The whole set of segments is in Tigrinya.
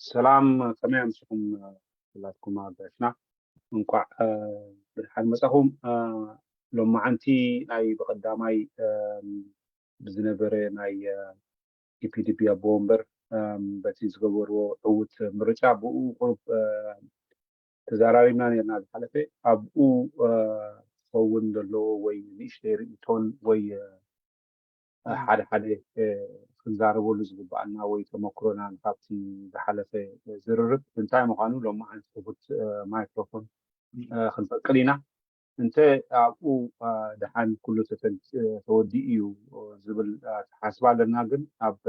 ሰላም፣ ከመይ ኣምሲኹም ኩላትኩም ኣጋይሽና? እንቋዕ ብድሓን መጻኹም። ሎማዓንቲ ናይ ብቐዳማይ ብዝነበረ ናይ ኢፒዲፒ ኣቦ ወንበር በቲ ዝገበርዎ ዕዉት ምርጫ ብኡ ቁሩብ ተዛራሪብና ነርና ዝሓለፈ። ኣብኡ ክኸውን ዘለዎ ወይ ንእሽተይ ርእይቶን ወይ ሓደ ሓደ ክንዛረበሉ ዝግባኣና ወይ ተመክሮና ካብቲ ዝሓለፈ ዝርርብ እንታይ ምዃኑ ሎማዓንቲ ክፉት ማይክሮፎን ክንፈቅድ ኢና። እንተ ኣብኡ ደሓን ኩሉ ተወዲኡ እዩ ዝብል ኣተሓስባ ኣለና። ግን ኣብ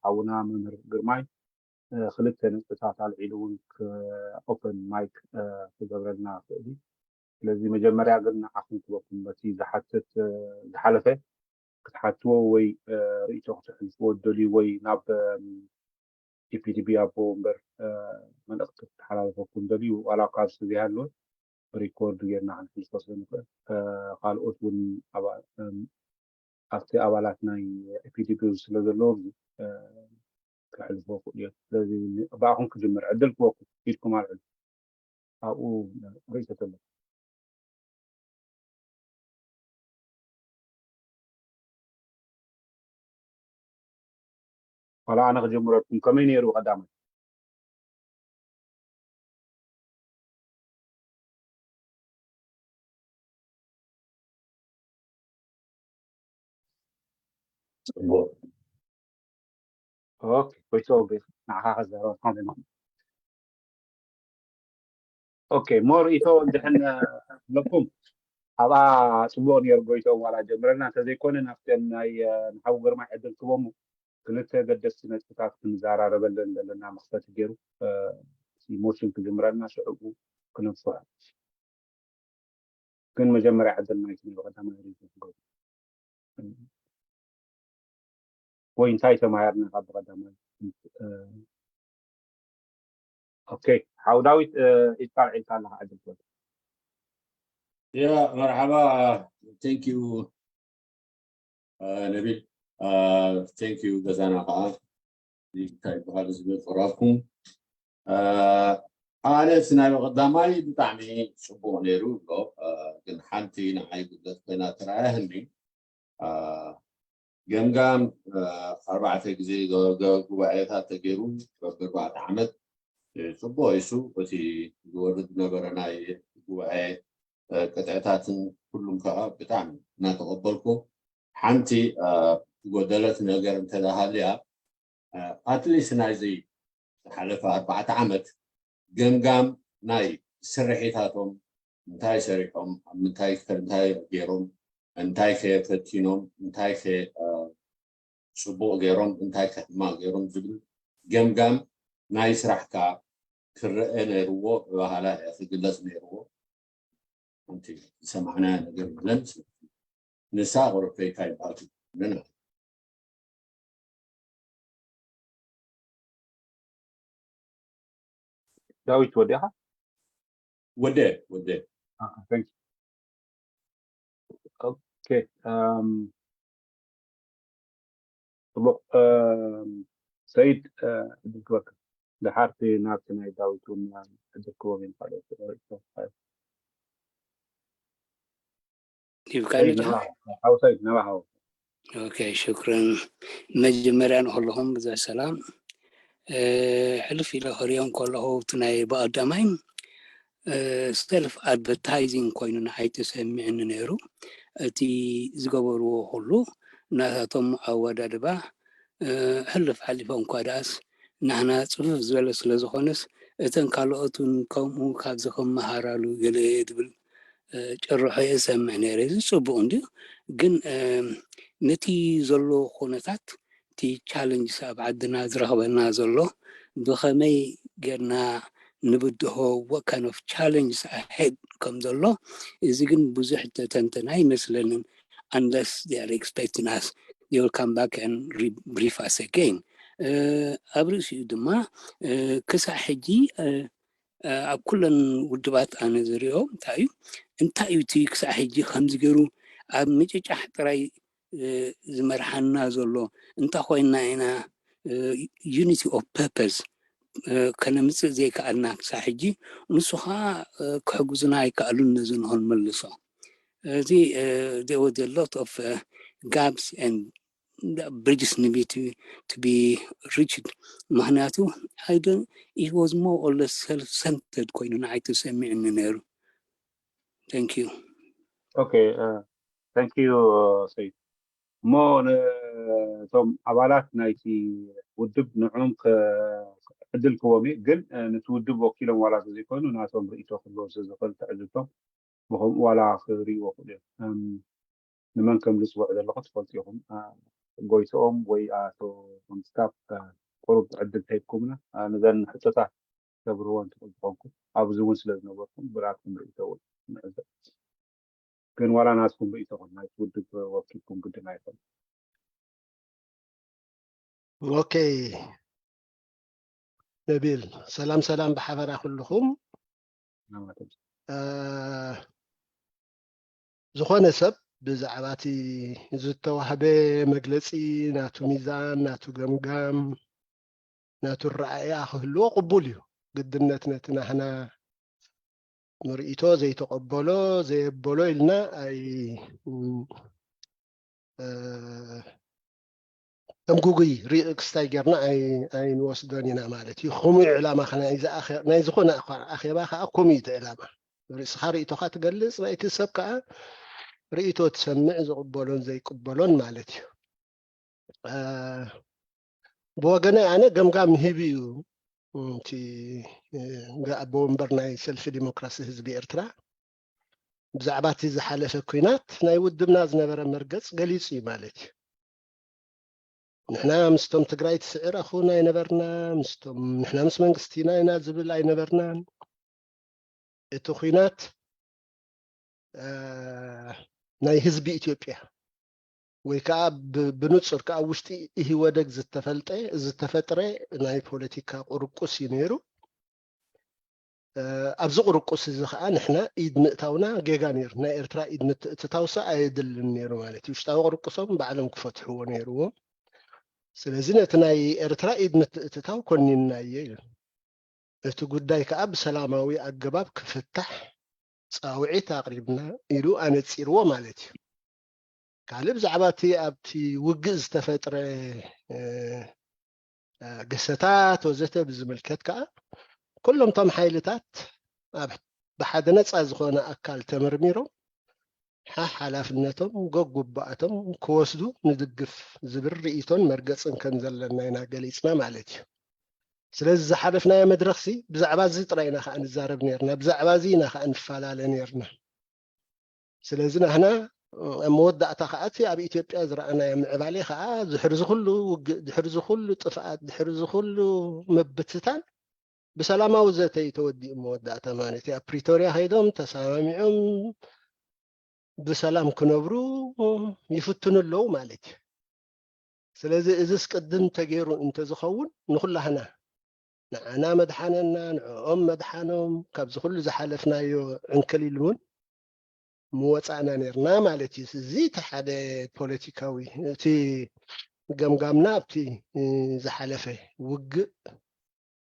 ሓውና መምህር ግርማይ ክልተ ነጥብታት ኣልዒሉ እውን ኦፐን ማይክ ክገብረልና ክእል እዩ። ስለዚ መጀመርያ ግን ንዓኹም ክበኩም በቲ ዝሓትት ዝሓለፈ ክትሓትዎ ወይ ርእይቶ ክተሕልፍዎ ትደልዩ ወይ ናብ ኢፒዲቢ ኣቦ ወንበር መልእኽቲ ክተሓላለፈኩም ደልዩ ዋላ እኳ ኣብዚ ዘይሃለወ ብሪኮርድ ጌርና ክንሕልፎ ስለንኽእል ካልኦት እውን ኣብቲ ኣባላት ናይ ኢፒዲቢ ስለ ዘለዉ ክሕልፎ ክእሉ እዮም። ስለዚ ብኣኹም ክጅምር ዕድል ክበኩም ኢድኩም ኣልዕሉ። ኣብኡ ርእይቶ ተሎ ዋላ ኣነ ክጅምረልኩም ከመይ ነይሩ ቀዳማይ? ጽቡቅ። ኦኬ፣ ጎይቶ ንዓኻ ከዛረበካ ኣለና። ኦኬ፣ ሞር ኢቶ እንድሕን ኣለኩም ኣብኣ ጽቡቅ ነይሩ። ጎይቶ ዋላ ጀምረና እንተዘይኮነ ናብተን ናይ ንሓው ግርማይ ዕድል ክቦሙ ክልተ ገደስቲ ነጥብታት ክንዘራረበለን ዘለና መኽፈቲ ገይሩ ኢሞሽን ክጅምረልና ሽዕኡ ክነፍሖ። ግን መጀመርያ ዕድል ናይቲ ናይ ብቐዳማይ ሪቪው ክገብሩ ወይ እንታይ ተማሃርና ካብ ብቐዳማይ? ኦኬ፣ ሓው ዳዊት ኢድካ ኣልዒልካ ኣለኻ ዕድል ትወስድ። ያ መርሓባ፣ ቴንክ ዩ ነቢል፣ ቴንክ ዩ ገዛና ከዓ እንታይ ይበሃል ዝብል ቅራብኩም። ኣነስ ናይ ቀዳማይ ብጣዕሚ ፅቡቅ ነይሩ ብሎ፣ ግን ሓንቲ ንዓይ ጉድለት ኮይና ተረኣያህኒ። ገምጋም ኣርባዕተ ግዜ ጉባኤታት ተገይሩ በብኣርባዕተ ዓመት ፅቡቅ ኢሱ እቲ ዝወርድ ዝነበረ ናይ ጉባኤ ቅጥዕታትን ኩሉም ከዓ ብጣዕሚ እናተቐበልኩ ሓንቲ ጎደለት ነገር እንተዳሃልያ ኣትሊስት ናይዚ ዝሓለፈ ኣርባዕተ ዓመት ገምጋም ናይ ስርሒታቶም እንታይ ሰሪሖም ኣብ ምንታይ እንታይ ገይሮም እንታይ ከ ፈቲኖም እንታይ ከ ፅቡቕ ገይሮም እንታይ ከ ሕማቕ ገይሮም ዝብል ገምጋም ናይ ስራሕካ ክረአ ነይርዎ ብባህላ እያ ክግለፅ ነይርዎ። ሓንቲ ዝሰማዕናያ ነገር የለን። ንሳ ቁሩብ ፈይካ ይበሃል ትብለና። ዳዊት ወዲኻ? ወደ ወደ ኦኬ። ጽቡቕ። ሰይድ ዕድል ክበካ። ድሓርቲ ናብቲ ናይ ዳዊት እውን ዕድል ክቦም እዮም ካልኦት። ይብቃኒ ድኻ? ሓውሳይ ናባኻ። ኦኬ፣ ሽክረን። መጀመርያ ንኹልኹም ብዙሕ ሰላም። ሕልፍ ኢለ ክሪኦ እንከለኹ እቲ ናይ ብቐዳማይ ሰልፍ ኣድቨርታይዚንግ ኮይኑ ንዓይ ተሰሚዕኒ ነይሩ። እቲ ዝገበርዎ ኩሉ ናታቶም ኣወዳድባ ሕልፍ ሓሊፎም እኳ ደኣስ ንሕና ፅፍፍ ዝበለ ስለ ዝኾነስ እተን ካልኦት እውን ከምኡ ካብዚ ክመሃራሉ ገለ ዝብል ጭርሖ እየ ዝሰምዕ ነይረ። እዚ ፅቡቕ እንድዩ፣ ግን ነቲ ዘሎ ኩነታት እቲ ቻለንጅስ ኣብ ዓድና ዝረኽበና ዘሎ ብኸመይ ጌርና ንብድሆ፣ what kind of challenges ahead ከም ዘሎ፣ እዚ ግን ብዙሕ ተተንተነ ኣይመስለንን። Unless they are expecting us they will come back and brief us again. ኣብ ርእሲኡ ድማ ክሳዕ ሕጂ ኣብ ኩለን ውድባት ኣነ ዝሪኦ እንታይ እዩ እንታይ እዩ እቲ ክሳዕ ሕጂ ከምዚ ገይሩ ኣብ ምጭጫሕ ጥራይ ዝመርሓና ዘሎ? እንታይ ኮይና ኢና unity of purpose ከነምፅእ ዘይከኣልና ክሳብ ሕጂ፣ ንሱ ከዓ ክሕግዙና ኣይከኣሉን። ነዚ ንክንመልሶ እዚ there was a lot of gaps and bridges need to be reached። ምክንያቱ it was more or less self centered ኮይኑ ንዓይ ተሰሚዕኒ ነይሩ። Thank you። Okay, thank you ሰይድ። እሞ ነቶም ኣባላት ናይቲ ውድብ ንዕኦም ዕድል ክቦም እዩ፣ ግን ነቲ ውድብ ወኪሎም ዋላ ዘይኮይኑ ናቶም ርእይቶ ክህልዎም ስለዝኽእል ትዕዝብቶም ብከምኡ ዋላ ክርእይዎ ክእሉ እዮም። ንመን ከም ዝፅውዕ ዘለኹ ትፈልጡ ኢኹም። ጎይትኦም ወይ ኣቶ መንግስታብ ቁሩብ ዕድል ተሂብኩምና ነዘን ሕቶታት ተብርህወን ትኽእሉ ትኾንኩም። ኣብዚ እውን ስለ ዝነበርኩም ብራእኩም ርእይቶ እውን ንዕዘብ። ግን ዋላ ናትኩም ርእይቶ ኹን ናይ ውድብ ወኪልኩም ግድን ኣይኮን። ኦኬ ነቢል፣ ሰላም ሰላም ብሓበራ ኩልኹም። ዝኾነ ሰብ ብዛዕባ እቲ ዝተዋህበ መግለፂ ናቱ ሚዛን፣ ናቱ ገምጋም፣ ናቱ ረኣያ ክህልዎ ቅቡል እዩ። ግድነት ነቲ ናህና ንርእይቶ ዘይተቐበሎ ዘየበሎ ኢልና ኣይ ከም ጉጉይ ሪእክስታይ ጌርና ኣይንወስዶን ኢና ማለት እዩ። ከምኡ እዩ ዕላማ ናይ ዝኾነ ኣኼባ ከዓ ከምኡ እዩ እቲ ዕላማ። ርእስኻ ርእይቶኻ ትገልፅ፣ ናይቲ ሰብ ከዓ ርእይቶ ትሰምዕ፣ ዝቕበሎን ዘይቅበሎን ማለት እዩ። ብወገነይ ኣነ ገምጋም ሂቡ እዩ እቲ ኣቦ ወንበር ናይ ሰልፊ ዲሞክራሲ ህዝቢ ኤርትራ ብዛዕባ እቲ ዝሓለፈ ኲናት ናይ ውድብና ዝነበረ መርገፅ ገሊፁ እዩ ማለት እዩ። ንሕና ምስቶም ትግራይ ትስዕር ኣኹና ኣይነበርና፣ ምስቶም ንሕና ምስ መንግስቲና ኢና ዝብል ኣይነበርናን። እቲ ኲናት ናይ ህዝቢ ኢትዮጵያ ወይ ከዓ ብንፁር ከዓ ውሽጢ ኢህወደግ ዝተፈልጠ ዝተፈጥረ ናይ ፖለቲካ ቁርቁስ እዩ ነይሩ። ኣብዚ ቁርቁስ እዚ ከዓ ንሕና ኢድ ምእታውና ጌጋ ነይሩ። ናይ ኤርትራ ኢድ ምትእትታውሳ ኣየድልን ነይሩ ማለት እዩ። ውሽጣዊ ቁርቁሶም ባዕሎም ክፈትሕዎ ነይርዎም። ስለዚ ነቲ ናይ ኤርትራ ኢድ ምትእትታው ኮኒንናዮ ኢሉ። እቲ ጉዳይ ከዓ ብሰላማዊ ኣገባብ ክፍታሕ ፃውዒት ኣቕሪብና ኢሉ ኣነፂርዎ ማለት እዩ። ካልእ ብዛዕባ እቲ ኣብቲ ውግእ ዝተፈጥረ ግሰታት ወዘተ ብዝምልከት ከዓ ኩሎም እቶም ሓይልታት ኣብ ብሓደ ነፃ ዝኾነ ኣካል ተመርሚሮም ሓሓላፍነቶም ገጉባእቶም ክወስዱ ንድግፍ ዝብል ርእይቶን መርገፅን ከም ዘለና ኢና ገሊፅና ማለት እዩ። ስለዚ ዝሓለፍናዮ መድረኽሲ ብዛዕባ እዚ ጥራይ ኢና ከዓ ንዛረብ ነርና፣ ብዛዕባ እዚ ኢና ከዓ ንፈላለ ነርና። ስለዚ ናህና ኣብ መወዳእታ ከዓ እቲ ኣብ ኢትዮጵያ ዝረኣናዮ ምዕባሌ ከዓ ድሕሪ ዝኩሉ ውግእ፣ ድሕሪ ዝኩሉ ጥፍኣት፣ ድሕሪ ዝኩሉ ምብትታን ብሰላማዊ ዘተ እዩ ተወዲኡ። መወዳእታ ማለት እዩ ኣብ ፕሪቶርያ ከይዶም ተሰማሚዖም ብሰላም ክነብሩ ይፍትኑ ኣለዉ ማለት እዩ። ስለዚ እዚስ ቅድም ተገይሩ እንተዝኸውን ንኩላህና ንዓና መድሓነና ንዕኦም መድሓኖም ካብዚ ኩሉ ዝሓለፍናዮ ዕንክሊል እውን ምወፃእና ነርና ማለት እዩ። እዚ እቲ ሓደ ፖለቲካዊ እቲ ገምጋምና ኣብቲ ዝሓለፈ ውግእ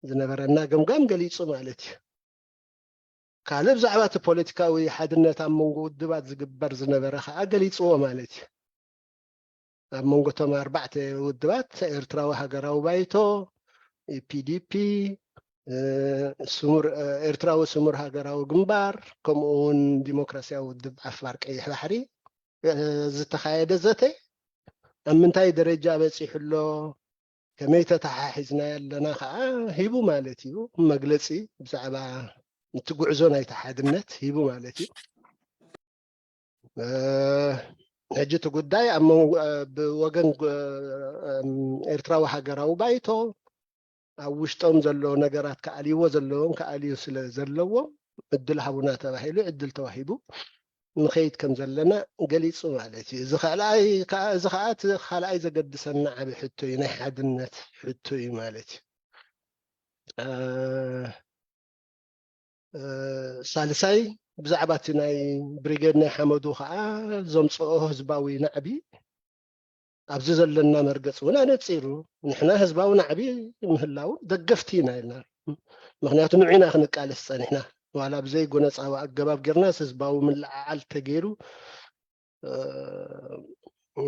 ዝነበረና ገምጋም ገሊፁ ማለት እዩ። ካልእ ብዛዕባ እቲ ፖለቲካዊ ሓድነት ኣብ መንጎ ውድባት ዝግበር ዝነበረ ከዓ ገሊፅዎ ማለት እዩ። ኣብ መንጎ እቶም ኣርባዕተ ውድባት ኤርትራዊ ሃገራዊ ባይቶ፣ ኢፒዲፒ፣ ኤርትራዊ ስሙር ሃገራዊ ግንባር ከምኡ እውን ዲሞክራሲያዊ ውድብ ዓፋር ቀይሕ ባሕሪ ዝተኻየደ ዘተ ኣብ ምንታይ ደረጃ በፂሑ ኣሎ፣ ከመይ ተተሓሒዝና ኣለና ከዓ ሂቡ ማለት እዩ። መግለፂ ብዛዕባ እቲ ጉዕዞ ናይቲ ሓድነት ሂቡ ማለት እዩ። ሕጂ እቲ ጉዳይ ኣብ መንጎ ብወገን ኤርትራዊ ሃገራዊ ባይቶ ኣብ ውሽጦም ዘሎ ነገራት ክኣልይዎ ዘለዎም ክኣልዩ ስለ ዘለዎም እድል ሃቡና ተባሂሉ እድል ተዋሂቡ ንኸይድ ከም ዘለና ገሊፁ ማለት እዩ። እዚ ካልኣይ ከዓ እዚ ከዓ እቲ ካልኣይ ዘገድሰና ዓብዪ ሕቶ እዩ፣ ናይ ሓድነት ሕቶ እዩ ማለት እዩ። ሳልሳይ ብዛዕባ እቲ ናይ ብሪጌድ ናይ ሓመዱ ከዓ ዘምፅኦ ህዝባዊ ናዕቢ ኣብዚ ዘለና መርገፂ እውን ኣነፂሩ፣ ንሕና ህዝባዊ ናዕቢ ምህላው ደገፍቲ ኢና ኢልና። ምክንያቱ ንዑ ኢና ክንቃለስ ፀኒሕና። ዋላ ብዘይ ጎነፃዊ ኣገባብ ጌርናስ ህዝባዊ ምልዕዓል ተገይሩ፣ እ፣ እ፣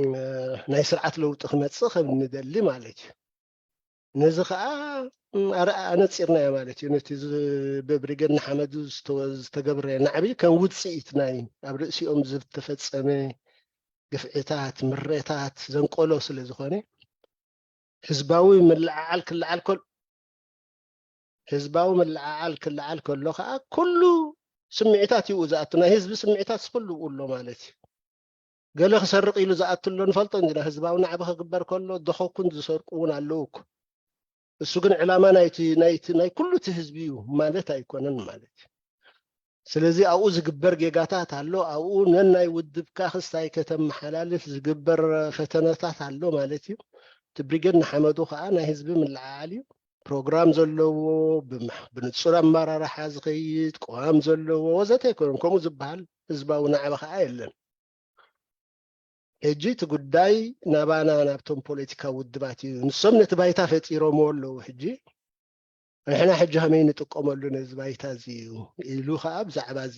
ናይ ስርዓት ለውጢ ክመፅእ ከም ንደሊ ማለት እዩ። ነዚ ከዓ ኣረ-፣ ኣነፂርናዮ ማለት እዩ። ነቲ ዝ-፣ ብብሪገድ ንሓመዱ ዝተ-፣ ዝተገብረ ናዕቢ ከም ውፅኢት ናይ ኣብ ርእሲኦም ዝተፈፀመ ግፍዕታት፣ ምሬታት ዘንቆሎ ስለ ዝኾነ፣ ህዝባዊ ምልዕዓል ክልዓል ከሎ፣ ህዝባዊ ምልዕዓል ክልዓል ከሎ ከዓ ኩሉ ስምዒታት እዩ ዝኣቱ። ናይ ህዝቢ ስምዒታት ኩሉ ኣሎ ማለት እዩ። ገለ ክሰርቕ ኢሉ ዝኣቱ ኣሎ ንፈልጦ እንዲና። ህዝባዊ ናዕቢ ክግበር ከሎ ደኸኩን ዝሰርቁ እውን ኣለዉ እኮ። እሱ ግን ዕላማ ናይቲ፣ ናይቲ፣ ናይ ኩሉ እቲ ህዝቢ እዩ ማለት ኣይኮነን ማለት እዩ። ስለዚ ኣብኡ ዝግበር ጌጋታት ኣሎ፣ ኣብኡ ነናይ ውድብካ ክስታይ ከተመሓላልፍ ዝግበር ፈተነታት ኣሎ ማለት እዩ። እቲ ብሪጌድ ንሓመዱ ከዓ ናይ ህዝቢ ምልዓዓል እዩ። ፕሮግራም ዘለዎ፣ ብመ-፣ ብንጹር ኣመራርሓ ዝኸይድ፣ ቅዋም ዘለዎ ወዘተ ኣይኮነን። ከምኡ ዝበሃል ህዝባዊ ናዕቢ ከዓ የለን። ሕጂ እቲ ጉዳይ ናባና፣ ናብቶም ፖለቲካዊ ውድባት እዩ። ንሶም ነቲ ባይታ ፈጢሮምዎ ኣለዉ። ሕጂ ንሕና ሕጂ ከመይ ንጥቀመሉ ነዚ ባይታ እዚ እዩ ኢሉ ከዓ ብዛዕባ እዚ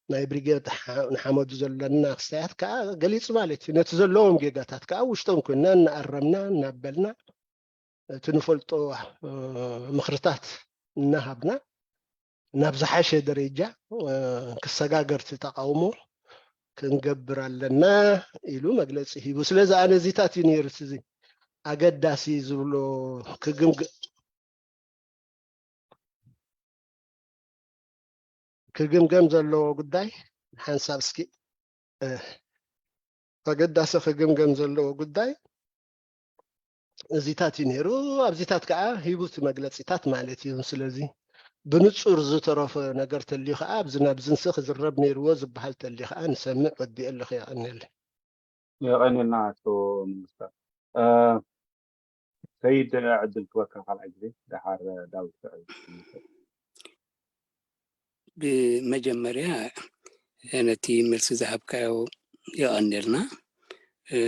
ናይ ብሪጌድ ሓ-፣ ንሓመዱ ዘለና ክስታያት ከዓ ገሊጹ ማለት እዩ። ነቲ ዘለዎም ጌጋታት ከዓ ውሽጦም ኮይንና እናኣረምና እናበልና እቲ ንፈልጦ፣ እ፣ ምኽርታት እናሃብና ናብ ዝሓሸ ደረጃ፣ እ፣ ክሰጋገር እቲ ተቃውሞ ክንገብር ኣለና ኢሉ መግለጺ ሂቡ። ስለዚ ኣነ እዚታት እዩ ነይሩ እቲ እዚ ኣገዳሲ ዝብሎ ክግምገ-፣ ክግምገም ዘለዎ ጉዳይ ሓንሳብ እስኪ፣ እ፣ ኣገዳሲ ክግምገም ዘለዎ ጉዳይ እዚታት እዩ ነይሩ። ኣብዚታት ከዓ ሂቡ እቲ መግለፂታት ማለት እዩ። ስለዚ ብንፁር ዝተረፈ ነገር ተልዩ ከዓ ኣብዚ ናብዚ ንስ ክዝረብ ነይርዎ ዝበሃል ተልዩ ከዓ ንሰምዕ። ወዲኤ ኣለኹ። የቐንየለይ። የቐንየልና ኣቶ ሚኒስተር። እ፣ ሰይድ፣ ዕድል ክበካ ካልኣይ ግዜ፣ ደሓር ዳዊት ክዕልል። ብመጀመርያ ነቲ መልሲ ዝሃብካዮ የቐንየልና። እ፣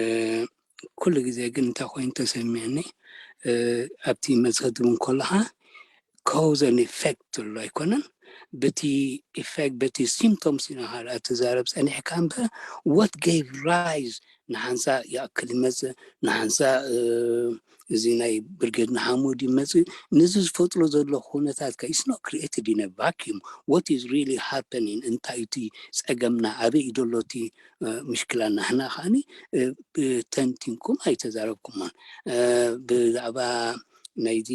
ኩሉ ግዜ ግን እንታይ ኮይኑ ተሰሚዕኒ፣ እ፣ ኣብቲ መልሲ ክትብል ከለኻ cause and effect ዘሎ ኣይኮነን። በቲ ኢፌክት፣ በቲ ሲምፕቶምስ ኢና ካልኣ ትዛረብ ጸኒሕካ እምበር፣ what gave rise ንሓንሳእ ይኣክል ይመጽእ፣ ንሓንሳእ፣ እ፣ እዚ ናይ ብርጌድ ንሓመዱ ይመጽእ። ነዚ ዝፈጥሮ ዘሎ ኩነታት ከ is not created in a vacuum። What is really happening? እንታይ እቲ ጸገምና? ኣበይ እዩ ዘሎ እቲ፣ እ፣ ምሽክላ? ናህና ከኣኒ፣ እ፣ ብ-፣ ተንቲንኩም ኣይተዛረብኩሞን። እ፣ ብዛዕባ ናይዚ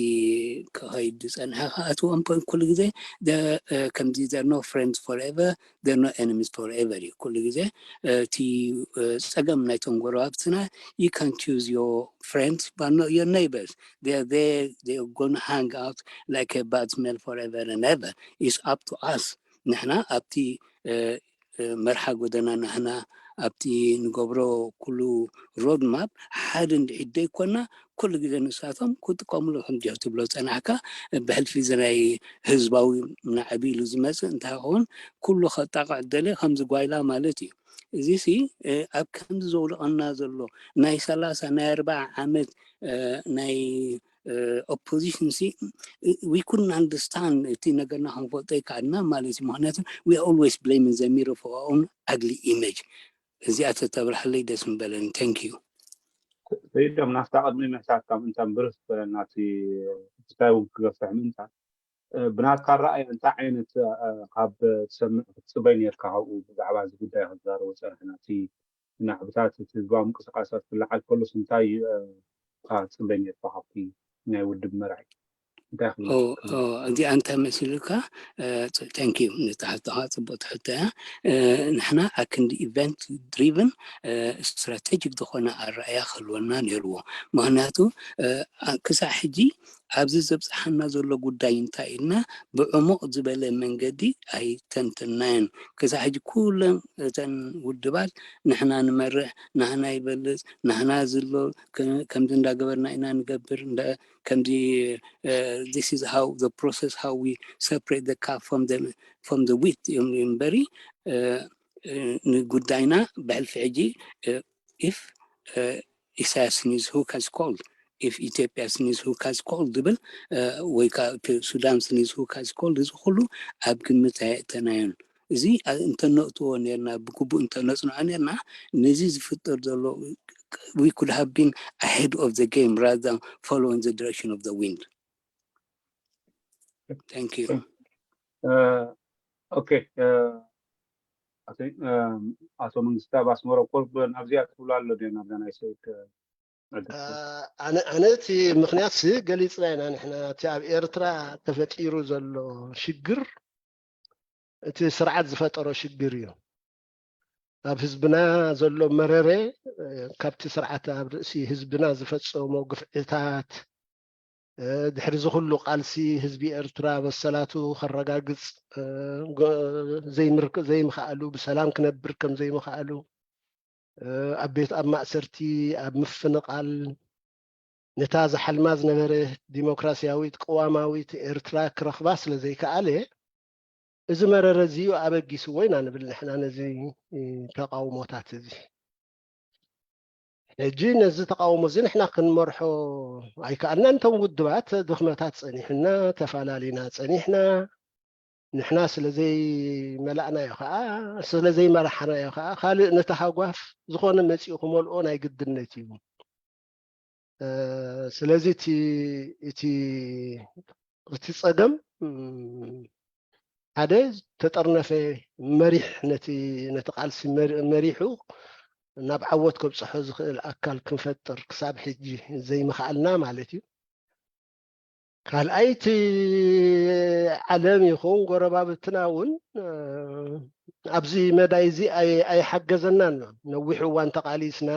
ክኸይድ ዝጸንሐ ከኣ እቲ one point ኩሉ ግዜ ደ-፣ እ፣ ከምዚ there are no friends forever, there are no enemies forever እዩ። ኩሉ ግዜ፣ እ፣ እቲ፣ እ፣ ጸገም ናይቶም ጎረባብትና you can choose your friends but not your neighbors. They are there, they are gonna hang out like a bad smell forever and ever. It's up to us. ንሕና ኣብቲ፣ እ፣ እ፣ መርሓ ጎደና ናህና ኣብቲ ንገብሮ ኩሉ ሮድ ማፕ ሓደ እንድዒ ደይኮና ኩሉ ግዜ ንሳቶም ክጥቀምሉ ከም ጀር ትብሎ ጸናሕካ። ብሕልፊ እዚ ናይ ህዝባዊ ናዕቢ ኢሉ ዝመጽእ እንታይ ክኸውን ኩሉ ከጣቕዕ ደለ ከምዚ ጓይላ ማለት እዩ። እዚ ሲ፣ እ፣ ኣብ ከምዚ ዘውድቐና ዘሎ ናይ ሰላሳ ናይ ኣርባዓ ዓመት፣ እ፣ ናይ፣ እ፣ ኦፖዚሽን ሲ፣ እ፣ we couldn't understand እቲ ነገርና ክንፈልጦ ይከኣልና ማለት እዩ። ምኽንያቱ we always blaming the mirror for our own ugly image። እዚኣ ተተብርሐለይ ደስ ምበለኒ። Thank you። ሰይዶም፣ ናብታ ቅድሚ ምሕታትካ ምእንታን ብርስ ዝበለና እቲ ጉዳይ እውን ክገፍሕ ምእንታን፣ እ፣ ብናትካ ኣረኣእያ እንታይ ዓይነት፣ እ፣ ካብ ትሰምዕ ክትጽበይ ነርካ ካብኡ ብዛዕባ እዚ ጉዳይ ክዛረቡ ጸንሕና? እቲ ናዕብታት፣ እቲ ህዝባዊ ምንቅስቃሳት ክለዓል ከሎስ እንታይ፣ እ፣ ኢኻ ትጽበይ ነርካ ካብቲ ናይ ውድብ መራሒ? እንታይ ክብለካ ኦ፣ ክእል? ኦ፣ እዚኣ እንታይ መሲሉካ? እ፣ ጸ-፣ thank you። ነታ ሕቶኻ ጽቡቕቲ ሕቶ እያ። እ፣ ንሕና ኣክንዲ ኢቨንት ድሪቭን፣ እ፣ ስትራቴጂክ ዝኾነ ኣረኣእያ ክህልወና ነይርዎ። ምኽንያቱ፣ እ፣ ኣ-፣ ክሳዕ ሕጂ ኣብዚ ዘብጽሓና ዘሎ ጉዳይ እንታይ ኢልና ብዕሙቕ ዝበለ መንገዲ ኣይተንተናዮን። ክሳዕ ሕጂ ኩለን እተን ውድባት ንሕና ንመርሕ፣ ናህና ይበልጽ፣ ናህና ዝሎ፣ ከ-፣ ከምዚ እንዳገበርና ኢና ንገብር፣ እንዳ-፣ ከምዚ፣ እ፣ this is how the process, how we separate the chaff from the, from the wheat እዮም እምበሪ፣ እ፣ እ፣ ንጉዳይና ብሕልፊ ሕጂ፣ እ፣ if ኢሳያስ ስኒዝ who has called፣ if ኢትዮጵያ ስኒዝ who has called ዝብል ወይ ከዓ ሱዳን ስኒዝ who has called፣ እዚ ኩሉ ኣብ ግምት ኣየእተናዮን። እዚ እንተነእትዎ ነርና፣ ብግቡእ እንተነፅንዖ ነርና፣ ነዚ ዝፍጠር ዘሎ we could have been ahead of the game rather than following the direction of the wind። Thank you። ኦኬ፣ ኣቶ መንግስታብ ኣስመሮም ኮርብ ናብዚኣ ትብሉ ኣሎ ዶ ናብዛ ናይ ሰይድ? ኣነ እቲ ምክንያት ሲ ገሊፅና ኢና ንሕና። እቲ ኣብ ኤርትራ ተፈጢሩ ዘሎ ሽግር እቲ ስርዓት ዝፈጠሮ ሽግር እዩ። ኣብ ህዝብና ዘሎ መረረ ካብቲ ስርዓት ኣብ ርእሲ ህዝብና ዝፈፀሞ ግፍዕታት፣ ድሕሪ ዝኩሉ ቃልሲ ህዝቢ ኤርትራ መሰላቱ ከረጋግፅ ዘይምኽኣሉ፣ ብሰላም ክነብር ከም ዘይምኽኣሉ፣ ኣብ ቤት ኣብ ማእሰርቲ፣ ኣብ ምፍንቓል፣ ነታ ዝሓልማ ዝነበረ ዲሞክራሲያዊት ቅዋማዊት ኤርትራ ክረኽባ ስለ ዘይከኣለ፣ እዚ መረረ እዚ እዩ ኣበጊስዎ ኢና ንብል ንሕና ነዚ ተቃውሞታት እዚ። ሕጂ ነዚ ተቃውሞ እዚ ንሕና ክንመርሖ ኣይከኣልናን። እቶም ውድባት ድኽመታት ጸኒሕና፣ ተፋላሊና ጸኒሕና። ንሕና ስለ ዘይመላእናዮ ከዓ፣ ስለ ዘይመራሕናዮ ከዓ፣ ካልእ ነቲ ሃጓፍ ዝኾነ መጺኡ ክመልኦ ናይ ግድነት እዩ። ስለዚ እቲ እቲ እቲ ጸገም ሓደ ተጠርነፈ መሪሕ ነቲ ነቲ ቃልሲ መሪሑ ናብ ዓወት ከብጽሖ ዝኽእል ኣካል ክንፈጥር ክሳብ ሕጂ ዘይምኽኣልና ማለት እዩ። ካልኣይ እቲ ዓለም ይኹን ጎረባብትና እውን ኣብዚ መዳይ እዚ ኣይሓገዘናን። ነዊሕ እዋን ተቓሊስና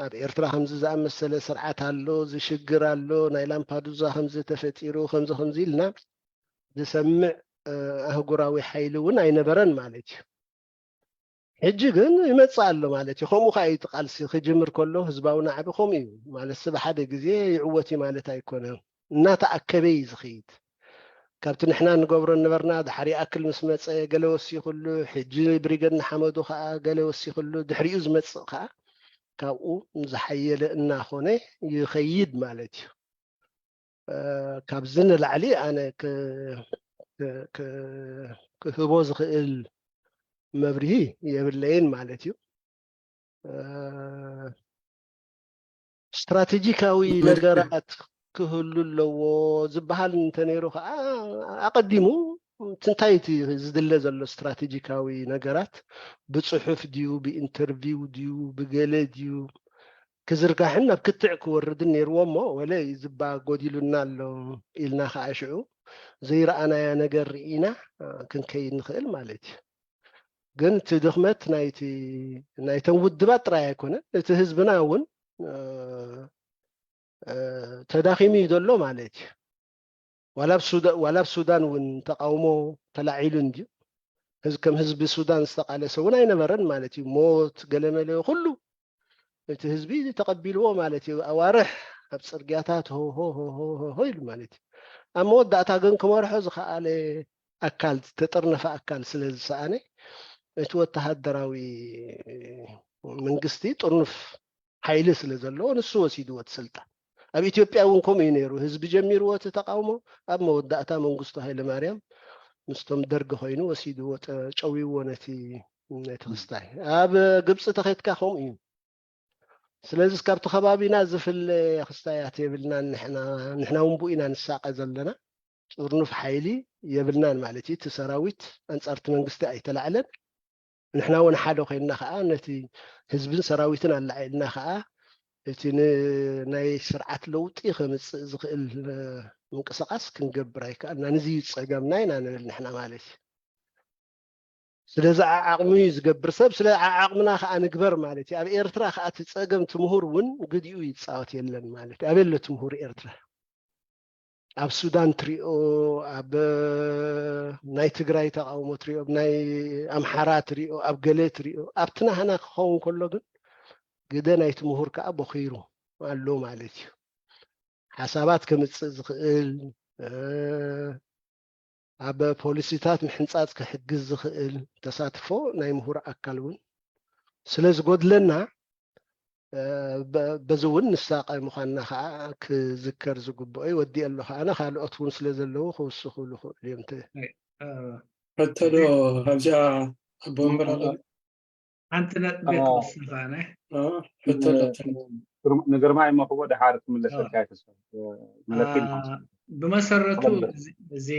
ኣብ ኤርትራ ከምዚ ዝኣመሰለ ስርዓት ኣሎ፣ እዚ ሽግር ኣሎ፣ ናይ ላምፓዱዛ ከምዚ ተፈጢሩ፣ ከምዚ ከምዚ ኢልና ዝሰምዕ ኣህጉራዊ ሓይሊ እውን ኣይነበረን ማለት እዩ። ሕጂ ግን ይመጽእ ኣሎ ማለት እዩ። ከምኡ ከዓ እዩ እቲ ቃልሲ ክጅምር ከሎ ህዝባዊ ናዕቢ ከምኡ እዩ ማለት ሰብ ሓደ ግዜ ይዕወት እዩ ማለት ኣይኮነን። እናተኣከበ እዩ ዝኸይድ። ካብቲ ንሕና ንገብሮ ነበርና ድሓር ይኣክል ምስ መፀ ገለ ወሲኹሉ፣ ሕጂ ብሪገድ ንሓመዱ ከዓ ገለ ወሲኹሉ፣ ድሕሪኡ ዝመፅእ ከዓ ካብኡ ዝሓየለ እናኾነ ይኸይድ ማለት እዩ። ካብዚ ንላዕሊ ኣነ ክህቦ ዝኽእል መብርሂ የብለይን ማለት እዩ። ስትራቴጂካዊ ነገራት ክህሉ ኣለዎ ዝበሃል እንተነይሩ ከዓ ኣቐዲሙ እንታይ እቲ ዝድለ ዘሎ ስትራቴጂካዊ ነገራት ብፅሑፍ ድዩ ብኢንተርቪው ድዩ ብገለ ድዩ ክዝርጋሕን ናብ ክትዕ ክወርድን ነይርዎ እሞ ወለ ዝባ ጎዲሉና ኣሎ ኢልና ከዓ ሽዑ ዘይረኣናያ ነገር ርኢና ክንከይድ ንኽእል ማለት እዩ። ግን እቲ ድኽመት ናይቲ ናይተን ውድባት ጥራይ ኣይኮነን፣ እቲ ህዝብና እውን ተዳኺሙ እዩ ዘሎ ማለት እዩ። ዋላ ኣብ ሱዳን እውን ተቃውሞ ተላዒሉ እንድዩ። ከም ህዝቢ ሱዳን ዝተቃለሰ እውን ኣይነበረን ማለት እዩ። ሞት ገለመለ ኩሉ እቲ ህዝቢ ተቐቢልዎ ማለት እዩ። ኣዋርሕ ኣብ ፅርግያታት ሆሆ ኢሉ ማለት እዩ። ኣብ መወዳእታ ግን ክመርሖ ዝኸኣለ ኣካል ዝተጠርነፈ ኣካል ስለ ዝሰኣነ እቲ ወተሃደራዊ መንግስቲ ጥርኑፍ ሓይሊ ስለ ዘለዎ ንሱ ወሲድዎ እቲ ስልጣን። ኣብ ኢትዮጵያ እውን ከምኡ እዩ ነይሩ። ህዝቢ ጀሚርዎ እቲ ተቃውሞ ኣብ መወዳእታ መንግስቱ ሃይለማርያም ምስቶም ደርጊ ኮይኑ ወሲድዎ ጨዊዎ ነቲ ነቲ ክስታይ። ኣብ ግብፂ ተኸድካ ከምኡ እዩ። ስለዚ ካብቲ ከባቢና ዝፍለ ክስታያት የብልናን። ንሕና እውን ብኡ ኢና ንሳቐ ዘለና። ጥርኑፍ ሓይሊ የብልናን ማለት እዩ። እቲ ሰራዊት ኣንፃርቲ መንግስቲ ኣይተላዕለን። ንሕና እውን ሓደ ኮይንና ከዓ ነቲ ህዝብን ሰራዊትን ኣላዒልና ከዓ እቲ ናይ ስርዓት ለውጢ ከምፅእ ዝኽእል ምንቅስቃስ ክንገብር ኣይከኣልናን። እዚ እዩ ፀገምና ኢና ንብል ንሕና ማለት እዩ። ስለዚ ዓዓቕሚ እዩ ዝገብር ሰብ፣ ስለ ዓዓቕምና ከዓ ንግበር ማለት እዩ። ኣብ ኤርትራ ከዓ እቲ ፀገም እቲ ምሁር እውን ግዲኡ ይፃወት የለን ማለት እዩ። ኣበይ ኣሎ እቲ ምሁር ኤርትራ? ኣብ ሱዳን ትሪኦ፣ ኣብ ናይ ትግራይ ተቃውሞ ትሪኦ፣ ኣብ ናይ ኣምሓራ ትሪኦ፣ ኣብ ገለ ትሪኦ። ኣብቲ ናህና ክኸውን ከሎ ግን ግደ ናይቲ ምሁር ከዓ ቦኺሩ ኣሎ ማለት እዩ። ሓሳባት ከምፅእ ዝኽእል ኣብ ፖሊሲታት ምሕንፃፅ ክሕግዝ ዝኽእል ተሳትፎ ናይ ምሁር ኣካል እውን ስለ ዝጎድለና በዚ እውን ንሳቐ ምዃንና ከዓ ክዝከር ዝግብኦ እዩ። ወዲእ ኣለኹ ኣነ፣ ካልኦት እውን ስለ ዘለዉ ክውስኹሉ ይኽእሉ እዮም። ሕቶ ዶ ኣብዚኣ ኣቦ ወንበር ኣሎ? ሓንቲ ነጥቢ ክውስኽ ኣነ። ሕቶ ኣለካ? ንግርማይ መኽቦ ደሓር ክምለሰልካ ይተስፋ መለኪ ብመሰረቱ እዚ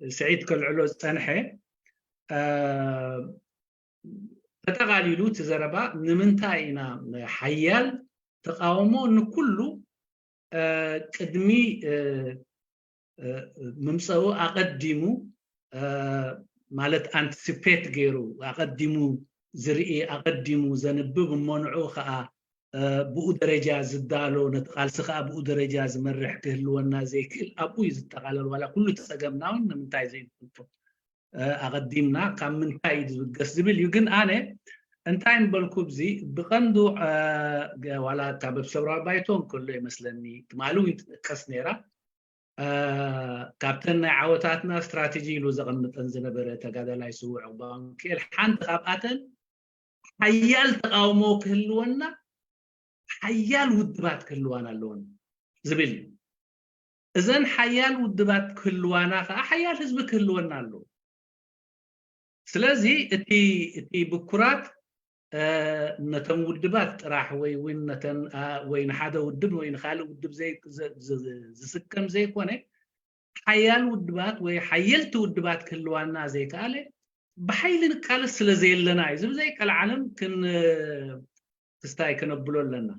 ስዒድ ከልዕሎ ዝፀንሐ ተጠቓሊሉ እቲ ዘረባ ንምንታይ ኢና ሓያል ተቃውሞ ንኩሉ ቅድሚ ምምፀኡ ኣቐዲሙ ማለት ኣንቲሲፔት ገይሩ ኣቐዲሙ ዝርኢ ኣቐዲሙ ዘንብብ እሞ ንዑ ከዓ ብኡ ደረጃ ዝዳሎ ነቲ ቃልሲ ከዓ ብኡ ደረጃ ዝመርሕ ክህልወና ዘይክእል ኣብኡ እዩ ዝጠቃለል። ዋላ ኩሉ እቲ ፀገምና እውን ንምንታይ ዘይንፈልጦ ኣቐዲምና ካብ ምንታይ እዩ ዝብገስ ዝብል እዩ። ግን ኣነ እንታይ ምበልኩ ብዚ ብቐንዱ ዋላ ካብ ኣብ ሰብራዊ ባይቶ እንከሎ ይመስለኒ ትማሊ እውን ትጥቀስ ነይራ ካብተን ናይ ዓወታትና ስትራቴጂ ኢሉ ዘቐምጠን ዝነበረ ተጋዳላይ ስዉዕ ዕቁባንክኤል ሓንቲ ካብኣተን ሓያል ተቃውሞ ክህልወና ሓያል ውድባት ክህልዋን ኣለወን ዝብል እዩ። እዘን ሓያል ውድባት ክህልዋና ከዓ ሓያል ህዝቢ ክህልወና ኣለዎ። ስለዚ እቲ እቲ ብኩራት ነተን ውድባት ጥራሕ ወይ እውን ነተን ወይ ንሓደ ውድብ ወይ ንካልእ ውድብ ዝስከም ዘይኮነ ሓያል ውድባት ወይ ሓየልቲ ውድባት ክህልዋና ዘይከኣለ ብሓይሊ ንቃለስ ስለ ዘየለና እዩ። እዚ ብዘይቀልዓለም ክን ክስታይ ክነብሎ ኣለና።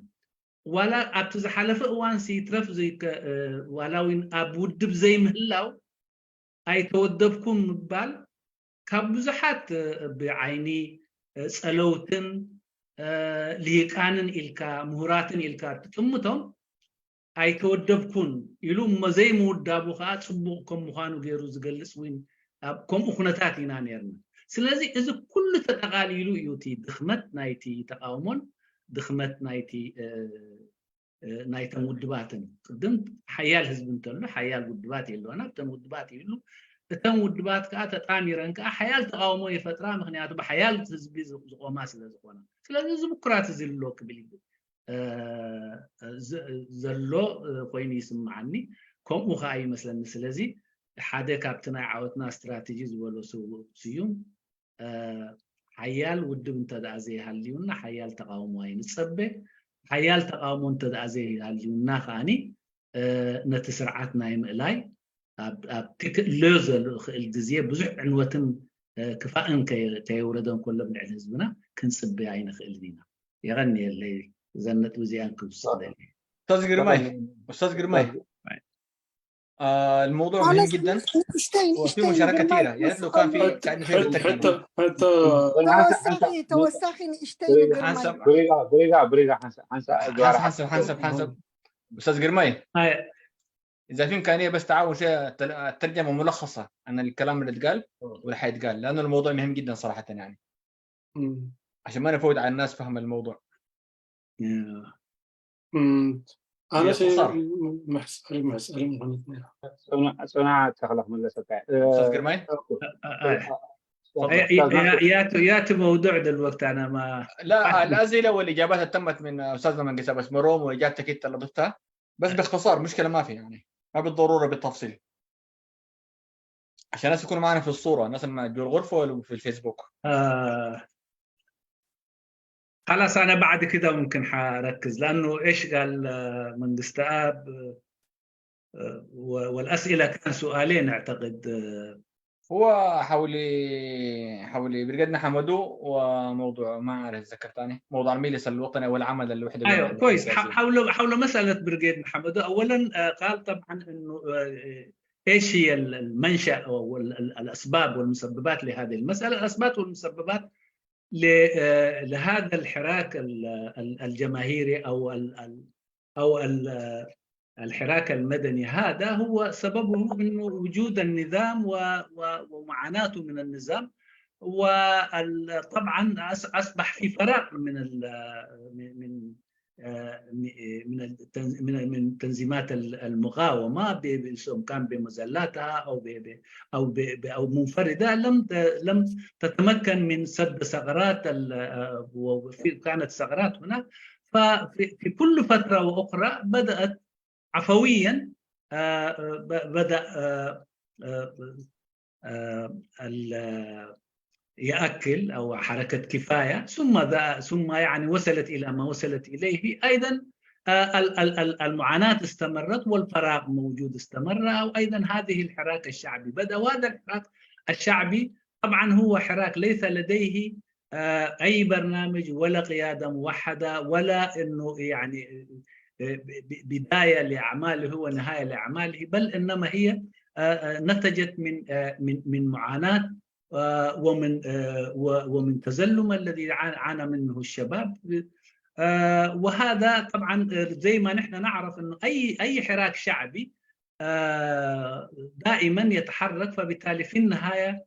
ዋላ ኣብቲ ዝሓለፈ እዋን ይትረፍ ዋላ እውን ኣብ ውድብ ዘይምህላው ኣይተወደብኩም ምባል ካብ ብዙሓት ብዓይኒ ፀለውትን ሊቃንን ኢልካ ምሁራትን ኢልካ ትጥምቶም ኣይተወደብኩን ኢሉ እሞ ዘይምውዳቡ ከዓ ፅቡቕ ከም ምዃኑ ገይሩ ዝገልፅ እውን ኣብ ከምኡ ኩነታት ኢና ነርና። ስለዚ እዚ ኩሉ ተጠቓሊሉ እዩ እቲ ድኽመት ናይቲ ተቃውሞን ድኽመት ናይቲ ናይተን ውድባትን ቅድም ሓያል ህዝቢ እንተሎ ሓያል ውድባት የለዋና ብተን ውድባት ይብሉ እተን ውድባት ከዓ ተጣሚረን ከዓ ሓያል ተቃውሞ ይፈጥራ ምክንያቱ ብሓያል ህዝቢ ዝቆማ ስለ ዝኾና ስለዚ እዚ ምኩራት እዚ ኣሎ ክብል ዘሎ ኮይኑ ይስምዓኒ ከምኡ ከዓ ይመስለኒ ስለዚ ሓደ ካብቲ ናይ ዓወትና ስትራቴጂ ዝበሎ ስዩም ሓያል ውድብ እንተደኣ ዘይሃልዩና ሓያል ተቃውሞ ኣይንፀበ ሓያል ተቃውሞ እንተደኣ ዘይሃልዩና ከዓኒ ነቲ ስርዓት ናይ ምእላይ ኣብቲ ክእለዮ ዝኽእል ግዜ ብዙሕ ዕንወትን ክፋእን ከየውረደ እንከሎ ብልዕሊ ህዝብና ክንፅበ ኣይንኽእልን ኢና የቐንየለይ እዘን ነጥቢ እዚኣን ክውስኽ ደልየ استاذ قرماي استاذ قرماي آه الموضوع مهم جدا وفي مشاركه كثيره يا ريت لو كان في كان في حتى حتى ተወሳኺ ተወሳኺ ንእሽተይ ንግርማይ ብሪጋ ብሪጋ ብሪጋ ሓንሳብ ሓንሳብ ሓንሳብ ሓንሳብ ሓንሳብ استاذ قرماي اذا في امكانيه بس تعاون شيء الترجمه ملخصه عن الكلام اللي اتقال واللي حيتقال لانه الموضوع مهم جدا صراحه يعني عشان ما نفوت على الناس فهم الموضوع ኣነ መሕሰሪ መሕሰሪ ምኾነት ነይራ ፅኑዓ ተኽለ ክመለሰካ استاذ قرماي ياتي موضوع دلوقتي انا ما لا الاسئله والاجابات تمت من استاذنا من قسم بس مروم واجابتك انت اللي ضفتها بس باختصار مشكله ما في يعني ما بالضروره بالتفصيل عشان الناس يكونوا معنا في الصوره الناس اللي جوا الغرفه ولا في الفيسبوك آه. خلاص انا بعد كده ممكن حركز لانه ايش قال منقست اب والاسئله كان سؤالين اعتقد هو حول حول برقدنا حمدو وموضوع ما اعرف اتذكر ثاني موضوع المجلس الوطني والعمل الوحده ايوه كويس حول حول مساله برقيد محمد اولا قال طبعا انه ايش هي المنشا او الاسباب والمسببات لهذه المساله الاسباب والمسببات لهذا الحراك الجماهيري او او الحراك المدني هذا هو سببه انه وجود النظام ومعاناته من النظام وطبعا اصبح في فراغ من من من من تنظيمات المقاومه، سواء كان بمجلاتها او او او منفرده، لم لم تتمكن من سد ثغرات، وكانت ثغرات هناك. ففي كل فتره واخرى بدات عفويا بدا ياكل او حركه كفايه، ثم ثم يعني وصلت الى ما وصلت اليه. ايضا المعاناه استمرت والفراغ موجود استمر. وايضا هذه الحراك الشعبي بدا، وهذا الحراك الشعبي طبعا هو حراك ليس لديه اي برنامج ولا قياده موحده ولا انه يعني بدايه لاعماله ونهايه لاعماله، بل انما هي نتجت من من من معاناه ومن ومن تزلم الذي عانى منه الشباب. وهذا طبعا زي ما نحن نعرف انه اي اي حراك شعبي دائما يتحرك، فبالتالي في النهايه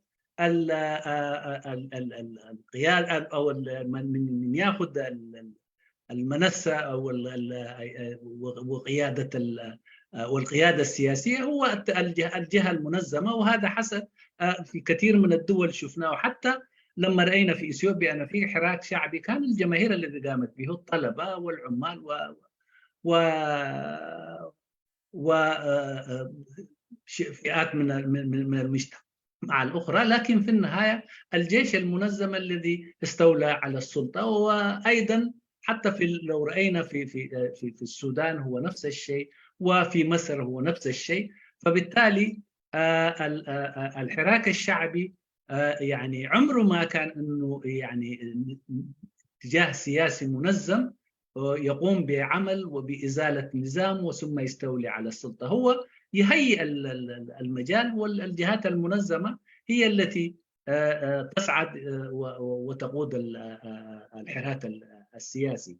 القياد او من ياخذ المنصه او وقياده والقياده السياسيه هو الجهه المنظمه. وهذا حصل في كثير من الدول شفناه، حتى لما راينا في اثيوبيا ان في حراك شعبي كان الجماهير الذي قامت به الطلبه والعمال و و و فئات من من المجتمع مع الاخرى، لكن في النهايه الجيش المنظم الذي استولى على السلطه. وايضا حتى في لو راينا في في في في السودان هو نفس الشيء، وفي مصر هو نفس الشيء. فبالتالي الحراك الشعبي يعني عمره ما كان انه يعني اتجاه سياسي منظم يقوم بعمل وبازاله نظام وثم يستولي على السلطه. هو يهيئ المجال، والجهات المنظمه هي التي تصعد وتقود الحراك السياسي.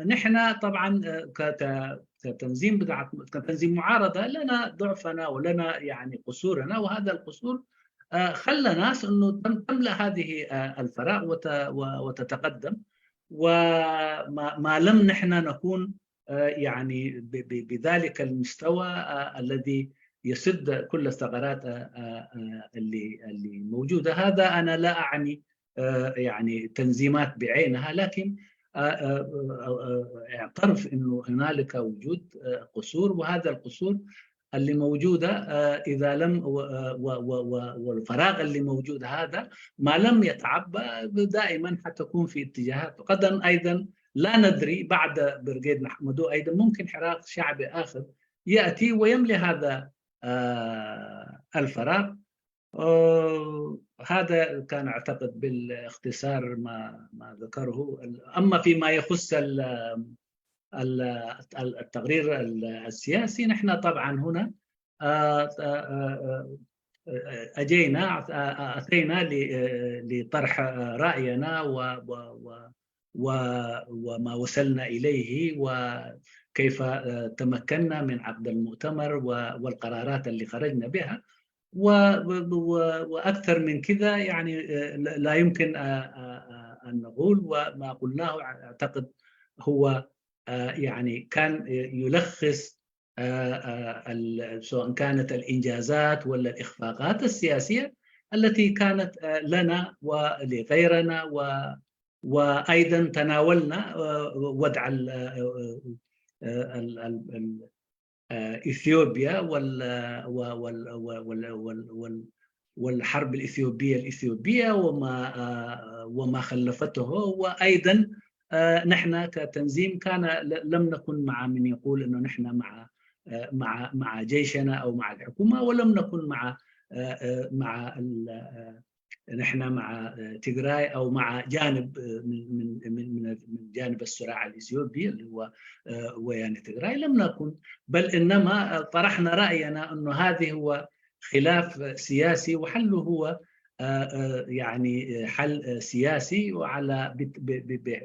نحن طبعا كتنظيم بتاع كتنظيم معارضه لنا ضعفنا ولنا يعني قصورنا، وهذا القصور خلى ناس انه تملا هذه الفراغ وتتقدم. وما ما لم نحن نكون يعني بذلك المستوى الذي يسد كل الثغرات اللي اللي موجوده. هذا انا لا اعني يعني تنظيمات بعينها، لكن اعترف انه هنالك وجود قصور، وهذا القصور اللي موجوده اذا لم والفراغ اللي موجود هذا ما لم يتعبى دائما حتكون في اتجاهات. قد ايضا لا ندري بعد برغيد محمدو ايضا ممكن حراك شعبي اخر ياتي ويملي هذا الفراغ. هذا كان اعتقد بالاختصار ما ما ذكره. اما فيما يخص التقرير السياسي، نحن طبعا هنا اجينا اتينا لطرح راينا و وما وصلنا اليه وكيف تمكنا من عقد المؤتمر والقرارات اللي خرجنا بها. واكثر من كذا يعني لا يمكن ان نقول، وما قلناه اعتقد هو يعني كان يلخص سواء كانت الانجازات ولا الاخفاقات السياسيه التي كانت لنا ولغيرنا، وايضا تناولنا وضع اثيوبيا وال والحرب الاثيوبيه الاثيوبيه وما وما خلفته. وايضا نحن كتنظيم كان لم نكن مع من يقول انه نحن مع مع مع جيشنا او مع الحكومه، ولم نكن مع مع نحن مع تجراي او مع جانب من من من من جانب الصراع الاثيوبي اللي هو ويان تجراي، لم نكن، بل انما طرحنا راينا انه هذه هو خلاف سياسي وحله هو يعني حل سياسي وعلى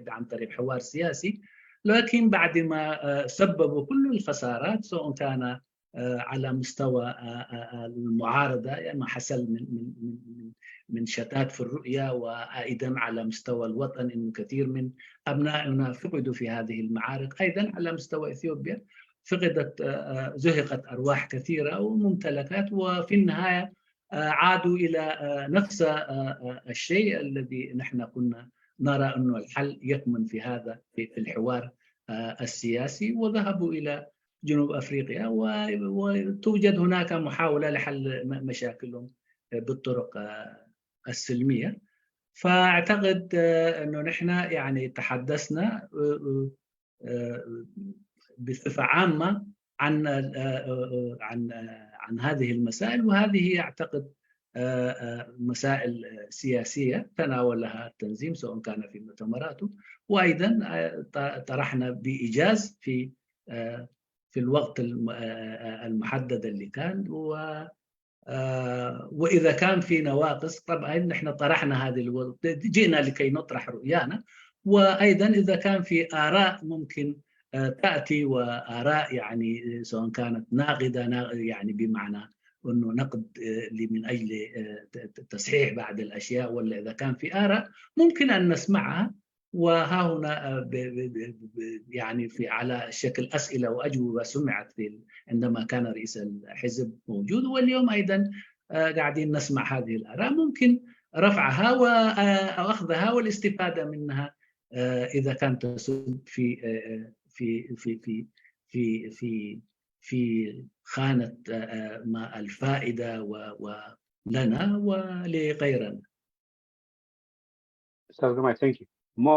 عن طريق حوار سياسي. لكن بعد ما سببوا كل الخسارات سواء كان آه، على مستوى آه، آه، آه، المعارضة، يعني ما حصل من من من من من شتات في الرؤية، وأيضا على مستوى الوطن، إنه كثير من أبنائنا فقدوا في هذه المعارك. أيضا على مستوى إثيوبيا فقدت آه، آه، زهقت أرواح كثيرة وممتلكات، وفي النهاية آه، عادوا إلى آه، نفس آه، آه، الشيء الذي نحن كنا نرى أنه الحل يكمن في هذا، في في الحوار آه، السياسي، وذهبوا إلى جنوب أفريقيا، و- وتوجد هناك محاولة لحل م- مشاكلهم بالطرق آه، السلمية. فأعتقد آه، أنه نحن يعني تحدثنا آه، آه، آه، بصفة عامة عن آه، آه، آه، عن آه، عن هذه المسائل، وهذه أعتقد آه، آه، مسائل آه، سياسية تناولها التنظيم، سواء كان في مؤتمراته، وأيضا آه، ط- طرحنا بإيجاز في آه، في الوقت الم- آه، آه، المحدد اللي كان. و آه، وإذا كان في نواقص، طبعا نحن طرحنا هذه الو- جئنا لكي نطرح رؤيانا، وأيضا إذا كان في آراء ممكن آه، تأتي، وآراء يعني سواء كانت ناقدة نا- يعني بمعنى أنه نقد آه، اللي من أجل آه، ت- ت- تصحيح بعض الأشياء، ولا إذا كان في آراء ممكن أن نسمعها. وها هنا آه، ب- ب- ب- ب- يعني في على شكل أسئلة وأجوبة سمعت في ال- عندما كان رئيس الحزب موجود، واليوم أيضا آه، قاعدين نسمع هذه الآراء، ممكن رفعها و- آه، وأخذها والاستفادة منها آه، إذا كانت تصب في آه، في في في في في في خانة آه، آه، ما الفائدة و- و- لنا ولغيرنا. استاذ ግርማይ thank you እሞ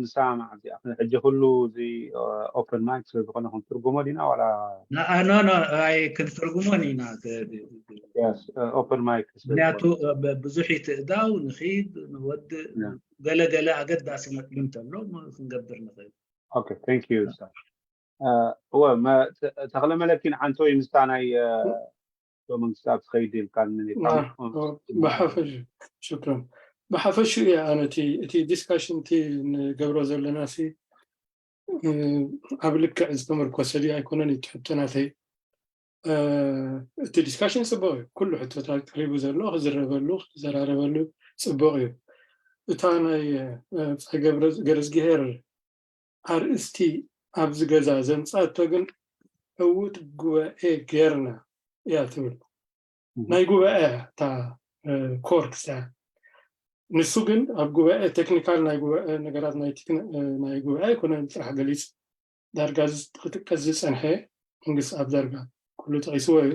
ንሰማማዕ እዚኣ ሕጂ ኩሉ እዚ open mic ስለ ዝኾነ ክንትርጉሞ ዲና ዋላ ኖ ኖ ኣይ ክንትርጉሞን ኢና yes open mic ምክንያቱ ብ- ብዙሕ ይትእዳው ንኺድ ንወድእ ገለገለ ኣገዳሲ ነጥቢ እንተሎ ክንገብር ንኽእል okay thank you እወ ተኽለ መለኪን ሓንቶ ይምስታ ናይ መንግስቲ ኣብ ትኸይድ ኢልካ ብሓፈሽ ሽክረን ብሓፈሽኡ እየ ኣነ እቲ discussion እቲ ንገብሮ ዘለና ሲ ኣብ ልክዕ ዝተመርኮሰ ድዩ ኣይኮነን እዩ ትሕቶ ናተይ እቲ discussion ፅቡቅ እዩ ኩሉ ሕቶታት ቀሪቡ ዘሎ ክዝረበሉ ክዘራረበሉ ፅቡቅ እዩ እታ ናይ ፀገብረ ገረዝግሄር ኣርእስቲ ኣብዚ ገዛ ዘምፃቶ ግን ዕዉት ጉባኤ ጌርና እያ ትብል ናይ ጉባኤ እያ እታ ኮርክስ እያ ንሱ ግን ኣብ ጉባኤ technical ናይ ጉባኤ ነገራት ናይ ጉባኤ ኣይኮነን ጥራሕ ገሊፁ ዳርጋ ክጥቀስ ዝፀንሐ መንግስቲ ኣብ ዳርጋ ኩሉ ጠቂስዎ እዩ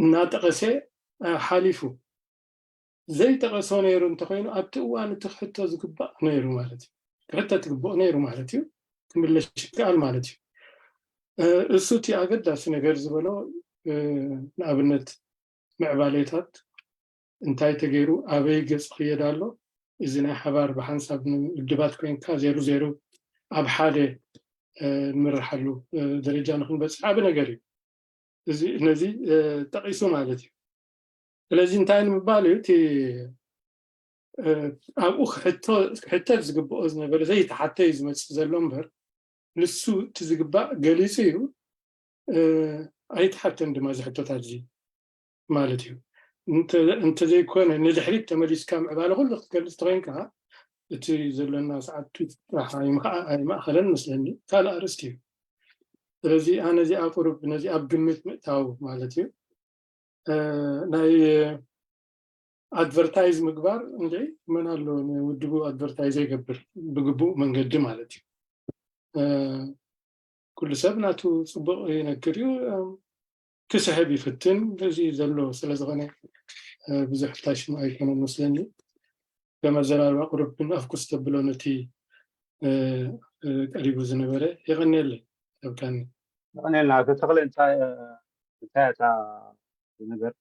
እናጠቀሰ ሓሊፉ ዘይጠቀሶ ነይሩ እንተኮይኑ ኣብቲ እዋን እቲ ክሕቶ ዝግባእ ነይሩ ማለት እዩ ክሕቶ ትግብኦ ነይሩ ማለት እዩ ክምለሽ ይከኣል ማለት እዩ እሱ እቲ ኣገዳሲ ነገር ዝበሎ ንኣብነት ምዕባሌታት እንታይ ተገይሩ ኣበይ ገፅ ክየድ ኣሎ እዚ ናይ ሓባር ብሓንሳብ ንምድባት ኮይንካ ዜሩ ዜሩ ኣብ ሓደ ንምርሓሉ ደረጃ ንክንበፅሕ ዓብ ነገር እዩ ነዚ ጠቂሱ ማለት እዩ ስለዚ እንታይ ንምባል እዩ እቲ ኣብኡ ክሕተት ዝግብኦ ዝነበረ ዘይተሓተ እዩ ዝመፅእ ዘሎ እምበር ንሱ እቲ ዝግባእ ገሊፁ እዩ ኣይተሓተን ድማ ዝሕቶታት እዚ ማለት እዩ እንተዘይኮነ ንድሕሪት ተመሊስካ ምዕባለ ኩሉ ክትገልፅ ተኮይንካ እቲ ዘለና ሰዓት ጥራሕ ኣይማእኸለን መስለኒ ካልእ ኣርእስቲ እዩ ስለዚ ኣነ እዚኣ ቁሩብ ነዚ ኣብ ግምት ምእታው ማለት እዩ ናይ advertise ምግባር እንድዒ መን ኣሎ ንውድቡ advertise ይገብር ብግቡእ መንገዲ ማለት እዩ ኩሉ ሰብ ናቱ ፅቡቅ ይነግር እዩ ክስሕብ ይፍትን እዚ ዘሎ ስለዝኮነ ብዙሕ ታሽም ኣይኮነን መስለኒ ከመዘራርባ ቁሩብ ግን ኣፍኩስ ተብሎ ነቲ ቀሪቡ ዝነበረ የቀንየለይ ኣብካኒ የቀንየልና ተተክለ እንታይ እታ ነገር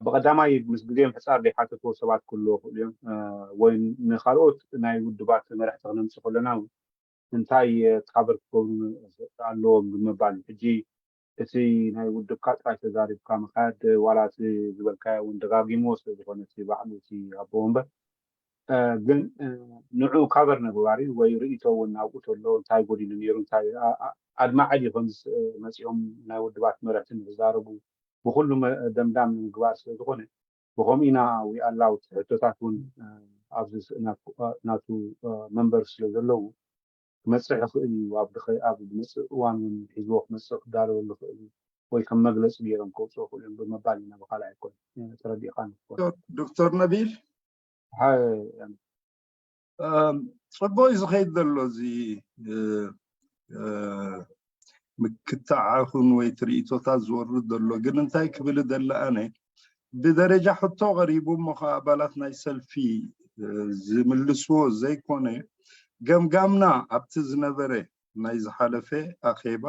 ብቀዳማይ ምስ ግዜ ምሕፃር ዘይሓተትዎ ሰባት ክህልዎ ክእሉ እዮም ወይ ንካልኦት ናይ ውድባት መራሕቲ ክነምፅእ ከለና እንታይ ተካበር ክገብሩ ኣለዎም ብምባል እዩ ሕጂ እቲ ናይ ውድብካ ጥራይ ተዛሪብካ ምካድ ዋላ እቲ ዝበልካዮ እውን ደጋጊሞ ስለዝኮነ እቲ ባዕሉ እቲ ኣቦ ወንበር ግን ንዑ ካቨር ነግባሪ ወይ ርእይቶ እውን ኣብኡ ተሎ እንታይ ጎዲሉ ነይሩ እንታይ ኣድማዒ ድዩ ከምዚ መፂኦም ናይ ውድባት መረሕቲ ንክዛረቡ ብኩሉ ደምዳም ንምግባር ስለዝኮነ ብከምኡ ኢና ዊ ኣላው ሕቶታት እውን ኣብዚ ናቱ መንበር ስለዘለዉ ክመፅእ ይኽእል እዩ ኣብ ድኸ ኣብ ዝመፅእ እዋን እውን ሒዝዎ ክመፅእ ክዳለወሉ ይኽእል እዩ ወይ ከም መግለፂ ገይሮም ከውፅኡ ይኽእሉ እዮም ብምባል ኢና ብካልኣይ ኣይኮን ተረዲእካ ንክኾን ዶክተር ነቢል ሓ- ጽቡቅ እዩ ዝኸይድ ዘሎ እዚ ምክታዕ ይኹን ወይ ትርኢቶታት ዝወርድ ዘሎ ግን እንታይ ክብል ደለ ኣነ ብደረጃ ሕቶ ቀሪቡ እሞ ከዓ ኣባላት ናይ ሰልፊ ዝምልስዎ ዘይኮነ ገምጋምና ኣብቲ ዝነበረ ናይ ዝሓለፈ ኣኼባ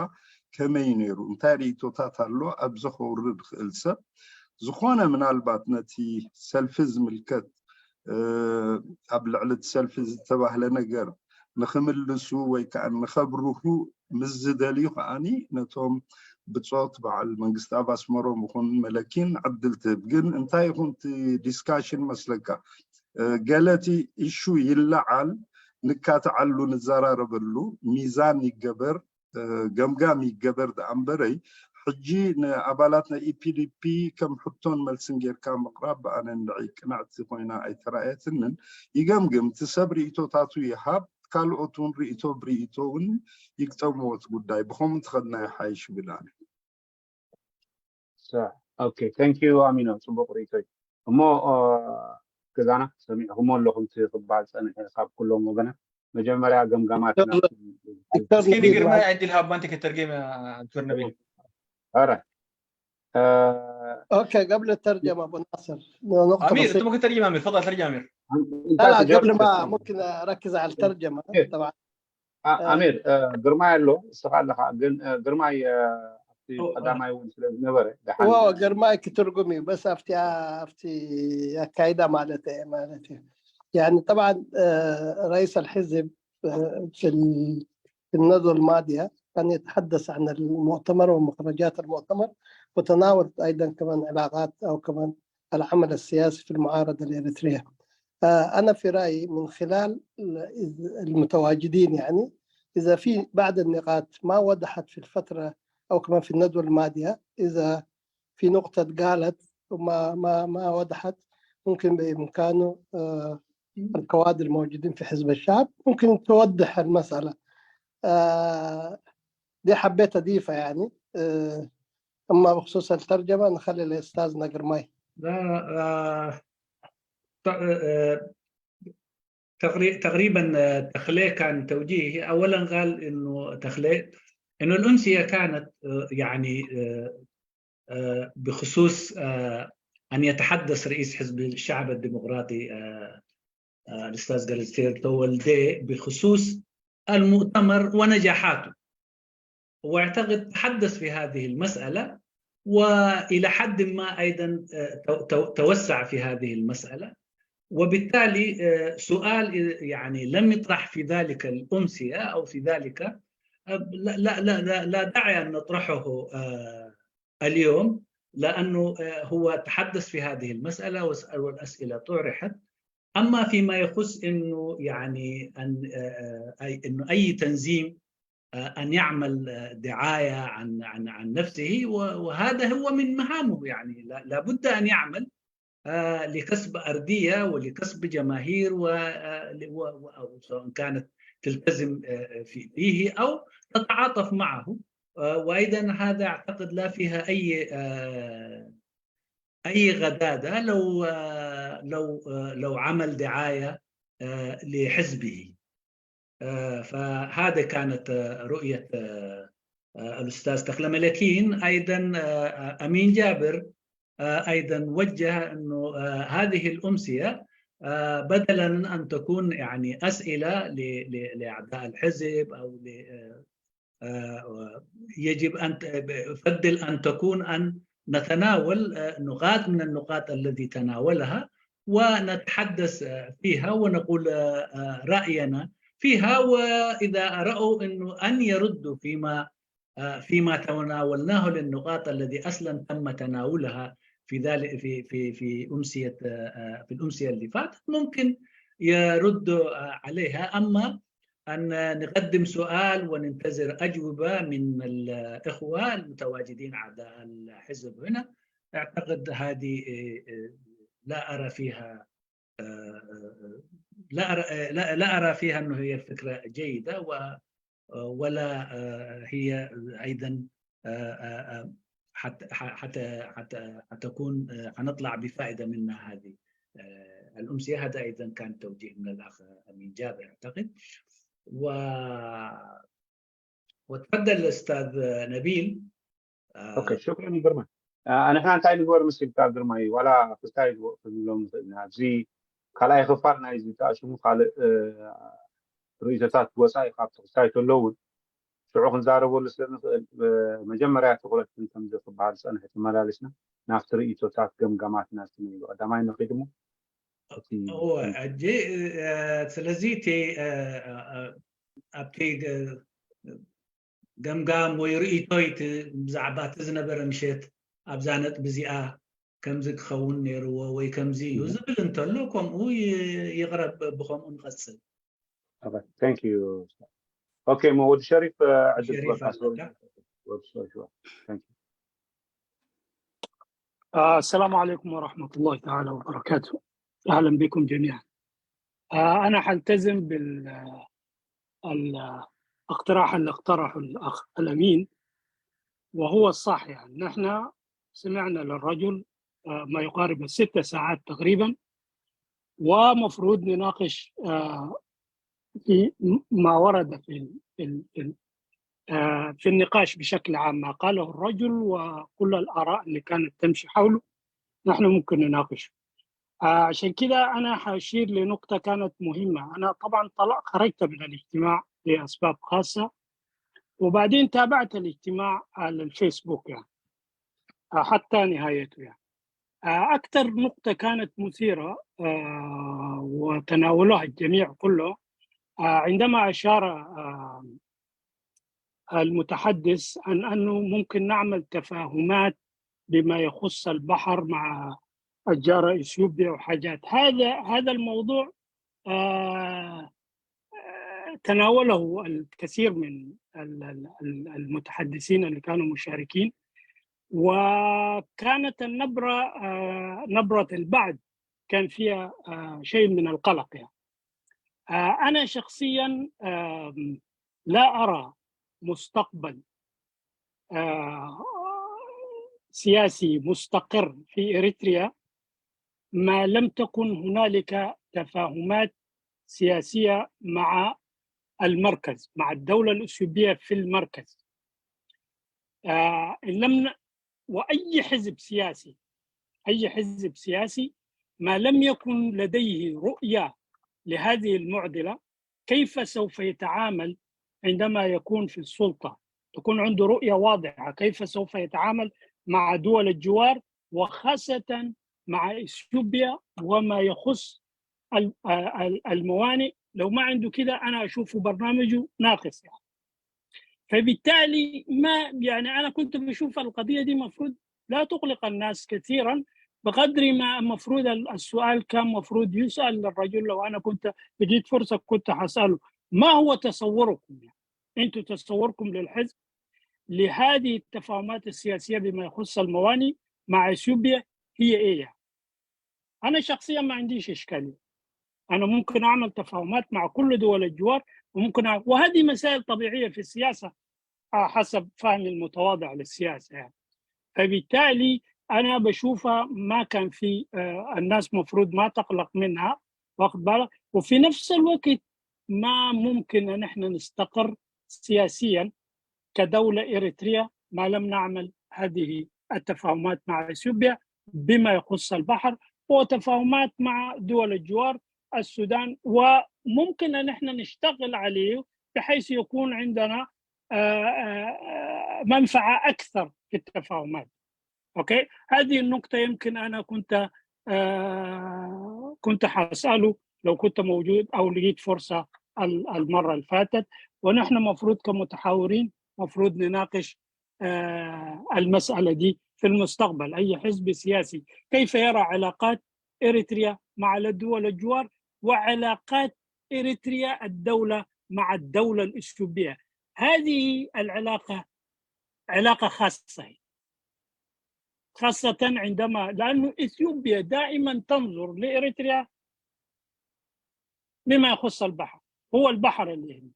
ከመይ ነይሩ እንታይ ርእቶታት ኣሎ ኣብዚ ከውርድ ክእል ሰብ ዝኾነ ምናልባት ነቲ ሰልፊ ዝምልከት ኣብ ልዕሊ እቲ ሰልፊ ዝተባህለ ነገር ንክምልሱ ወይ ከዓ ንከብርሁ ምስ ዝደልዩ ከዓኒ ነቶም ብፆት በዓል መንግስቲ ኣብ ኣስመሮም ይኹን መለኪን ዕድል ትህብ ግን እንታይ ይኹን እቲ ዲስካሽን መስለካ ገለቲ ኢሹ ይለዓል ንካትዓሉ ንዘራረበሉ ሚዛን ይገበር ገምጋም ይገበር ደኣ እምበረይ ሕጂ ንኣባላት ናይ ኢፒዲፒ ከም ሕቶን መልስን ጌርካ ምቕራብ ብኣነ ንዕይ ቅንዕቲ ኮይና ኣይተራእየትንን ይገምግም እቲ ሰብ ርእቶታቱ ይሃብ ካልኦት እውን ርእቶ ብርእቶ እውን ይግጠምዎ እቲ ጉዳይ ብኸምኡ እንተኸድና ይሓይሽ ይብል ኣነ ኦኬ thank you ኣሚኖ ፅቡቅ ርእቶ እዩ እሞ ገዛና ሰሚዕኩሞ ኣለኹም እቲ ክበሃል ፀንሐ ካብ ኩሎም ወገናት መጀመርያ ገምጋማት እስኪ ንግርማይ ዕድል ሃባ እንተ ከተርጌም ዶክተር ነቢል ኧረ ኦኬ قبل الترجمة ابو ناصر امير انت ممكن تترجم امير تفضل ترجم امير لا قبل ما ممكن اركز على الترجمة طبعا ኣሚር ግርማይ ኣሎ እስኻ ኣለኻ ግን ግርማይ ኣብቲ ቀዳማይ እውን ስለ ዝነበረ ግርማይ ክትርጉም እዩ በስ ኣብቲ ኣብቲ ኣካይዳ ማለት ማለት እዩ يعني طبعا رئيس الحزب في الندوة الماضية كان يتحدث عن المؤتمر ومخرجات المؤتمر وتناول أيضا كمان علاقات أو كمان العمل السياسي في المعارضة الإريترية أنا في رأيي من خلال المتواجدين يعني إذا في بعض النقاط ما وضحت في الفترة أو كمان في الندوة الماضية إذا في نقطة قالت وما ما ما وضحت ممكن بإمكانه الكوادر الموجودين في حزب الشعب ممكن توضح المسألة دي حبيت أضيفها يعني أما بخصوص الترجمة نخلي لأستاذنا قرماي لا تقريبا تخليه كان توجيهي اولا قال انه تخليه انه الامسيه كانت يعني بخصوص ان يتحدث رئيس حزب الشعب الديمقراطي الاستاذ جالستير تولدي بخصوص المؤتمر ونجاحاته واعتقد تحدث في هذه المساله والى حد ما ايضا توسع في هذه المساله وبالتالي سؤال يعني لم يطرح في ذلك الامسيه او في ذلك لا لا لا لا داعي ان نطرحه اليوم لانه هو تحدث في هذه المساله والاسئله طرحت اما فيما يخص انه يعني ان اي انه اي تنظيم ان يعمل دعايه عن عن عن نفسه وهذا هو من مهامه يعني لابد ان يعمل لكسب ارضيه ولكسب جماهير سواء كانت تلتزم فيه او تتعاطف معه وايضا هذا اعتقد لا فيها اي اي غداده لو لو لو عمل دعايه لحزبه فهذا كانت رؤيه الاستاذ تخلملكين ايضا امين جابر ايضا وجه انه هذه الامسيه بدلا ان تكون يعني اسئله لاعضاء الحزب او يجب ان يفضل ان تكون ان نتناول نقاط من النقاط التي تناولها ونتحدث فيها ونقول راينا فيها واذا راوا انه ان يردوا فيما فيما تناولناه للنقاط التي اصلا تم تناولها في ذلك في في في امسيه في الامسيه اللي فاتت ممكن يرد عليها. أما أن نقدم سؤال وننتظر أجوبة من الإخوة المتواجدين أعضاء الحزب هنا، أعتقد هذه لا أرى فيها لا أرى لا أرى فيها أنه هي فكرة جيدة، ولا هي أيضا حتى حتى حتى حتكون حنطلع بفائدة منها هذه الأمسية. هذا أيضا كان توجيه من الأخ أمين جابر أعتقد. و وتفضل أستاذ نبيل. ኦኬ፣ ሽክረን ግርማ። ኣንሕና እንታይ ንግበር ምስ ኢልካ ግርማ እዩ፣ ዋላ ክልታይ ንብሎም ንኽእል ኢና። ኣብዚ ካልኣይ ክፋል ናይዚ ተኣሽሙ ካልእ ርእይቶታት ወፃኢ ካብቲ ክስታይ ተሎ እውን ሽዑ ክንዛረበሉ ስለ ንኽእል፣ መጀመርያ ትኹረት ክንከም ዘክበሃል ዝፀንሐ ተመላሊስና ናብቲ ርእይቶታት ገምጋማትና ዝትመይሉ ቀዳማይ ንኽድ እሞ ሕጂ ስለዚ እቲ ኣብቲ ገምጋም ወይ ርእይቶይ ብዛዕባ እቲ ዝነበረ ምሸት ኣብዛ ነጥቢ እዚኣ ከምዚ ክኸውን ነይርዎ ወይ ከምዚ እዩ ዝብል እንተሎ ከምኡ ይቕረብ፣ ብኸምኡ ንቐጽል። ኦኬ፣ ሞ ወዲ ሸሪፍ ዕድል السلام عليكم ورحمة الله تعالى وبركاته. أهلا بكم جميعا. أنا حلتزم بالاقتراح اللي اقترحه الأخ الأمين، وهو الصح. يعني نحن سمعنا للرجل ما يقارب الست ساعات تقريبا، ومفروض نناقش في ما ورد في في النقاش بشكل عام، ما قاله الرجل وكل الآراء اللي كانت تمشي حوله نحن ممكن نناقشه. عشان كده أنا حأشير لنقطة كانت مهمة. أنا طبعا طلع خرجت من الاجتماع لأسباب خاصة، وبعدين تابعت الاجتماع على الفيسبوك يعني حتى نهايته يعني. أكثر نقطة كانت مثيرة وتناولها الجميع كله عندما أشار المتحدث عن أنه ممكن نعمل تفاهمات بما يخص البحر مع الجارة إثيوبيا وحاجات. هذا هذا الموضوع تناوله الكثير من المتحدثين اللي كانوا مشاركين، وكانت النبرة نبرة البعض كان فيها شيء من القلق يعني. أنا شخصيا لا أرى مستقبل سياسي مستقر في إريتريا ما لم تكن هنالك تفاهمات سياسية مع المركز، مع الدولة الأثيوبية في المركز. إن لم وأي حزب سياسي، أي حزب سياسي ما لم يكن لديه رؤية لهذه المعضلة، كيف سوف يتعامل عندما يكون في السلطة؟ تكون عنده رؤية واضحة كيف سوف يتعامل مع دول الجوار، وخاصة مع إثيوبيا وما يخص الموانئ. لو ما عنده كده أنا أشوفه برنامجه ناقص يعني. فبالتالي ما يعني أنا كنت بشوف القضية دي مفروض لا تقلق الناس كثيرا بقدر ما مفروض السؤال كان مفروض يسأل للرجل. لو أنا كنت لقيت فرصة كنت حسأله ما هو تصوركم يعني؟ أنتوا تصوركم للحزب لهذه التفاهمات السياسية بما يخص الموانئ مع إثيوبيا هي إيه يعني؟ أنا شخصيا ما عنديش إشكالية، أنا ممكن أعمل تفاهمات مع كل دول الجوار، وممكن أ... وهذه مسائل طبيعية في السياسة حسب فهمي المتواضع للسياسة يعني. فبالتالي أنا بشوفها ما كان في الناس مفروض ما تقلق منها، واخد بالك؟ وفي نفس الوقت ما ممكن أن احنا نستقر سياسيا كدولة إريتريا ما لم نعمل هذه التفاهمات مع إثيوبيا بما يخص البحر، وتفاهمات مع دول الجوار السودان، وممكن أن احنا نشتغل عليه بحيث يكون عندنا منفعة أكثر في التفاهمات. أوكي، هذه النقطة يمكن أنا كنت كنت حسأله لو كنت موجود أو لقيت فرصة المرة اللي فاتت. ونحن مفروض كمتحاورين مفروض نناقش المسألة دي في المستقبل. أي حزب سياسي كيف يرى علاقات إريتريا مع الدول الجوار وعلاقات إريتريا الدولة مع الدولة الإثيوبية. هذه العلاقة علاقة خاصة، خاصة عندما، لأنه إثيوبيا دائما تنظر لإريتريا بما يخص البحر، هو البحر اللي هنا.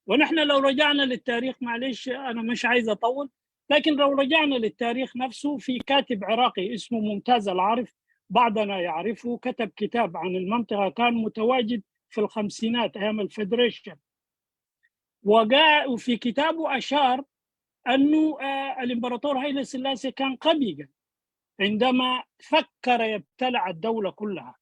ونحن لو رجعنا للتاريخ، معلش أنا مش عايز أطول، لكن لو رجعنا للتاريخ نفسه، في كاتب عراقي اسمه ممتاز العارف، بعضنا يعرفه، كتب كتاب عن المنطقة، كان متواجد في الخمسينات أيام الفيدريشن، وجاء في كتابه أشار أنه آه، الإمبراطور هايلي سلاسي كان غبيا عندما فكر يبتلع الدولة كلها،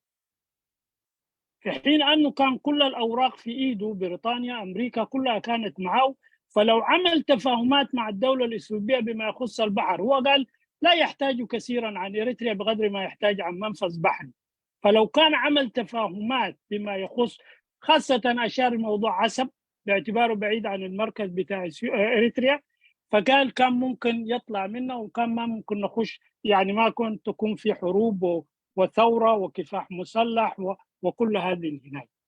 في حين أنه كان كل الأوراق في إيده، بريطانيا، أمريكا، كلها كانت معه. فلو عمل تفاهمات مع الدولة الإثيوبية بما يخص البحر، هو قال لا يحتاج كثيرا عن إريتريا بقدر ما يحتاج عن منفذ بحري. فلو كان عمل تفاهمات بما يخص، خاصة أشار الموضوع عسب باعتباره بعيد عن المركز بتاع إثيو- إريتريا، فقال كان ممكن يطلع منه، وكان ما ممكن نخش، يعني ما كنت تكون في حروب و- وثورة وكفاح مسلح و- وكل هذه الهناية.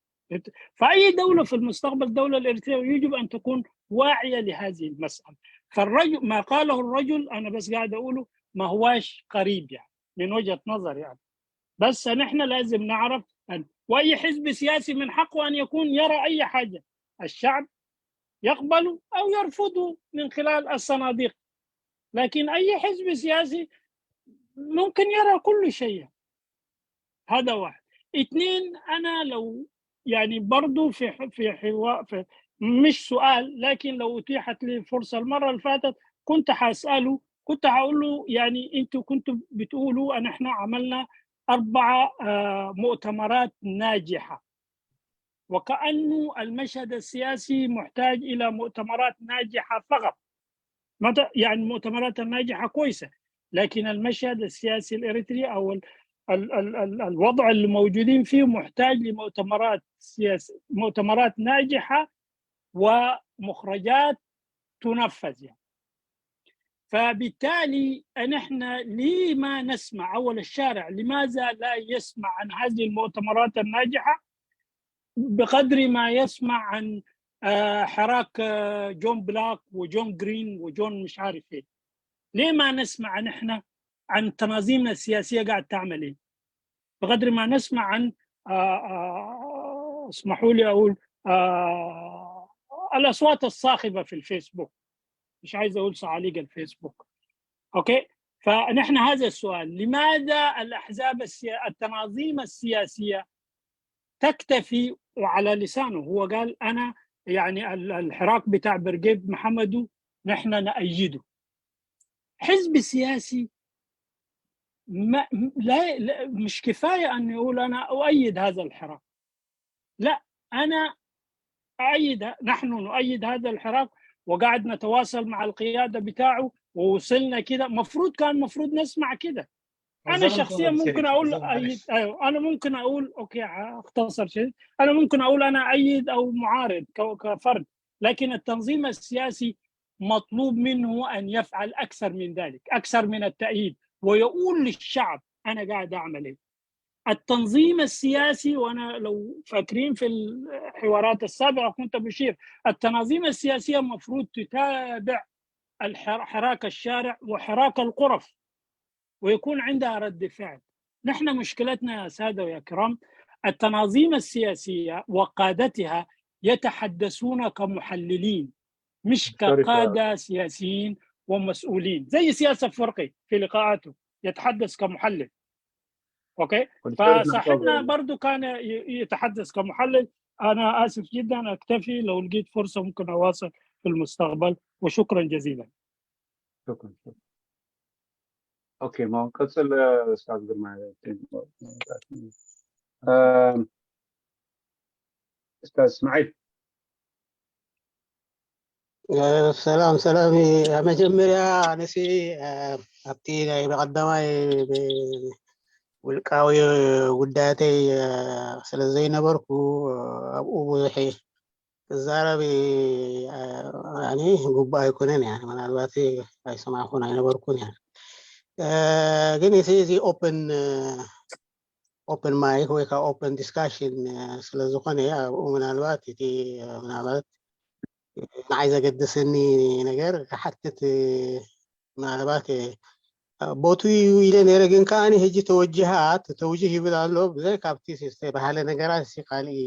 فأي دولة في المستقبل، الدولة الإريترية يجب أن تكون واعية لهذه المسألة. فالرجل، ما قاله الرجل، أنا بس قاعد أقوله، ما هواش قريب يعني من وجهة نظر يعني. بس نحن لازم نعرف أن، وأي حزب سياسي من حقه أن يكون يرى أي حاجة، الشعب يقبل أو يرفضه من خلال الصناديق، لكن أي حزب سياسي ممكن يرى كل شيء. هذا واحد. اثنين، أنا لو يعني برضو في ح- في حوار في، مش سؤال، لكن لو أتيحت لي فرصة، المرة اللي فاتت كنت حاسأله، كنت هقول له يعني أنتوا كنتوا بتقولوا أن إحنا عملنا أربعة آه، مؤتمرات ناجحة، وكأنه المشهد السياسي محتاج إلى مؤتمرات ناجحة فقط. متى يعني المؤتمرات الناجحة كويسة، لكن المشهد السياسي الإريتري أو ال ال ال ال الوضع اللي موجودين فيه محتاج لمؤتمرات سياسية، مؤتمرات ناجحة ومخرجات تنفذ يعني. فبالتالي نحن ليه ما نسمع أول الشارع، لماذا لا يسمع عن هذه المؤتمرات الناجحة بقدر ما يسمع عن آه، حراك آه، جون بلاك وجون جرين وجون مش عارف ايه؟ ليه ما نسمع نحن عن تناظيمنا السياسية قاعد تعمل ايه؟ بقدر ما نسمع عن آه، آه، اسمحوا لي اقول آه، الاصوات الصاخبة في الفيسبوك، مش عايز اقول صعاليق الفيسبوك. اوكي، فنحن هذا السؤال، لماذا الاحزاب السيا... التناظيم السياسية تكتفي؟ وعلى لسانه هو قال انا يعني الحراك بتاع برقيب محمدو نحن نأيده. حزب سياسي ما لا مش كفايه ان يقول انا اؤيد هذا الحراك، لا، انا اؤيد، نحن نؤيد هذا الحراك، وقاعد نتواصل مع القياده بتاعه ووصلنا كده. مفروض كان مفروض نسمع كده. انا شخصيا ممكن اقول ايد، ايوه، انا ممكن اقول اوكي، اختصر شيء، انا ممكن اقول انا ايد او معارض كفرد، لكن التنظيم السياسي مطلوب منه ان يفعل اكثر من ذلك، اكثر من التأييد، ويقول للشعب انا قاعد اعمل ايه. التنظيم السياسي، وانا لو فاكرين في الحوارات السابقه كنت بشير، التناظيم السياسيه المفروض تتابع حراك الشارع وحراك القرف، ويكون عندها رد فعل. نحن مشكلتنا يا ساده ويا كرام، التناظيم السياسيه وقادتها يتحدثون كمحللين، مش كقاده سياسيين ومسؤولين، زي سياسه فرقي في لقاءاته يتحدث كمحلل. اوكي، فصاحبنا برضو كان يتحدث كمحلل. انا اسف جدا، اكتفي، لو لقيت فرصه ممكن اواصل في المستقبل، وشكرا جزيلا. شكرا. اوكي، ما نقصل استاذ جرماية. استاذ اسماعيل. ሰላም ሰላም። መጀመርያ ኣነሲ ኣብቲ ናይ ብቐዳማይ ውልቃዊ ጉዳያተይ ስለ ዘይነበርኩ ኣብኡ ብዙሕ ክዛረብ ግቡእ ኣይኮነን እያ። ምናልባት ኣይሰማዕኩን ኣይነበርኩን እያ። ግን እዚ እዚ ኦፕን ኦፕን ማይክ ወይ ከዓ ኦፕን ዲስካሽን ስለ ዝኾነ ኣብኡ ምናልባት እቲ ምናልባት ንዓይ ዘገድሰኒ ነገር ክሓትት ምናልባት ቦቱ ኢለ ነይረ። ግን ከዓ ሕጂ ተወጅሃት ተውጅህ ይብል ኣሎ። ብዘይ ካብቲ ዝተባህለ ነገራት ሲ ካልእ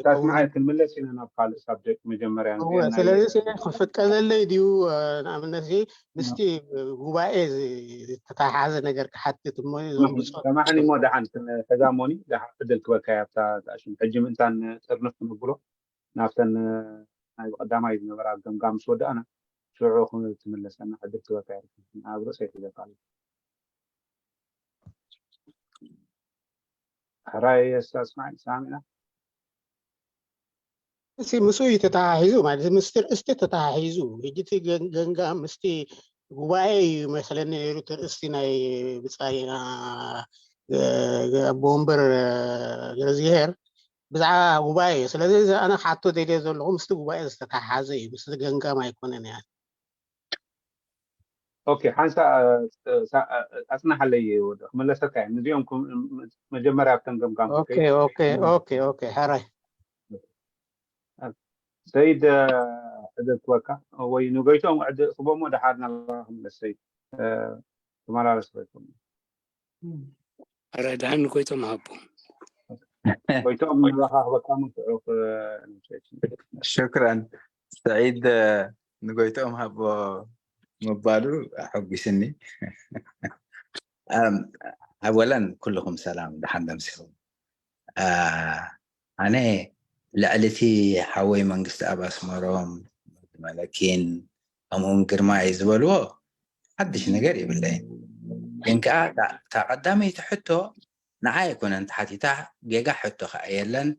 ታስማዓይ ክንምለስ ኢና ናብ ካልእ ሳብጀክት መጀመርያ ንዚኣ ናይ- ስለዚ ክፍቀደለይ ድዩ? ንኣብነት ምስቲ ጉባኤ ዝተተሓሓዘ ነገር ክሓትት እሞ እዞም ብጾት- ሰማዕኒ እሞ ደሓን ተዛሞኒ ደሓን ዕድል ክበካ ኣብታ ሽም ሕጂ ምእንታን ጥርንፍ ክነብሎ ናብተን ናይ ብቐዳማይ ዝነበራ ገምጋም ምስ ወዳእና ሽዑ ክትምለሰና ዕድል ክበካ ኣብ ርእሰይ ሒዘካ ኣሎ። ሕራይ ኣስማዒ ሳሚና እዚ ምስኡ እዩ ተተሓሒዙ ማለት ምስቲ ርእስቲ ተተሓሒዙ ሕጂ እቲ ገንጋ ምስቲ ጉባኤ እዩ መስለኒ ነይሩ እቲ ርእስቲ ናይ ብፃይ ኣቦ ወንበር ገረዝግሄር ብዛዕባ ጉባኤ እዩ። ስለዚ እዚ ኣነ ክሓቶ ደልየ ዘለኹ ምስቲ ጉባኤ ዝተተሓሓዘ እዩ፣ ምስቲ ገንጋም ኣይኮነን እያ። ኦኬ ሓንሳ ኣፅናሓለይ ወደ ክመለሰካ እየ። ንዚኦም መጀመርያ ኣብተን ገምጋም ኦኬ ኦኬ ኦኬ ኦኬ ሕራይ ሰይድ ዕድል ክበካ ወይ ንጎይቶም ዕድል ክቦሞ ደሓር ናባኻ ክምለስ ሰይድ ክመላለስ ኮይኩም ኣረ ደሓን ንጎይቶም ሃቦ ጎይቶም ናባኻ ክበካ ምትዑ ሽክራን ሰዒድ ንጎይቶም ሃቦ ምባሉ ኣሐጒስኒ ኣወለን ኩልኹም ሰላም ደሓን ደምሲኹም ኣነ ልዕሊ እቲ ሓወይ መንግስቲ ኣብ ኣስመሮም መለኪን ከምኡውን ግርማይ ዝበልዎ ሓድሽ ነገር የብለይን ግን ከዓ እታ ቀዳመይቲ ሕቶ ንዓይ ኣይኮነን ተሓቲታ ጌጋ ሕቶ ከዓ የለን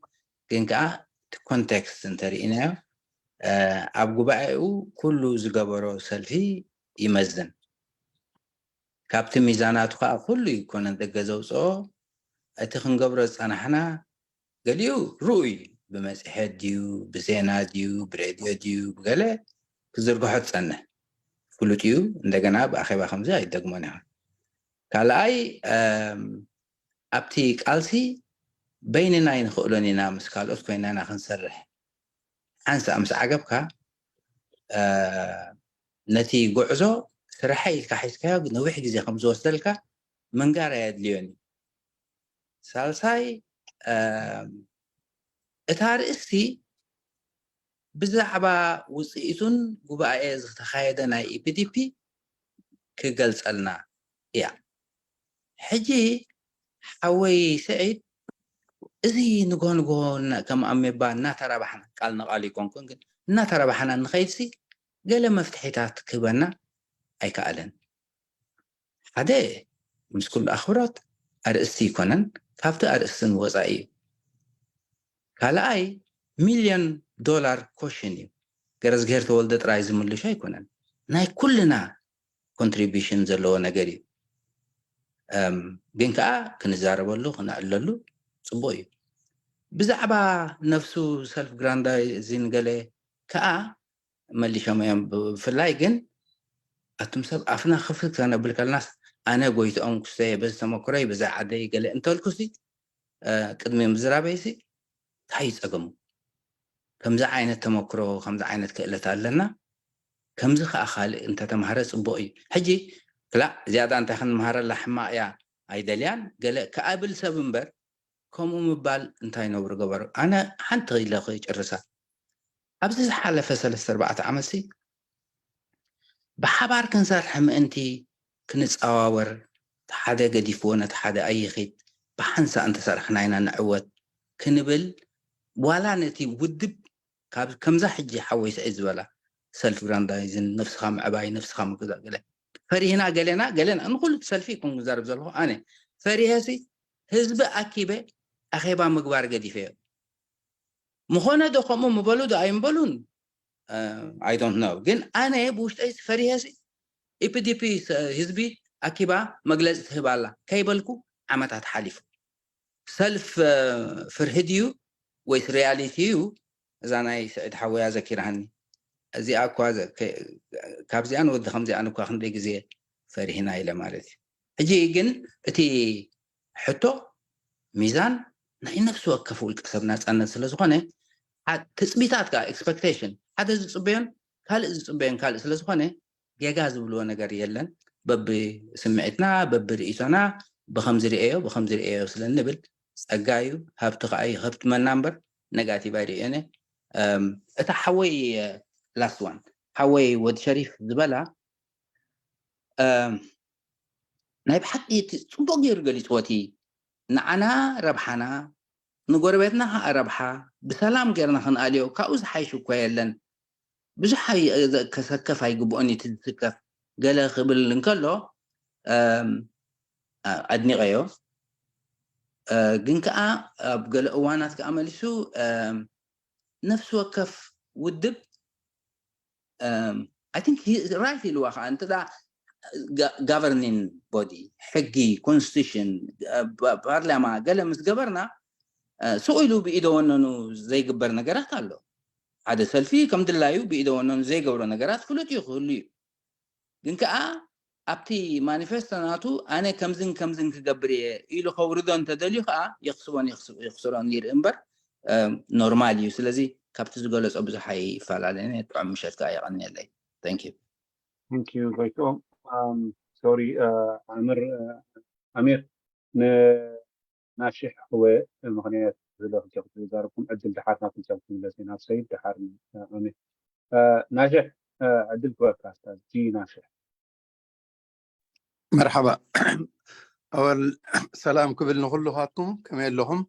ግን ከዓ እቲ ኮንቴክስት እንተርኢናዮ ኣብ ጉባኤኡ ኩሉ ዝገበሮ ሰልፊ ይመዝን ካብቲ ሚዛናቱ ከዓ ኩሉ ይኮነን ደገ ዘውፅኦ እቲ ክንገብሮ ዝፀናሕና ገሊኡ ርኡይ ብመፅሄት ድዩ ብዜና ድዩ ብሬድዮ ድዩ ብገለ ክዝርግሖ ትፀንሕ ፍሉጥ እዩ እንደገና ብኣኼባ ከምዚ ኣይደግሞን ይኸውን ካልኣይ ኣብቲ ቃልሲ በይንና ኣይንኽእሎን ኢና ምስ ካልኦት ኮይና ኢና ክንሰርሕ ሓንሳእ ምስ ዓገብካ ነቲ ጉዕዞ ስርሐ ኢልካ ሒዝካዮ ነዊሕ ግዜ ከም ዝወስደልካ ምንጋር ኣየድልዮን እዩ ሳልሳይ እታ ርእስቲ ብዛዕባ ውፅኢቱን ጉባኤ ዝተኻየደ ናይ ኢፒዲፒ ክገልፀልና እያ ሕጂ ሓወይ ስዒድ እዚ ንጎ ንጎ ከም ኣሜባ እናተረባሕና ቃል ንቃል ይኮንኩን ግን እናተረባሕና ንኸይድሲ ገለ መፍትሒታት ክህበና ኣይከኣለን ሓደ ምስ ኩሉ ኣኽብሮት ኣርእስቲ ይኮነን ካብቲ ኣርእስትን ወፃኢ እዩ ካልኣይ ሚልዮን ዶላር ኮሽን እዩ ገረዝግሄር ተወልደ ጥራይ ዝምልሾ ኣይኮነን ናይ ኩልና ኮንትሪቢሽን ዘለዎ ነገር እዩ ግን ከዓ ክንዛረበሉ ክነዕለሉ ፅቡቅ እዩ ብዛዕባ ነፍሱ ሰልፍ ግራንዳይዚን ገለ ከዓ መሊሾም እዮም ብፍላይ ግን ኣቱም ሰብ ኣፍና ክፍት ከነብል ከለናስ ኣነ ጎይትኦም ክስተየ በዚ ተመክሮይ በዛ ዓደይ ገለ እንተልኩሲ ቅድሚ ምዝራበይሲ እንታይ ይፀገሙ ከምዚ ዓይነት ተመክሮ ከምዚ ዓይነት ክእለት ኣለና ከምዚ ከዓ ካልእ እንተተማሃረ ፅቡቅ እዩ ሕጂ ክላእ ዝያዳ እንታይ ክንመሃረላ ሕማቅ እያ ኣይደልያን ገለ ክኣብል ሰብ እምበር ከምኡ ምባል እንታይ ነውሪ ገበሩ ኣነ ሓንቲ ኢለ ክጭርሳ ኣብዚ ዝሓለፈ ሰለስተ ኣርባዕተ ዓመትሲ ብሓባር ክንሰርሕ ምእንቲ ክንፀዋወር እቲ ሓደ ገዲፍዎ ነቲ ሓደ ኣይኺድ ብሓንሳእ እንተሰራሕና ኢና ንዕወት ክንብል ዋላ ነቲ ውድብ ካብ ከምዛ ሕጂ ሓወይ ስዒድ ዝበላ ሰልፍ ግራንዳይዝን ነፍስኻ ምዕባይ ነፍስኻ ምግዛእ ገለ ፈሪህና ገለና ገለና ንኩሉ ሰልፊ ይኩን ክዛረብ ዘለኹ ኣነ ፈሪሀሲ ህዝቢ ኣኪበ ኣኼባ ምግባር ገዲፈዮ ምኾነ ዶ ከምኡ ምበሉ ዶ ኣይምበሉን I don't know ግን ኣነ ብውሽጠይ ፈሪሀሲ ኢፒዲፒ ህዝቢ ኣኪባ መግለፂ ትህብ ኣላ ከይበልኩ ዓመታት ሓሊፉ ሰልፍ ፍርሂ ድዩ ወይስ ሪያሊቲ እዩ እዛ ናይ ስዒድ ሓወያ ዘኪራሃኒ እዚኣ እኳ ካብዚኣ ንወዲ ከምዚኣ እኳ ክንደይ ግዜ ፈሪህና ኢለ ማለት እዩ ሕጂ ግን እቲ ሕቶ ሚዛን ናይ ነፍሲ ወከፍ ውልቀ ሰብ ናፃነት ስለ ዝኾነ፣ ትፅቢታት ከዓ፣ ኤክስፐክቴሽን፣ ሓደ ዝፅበዮን ካልእ ዝፅበዮን ካልእ ስለ ዝኾነ፣ ጌጋ ዝብልዎ ነገር የለን። በብስምዒትና፣ በብርእይቶና፣ ብኸም ዝርእዮ ብኸም ዝርእዮ ስለ እንብል፣ ጸጋ እዩ፣ ሃብቲ ከዓ ይኸብትመና እምበር፣ ነጋቲቭ ኣይርእዮን እየ። እታ ሓወይ፣ ላስት ዋን፣ ሓወይ ወዲ ሸሪፍ ዝበላ፣ ናይ ብሓቂ እቲ ጽቡቕ ገይሩ ገሊጽዎ። እቲ ንዓና ረብሓና፣ ንጎረቤትና ከዓ ረብሓ፣ ብሰላም ጌርና ክንኣልዮ ካብኡ ዝሓይሽ እኳ የለን። ብዙሕ ከሰከፍ ኣይግብኦን እዩ። እቲ ዝስከፍ ገለ ክብል እንከሎ ኣድኒቐዮ። ግን ከዓ ኣብ ገለ እዋናት ከዓ መሊሱ ነፍሲ ወከፍ ውድብ፣ I think right ኢልዋ ከዓ፣ እንተ ጋቨርኒንግ ቦዲ፣ ሕጊ፣ ኮንስቲቱሽን፣ ፓርላማ ገለ ምስ ገበርና፣ ስቕ ኢሉ ብኢደ ወነኑ ዘይግበር ነገራት ኣሎ። ሓደ ሰልፊ ከም ድላዩ ብኢደ ወነኑ ዘይገብሮ ነገራት ፍሉጥ እዩ፣ ክህሉ እዩ። ግን ከዓ ኣብቲ ማኒፌስቶ ናቱ፣ ኣነ ከምዝን ከምዝን ክገብር እየ ኢሉ ከውርዶ እንተደልዩ ከዓ፣ የኽስቦን የኽስሮን ይርኢ እምበር ኖርማል እዩ። ስለዚ ካብቲ ዝገለጾ ብዙሕ ኣይፈላለን። ጥዑም ምሸት ከዓ የቐንየለይ። Thank you። Thank you ጎይትኦም። ሶሪ ኣምር፣ ኣሚር፣ ንናሽሕ ክወ ምኽንያት ዝለ ክልቲኹም ዝዛረብኩም ዕድል ድሓር ናብ ክልቲኹም ክምለስ ኢና። ሰይድ ድሓር ኣሚር። ናሽሕ ዕድል ክወካ ስታዝ ጂ ናሽሕ። መርሓባ። ኣወል ሰላም ክብል ንኹልኻትኩም፣ ከመይ ኣለኹም?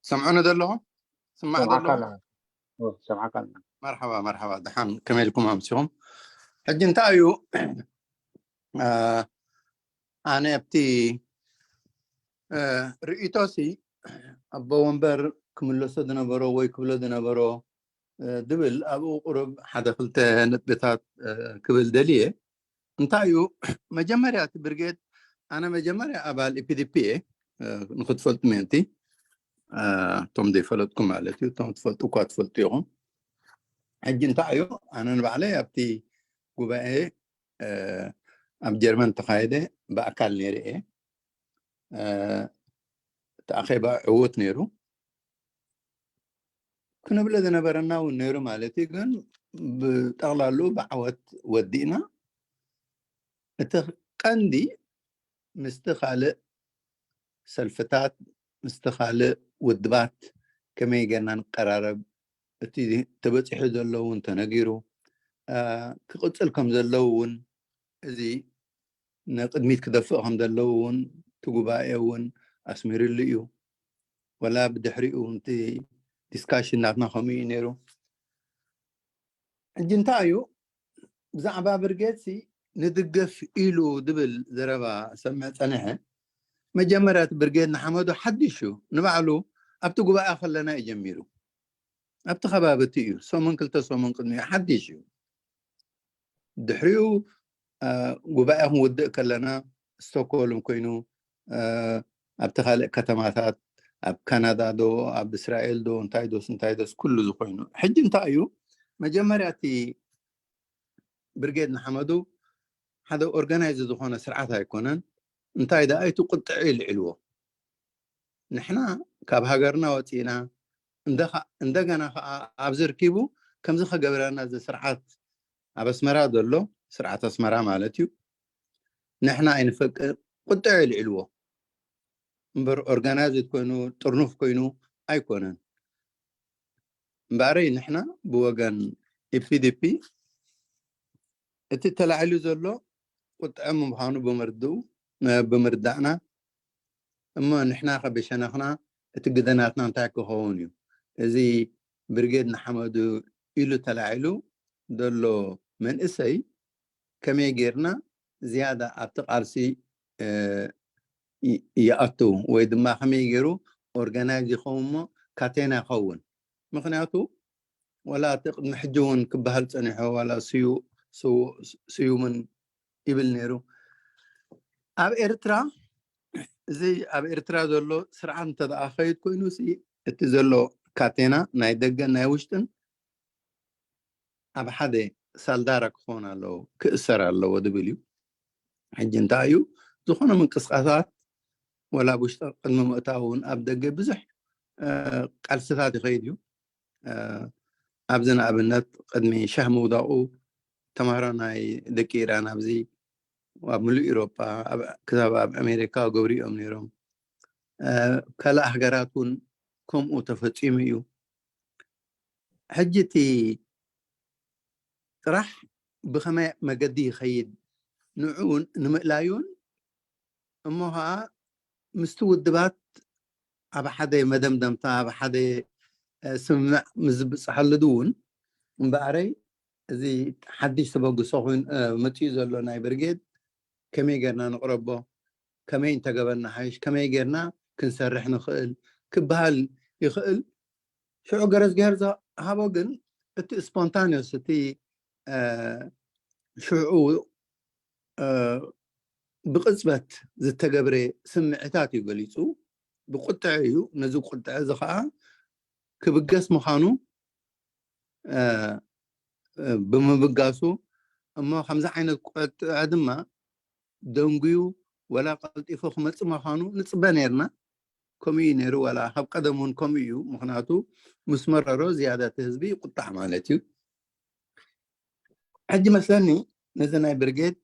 ሰምዑኒ ዘለኹም? ስማዕ ዘለኹም? ሰምዓካ ኣለና። መርሓባ፣ መርሓባ። ደሓን ከመይ ኢልኩም ኣምሲኹም? ሕጂ እንታይ እዩ ኣነ ኣብቲ ርእይቶሲ ኣቦ ወንበር ክምለሶ ዝነበሮ ወይ ክብሎ ዝነበሮ ድብል ኣብኡ ቁሩብ ሓደ ክልተ ነጥብታት ክብል ደልየ። እንታይ እዩ መጀመርያ እቲ ብርጌድ፣ ኣነ መጀመርያ ኣባል ኢፒዲፒ እየ፣ ንክትፈልጡ ምእንቲ፣ እቶም ዘይፈለጥኩም ማለት እዩ። እቶም ትፈልጡ እኳ ትፈልጡ ኢኹም። ሕጂ እንታይ እዩ ኣነ ንባዕለይ ኣብቲ ጉባኤ ኣብ ጀርመን ተኻየደ ብኣካል ነይረ እየ። እቲ ኣኼባ ዕዉት ነይሩ። ክንብሎ ዝነበረና እውን ነይሩ ማለት እዩ። ግን ብጠቕላሉ ብዓወት ወዲእና። እቲ ቀንዲ ምስቲ ካልእ ሰልፍታት፣ ምስቲ ካልእ ውድባት ከመይ ጌርና ንቀራረብ፣ እቲ ተበፂሑ ዘሎ እውን ተነጊሩ፣ ክቕፅል ከም ዘለዎ እውን፣ እዚ ንቕድሚት ክደፍእ ከም ዘለዎ እውን እቲ ጉባኤ እውን ኣስሚርሉ እዩ። ወላ ብድሕሪኡ እቲ ዲስካሽን ናትና ከምኡ እዩ ነይሩ። ሕጂ እንታይ እዩ ብዛዕባ ብርጌድሲ ንድገፍ ኢሉ ዝብል ዘረባ ሰምዕ ጸኒሐ። መጀመርያ እቲ ብርጌድ ንሓመዱ ሓድሽ እዩ፣ ንባዕሉ ኣብቲ ጉባኤ ከለና እዩ ጀሚሩ። ኣብቲ ከባቢ እቲ እዩ፣ ሰሙን ክልተ ሰሙን ቅድሚኡ ሓድሽ እዩ። ድሕሪኡ ጉባኤ ክንውድእ ከለና ስቶክሆልም ኮይኑ፣ ኣብቲ ካልእ ከተማታት፣ ኣብ ካናዳ ዶ ኣብ እስራኤል ዶ እንታይ ዶስ እንታይ ዶስ ኩሉ ዝኾይኑ። ሕጂ እንታይ እዩ መጀመርያ እቲ ብርጌድ ንሓመዱ ሓደ ኦርጋናይዝ ዝኾነ ስርዓት ኣይኮነን። እንታይ ደኣ እቲ ቁጥዕ ይልዕልዎ። ንሕና ካብ ሃገርና ወፂእና እንደገና ከዓ ኣብዚ ርኪቡ ከምዚ ከገብረና እዚ ስርዓት ኣብ ኣስመራ ዘሎ ስርዓት ኣስመራ ማለት እዩ። ንሕና ኣይንፈቅድ ቁጥዕ ይልዕልዎ እምበር ኦርጋናይዝድ ኮይኑ ጥርኑፍ ኮይኑ ኣይኮነን። እምበኣረይ ንሕና ብወገን ኢፒዲፒ እቲ ተላዒሉ ዘሎ ቁጥዐ ምዃኑ ብምርድኡ ብምርዳእና እሞ ንሕና ከብሸነኽና እቲ ግደናትና እንታይ ክኸውን እዩ? እዚ ብርጌድ ንሓመዱ ኢሉ ተላዒሉ ዘሎ መንእሰይ ከመይ ጌርና ዝያዳ ኣብቲ ቃልሲ ይኣቱ ወይ ድማ ከመይ ገይሩ ኦርጋናይዝ ይኸውን እሞ ካቴና ይኸውን። ምክንያቱ ወላ እቲ ቅድሚ ሕጂ እውን ክበሃል ፀኒሖ ዋላ ስዩምን ይብል ነይሩ። ኣብ ኤርትራ እዚ ኣብ ኤርትራ ዘሎ ስርዓት እንተደኣ ከይድ ኮይኑ እቲ ዘሎ ካቴና ናይ ደገን ናይ ውሽጥን ኣብ ሓደ ሳልዳራ ክኾን ኣለዎ ክእሰር ኣለዎ ዝብል እዩ። ሕጂ እንታይ እዩ ዝኾነ ምንቅስቃሳት ወላ ውሽጢ ቅድሚ ምእታው እውን ኣብ ደገ ብዙሕ ቃልስታት ይኸይድ እዩ። ኣብዚ ንኣብነት ቅድሚ ሻህ ምውዳቑ ተማሃሮ ናይ ደቂ ኢራን ኣብዚ ኣብ ምሉእ ኤሮጳ ክሳብ ኣብ ኣሜሪካ ገብሩ እዮም ነይሮም። ካልእ ሃገራት እውን ከምኡ ተፈፂሙ እዩ። ሕጂ እቲ ጥራሕ ብኸመይ መገዲ ይኸይድ ንዕኡ ንምእላዩን እሞ ከዓ ምስቲ ውድባት ኣብ ሓደ መደምደምታ ኣብ ሓደ ስምምዕ ምስ ዝበፅሓሉ እውን እምበኣረይ እዚ ሓድሽ ተበግሶ ኮይኑ መፅኡ ዘሎ ናይ ብርጌድ ከመይ ጌርና ንቕረቦ፣ ከመይ እንተገበርና ሓይሽ፣ ከመይ ጌርና ክንሰርሕ ንኽእል ክበሃል ይኽእል። ሽዑ ገረዝግሄር ዝሃቦ ግን እቲ ስፖንታኒዮስ እቲ ሽዑ ብቕፅበት ዝተገብረ ስምዕታት እዩ ገሊፁ። ብቁጥዐ እዩ። ነዚ ቁጥዐ እዚ ከዓ ክብገስ ምዃኑ ብምብጋሱ እሞ ከምዚ ዓይነት ቁጥዐ ድማ ደንጉዩ ወላ ቀልጢፉ ክመፅእ ምዃኑ ንፅበ ነርና። ከምኡ እዩ ነይሩ። ዋላ ካብ ቀደም እውን ከምኡ እዩ። ምክንያቱ ምስ መረሮ ዝያዳ እቲ ህዝቢ ይቁጣዕ ማለት እዩ። ሕጂ መስለኒ ነዚ ናይ ብርጌድ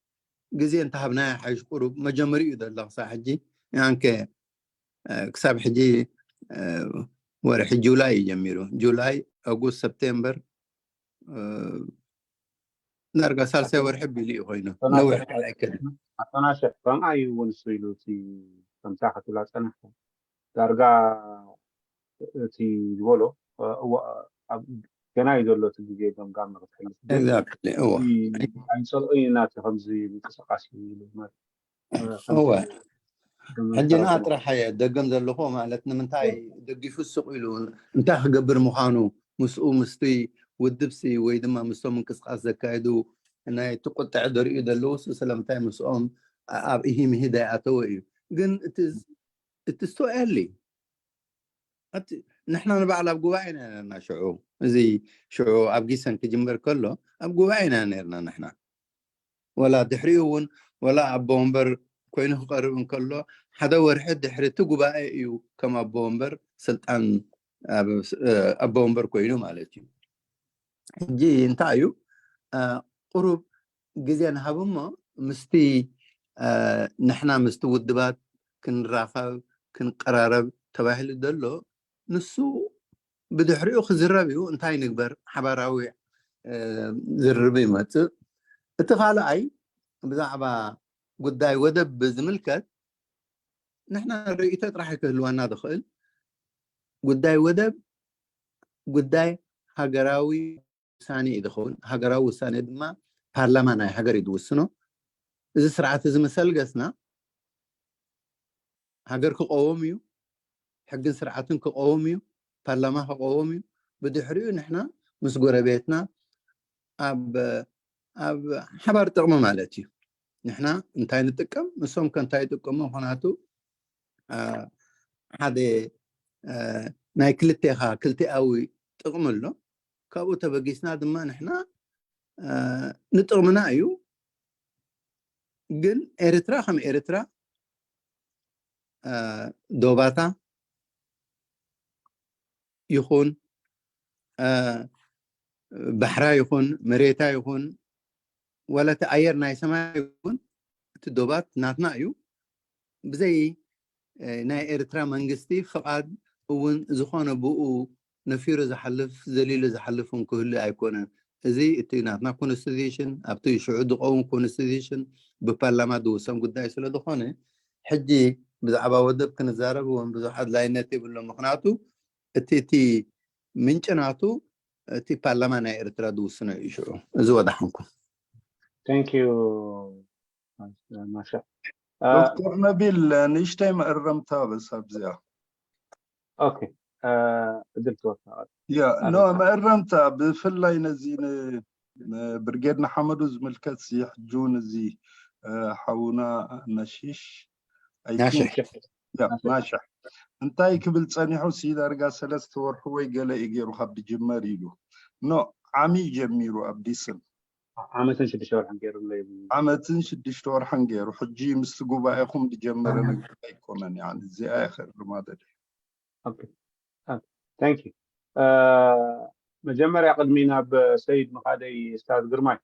ግዜ እንተሃብናዮ ሓይሽ ቁሩብ መጀመሪኡ ዘሎ ክሳብ ሕጂ ያንከ ክሳብ ሕጂ ወርሒ ጁላይ እዩ ጀሚሩ። ጁላይ፣ ኦጉስት፣ ሰፕቴምበር ዳርጋ ሳልሳይ ወርሒ ቢሉ እዩ ኮይኑ ነዊሕ ኣይከድን። ኣተናሸ ከምኣ እዩ እውን እሱ ኢሉ እቲ ከምታ ክትብላ ፀናሕካ ዳርጋ እቲ ዝበሎ ገና እዩ ዘሎ እቲ ግዜ ገምጋም ንክትሕልፍ ኣይንፀልኦ ኢና እቲ ከምዚ ምንቅስቃስ እዩ ኢሉ እወ ሕጂ ንኣ ጥራሕ እየ ደገም ዘለኹ ማለት ንምንታይ ደጊፉ ስቕ ኢሉ እንታይ ክገብር ምዃኑ ምስኡ ምስቲ ውድብሲ ወይ ድማ ምስቶም ምንቅስቃስ ዘካየዱ ናይ ትቁጥዕ ደርእዩ ዘለውስ ስለምንታይ ምስኦም ኣብ ኢሂ ምሂድ ኣይኣተወ እዩ ግን እቲ ስ too early ንሕና ንባዕል ኣብ ጉባኤ ኢና ነርና ሽዑ እዚ ሽዑ ኣብ ጊሰን ክጅመር ከሎ ኣብ ጉባኤ ኢና ነርና ንሕና ወላ ድሕሪኡ እውን ወላ ኣቦ ወንበር ኮይኑ ክቐርብ እንከሎ ሓደ ወርሒ ድሕሪ እቲ ጉባኤ እዩ ከም ኣቦ ወንበር ስልጣን ኣቦ ወንበር ኮይኑ ማለት እዩ። ሕጂ እንታይ እዩ ቁሩብ ግዜ ንሃብ እሞ ምስቲ ንሕና ምስቲ ውድባት ክንራኸብ ክንቀራረብ ተባሂሉ ዘሎ ንሱ ብድሕሪኡ ክዝረብ እዩ። እንታይ ንግበር ሓባራዊ ዝርርብ ይመፅእ። እቲ ካልኣይ ብዛዕባ ጉዳይ ወደብ ብዝምልከት ንሕና ርእይቶ ጥራሕ ክህልወና ዝኽእል ጉዳይ ወደብ ጉዳይ ሃገራዊ ውሳኔ እዩ ዝኸውን። ሃገራዊ ውሳኔ ድማ ፓርላማ ናይ ሃገር እዩ ዝውስኖ። እዚ ስርዓት እዚ ምስ ኣልገስና ሃገር ክቐውም እዩ፣ ሕግን ስርዓትን ክቐውም እዩ፣ ፓርላማ ክቐውም እዩ። ብድሕሪኡ ንሕና ምስ ጎረቤትና ኣብ ኣብ ሓባር ጥቕሚ ማለት እዩ። ንሕና እንታይ ንጥቀም ንሶም ከ እንታይ ይጥቀሙ ምክንያቱ ሓደ ናይ ክልቴኻ ክልቲኣዊ ጥቕሚ ኣሎ። ካብኡ ተበጊስና ድማ ንሕና ንጥቕምና እዩ። ግን ኤርትራ ከም ኤርትራ ዶባታ ይኹን ባሕራ ይኹን መሬታ ይኹን ዋላ እቲ ኣየር ናይ ሰማይ ይኹን እቲ ዶባት ናትና እዩ። ብዘይ ናይ ኤርትራ መንግስቲ ፍቓድ እውን ዝኾነ ብኡ ነፊሩ ዝሓልፍ ዘሊሉ ዝሓልፍ እውን ክህሉ ኣይኮነን። እዚ እቲ ናትና ኮንስቲቱሽን ኣብቲ ሽዑ ዝኸውን ኮንስቲቱሽን ብፓርላማ ዝውሰን ጉዳይ ስለ ዝኾነ ሕጂ ብዛዕባ ወደብ ክንዛረብ እውን ብዙሕ ኣድላይነት የብሎ። ምክንያቱ እቲ እቲ ምንጭ ናቱ እቲ ፓርላማ ናይ ኤርትራ ዝውስኖ እዩ። ሽዑ እዚ ወዳሓንኩም። Thank you ማሻ ዶክተር ነቢል ንእሽተይ መእረምታ በስ ኣብዚኣ ኦኬ እድል ተወታ ያ ኖ መእረምታ ብፍላይ ነዚ ብርጌድ ንሓመዱ ዝምልከት እዚ ሕጂ እውን እዚ ሓውና ነሺሽ ናሽሕ ናሽሕ እንታይ ክብል ፀኒሑ ሲ ዳርጋ ሰለስተ ወርሑ ወይ ገለ እዩ ገይሩ ካብ ድጅመር ኢሉ ኖ ዓሚ ጀሚሩ ኣብ ዲስን ዓመትን ሽዱሽተ ወርሕን ገይሩ ኣሎ ይብሉ። ዓመትን ሽዱሽተ ወርሕን ገይሩ ሕጂ ምስ ጉባኤኹም ዝጀመረ ነገር ኣይኮነን። ያኒ እዚኣ እየ ክእርማ ደለ ኦኬ thank you መጀመርያ ቅድሚ ናብ ሰይድ ምኻደይ ስታዝ ግርማይ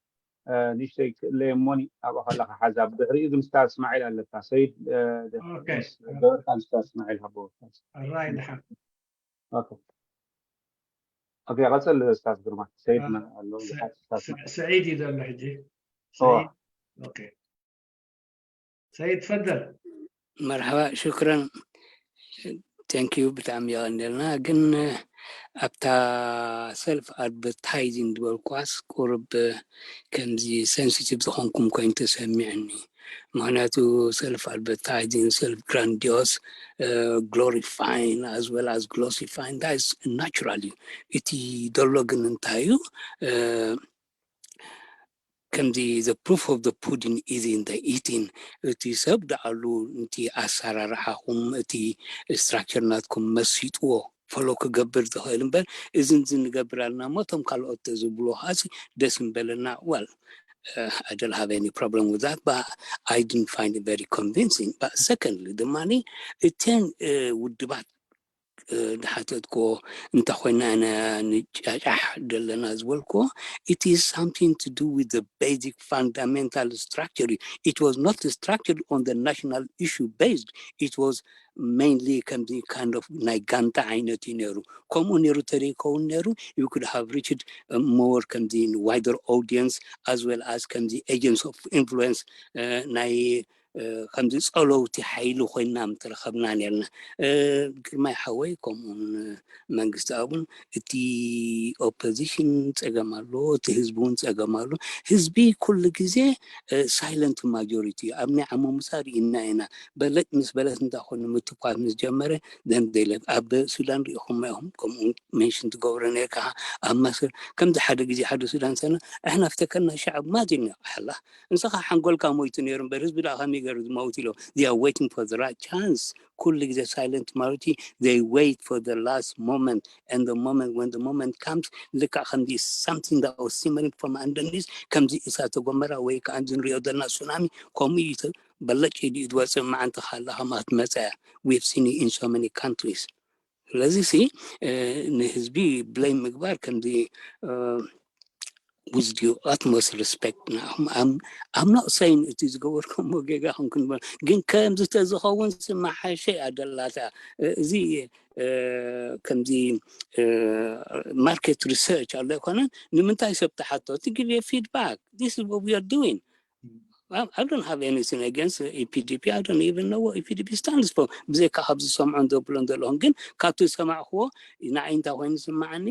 ንእሽተይ ክእለየ እሞኒ ኣብኣ ከለካ ሓዛ ብድሕሪኡ ግን ስታዝ እስማዒል ኣለካ ሰይድ ገበርካ ስታዝ እስማዒል ሃቦ ራይ ድሓን ኦኬ ቀፅል ስታዝ ግርማይ ሰይድ መን ኣሎ ሰዒድ እዩ ዘሎ ሕጂ ሰይድ ተፈደል መርሓባ ሽክረን thank you ብጣዕሚ የቐንየልና ግን ኣብታ self advertising ዝበልኳስ ቁርብ ከምዚ sensitive ዝኾንኩም ኮይኑ ተሰሚዕኒ ምክንያቱ self advertising self grandiose glorifying as well as glossifying that is natural እዩ እቲ ዘሎ ግን እንታይ እዩ ከምዚ the proof of the pudding is in the eating እቲ ሰብ ደኣሉ እቲ ኣሰራርሓኹም እቲ structure ናትኩም መሲጥዎ follow ክገብር ዝኽእል እምበር እዚ ንገብር ኣለና እሞ እቶም ካልኦት ዝብሉ ሲ ደስ ምበለና well I don't have any problem with that but I didn't find it very convincing but secondly ድማ እተን ውድባት ዝሓተትክዎ እንተኾይና ንጫጫሕ ዘለና ዝበልክዎ it is something to do with the basic fundamental structure it was not structured on the national issue based it was mainly ከምዚ kind of ናይ ጋንታ ዓይነት እዩ ነይሩ ከምኡ ነይሩ ተደይከውን ነይሩ you could have reached more ከምዚ wider audience as well as ከምዚ agents of influence ናይ ከምዚ ፀለውቲ ሓይሊ ኮይና ምተረኸብና ነርና ግርማይ ሓወይ ከምኡውን መንግስቲ ኣቡን እቲ ኦፖዚሽን ፀገም ኣሎ እቲ ህዝቢ እውን ፀገም ኣሎ ህዝቢ ኩሉ ግዜ silent majority ኣብ ናይ ዓመሙሳ ርኢና ኢና በለጭ ምስ በለት እንታይ ኮይኑ ምትኳስ ምስ ጀመረ ደንደይለት ኣብ ሱዳን ሪኢኹም ኢኹም ከምኡ mention ትገብሮ ነርካ ኣብ መስር ከምዚ ሓደ ግዜ ሓደ ሱዳን ሰነ ኣሕና ፍተከና ሻዕብ ማት ኢልና ኣላ እንስኻ ሓንጎልካ ሞይቱ ነይሩ እምበር ህዝቢ ደኣ ከመይ ገይሩ ዝመውት ኢሎ they are waiting for the right chance ኩሉ ግዜ silent majority they wait for the last moment and the moment when the moment comes ልክዕ ከምዚ something that was simmering from underneath ከምዚ እሳተ ጎመራ ወይ ከዓ እዚ ንሪኦ ዘለና ሱናሚ ከምኡ እዩ በለጭ ኢሉ እዩ ዝወፅእ መዓንቲ ካላ ከማት መፀያ we've seen it in so many countries ስለዚ ሲ ንህዝቢ blame ምግባር ከምዚ with the utmost respect ንዓኹም I'm not saying እቲ ዝገበርኩሞ ጌጋ ከም ክንበል ግን ከምዚ ተዝኸውን ዝሓሸ ኣደላታ እዚ ከምዚ market research ኣሎ ኣይኮነን ንምንታይ ሰብ ተሓቶ እቲ give feedback this is what we are doing I don't have anything against EPDP. I don't even know what EPDP stands for. ብዘይካ ካብ ዝሰምዖን ዘብሎን ዘለኹም ግን ካብቲ ዝሰማዕክዎ ንዓይ እንታይ ኮይኑ ዝስማዓኒ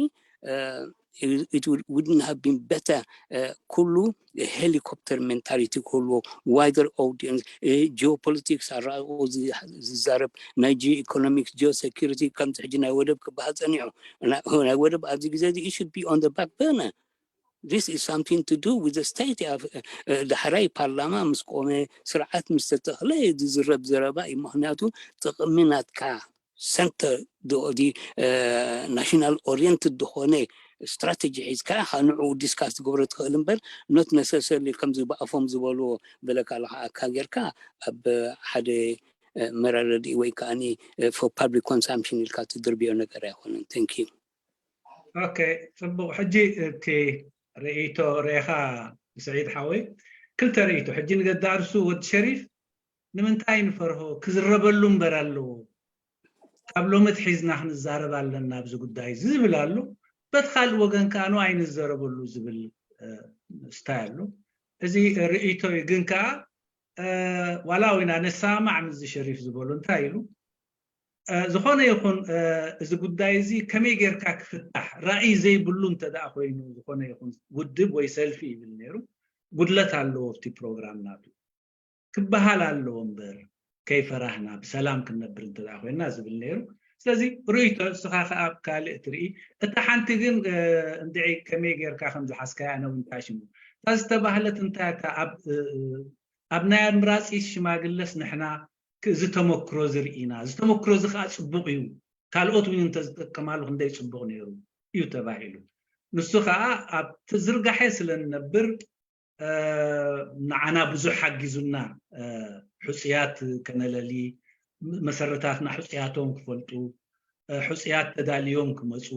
it wouldn't have been better ኩሉ helicopter mentality ክህልዎ wider audience geopolitics ኣራእዎ ዝዛረብ ናይ geoeconomics geosecurity ከምዚ ሕጂ ናይ ወደብ ክበሃል ፀኒዑ ናይ ወደብ ኣብዚ ግዜ እዚ should be on the back burner this is something to do with the state ዳሕራይ ፓርላማ ምስ ቆመ ስርዓት ምስ ተተኽለ ዝዝረብ ዘረባ እዩ ምክንያቱ ጥቕሚ ናትካ center the national oriented ዝኾነ strategy ሒዝካ ኢኻ ንዕኡ discuss ትገብሮ ትኽእል እምበር not necessarily ከምዚ ብኣፎም ዝበልዎ በለካ ኣለካ ኣካ ጌርካ ኣብ ሓደ መረዳድኢ ወይ ከዓኒ for public consumption ኢልካ ትድርብዮ ነገር ኣይኮነን thank you okay ፅቡቅ ሕጂ እቲ ርእይቶ ሬኻ ስዒድ ሓወይ ክልተ ርእይቶ ሕጂ ንገዳርሱ ወዲ ሸሪፍ ንምንታይ ንፈርሆ ክዝረበሉ እምበር ኣለዎ ካብ ሎሚ ትሒዝና ክንዛረብ ኣለና ኣብዚ ጉዳይ እዚ ዝብል ኣሎ በቲ ካልእ ወገን ከዓ ን ኣይንዘረበሉ ዝብል ስታይ ኣሎ እዚ ርእይቶ እዩ ግን ከዓ ዋላ ኢና ንሰማማዕ ምስዚ ሸሪፍ ዝበሎ እንታይ ኢሉ ዝኾነ ይኹን እዚ ጉዳይ እዚ ከመይ ጌርካ ክፍታሕ ራእይ ዘይብሉ እንተ ኮይኑ ዝኾነ ይኹን ውድብ ወይ ሰልፊ ይብል ነይሩ ጉድለት ኣለዎ ኣብቲ ፕሮግራም ናቱ ክበሃል ኣለዎ እምበር ከይፈራህና ብሰላም ክንነብር እንተ ኮይና ዝብል ነይሩ ስለዚ ርእይቶ እስኻ ከዓ ካልእ ትርኢ እታ ሓንቲ ግን እንድዒ ከመይ ጌርካ ከም ዝሓዝካያ ኣነ እውን ታሽሙ እታ ዝተባህለት እንታይ እታ ኣብ ናይ ኣምራፂ ሽማግለስ ንሕና እዚ ተመክሮ ዝርኢና እዚ ተመክሮ እዚ ከዓ ፅቡቅ እዩ ካልኦት እውን እንተዝጥቀማሉ ክንደይ ፅቡቅ ነይሩ እዩ ተባሂሉ ንሱ ከዓ ኣብቲ ዝርጋሐ ስለ ንነብር ንዓና ብዙሕ ሓጊዙና። ሕፁያት ከነለሊ፣ መሰረታትና ሕፁያቶም ክፈልጡ፣ ሕፁያት ተዳልዮም ክመፁ፣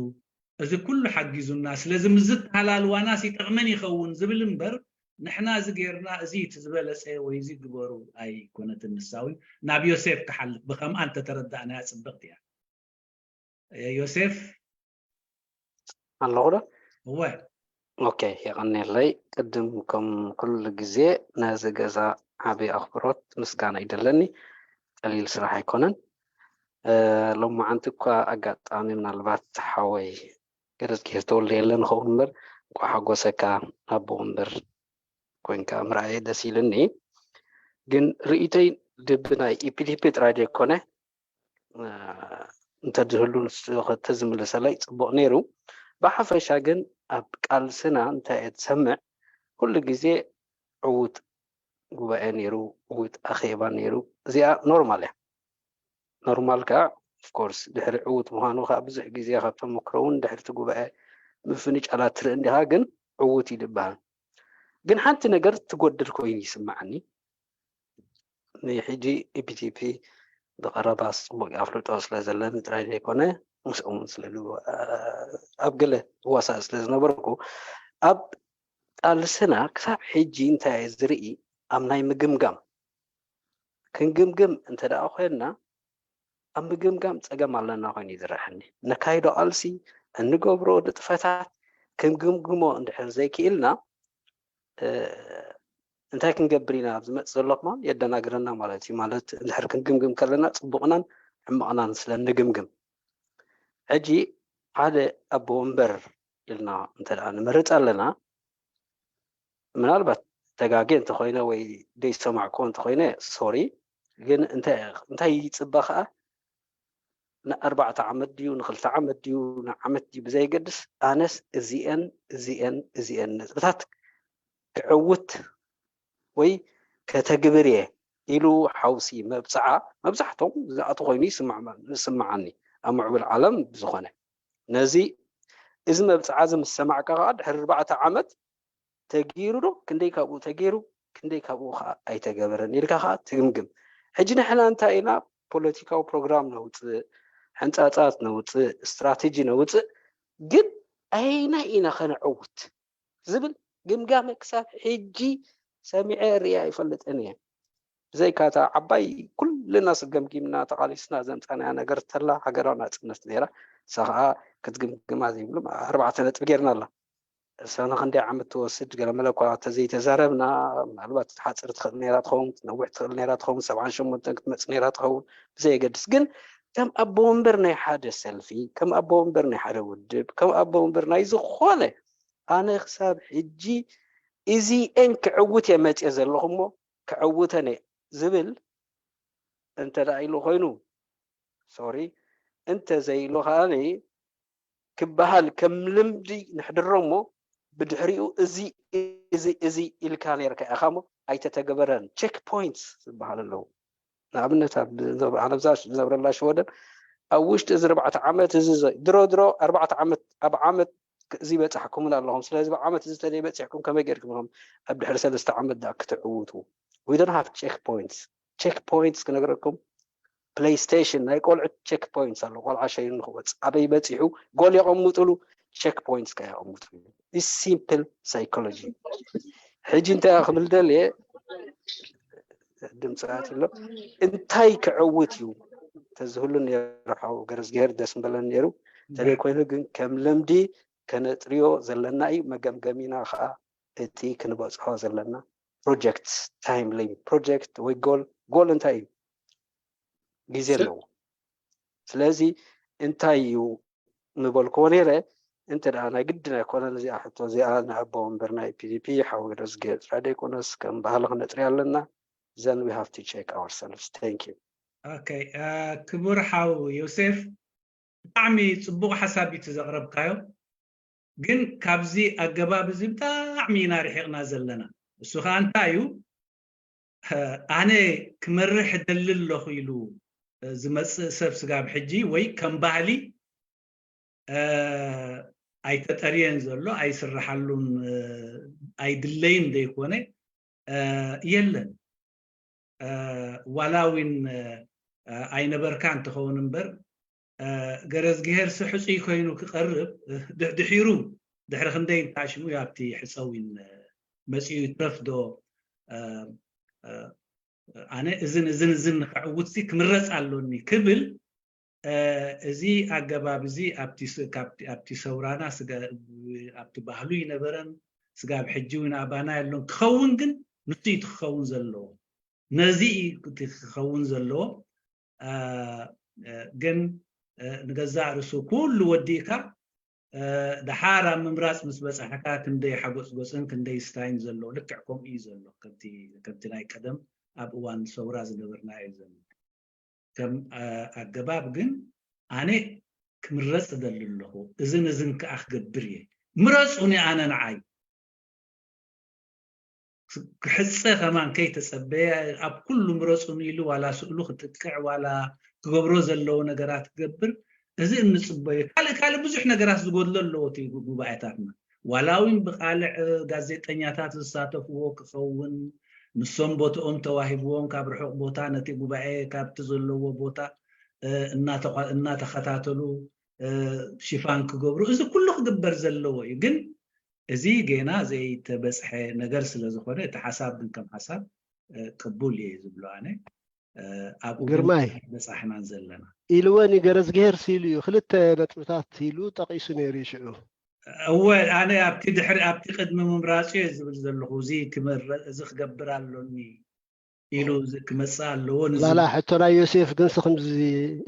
እዚ ኩሉ ሓጊዙና። ስለዚ ምስ ዝተሃላልዋናስ ይጠቕመን ይኸውን ዝብል እምበር፣ ንሕና እዚ ጌርና፣ እዚ እቲ ዝበለፀ ወይ እዚ ግበሩ ኣይኮነትን። ንሳ እውን ናብ ዮሴፍ ክሓልፍ፣ ብኸምኣ እንተተረዳእናያ ፅብቕቲ እያ። ዮሴፍ ኣለኹ ዶ? እወ። ኦኬ፣ የቐኔለይ። ቅድም ከም ኩሉ ግዜ ነዚ ገዛ ዓቢ ኣኽብሮት ምስጋና ይደለኒ። ቀሊል ስራሕ ኣይኮነን። ሎማዓንቲ እኳ ኣጋጣሚ ምናልባት ሓወይ ገረዝጊሄር ተወልደ የለን ኸውን እምበር፣ እንኳዕ ሓጎሰካ ኣቦ ወንበር ኮንካ ምርኣየ ደስ ኢልኒ። ግን ርኢተይ ድብ ናይ ኢፒዲፒ ጥራይ ዘይኮነ እንተዝህሉ ተዝምልሰለይ ፅቡቕ ነይሩ። ብሓፈሻ ግን ኣብ ቃልስና እንታይ እየ ትሰምዕ፣ ኩሉ ግዜ ዕዉት ጉባኤ ነይሩ፣ ዕዉት ኣኼባ ነይሩ። እዚኣ ኖርማል እያ። ኖርማል ከዓ ኦፍኮርስ ድሕሪ ዕዉት ምዃኑ ከዓ ብዙሕ ግዜ ካብ ተመክሮ እውን ድሕርቲ ጉባኤ ምፍንጫላት ትርኢ እንዲኻ፣ ግን ዕዉት እዩ ዝበሃል። ግን ሓንቲ ነገር ትጎድል ኮይኑ ይስማዓኒ። ንሕጂ ኢፒቲፒ ብቐረባ ፅቡቅ ኣፍልጦ ስለ ዘለኒ ጥራይ ዘይኮነ ምስኦም እውን ስለ ኣብ ገለ ዋሳእ ስለ ዝነበርኩ ኣብ ቃልስና ክሳብ ሕጂ እንታይ ዝርኢ ኣብ ናይ ምግምጋም ክንግምግም እንተ ደኣ ኮይንና ኣብ ምግምጋም ፀገም ኣለና ኮይኑ ይዝረሐኒ። ነካይዶ ቃልሲ እንገብሮ ንጥፈታት ክንግምግሞ እንድሕር ዘይክኢልና እንታይ ክንገብር ኢና ኣብ ዝመፅእ ዘሎ ክማን የደናግረና ማለት እዩ። ማለት እንድሕር ክንግምግም ከለና ፅቡቕናን ሕማቕናን ስለ ንግምግም ሕጂ ሓደ ኣቦ ወንበር ኢልና እንተ ደኣ ንመርፅ ኣለና ምናልባት ተጋጌ እንተኮይነ ወይ ደይሰማዕክዎ እንተኮይነ ሶሪ፣ ግን እንታይ ይፅበ ከዓ ንኣርባዕተ ዓመት ድዩ ንክልተ ዓመት ድዩ ንዓመት ድዩ ብዘይገድስ ኣነስ እዚአን እዚአን እዚአን ነጥብታት ክዕውት ወይ ከተግብር እየ ኢሉ ሓውሲ መብፅዓ መብዛሕቶም ዝኣቱ ኮይኑ ይስምዓኒ ኣብ ምዕብል ዓለም ብዝኮነ ነዚ እዚ መብፅዓ እዚ ምስ ሰማዕካ ከዓ ድሕሪ ኣርባዕተ ዓመት ተገይሩ ዶ ክንደይ ካብኡ ተገይሩ ክንደይ ካብኡ ከዓ ኣይተገበረን ኢልካ ከዓ ትግምግም። ሕጂ ንሕና እንታይ ኢና ፖለቲካዊ ፕሮግራም ነውፅእ፣ ሕንፃፃት ነውፅእ፣ ስትራቴጂ ነውፅእ፣ ግን ኣይናይ ኢና ከነዕውት ዝብል ግምጋመ ክሳብ ሕጂ ሰሚዐ ርእየ ኣይፈልጥን እየ። ብዘይካታ ዓባይ ኩልና ስገምጊምና ተቃሊስና ዘምፃናያ ነገር ተላ ሃገራዊ ናፅነት ነይራ። እሳ ከዓ ክትግምግማ ዘይብሉ ኣርባዕተ ነጥቢ ጌርና ኣላ። ሰነ ክንደይ ዓመት ትወስድ ገለመለ እኳ ተዘይተዛረብና ምናልባት ክትሓፅር ትኽእል ነይራ ትኸውን ክትነውሕ ትኽእል ነይራ ትኸውን ሰብዓን ሸሞንተን ክትመፅ ነይራ ትኸውን ብዘየገድስ ግን ከም ኣቦ ወንበር ናይ ሓደ ሰልፊ ከም ኣቦ ወንበር ናይ ሓደ ውድብ ከም ኣቦ ወንበር ናይ ዝኾነ ኣነ ክሳብ ሕጂ እዚኤን ክዕውት እየ መፅየ ዘለኹ እሞ ክዕውተን እየ ዝብል እንተ ኢሉ ኮይኑ ሶሪ እንተ ዘይሉ ከዓኒ ክበሃል ከም ልምዲ ንሕድሮ እሞ ብድሕሪኡ እዚ እዚ እዚ ኢልካ ነርካ ኢኻ እሞ ኣይተተገበረን ቸክ ፖይንትስ ዝበሃል ኣለዉ ንኣብነት ኣብዛ ዝነብረላ ሽወደን ኣብ ውሽጢ እዚ ኣርባዕተ ዓመት እዚ ድሮ ድሮ ኣርባዕተ ዓመት ኣብ ዓመት እዚ በፃሕኩምን ኣለኹም ስለዚ ብዓመት እዚ ተዘይበፂሕኩም ከመይ ገርኩም ኢኹም ኣብ ድሕሪ ሰለስተ ዓመት ዳ ክትዕውቱ we don't have check points check points ክነግረኩም ፕሌይስቴሽን ናይ ቆልዑት ቸክ ፖይንትስ ኣሎ ቆልዓ ሸይኑ ንክወፅእ ኣበይ በፂሑ ጎል የቐምጥሉ ቸክ ፖይንትስ ከ የቐምጥሉ simple psychology ሕጂ እንታይ ክብል ደልየ ድምፅራት ኣሎ እንታይ ክዕውት እዩ ተዝህሉ ነይሩ ሓው ገረዝግሄር ደስ ምበለን ነይሩ ተዘይ ኮይኑ ግን ከም ልምዲ ከነጥርዮ ዘለና እዩ መገምገሚና ከዓ እቲ ክንበፅሖ ዘለና ፕሮጀክት ታይም ሊም ፕሮጀክት ወይ ጎል ጎል እንታይ እዩ ግዜ ኣለዎ ስለዚ እንታይ እዩ ምበልክዎ ነይረ እንተ ደኣ ናይ ግድን ኣይኮነን እዚኣ ሕቶ እዚኣ ንኣቦ ወንበር ናይ ፒዲፒ ሓወይ ረዝገ ጥራይ ደይኮነስ ከም ባህሊ ክነጥሪ ኣለና then we have to check ourselves thank you okay ክቡር ሓው ዮሴፍ ብጣዕሚ ፅቡቅ ሓሳብ እዩ ዘቅረብካዮ ግን ካብዚ ኣገባብ እዚ ብጣዕሚ ኢና ርሒቅና ዘለና እሱ ከዓ እንታይ እዩ ኣነ ክመርሕ ደሊ ኣለኹ ኢሉ ዝመፅእ ሰብ ስጋብ ሕጂ ወይ ከም ባህሊ ኣይተጠርየን ዘሎ፣ ኣይስርሓሉን፣ እ፣ ኣይድለይን ዘይኮነ፣ እ፣ የለን። እ፣ ዋላ እውን፣ እ፣ ኣይነበርካን ትኸውን እምበር፣ እ፣ ገረዝግሄርሲ ሕጹይ ኮይኑ ክቐርብ፣ እ፣ ድሕ-፣ ድሒሩ፣ ድሕሪ ክንደይ እንታሽሙ ኣብቲ ሕጸዊን፣ እ፣ መጺኡ ይትረፍ ዶ፣ እ፣ እ፣ ኣነ እዝን እዝን እዝን ንኸዕውትሲ ክምረጽ ኣሎኒ ክብል፣ እ፣ እዚ ኣገባብ እዚ ኣብቲ ስ-፣ ካብቲ፣ ኣብቲ ሰውራና ስጋ-፣ ኣብቲ ባህሉ ይነበረን፣ ስጋብ ሕጂ እውን ኣባና የሎን። ክኸውን ግን ንሱ እዩ እቲ ክኸውን ዘለዎ። ነዚ እዩ እቲ ክኸውን ዘለዎ። እ፣ እ፣ ግን፣ እ፣ ንገዛእ ርእሱ ኩሉ ወዲእካ፣ እ፣ ደሓር ኣብ ምምራጽ ምስ በጻሕካ ክንደይ ሓጎጽጎጽን ክንደይ ስታይን ዘለዎ፣ ልክዕ ከምኡ እዩ ዘሎ። ከምቲ፣ ከምቲ ናይ ቀደም ኣብ እዋን ሰውራ ዝነበርናዮ እዩ ዘሎ። ከም፣ እ፣ ኣገባብ ግን ኣነ ክምረጽ እደሊ ኣለኹ። እዝን እዝን ከኣ ክገብር እየ። ምረጹኒ ኣነ ንዓይ። ክሕጸ ከማን ከይተጸበየ ኣብ ኩሉ ምረጹኒ ኢሉ ዋላ ስእሉ ክጥቅዕ ዋላ ክገብሮ ዘለዎ ነገራት ክገብር፣ እዚ እንጽበዮ። ካልእ፣ ካልእ ብዙሕ ነገራት ዝጎድሎ ኣለዎ እቲ ጉ-፣ ጉባኤታትና። ዋላ እውን ብቃልዕ፣ እ፣ ጋዜጠኛታት ዝሳተፍዎ ክኸውን፣ ንሶም ቦትኦም ተዋሂብዎም ካብ ርሑቕ ቦታ ነቲ ጉባኤ ካብቲ ዘለዎ ቦታ፣ እ፣ እናተኸ-፣ እናተኸታተሉ፣ እ፣ ሽፋን ክገብሩ፣ እዚ ኩሉ ክግበር ዘለዎ እዩ። ግን እዚ ጌና ዘይተበጽሐ ነገር ስለ ዝኾነ፣ እቲ ሓሳብ ግን ከም ሓሳብ፣ እ፣ ቅቡል እየ ዝብሎ ኣነ። እ፣ ኣብኡ ግን ግርማይ። በጻሕናን ዘለና። ኢልወን እዩ፣ ገረዝግሄርሲ ኢሉ እዩ። ክልተ ነጥብታት ኢሉ ጠቒሱ ነይሩ እዩ ሽዑ። እወ፣ ኣነ ኣብቲ ድሕሪ፣ ኣብቲ ቅድሚ ምምራጹ እየ ዝብል ዘለኹ። እዚ ክመረ-፣ እዚ ክገብር ኣሎኒ ኢሉ ዝ-፣ ክመጽእ ኣለዎ። ንዚ ላላ ሕቶ ናይ ዮሴፍ ግን ሲ ከምዚ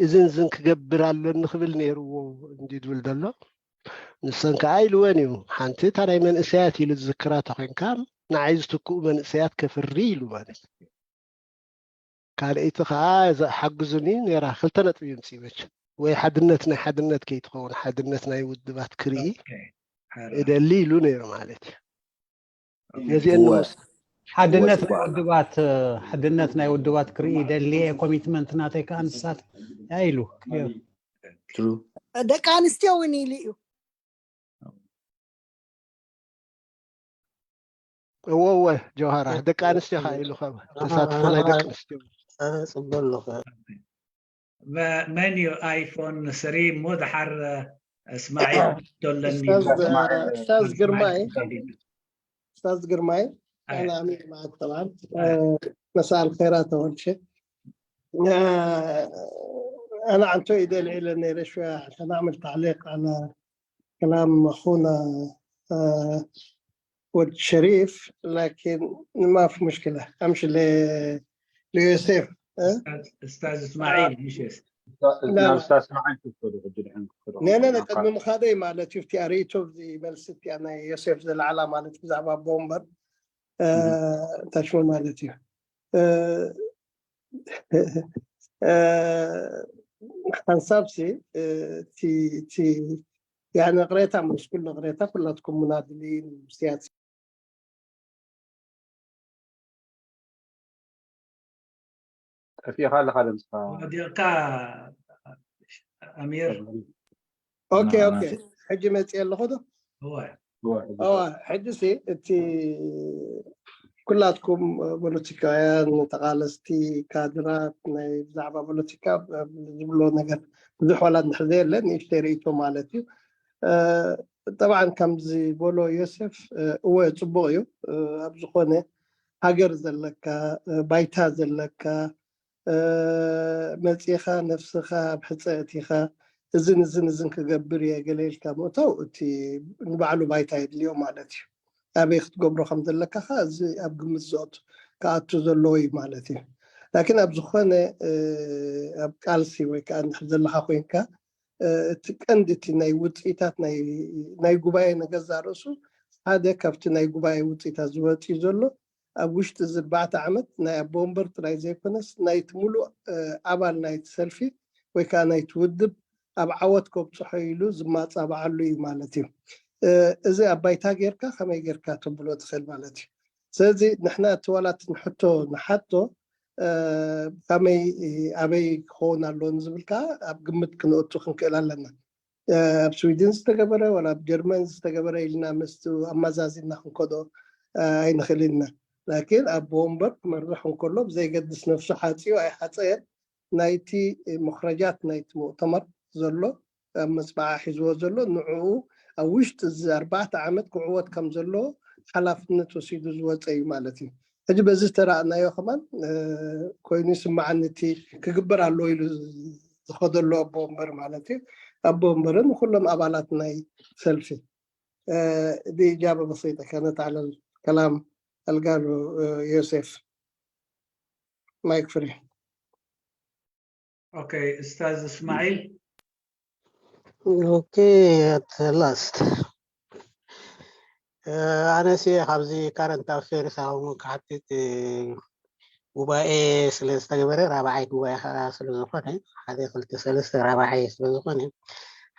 እዝን ዝን ክገብር ኣሎኒ ክብል ነይርዎ እንዲ ዝብል ዘሎ። ንሰን ከኣ ኢልወን እዩ። ሓንቲ እታ ናይ መንእሰያት ኢሉ ዝዝክራ ተኾይንካ፣ ንዓይ ዝትክኡ መንእሰያት ከፍሪ ኢሉ ማለት እዩ። ካልኣይቲ ከኣ እዛ ሓግዙኒ ነይራ፣ ክልተ ነጥቢ ይምጽእ መቸም። ወይ ሓድነት ናይ ሓድነት ከይትኸውን፣ ሓድነት ናይ ውድባት ክርኢ ኦኬ። ሓራ። እደሊ ኢሉ ነይሩ ማለት እዩ። ኦኬ። ነዚአን እወ። ንምስ-፣ ሓድነት እወ፣ ናይ እወ። ውድባት፣ ሓድነት ናይ ውድባት ክርኢ ደልየ፣ ኮሚትመንት ናተይ ከኣ ንሳት እያ ኢሉ። ትሩ። ደቂ ኣንስትዮ እውን ኢሉ እዩ። እወ፣ እወ፣ ጀውሃራ፣ ደቂ ኣንስትዮ ኸዓ ኢሉ ኸም ተሳትፎ ናይ ደቂ ኣንስትዮ። ኣነ ጽበ ኣለኹ። መ-፣ መን እዩ ኣይፎን ስሪ እሞ ደሓር እስማዒል ቶለኒ? ኡስታዝ፣ ኡስታዝ ግርማይ፣ ኡስታዝ ግርማይ፣ ኣነ ኣሚር መዓት ጠብዓን፣ መሳእ ኣልኸይራት ተወልሸ። ኣነ ዓንቶ ኢደ ልዒለ ነይረ ሽወያ፣ ከናዕምል ታዕሊቅ ኣነ كلام أخونا، آه، ود شريف، لكن ما في مشكلة. أمشي ل-، ليوسف، ها؟ أستاذ، أستاذ إسماعيل، آه. مش يوسف. لا، لا. أستاذ إسماعيل، شوف خذوا، خذوا، خذوا. لا، لا، لا، قد من مخاضي مالت شفتي أريتو زي ملستي أنا يوسف زي العالم مالت بزعبة بومبر. آه، تشمل مالتي. آه، ሓንሳብሲ፣ እ፣ እቲ፣ እቲ፣ ያኒ ቅሬታ፣ ምስ ኩሉ ቅሬታ፣ ኩላትኩም ሙናድሊን፣ ምስያት። ጠፊእኻ ኣለኻ ድምፅኻ። ወዲቕካ፣ ኣሚር። ኦኬ፣ ኦኬ። ሕጂ መፅእ ኣለኹ ዶ? እወ። እወ፣ ሕጂ እወ፣ ሕጂ ሲ እቲ ኩላትኩም ፖለቲካውያን፣ ተቓለስቲ፣ ካድራት፣ ናይ ብዛዕባ ፖለቲካ ዝብሎ ነገር ብዙሕ ዋላ እንድሕር ዘየለ፣ ንእሽተይ ርእይቶ ማለት እዩ። እ፣ ጠብዓን ከምዚ በሎ ዮሴፍ፣ እ፣ እወ፣ ጽቡቕ እዩ። እ፣ ኣብ ዝኾነ ሃገር ዘለካ፣ እ፣ ባይታ ዘለካ፣ እ፣ መጺኻ ነፍስኻ ኣብ ሕጸ ኣእቲኻ፣ እዝን እዝን እዝን ክገብር እየ ገለ ኢልካ ምእታው፣ እቲ ንባዕሉ ባይታ የድልዮ ማለት እዩ። ኣበይ ክትገብሮ ከም ዘለካ ኸኣ እዚ ኣብ ግምት ዘእቱ፣ ክኣቱ ዘለዎ እዩ ማለት እዩ። ላኪን ኣብ ዝኾነ፣ እ፣ ኣብ ቃልሲ ወይ ከኣ እንድሕር ዘለኻ ኮይንካ፣ እ፣ እቲ ቀንዲ እቲ ናይ ውጽኢታት ናይ፣ ናይ ጉባኤ ንገዛእ ርእሱ ሓደ ካብቲ ናይ ጉባኤ ውጽኢታት ዝወጽእ ዘሎ ኣብ ውሽጢ እዚ ኣርባዕተ ዓመት ናይ ኣቦ ወንበር ጥራይ ዘይኮነስ ናይቲ ሙሉእ፣ እ፣ ኣባል ናይቲ ሰልፊ ወይ ከኣ ናይቲ ውድብ ኣብ ዓወት ከብጽሖ ኢሉ ዝማጻባዓሉ እዩ ማለት እዩ። እ፣ እዚ ኣብ ባይታ ጌርካ ከመይ ጌርካ ተብሎ ትኽእል ማለት እዩ። ስለዚ ንሕና እቲ ዋላ እቲ ንሕቶ ንሓቶ፣ እ፣ ከመይ፣ ኣበይ ክኸውን ኣለዎ ንዝብል ከኣ ኣብ ግምት ክነእቱ ክንክእል ኣለና። ኣብ ስዊድን ዝተገበረ ዋላ ኣብ ጀርመን ዝተገበረ ኢልና ምስ ኣመዛዚና ክንከዶ ኣይንኽእል ኢና። ላኪን ኣቦ ወንበር ክመርሕ እንከሎ ብዘይገድስ ነፍሱ ሓፅዮ ኣይሓፀየን ናይቲ መኽረጃት ናይቲ ሙእተመር ዘሎ ኣብ መፅባዓ ሒዝዎ ዘሎ ንዕኡ ኣብ ውሽጢ እዚ ኣርባዕተ ዓመት ክዕወት ከም ዘለዎ ሓላፍነት ወሲዱ ዝወፀ እዩ ማለት እዩ። ሕጂ በዚ ዝተረእናዮ ከማን ኮይኑ ይስማዓኒ እቲ ክግበር ኣለዎ ኢሉ ዝኸደሉ ኣቦ ወንበር ማለት እዩ። ኣቦ ወንበርን ንኩሎም ኣባላት ናይ ሰልፊ ብኢጃበ በሲጠ ከነት ዓለል ከላም ኣልጋሉ ዮሴፍ ማይክ ፍሪ ኦኬ ኡስታዝ እስማዒል ኦኬ ኣት ላስት ኣነሲ ካብዚ ካረንት ኣፌርስ ኣሁን ክሓትት ጉባኤ ስለ ዝተገበረ ራብዓይ ጉባኤ ከዓ ስለዝኾነ ሓደ ክልተ ሰለስተ ራብዓይ ስለዝኾነ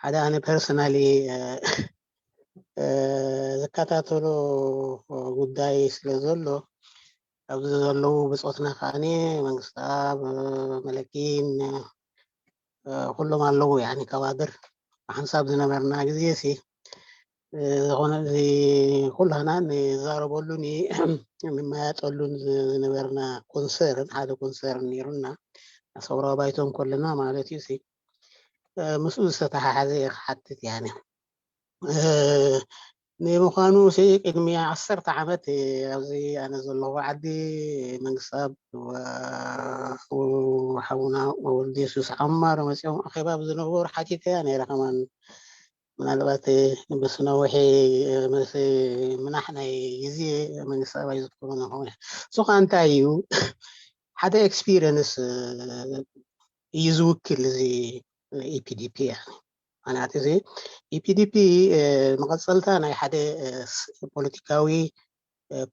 ሓደ ኣነ ፐርሰናሊ ዝከታተሎ ጉዳይ ስለ ዘሎ ኣብዚ ዘለዉ ብፆትና ከዓኒ መንግስታብ መለኪን ኩሎም ኣለዉ ያኒ ከባብር ብሓንሳብ ዝነበርና ግዜ ሲ ዝኾነ እዚ ኩላና ንዛረበሉን ንመያጠሉን ዝነበርና ኮንሰርን ሓደ ኮንሰርን ነይሩና ሰውራዊ ባይቶ እንከለና ማለት እዩ ሲ ምስኡ ዝተተሓሓዘ እየ ክሓትት ያኒ ንምዃኑ ቅድሚ ዓሰርተ ዓመት ኣብዚ ኣነ ዘለኹ ዓዲ መንግስታብ ሓውና ወልድ የሱስ ዓማር መፅኦም ኣኼባ ብዝነበሩ ሓቲተያ ነይረ ከማን ምናልባት ምስ ነዊሒ ምስ ምናሕ ናይ ግዜ መንግስታብ ኣይዝክሮ ንኸውን እሱ ከዓ እንታይ እዩ ሓደ ኤክስፒሪየንስ እዩ ዝውክል እዚ ኢፒዲፒ ማለት እዚ ኢፒዲፒ መቐፀልታ ናይ ሓደ ፖለቲካዊ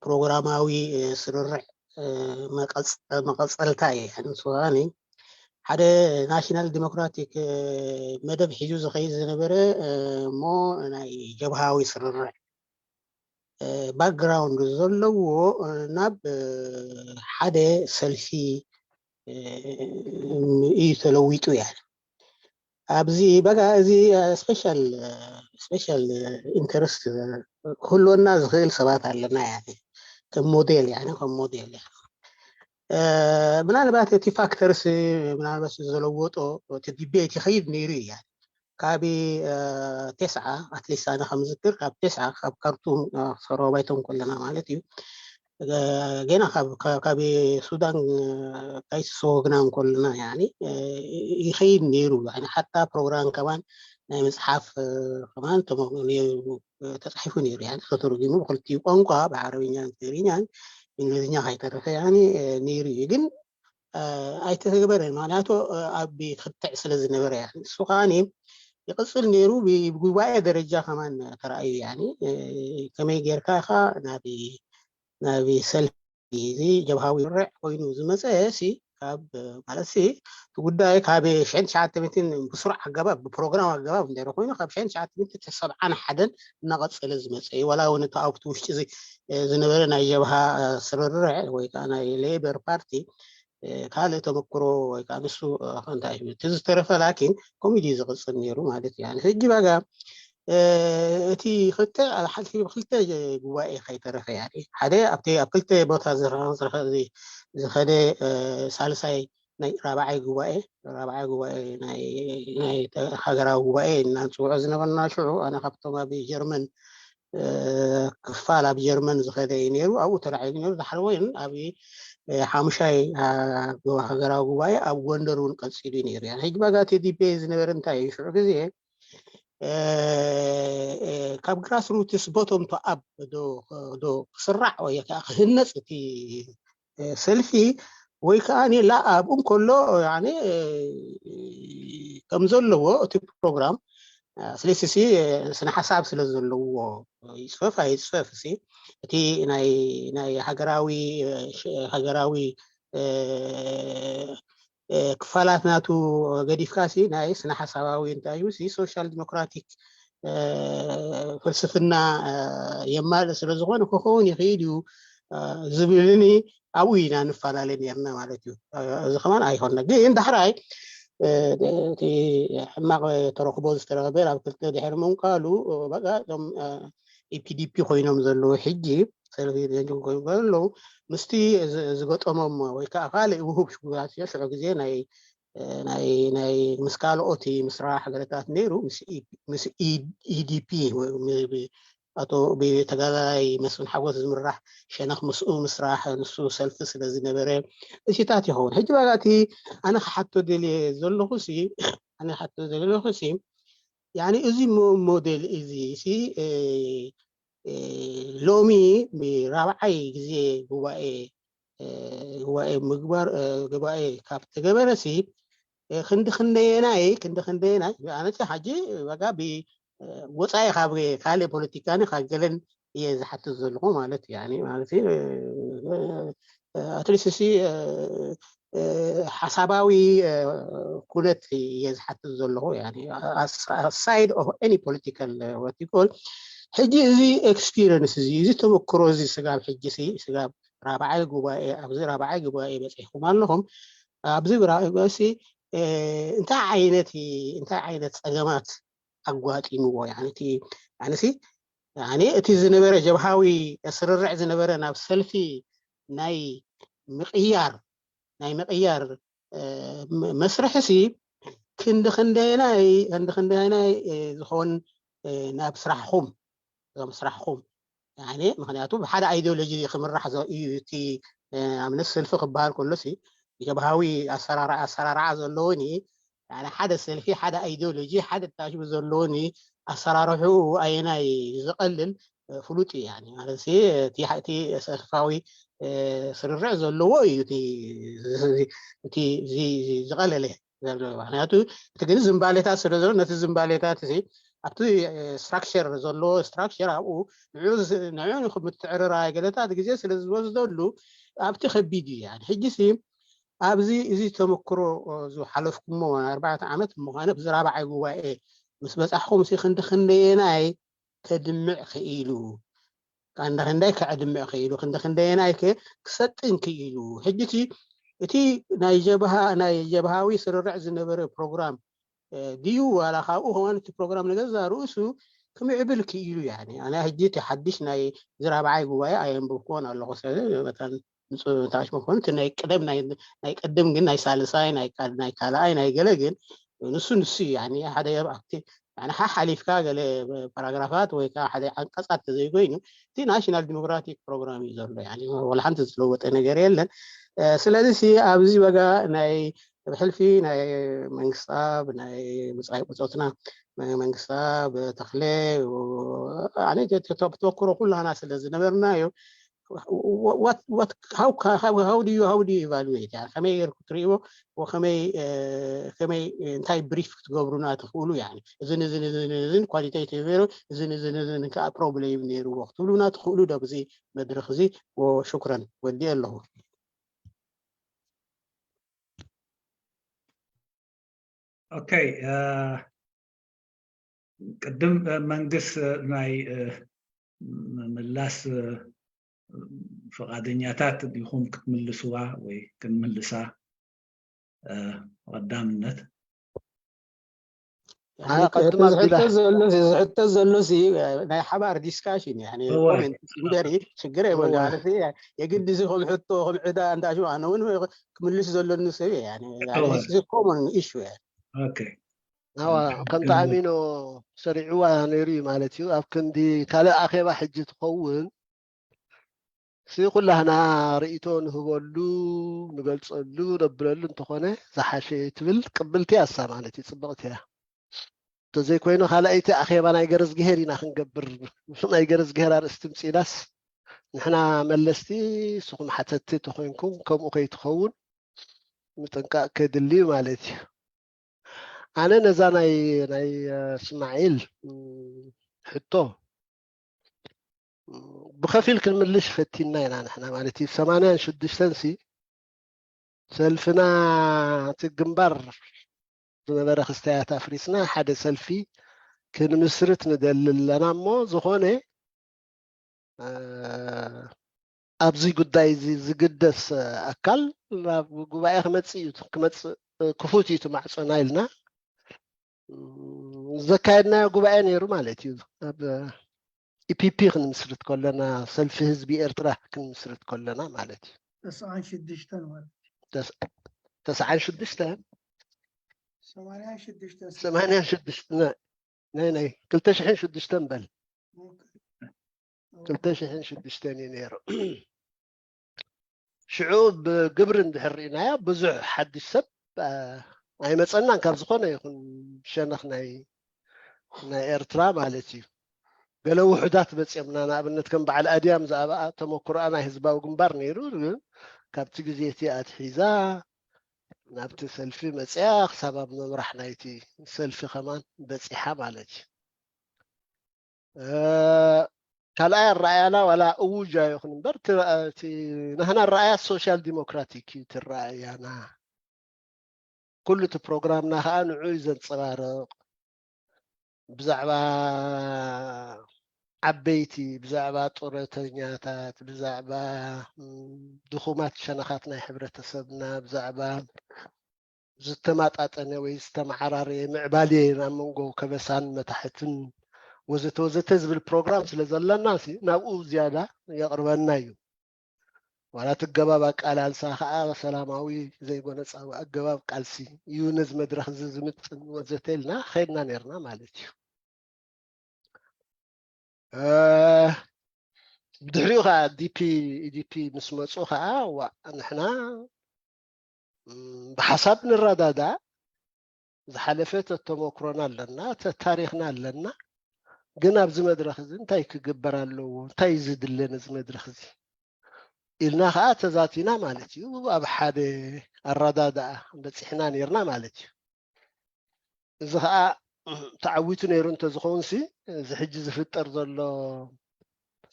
ፕሮግራማዊ ስርርዕ መቐፀልታ እየ ንስዋኒ ሓደ ናሽናል ዲሞክራቲክ መደብ ሒዙ ዝኸይድ ዝነበረ እሞ ናይ ጀብሃዊ ስርርዕ ባክግራውንድ ዘለዎ ናብ ሓደ ሰልፊ እዩ ተለዊጡ እያ ኣብዚ በጋ እዚ ስፔሻል ስፔሻል ኢንተረስት ክህልወና ዝኽእል ሰባት ኣለና ያ ከም ሞዴል ያ ከም ሞዴል ያ ምናልባት እቲ ፋክተርስ ምናልባት ዝለወጦ እቲ ዲቤት ይኸይድ ነይሩ እዩ ካብ ቴስዓ ኣትሊስት ኣነ ከምዝክር ካብ ቴስዓ ካብ ካርቱም ሰራዊ ባይቶም ከለና ማለት እዩ ገና ካብ ሱዳን ካይስወግና እንከለና ይኸይድ ነይሩ ሓታ ፕሮግራም ከማን ናይ መፅሓፍ ከማን ተፃሒፉ ነይሩ ተተርጊሙ ብክልቲኡ ቋንቋ ብዓረብኛን ትግርኛን እንግሊዝኛ ከይተረፈ ነይሩ እዩ ግን ኣይተተግበረን ምክንያቱ ኣብ ክትዕ ስለ ዝነበረ ንሱ ከዓ ይቕፅል ነይሩ ብጉባኤ ደረጃ ከማን ተረኣዩ ከመይ ጌርካ ኢኻ ናብ ሰልፊ እዚ ጀብሃዊ ርዕ ኮይኑ ዝመፀ ሲ ካብ ማለት ሲ እቲ ጉዳይ ካብ ሽሕን ትሽዓተ ሚእትን ብስሩዕ ኣገባብ ብፕሮግራም ኣገባብ እንተ ኮይኑ ካብ ሽሕን ትሽዓተ ሚእትን ሰብዓን ሓደን እናቐፀለ ዝመፀ እዩ ዋላ እውን እቲ ኣብቲ ውሽጢ ዝነበረ ናይ ጀብሃ ስርርዕ ወይ ከዓ ናይ ሌበር ፓርቲ ካልእ ተመክሮ ወይ ከዓ ንሱ እንታይ እዩ እቲ ዝተረፈ ላኪን ኮሚዲ ዝቕፅል ነይሩ ማለት እዩ ሕጂ ባጋ እቲ ክልተ ሓልቲ ክልተ ጉባኤ ከይተረፈ ያ ሓደ ኣብቲ ኣብ ክልተ ቦታ ዝኸደ ሳልሳይ ናይ ራብዓይ ጉባኤ ራብዓይ ጉባኤ ናይ ሃገራዊ ጉባኤ እናንፅውዖ ዝነበርና ሽዑ ኣነ ካብቶም ኣብ ጀርመን ክፋል ኣብ ጀርመን ዝኸደ እዩ ነይሩ ኣብኡ ተላዒሉ ነይሩ ዳሕሪ ወይን ኣብ ሓሙሻይ ሃገራዊ ጉባኤ ኣብ ጎንደር እውን ቀፂሉ ነይሩ ሕጂ ባጋ እቲ ዲቤ ዝነበረ እንታይ እዩ ሽዑ ግዜ ካብ ግራስ ሩትስ ቦቶም ቶ ኣብ ዶ ክስራዕ ወይ ከዓ ክህነፅ እቲ ሰልፊ ወይ ከዓ ላ ኣብኡ እንከሎ ከም ዘለዎ እቲ ፕሮግራም ስለዚ ስነ ሓሳብ ስለ ዘለዎ ይፅፈፍ ኣይፅፈፍ እቲ ናይ ሃገራዊ ሃገራዊ ክፋላት ናቱ ገዲፍካ ሲ ናይ ስነ ሓሳባዊ እንታይ እዩ ሲ ሶሻል ዲሞክራቲክ ፍልስፍና የማልእ ስለ ዝኾነ ክኸውን ይኽእል እዩ ዝብልኒ ኣብኡ ኢና ንፈላለ ነርና ማለት እዩ እዚ ከማን ኣይኮነ ግን ዳሕራይ እቲ ሕማቕ ተረኽቦ ዝተረኽበ ናብ ክልተ ድሕሪ ምንቃሉ በቃ እዞም ኢፒዲፒ ኮይኖም ዘለዉ ሕጂ ሰልፊ ደንጅን ኮይኖም ዘለዉ ምስቲ ዝገጠሞም ወይ ከዓ ካልእ ውሁብ ሽጉራት ሽዑ ግዜ ናይ ናይ ናይ ምስ ካልኦት ምስራሕ ገለታት ነይሩ ምስ ኢዲፒ ኣቶ ብተጋዳላይ መስፍን ሓጎስ ዝምራሕ ሸነኽ ምስኡ ምስራሕ ንሱ ሰልፊ ስለ ዝነበረ እሽታት ይኸውን። ሕጂ ባጋ እቲ ኣነ ክሓቶ ደልየ ዘለኹ ሲ ኣነ ክሓቶ ዘለኹ ሲ ያኒ እዚ ሞዴል እዚ ሲ ሎሚ ብራብዓይ ግዜ ጉባኤ ጉባኤ ምግባር ጉባኤ ካብ ተገበረ ሲ ክንዲ ክንደየናይ ክንዲ ክንደየናይ ኣነ ሕጂ በቃ ወፃኢ ካብ ካልእ ፖለቲካኒ ካብ ገለን እየ ዝሓትት ዘለኹ ማለት እዩ ማለት ኣትሊስት ሲ ሓሳባዊ ኩነት እየ ዝሓትት ዘለኹ side of any political what you call ሕጂ እዚ experience እዚ እዚ ተመክሮ እዚ ስጋብ ሕጂ ስጋብ ራብዓይ ጉባኤ ኣብዚ ራብዓይ ጉባኤ በፂሕኩም ኣለኹም ኣብዚ ጉባኤ እንታይ ዓይነት እንታይ ዓይነት ፀገማት ኣጓጢምዎ ያኒ እቲ ያንሲ ያኒ እቲ ዝነበረ ጀብሃዊ ስርርዕ ዝነበረ ናብ ሰልፊ ናይ ምቕያር ናይ ምቕያር መስርሕሲ ክንዲ ክንደየናይ ክንዲ ክንደየናይ ዝኸውን ናብ ስራሕኹም እዞም ስራሕኹም ያኒ ምክንያቱ ብሓደ ኣይዲዮሎጂ ክምራሕ እዩ እቲ ኣብነት ሰልፊ ክበሃል ከሎሲ ጀብሃዊ ኣሰራርዓ ዘለዎኒ ሓደ ሰልፊ ሓደ ኣይዲዮሎጂ ሓደ ታሽቡ ዘለዎኒ ኣሰራርሑ ኣየናይ ዝቐልል ፍሉጥ እዩ ማለት እቲ ሰልፋዊ ስርርዕ ዘለዎ እዩ እቲ ዝቐለለ ምክንያቱ እቲ ግን ዝምባሌታት ስለ ዘሎ ነቲ ዝምባሌታት እዚ ኣብቲ ስትራክቸር ዘሎ ስትራክቸር ኣብኡ ንዑ ንዑ ምትዕርራይ ገለታት ግዜ ስለ ዝወስደሉ ኣብቲ ከቢድ እዩ ሕጂ ሲ ኣብዚ እዚ ተመክሮ ዝሓለፍኩሞ ኣርባዕተ ዓመት ምዃነ ብዚ ራብዓይ ጉባኤ ምስ በፃሕኹም ሲ ክንዲ ክንደየናይ ከድምዕ ክኢሉ ክንዲ ክንደይ ከዕድምዕ ክኢሉ ክንዲ ክንደየናይ ክሰጥን ክኢሉ ሕጂ እቲ ናይ ጀብሃ ናይ ጀብሃዊ ስርርዕ ዝነበረ ፕሮግራም ድዩ ዋላ ካብኡ ከማን እቲ ፕሮግራም ንገዛ ርእሱ ክምዕብል ክኢሉ ያኒ ኣነ ሕጂ እቲ ሓድሽ ናይ ዝራብዓይ ጉባኤ ኣየንብብክዎን ኣለኹ ስለመታን ንታሽ መኮን እቲ ናይ ቅደም ናይ ቅድም ግን ናይ ሳልሳይ ናይ ካልኣይ ናይ ገለ ግን ንሱ ንሱ እዩ ሓደ ኣብቲ ሓሓሊፍካ ገለ ፓራግራፋት ወይ ከዓ ሓደ ዓንቀፃት ተዘይኮይኑ እቲ ናሽናል ዲሞክራቲክ ፕሮግራም እዩ ዘሎ ወላ ሓንቲ ዝለወጠ ነገር የለን ስለዚ ኣብዚ በጋ ናይ ብሕልፊ ናይ መንግስታ ብናይ ብፃይ ብፆትና መንግስታ ብተክለ ተወክሮ ኩላና ስለ ዝነበርና እዩ how do you how do you evaluate ከመይ ጌርኩ ትርእይዎ ከመይ ከመይ እንታይ ብሪፍ ክትገብሩና ትኽእሉ እዝን እዝን እዝን እዝን ኳሊቴቲቭ እዝን እዝን እዝን ከዓ ፕሮብሌም ነይርዎ ክትብሉና ትኽእሉ ዶ ብዚ መድረክ እዚ ሽክረን ወዲእ ኣለኹ ኦኬ ቅድም መንግስ ናይ ምላስ ፍቓደኛታት ዲኹም ክትምልስዋ ወይ ክንምልሳ ቀዳምነት ዝሕተት ዘሎ ሲ ናይ ሓባር ዲስካሽን ኮመንት እምበሪ ሽግር የብሉ ማለት የግዲ ሲ ከም ሕቶ ከም ዕዳ እንዳ ኣነ እውን ክምልስ ዘለኒ ሰብ ኮመን ኢሹ ኦኬ ከምቲ ኣሚኖ ሰሪዕዋ ነይሩ እዩ ማለት እዩ ኣብ ክንዲ ካልእ ኣኼባ ሕጂ ትኸውን ሲ ኩላህና ርእቶ ንህበሉ ንገልፀሉ ነብለሉ እንተኾነ ዝሓሸ ትብል ቅብልቲ ኣሳ ማለት እዩ ፅብቕቲ እያ እንተዘይኮይኑ ካልኣይቲ ኣኼባ ናይ ገረዝግሄር ኢና ክንገብር ናይ ገረዝግሄር ኣርእስቲ ምፅኢናስ ንሕና መለስቲ ንስኹም ሓተቲ ተኮይንኩም ከምኡ ከይትኸውን ምጥንቃቅ ከድሊ ማለት እዩ ኣነ ነዛ ናይ ናይ እስማዒል ሕቶ ብከፊል ክንምልሽ ፈቲና ኢና ንሕና ማለት እዩ ሰማንያን ሽዱሽተን ሲ ሰልፍና እቲ ግንባር ዝነበረ ክስተያት ኣፍሪስና ሓደ ሰልፊ ክንምስርት ንደሊ ኣለና እሞ ዝኾነ ኣብዚ ጉዳይ እዚ ዝግደስ ኣካል ናብ ጉባኤ ክመፅእ እዩ ክመፅእ ክፉት እዩ እቲ ማዕፆና ኢልና ዘካየድናዮ ጉባኤ ነይሩ ማለት እዩ። ኣብ ኢፒፒ ክንምስርት ከለና፣ ሰልፊ ህዝቢ ኤርትራ ክንምስርት ከለና ማለት እዩ። ተስዓን ሽዱሽተን ማለት ተስዓን ሽዱሽተን ሰማንያን ሽዱሽተን ሰማንያን ሽዱሽተ ናይ ናይ ክልተ ሽሕን ሽዱሽተን በል ክልተ ሽሕን ሽዱሽተን እዩ ነይሩ። ሽዑ ብግብሪ እንድሕር ርኢናዮ ብዙሕ ሓድሽ ሰብ ኣይመፀናን፣ ካብ ዝኾነ ይኹን ሸነኽ ናይ ናይ ኤርትራ ማለት እዩ። ገለ ውሑዳት መፅኦምና፣ ንኣብነት ከም በዓል ኣድያም ዝኣበኣ ተመክሮኣ ናይ ህዝባዊ ግንባር ነይሩ፣ ግን ካብቲ ግዜ እቲ ኣትሒዛ ናብቲ ሰልፊ መፅያ ክሳብ ኣብ ምምራሕ ናይቲ ሰልፊ ከማን በፂሓ ማለት እዩ። ካልኣይ ኣረኣያና ዋላ እውጅ ኣይኹን እምበር፣ እቲ ናህና ኣረኣያ ሶሻል ዲሞክራቲክ እዩ። እቲ ኣረኣያና ኩሉ እቲ ፕሮግራምና ከዓ ንዑ እዩ ዘንፀባርቕ። ብዛዕባ ዓበይቲ፣ ብዛዕባ ጡረተኛታት፣ ብዛዕባ ድኹማት ሸነኻት ናይ ሕብረተሰብና፣ ብዛዕባ ዝተማጣጠነ ወይ ዝተመዓራረየ ምዕባሌ ናብ መንጎ ከበሳን መታሕትን ወዘተ ወዘተ ዝብል ፕሮግራም ስለ ዘለና ናብኡ ዝያዳ የቕርበና እዩ። ዋላ እቲ ኣገባብ ኣቃላልሳ ከዓ ሰላማዊ ዘይጎነፃዊ ኣገባብ ቃልሲ እዩ ነዚ መድረክ እዚ ዝምጥን ወዘተ ኢልና ከይድና ነርና ማለት እዩ። ብድሕሪኡ ከዓ ዲፒ ኢዲፒ ምስ መፁ ከዓ ዋ ንሕና ብሓሳብ ንረዳዳእ፣ ዝሓለፈ ተተመክሮና ኣለና፣ ተታሪኽና ኣለና። ግን ኣብዚ መድረኽ እዚ እንታይ ክግበር ኣለዎ? እንታይ እዩ ዝድለ ነዚ መድረኽ እዚ ኢልና ከዓ ተዛቲና ማለት እዩ። ኣብ ሓደ ኣረዳድኣ በፂሕና ነርና ማለት እዩ። እዚ ከዓ ተዓዊቱ ነይሩ እንተዝኸውን ሲ እዚ ሕጂ ዝፍጠር ዘሎ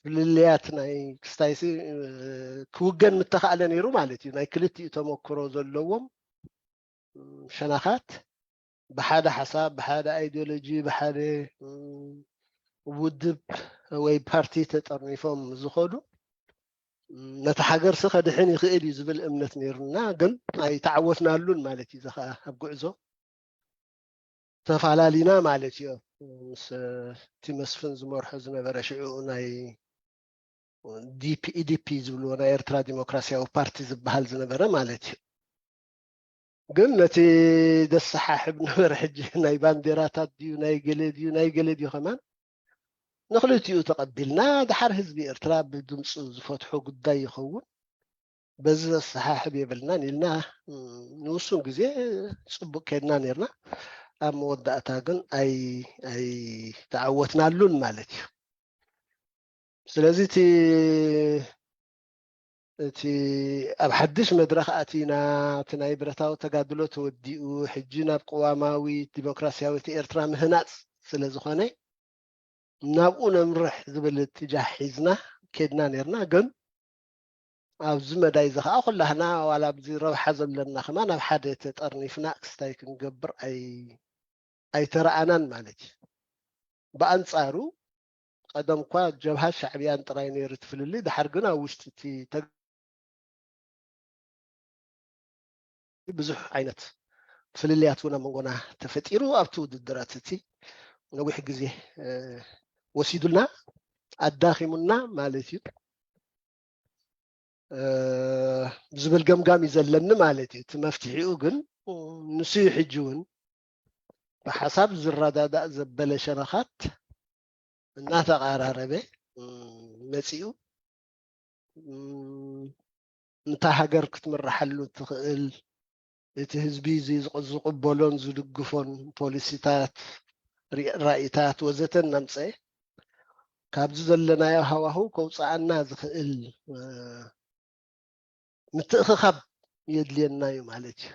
ፍልልያት ናይ ክስታይሲ ክውገን ምተኻእለ ነይሩ ማለት እዩ። ናይ ክልቲኡ ተመክሮ ዘለዎም ሸነኻት ብሓደ ሓሳብ፣ ብሓደ ኣይዲዮሎጂ፣ ብሓደ ውድብ ወይ ፓርቲ ተጠርኒፎም ዝኸዱ ነቲ ሃገርሲ ከድሕን ይኽእል እዩ ዝብል እምነት ነይሩና፣ ግን ኣይተዓወትናሉን ማለት እዩ። እዚ ከዓ ኣብ ጉዕዞ ተፋላሊና ማለት እዩ። ምስ እቲ መስፍን ዝመርሖ ዝነበረ ሽዑ ናይ ዲፒ ኢዲፒ ዝብልዎ ናይ ኤርትራ ዲሞክራሲያዊ ፓርቲ ዝበሃል ዝነበረ ማለት እዩ። ግን ነቲ ደሰሓሕብ ነበረ ሕጂ ናይ ባንዴራታት ድዩ ናይ ገለ ድዩ ናይ ገለ ድዩ ከማን ንክልቲኡ ተቐቢልና ድሓር ህዝቢ ኤርትራ ብድምፁ ዝፈትሖ ጉዳይ ይኸውን። በዚ ዘሰሓሕብ የብልናን ኢልና ንውሱን ግዜ ፅቡቅ ከድና ነርና። ኣብ መወዳእታ ግን ኣይተዓወትናሉን ማለት እዩ። ስለዚ እቲ እቲ ኣብ ሓድሽ መድረኽ ኣቲና እቲ ናይ ብረታዊ ተጋድሎ ተወዲኡ ሕጂ ናብ ቅዋማዊት ዲሞክራሲያዊት ኤርትራ ምህናፅ ስለ ዝኾነ ናብኡ ነምርሕ ዝብል እትጃህ ሒዝና ከድና ነርና። ግን ኣብዚ መዳይ እዚ ከዓ ኩላህና ዋላ ኣብዚ ረብሓ ዘለና ከማን ኣብ ሓደ ተጠርኒፍና ክስታይ ክንገብር ኣይተረኣናን ማለት እዩ። ብኣንፃሩ ቀደም እኳ ጀብሃ ሻዕብያን ጥራይ ነይሩ እቲ ፍልልይ፣ ድሓር ግን ኣብ ውሽጢ እቲ ብዙሕ ዓይነት ፍልልያት እውን ኣብ መንጎና ተፈጢሩ ኣብቲ ውድድራት እቲ ነዊሕ ግዜ ወሲዱልና ኣዳኺሙና ማለት እዩ ዝብል ገምጋም እዩ ዘለኒ ማለት እዩ። እቲ መፍትሒኡ ግን ንሱ እዩ። ሕጂ እውን ብሓሳብ ዝረዳዳእ ዘበለ ሸነኻት እናተቐራረበ መፂኡ ነታ ሃገር ክትምርሓሉ ትኽእል እቲ ህዝቢ እዚ ዝቕበሎን ዝድግፎን ፖሊሲታት፣ ራኢታት ወዘተ እናምፀአ ካብዚ ዘለናዮ ሃዋህው ከውፅኣና ዝኽእል ምትእኽኻብ የድልየና እዩ ማለት እዩ።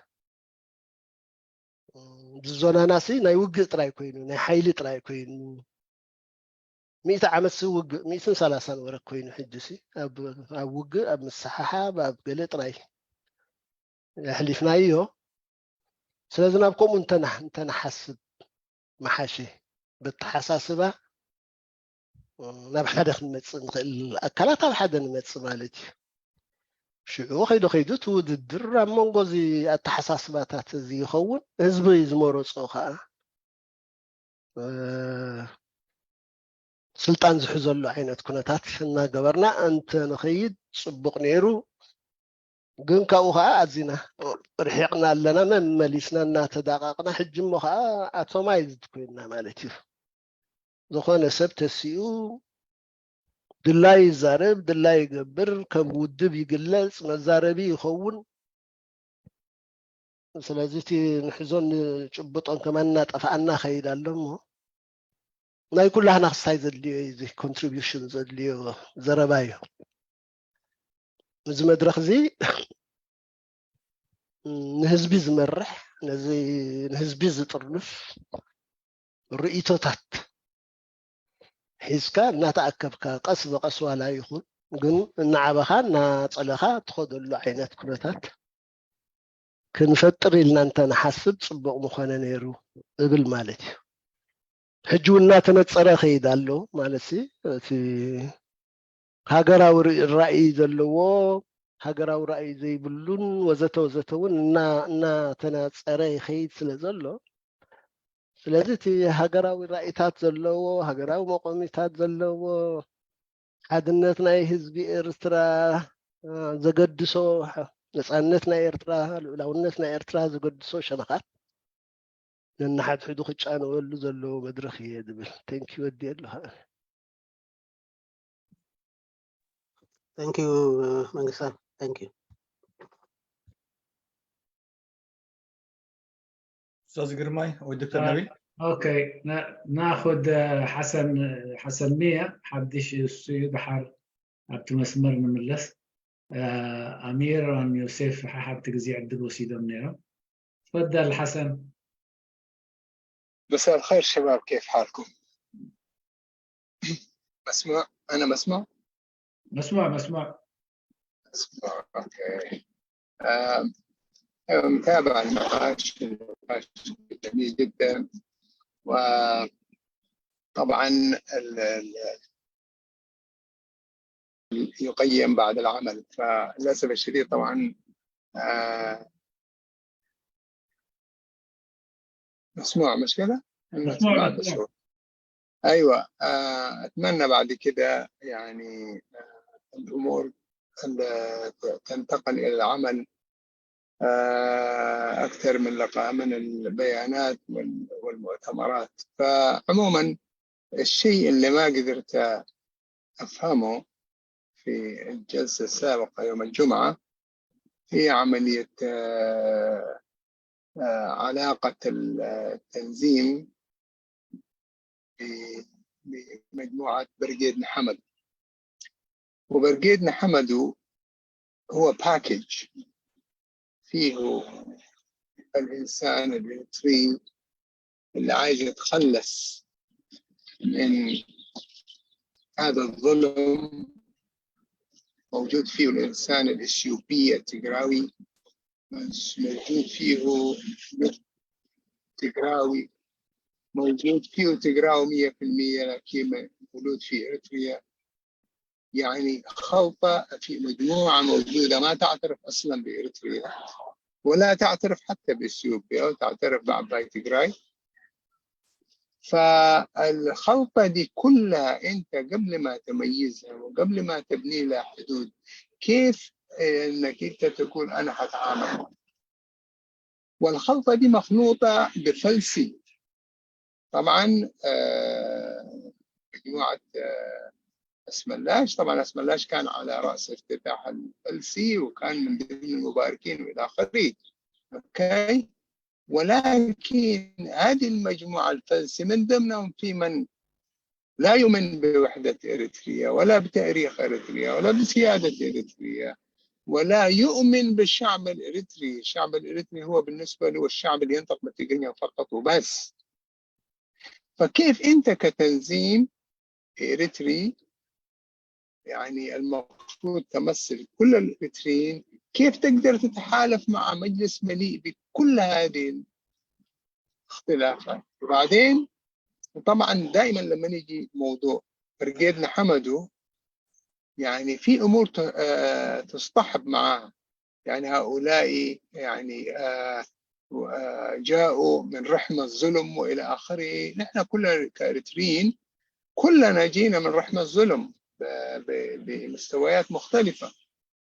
ዝዞናና ሲ ናይ ውግእ ጥራይ ኮይኑ ናይ ሓይሊ ጥራይ ኮይኑ ሚእቲ ዓመት ሲ ውግእ ሚእትን ሰላሳን ወረ ኮይኑ ሕጂ ሲ ኣብ ውግእ ኣብ ምስሓሓብ ኣብ ገለ ጥራይ ኣሕሊፍናዮ። ስለዚ ናብ ከምኡ እንተንሓስብ መሓሸ በተሓሳስባ ናብ ሓደ ክንመፅእ ንኽእል ኣካላት ኣብ ሓደ ንመፅእ ማለት እዩ። ሽዑ ከይዱ ከይዱ እቲ ውድድር ኣብ መንጎ እዚ ኣተሓሳስባታት እዚ ይኸውን። ህዝቢ ዝመረፆ ከዓ ስልጣን ዝሕዘሉ ዓይነት ኩነታት እናገበርና እንተ ንኸይድ ፅቡቕ ነይሩ። ግን ካብኡ ከዓ ኣዚና ርሒቕና ኣለና። መመሊስና እናተዳቐቕና ሕጂ እሞ ከዓ ኣቶማይዝድ ኮይንና ማለት እዩ። ዝኾነ ሰብ ተሲኡ ድላይ ይዛረብ፣ ድላይ ይገብር፣ ከም ውድብ ይግለፅ፣ መዛረቢ ይኸውን። ስለዚ እቲ ንሕዞን ንጭብጦን ከማን እናጠፍኣና ከይድ ኣሎ እሞ ናይ ኩላህና ክስታይ ዘድልዮ እዩ። እዚ ኮንትሪቢሽን ዘድልዮ ዘረባ እዩ። እዚ መድረኽ እዚ ንህዝቢ ዝመርሕ፣ ነዚ ንህዝቢ ዝጥርንፍ ርእይቶታት ሒዝካ እናተኣከብካ ቀስ ብቐስ ዋላ ይኹን ግን እናዓበኻ እናጸለኻ ትኸደሉ ዓይነት ኩነታት ክንፈጥር ኢልና እንተንሓስብ ጽቡቕ ምኾነ ነይሩ እብል ማለት እዩ። ሕጂ እውን እናተነጸረ ከይድ ኣሎ ማለት ሲ እቲ ሃገራዊ ራእይ ዘለዎ ሃገራዊ ራእይ ዘይብሉን ወዘተ ወዘተ እውን እናተነጸረ ይኸይድ ስለ ዘሎ ስለዚ እቲ ሃገራዊ ራእይታት ዘለዎ ሃገራዊ መቆሚታት ዘለዎ ሓድነት ናይ ህዝቢ ኤርትራ ዘገድሶ ነፃነት ናይ ኤርትራ ልዑላውነት ናይ ኤርትራ ዘገድሶ ሸነኻት ነንሓድሕዱ ክጫነወሉ ዘለዎ መድረኽ እየ ዝብል። ተንኪ ወዲ ኣለኻ Thank you, uh, መንግስታን. Thank you. ኡስታዝ ግርማይ ወይ ዶክተር ነቢል ኦኬ፣ ናኹድ ሓሰን ሓሰን ንያ ሓድሽ እሱ እዩ። ድሓር ኣብቲ መስመር ንምለስ። ኣሚር ኣን ዮሴፍ ሓሓብቲ ግዜ ዕድል ወሲዶም ነይሮም። ትፈደል ሓሰን። مساء الخير شباب، كيف حالكم؟ مسموع؟ أنا مسموع؟ መስሙዕ መስሙዕ مسموع، أوكي. آم، أيوة، متابع النقاش، نقاش جميل جدا. وطبعا ال- ال- يقيم بعد العمل، فللأسف الشديد طبعا آه، مسموع مش كده؟ مسموع، مسموع. أيوة. آه، أتمنى بعد كده يعني آه، الأمور ال- تنتقل إلى العمل آه، أكثر من لقاء من البيانات وال- والمؤتمرات. فعموما الشيء اللي ما قدرت أفهمه في الجلسة السابقة يوم الجمعة هي عملية آه، آه، علاقة التنظيم بمجموعة برقيد نحمد. وبرقيد نحمدو هو باكج فيه الإنسان الإريتري اللي عايز يتخلص من هذا الظلم. موجود فيه الإنسان الإثيوبي التجراوي، موجود فيه تجراوي، موجود فيه تجراوي مية في المية، لكن موجود في إريتريا. يعني خلطة في مجموعة موجودة ما تعترف أصلا بإريتريا ولا تعترف حتى بإثيوبيا، وتعترف بعباية تجراي. فالخلطة دي كلها أنت قبل ما تميزها وقبل ما تبني لها حدود، كيف إنك أنت تقول أنا حتعامل؟ والخلطة دي مخلوطة بفلسي. طبعا آه، مجموعة آه، أسملاش، طبعا أسملاش كان على رأس افتتاح الفلسي وكان من ضمن المباركين وإلى آخره. أوكي، ولكن هذه المجموعة الفلسي من ضمنهم في من لا يؤمن بوحدة إريتريا ولا بتأريخ إريتريا ولا بسيادة إريتريا ولا يؤمن بالشعب الإريتري. الشعب الإريتري هو بالنسبة له الشعب اللي ينطق بالتقرية فقط وبس. فكيف أنت كتنظيم إريتري يعني المفروض تمثل كل الإريتريين، كيف تقدر تتحالف مع مجلس مليء بكل هذه الاختلافات؟ وبعدين طبعا دائما لما نيجي موضوع برقيدنا حمدو يعني في أمور ت- آه، تصطحب معها. يعني هؤلاء يعني آه، آه، جاءوا من رحم الظلم وإلى آخره. نحن كلنا كإريتريين كلنا جينا من رحم الظلم ب- ب- بمستويات مختلفة،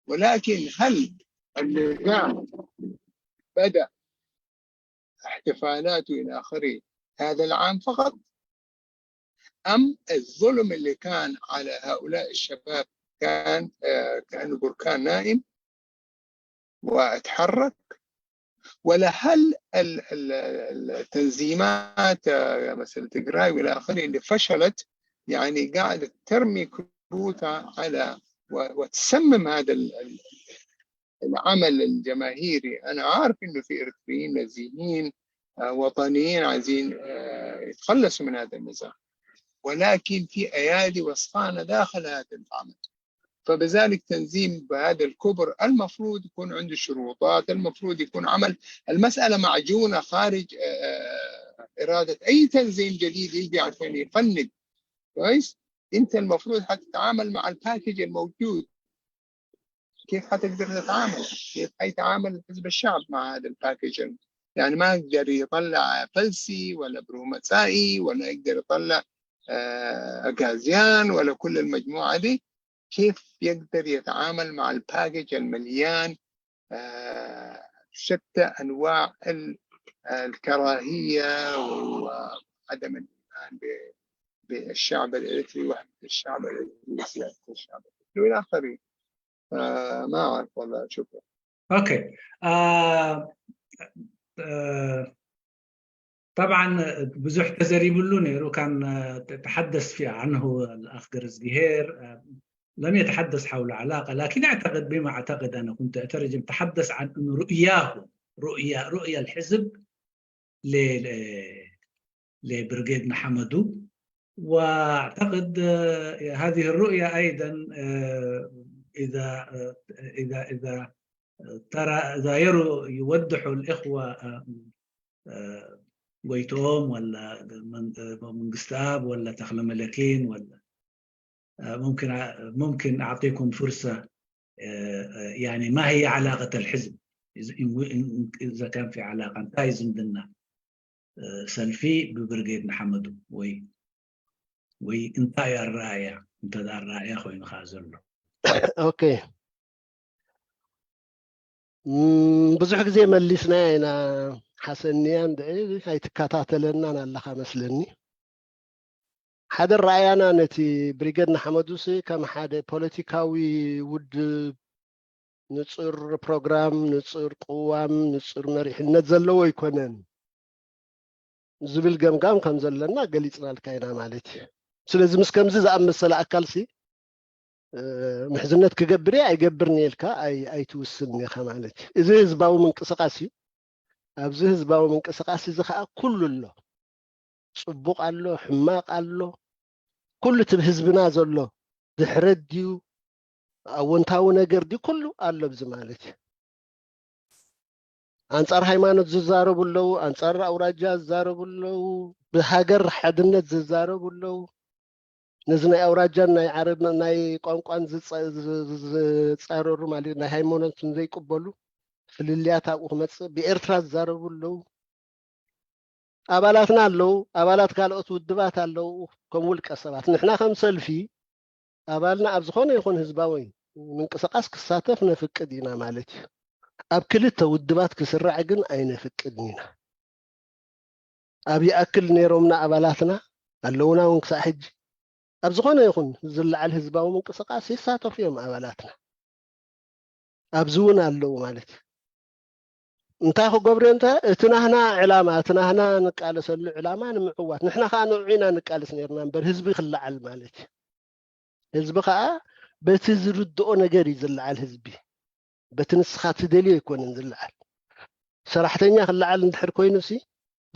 ولكن هل النظام بدأ احتفالاته إلى آخره هذا العام فقط؟ أم الظلم اللي كان على هؤلاء الشباب كان آه، كأنه بركان نائم واتحرك؟ ولا هل ال- ال- ال- التنظيمات آه، مثل تجراي والى اخره اللي فشلت يعني قاعده ترمي كروتها على و- وتسمم هذا ال- ال- العمل الجماهيري؟ انا عارف انه في اريتريين نزيهين آه، وطنيين عايزين آه، يتخلصوا من هذا النظام، ولكن في ايادي وسخانه داخل هذا العمل. فبذلك تنظيم بهذا الكبر المفروض يكون عنده شروطات، المفروض يكون عمل المسألة معجونة خارج آه، إرادة أي تنظيم جديد يجي عشان يفند. كويس؟ أنت المفروض حتتعامل مع الباكج الموجود. كيف حتقدر تتعامل؟ كيف حيتعامل حزب الشعب مع هذا الباكج؟ يعني ما يقدر يطلع فلسي ولا برومسائي ولا يقدر يطلع آه، أغازيان ولا كل المجموعة دي. كيف يقدر يتعامل مع الباكج المليان آه، شتى أنواع ال- الكراهية وعدم الإيمان ب- بالشعب الإريتري، وحدة الشعب الإريتري، سياسة الشعب الإريتري وإلى آخره. آه، ما أعرف والله. شكرا. Okay. آه، آه، طبعا ብዙሕ ተዘሪብሉ ነይሩ كان آه، تحدث في عنه الأخ ገረዝጊሄር آه، لم يتحدث حول علاقة، لكن أعتقد، بما أعتقد أنا، كنت أترجم، تحدث عن أنه رؤياه، رؤية رؤية الحزب ل- ل- لبرغيد نحمدو. وأعتقد آه، هذه الرؤية أيضا آه، إذا آه، إذا إذا ترى، إذا يروا يوضحوا الإخوة آه، آه، ጎይትኦም ولا من- آه، መንግስትኣብ ولا ተኽለመለኬን ولا آه، ممكن أع- ممكن أعطيكم فرصة آه، آه، يعني ما هي علاقة الحزب إذا إن- إن- إذا كان في علاقة እንታይ ዝምድና آه، ሰልፊ ብብርጌድ ንሓመዱ ወይ ወይ እንታይ ኣረኣእያ እንተ ኣረኣእያ ኮይኑ ከዓ ዘሎ ኦኬ እም፣ ብዙሕ ግዜ መሊስና ኢና ሓሰንያ እንድዒ ኣይትከታተለናን ኣለኻ መስለኒ ሓደ ረኣያና ነቲ ብሪገድ ንሓመዱሲ ከም ሓደ ፖለቲካዊ ውድብ ንፁር ፕሮግራም ንፁር ቅዋም ንፁር መሪሕነት ዘለዎ ኣይኮነን ዝብል ገምጋም ከም ዘለና ገሊፅናልካ ኢና ማለት እዩ ስለዚ ምስ ከምዚ ዝኣመሰለ ኣካልሲ ምሕዝነት ክገብር እየ ኣይገብርን እየ ኢልካ ኣይትውስን ኢኻ ማለት እዩ እዚ ህዝባዊ ምንቅስቃስ እዩ ኣብዚ ህዝባዊ ምንቅስቃስ እዚ ከዓ ኩሉ ኣሎ ፅቡቕ ኣሎ ሕማቕ ኣሎ ኩሉ እቲ ህዝብና ዘሎ ድሕረት ድዩ ኣወንታዊ ነገር ድዩ ኩሉ ኣሎ ኣብዚ ማለት እዩ ኣንጻር ሃይማኖት ዝዛረቡ ኣለዉ ኣንጻር ኣውራጃ ዝዛረቡ ኣለዉ ብሃገር ሓድነት ዝዛረቡ ኣለዉ ነዚ ናይ ኣውራጃን ናይ ዓረብ ናይ ቋንቋን ዝጻረሩ ማለት ናይ ሃይማኖትን ዘይቅበሉ ፍልልያት ኣብኡ ክመጽእ ብኤርትራ ዝዛረቡ ኣለዉ ኣባላትና ኣለዉ ኣባላት ካልኦት ውድባት ኣለዉ ከም ውልቀ ሰባት ንሕና ከም ሰልፊ ኣባልና ኣብ ዝኾነ ይኹን ህዝባዊ ምንቅስቃስ ክሳተፍ ነፍቅድ ኢና ማለት እዩ ኣብ ክልተ ውድባት ክስራዕ ግን ኣይነፍቅድን ኢና ኣብ ይኣክል ነይሮምና ኣባላትና ኣለውና እውን ክሳዕ ሕጂ ኣብ ዝኾነ ይኹን ዝለዓል ህዝባዊ ምንቅስቃስ ይሳተፉ እዮም ኣባላትና ኣብዚ እውን ኣለዉ ማለት እዩ እንታይ ክገብርዮ እንተ እቲ ናህና ዕላማ እቲ ናህና ንቃለሰሉ ዕላማ ንምዕዋት ንሕና ከዓ ንዑ ኢና ንቃልስ ነርና እምበር ህዝቢ ክለዓል ማለት እዩ ህዝቢ ከዓ በቲ ዝርድኦ ነገር እዩ ዝለዓል ህዝቢ በቲ ንስኻ ትደልዮ ኣይኮነን ዝለዓል ሰራሕተኛ ክለዓል እንድሕር ኮይኑ ሲ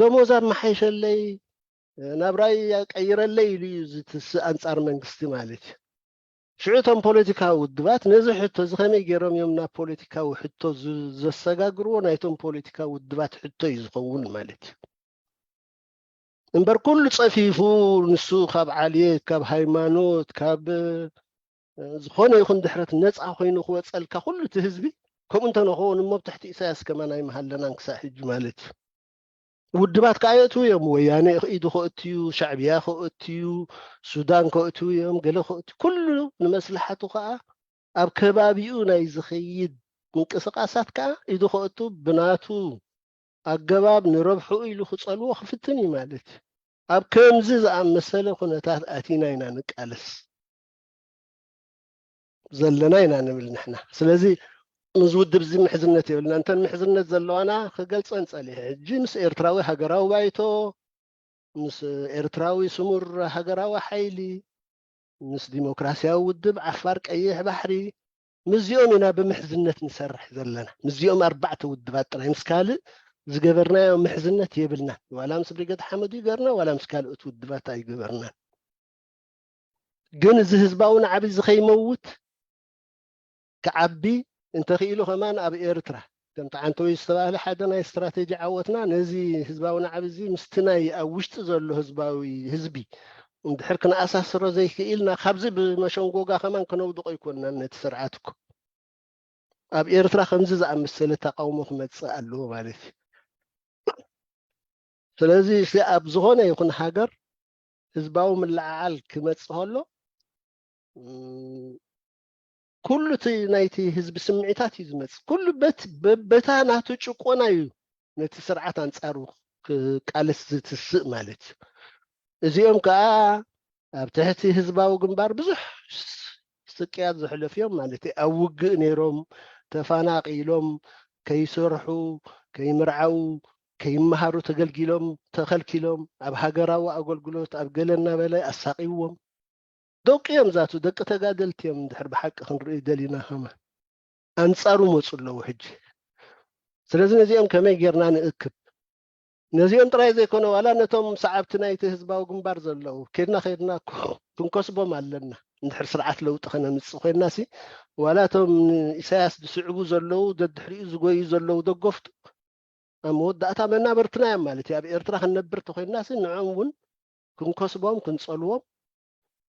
ደሞዝ ኣመሓይሸለይ ናብራይ ቀይረለይ ኢሉ እዩ ዝትስእ ኣንጻር መንግስቲ ማለት እዩ ሽዑ እቶም ፖለቲካዊ ውድባት ነዚ ሕቶ እዚ ከመይ ገይሮም እዮም ናብ ፖለቲካዊ ሕቶ ዘሰጋግርዎ ናይቶም ፖለቲካዊ ውድባት ሕቶ እዩ ዝኸውን ማለት እዩ እምበር ኩሉ ጸፊፉ ንሱ ካብ ዓልየት ካብ ሃይማኖት ካብ ዝኾነ ይኹን ድሕረት ነፃ ኮይኑ ክወፀልካ ኩሉ እቲ ህዝቢ ከምኡ እንተንኸውን እሞ ብትሕቲ ኢሳያስ ከማን ኣይምሃለናን ክሳብ ሕጂ ማለት እዩ። ውድባት ከዓ የእትው እዮም። ወያነ ኢዱ ከእትዩ፣ ሻዕብያ ከእትዩ፣ ሱዳን ከእትው እዮም፣ ገለ ከእትዩ፣ ኩሉ ንመስላሓቱ ከዓ ኣብ ከባቢኡ ናይ ዝኸይድ ምንቅስቃሳት ከዓ ኢዱ ከእቱ ብናቱ ኣገባብ ንረብሕኡ ኢሉ ክጸልዎ ክፍትን እዩ ማለት እዩ። ኣብ ከምዚ ዝኣመሰለ ኩነታት ኣቲና ኢና ንቃለስ ዘለና ኢና ንብል ንሕና። ስለዚ ምስ ውድብ እዚ ምሕዝነት የብልና። እንተን ምሕዝነት ዘለዋና ክገልጸን ጸሊሐ። ሕጂ ምስ ኤርትራዊ ሃገራዊ ባይቶ፣ ምስ ኤርትራዊ ስሙር ሃገራዊ ሓይሊ፣ ምስ ዲሞክራሲያዊ ውድብ ዓፋር ቀይሕ ባሕሪ፣ ምስዚኦም ኢና ብምሕዝነት ንሰርሕ ዘለና። ምስዚኦም ኣርባዕተ ውድባት ጥራይ፣ ምስ ካልእ ዝገበርናዮ ምሕዝነት የብልናን። ዋላ ምስ ብሪገድ ሓመዱ ይገርና፣ ዋላ ምስ ካልኦት ውድባት ኣይገበርናን። ግን እዚ ህዝባዊ ናዕቢ እዚ ከይመውት ክዓቢ እንተኽኢሉ ከማን ኣብ ኤርትራ ከም ተዓንተወይ ዝተባህለ ሓደ ናይ ስትራቴጂ ዓወትና ነዚ ህዝባዊ ናዕቢ እዚ ምስቲ ናይ ኣብ ውሽጢ ዘሎ ህዝባዊ ህዝቢ እንድሕር ክንኣሳስሮ ዘይክኢልና ካብዚ ብመሸንጎጋ ከማን ክነውድቆ ኣይኮንናን ነቲ ስርዓት እኮ። ኣብ ኤርትራ ከምዚ ዝኣመሰለ ተቃውሞ ክመጽእ ኣለዎ ማለት እዩ። ስለዚ እዚ ኣብ ዝኾነ ይኹን ሃገር ህዝባዊ ምልዕዓል ክመጽእ ከሎ እም፣ ኩሉ እቲ ናይቲ ህዝቢ ስምዒታት እዩ ዝመጽእ። ኩሉ በት- በ- በታ ናቱ ጭቆና እዩ ነቲ ስርዓት ኣንጻሩ ክቃለስ ዝትስእ ማለት እዩ። እዚኦም ከዓ ኣብ ትሕቲ ህዝባዊ ግንባር ብዙሕ ስ- ስቅያት ዘሕለፉ እዮም ማለት እዩ። ኣብ ውግእ ነይሮም፣ ተፋናቂሎም፣ ከይሰርሑ፣ ከይምርዓው፣ ከይመሃሩ ተገልጊሎም፣ ተኸልኪሎም፣ ኣብ ሃገራዊ ኣገልግሎት ኣብ ገለ እናበለ ኣሳቂዎም። ደቂ እዮም ዛቱ፣ ደቂ ተጋደልቲ እዮም። እንድሕር ብሓቂ ክንርኢ ደሊና ከማን ኣንጻሩ መፁ ኣለዉ ሕጂ። ስለዚ ነዚኦም ከመይ ጌርና ንእክብ? ነዚኦም ጥራይ ዘይኮነ ዋላ ነቶም ሰዓብቲ ናይቲ ህዝባዊ ግንባር ዘለዉ ከድና ከድና እኮ ክንከስቦም ኣለና። እንድሕር ስርዓት ለውጢ ከነምፅእ ኮይንና ሲ ዋላ እቶም ንኢሳያስ ዝስዕቡ ዘለዉ ደድሕሪኡ ዝጎዩ ዘለዉ ደገፍቱ ኣብ መወዳእታ መናበርትና እዮም ማለት እዩ። ኣብ ኤርትራ ክንነብር ተኮይንና ሲ ንዕኦም እውን ክንከስቦም ክንፀልዎም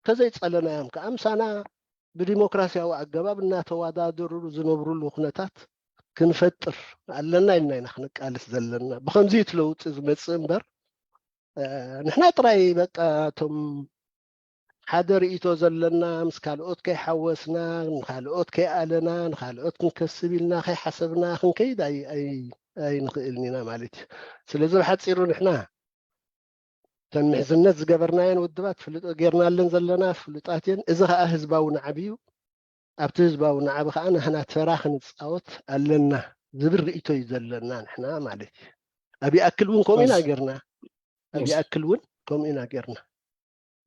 ተዘይጸለናዮም ከኣ ምሳና ብዲሞክራሲያዊ ኣገባብ እናተወዳደሩ ዝነብሩሉ ኩነታት ክንፈጥር ኣለና ኢልና ኢና ክንቃለስ ዘለና። ብኸምዚ እቲ ለውጢ ዝመጽእ እምበር ንሕና ጥራይ በቃ እቶም ሓደ ርእይቶ ዘለና ምስ ካልኦት ከይሓወስና ንካልኦት ከይኣለና ንካልኦት ክንከስብ ኢልና ከይሓሰብና ክንከይድ ኣይንኽእልን ኢና ማለት እዩ። ስለዚ ብሓፂሩ ንሕና እተን ምሕዝነት ዝገበርናየን ውድባት ፍሉጥ ጌርናለን ዘለና ፍሉጣት እየን። እዚ ኸዓ ህዝባዊ ናዕቢ እዩ። ኣብቲ ህዝባዊ ናዕቢ ኸዓ ንሕና ተራ ክንፃወት ኣለና ዝብል ርእይቶ እዩ ዘለና ንሕና ማለት እዩ። ኣብ ይኣክል እውን ከምኡ ኢና ጌርና፣ ኣብ ይኣክል እውን ከምኡ ኢና ጌርና።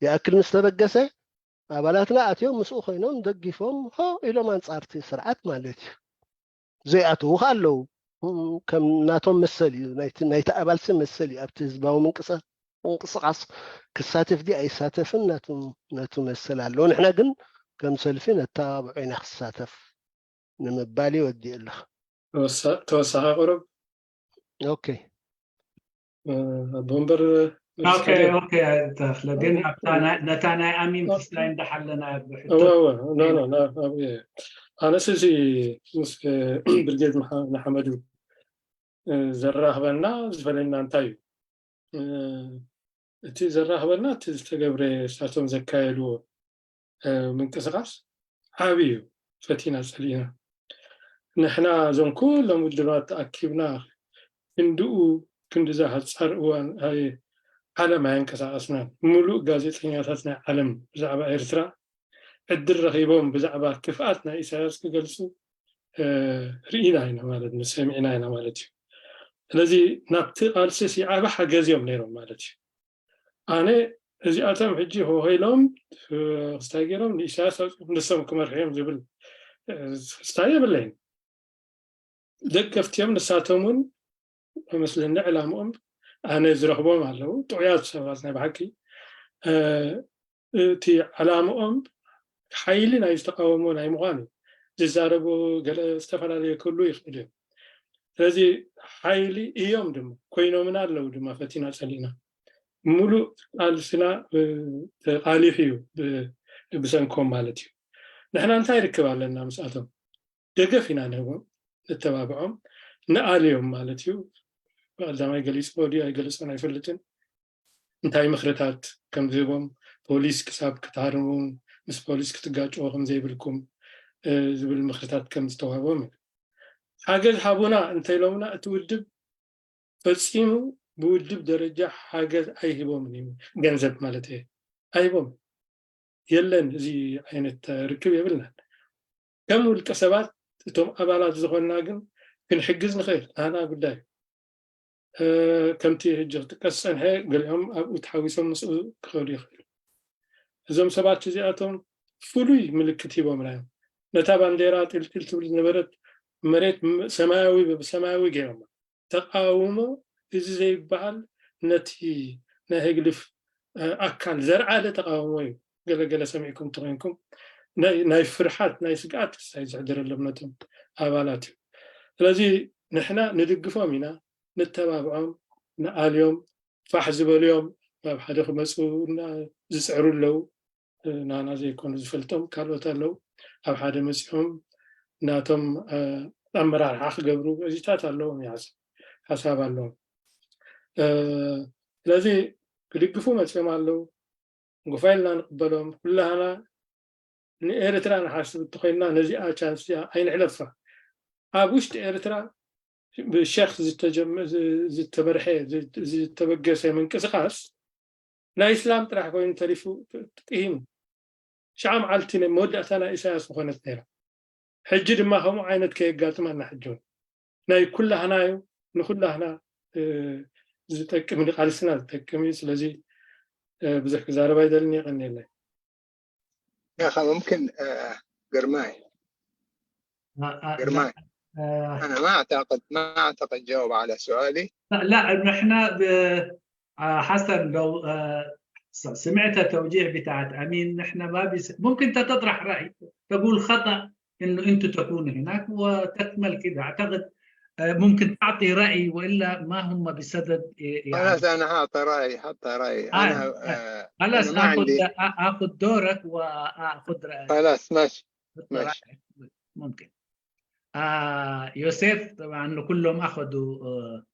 ይኣክል ምስ ተበገሰ ኣባላትና ኣትዮም ምስኡ ኮይኖም ደጊፎም ሆ ኢሎም ኣንፃርቲ ስርዓት ማለት እዩ። ዘይኣተዉ ከ ኣለዉ ከም ናቶም መሰል እዩ ናይቲ ኣባልሲ መሰል እዩ ኣብቲ ህዝባዊ ምንቅስቃስ ክሳተፍ ድዩ ኣይሳተፍን ናቱ መሰል ኣለዎ። ንሕና ግን ከም ሰልፊ ነተባብዖ ኢና ክሳተፍ ንምባል እዩ ወዲኡ ኣለኹ። ተወሳኺ ቁሩብ ኦኬ ኣቦ ወንበር ተኽለ ግን ነታ ናይ ኣሚን ክስታይ እንዳሓለና ኣነስ እዚ ምስ ብርጌድ ንሓመዱ ዘራኽበና ዝፈለና እንታይ እዩ? እቲ ዘራኽበና እቲ ዝተገብረ እሳቶም ዘካየድዎ ምንቅስቃስ ዓብይ እዩ። ፈቲና ፀሊእና ንሕና እዞም ኩሎም ውድባት ተኣኪብና ክንድኡ ክንድዛ ሓፃር እዋን ዓለም ኣየንቀሳቀስናን። ሙሉእ ጋዜጠኛታት ናይ ዓለም ብዛዕባ ኤርትራ ዕድል ረኺቦም ብዛዕባ ክፍኣት ናይ ኢሳያስ ክገልፁ ርኢና ኢና ማለት ሰሚዕና ኢና ማለት እዩ። ስለዚ ናብቲ ቃልሲ ዓቢ ሓገዝ እዮም ነይሮም ማለት እዩ። ኣነ እዚኣቶም ሕጂ ሆሄሎም ክስታይ ገይሮም ንኢሳያስ ኣውፅኦም ንሶም ክመርሑ እዮም ዝብል ክስታይ የብለይን። ደገፍቲ እዮም ንሳቶም እውን መስለኒ ዕላምኦም ኣነ ዝረኽቦም ኣለዉ ጥዑያት ሰባት ናይ ብሓቂ እቲ ዕላምኦም ሓይሊ ናይ ዝተቃወሞ ናይ ምኳኑ ዝዛረቡ ገለ ዝተፈላለዩ ክህሉ ይኽእሉ እዮም። ስለዚ ሓይሊ እዮም ድማ ኮይኖምና ኣለዉ ድማ ፈቲና ፀሊእና ሙሉእ ቃልስና ተቃሊሑ እዩ ብሰንኮም ማለት እዩ። ንሕና እንታይ ርክብ ኣለና ምስኣቶም? ደገፍ ኢና ንህቦም፣ ንተባብዖም፣ ንኣልዮም ማለት እዩ። ብቐዳማይ ገሊፅዎ ድዩ ኣይገለፆን ኣይፈልጥን። እንታይ ምኽርታት ከም ዝህቦም፣ ፖሊስ ክሳብ ክትሃርሙ፣ ምስ ፖሊስ ክትጋጭዎ ከም ዘይብልኩም ዝብል ምኽርታት ከም ዝተዋህቦም እዩ። ሓገዝ ሃቡና እንተኢሎምና እቲ ውድብ ፈፂሙ ብውድብ ደረጃ ሓገዝ ኣይህቦምን እዩ። ገንዘብ ማለት እየ ኣይህቦም የለን። እዚ ዓይነት ርክብ የብልናን። ከም ውልቀ ሰባት እቶም ኣባላት ዝኾንና ግን ክንሕግዝ ንኽእል ናና ጉዳይ። ከምቲ ሕጂ ክጥቀስ ዝፀንሐ ገሊኦም ኣብኡ ተሓዊሶም ምስኡ ክኸዱ ይኽእሉ። እዞም ሰባት እዚኣቶም ፍሉይ ምልክት ሂቦምና እዮም። ነታ ባንዴራ ጢልጢል ትብል ዝነበረት መሬት ሰማያዊ ብሰማያዊ ገይሮማ። ተቃውሞ እዚ ዘይበሃል ነቲ ናይ ህግድፍ ኣካል ዘርዓደ ተቃውሞ እዩ። ገለገለ ሰሚዕኩም ተኮይንኩም ናይ ፍርሓት ናይ ስግኣት ሳይ ዘሕደረሎም ነቶም ኣባላት እዩ። ስለዚ ንሕና ንድግፎም ኢና፣ ንተባብዖም፣ ንኣልዮም፣ ፋሕ ዝበልዮም ናብ ሓደ ክመፁ እና ዝፅዕሩ ኣለዉ። ናና ዘይኮኑ ዝፈልጦም ካልኦት ኣለዉ። ኣብ ሓደ መፂኦም ናቶም ኣመራርሓ ክገብሩ እዚታት ኣለዎም ይሓስብ ሓሳብ ኣለዎም። ስለዚ ክድግፉ መፂኦም ኣለዉ። ጉፋ ኢልና ንቅበሎም። ኩላህና ንኤርትራ ንሓስብ እንተኮይንና ነዚኣ ቻንስ እዚኣ ኣይንሕለፋ። ኣብ ውሽጢ ኤርትራ ብሸክ ዝተመርሐ ዝተበገሰ ምንቅስቃስ ናይ እስላም ጥራሕ ኮይኑ ተሪፉ ጥሂሙ። ሸዓ መዓልቲ መወዳእታ ናይ ኢሳያስ ዝኾነት ነይራ። ሕጂ ድማ ከምኡ ዓይነት ከየጋጥመና ሕጂ እውን ናይ ኩላህና እዩ፣ ንኩላህና ዝጠቅም ንቃልስና ዝጠቅም እዩ። ስለዚ ብዙሕ ክዛረብ ኣይደልን። የቀንየለይ። يا أخي ممكن قرماي قرماي أنا ما أعتقد ما أعتقد جاوب على سؤالي. لا نحن حسن لو سمعت توجيه بتاعت أمين نحن ما بيس... ممكن تطرح رأي تقول خطأ انه انتم تكونوا هناك وتكمل كده اعتقد ممكن تعطي راي والا ما هم بصدد يعني خلاص انا حاطه راي حاطه راي آه انا آه خلاص اخذ اخذ دورك واخذ راي خلاص ماشي ماشي ممكن آه يوسف طبعا كلهم اخذوا آه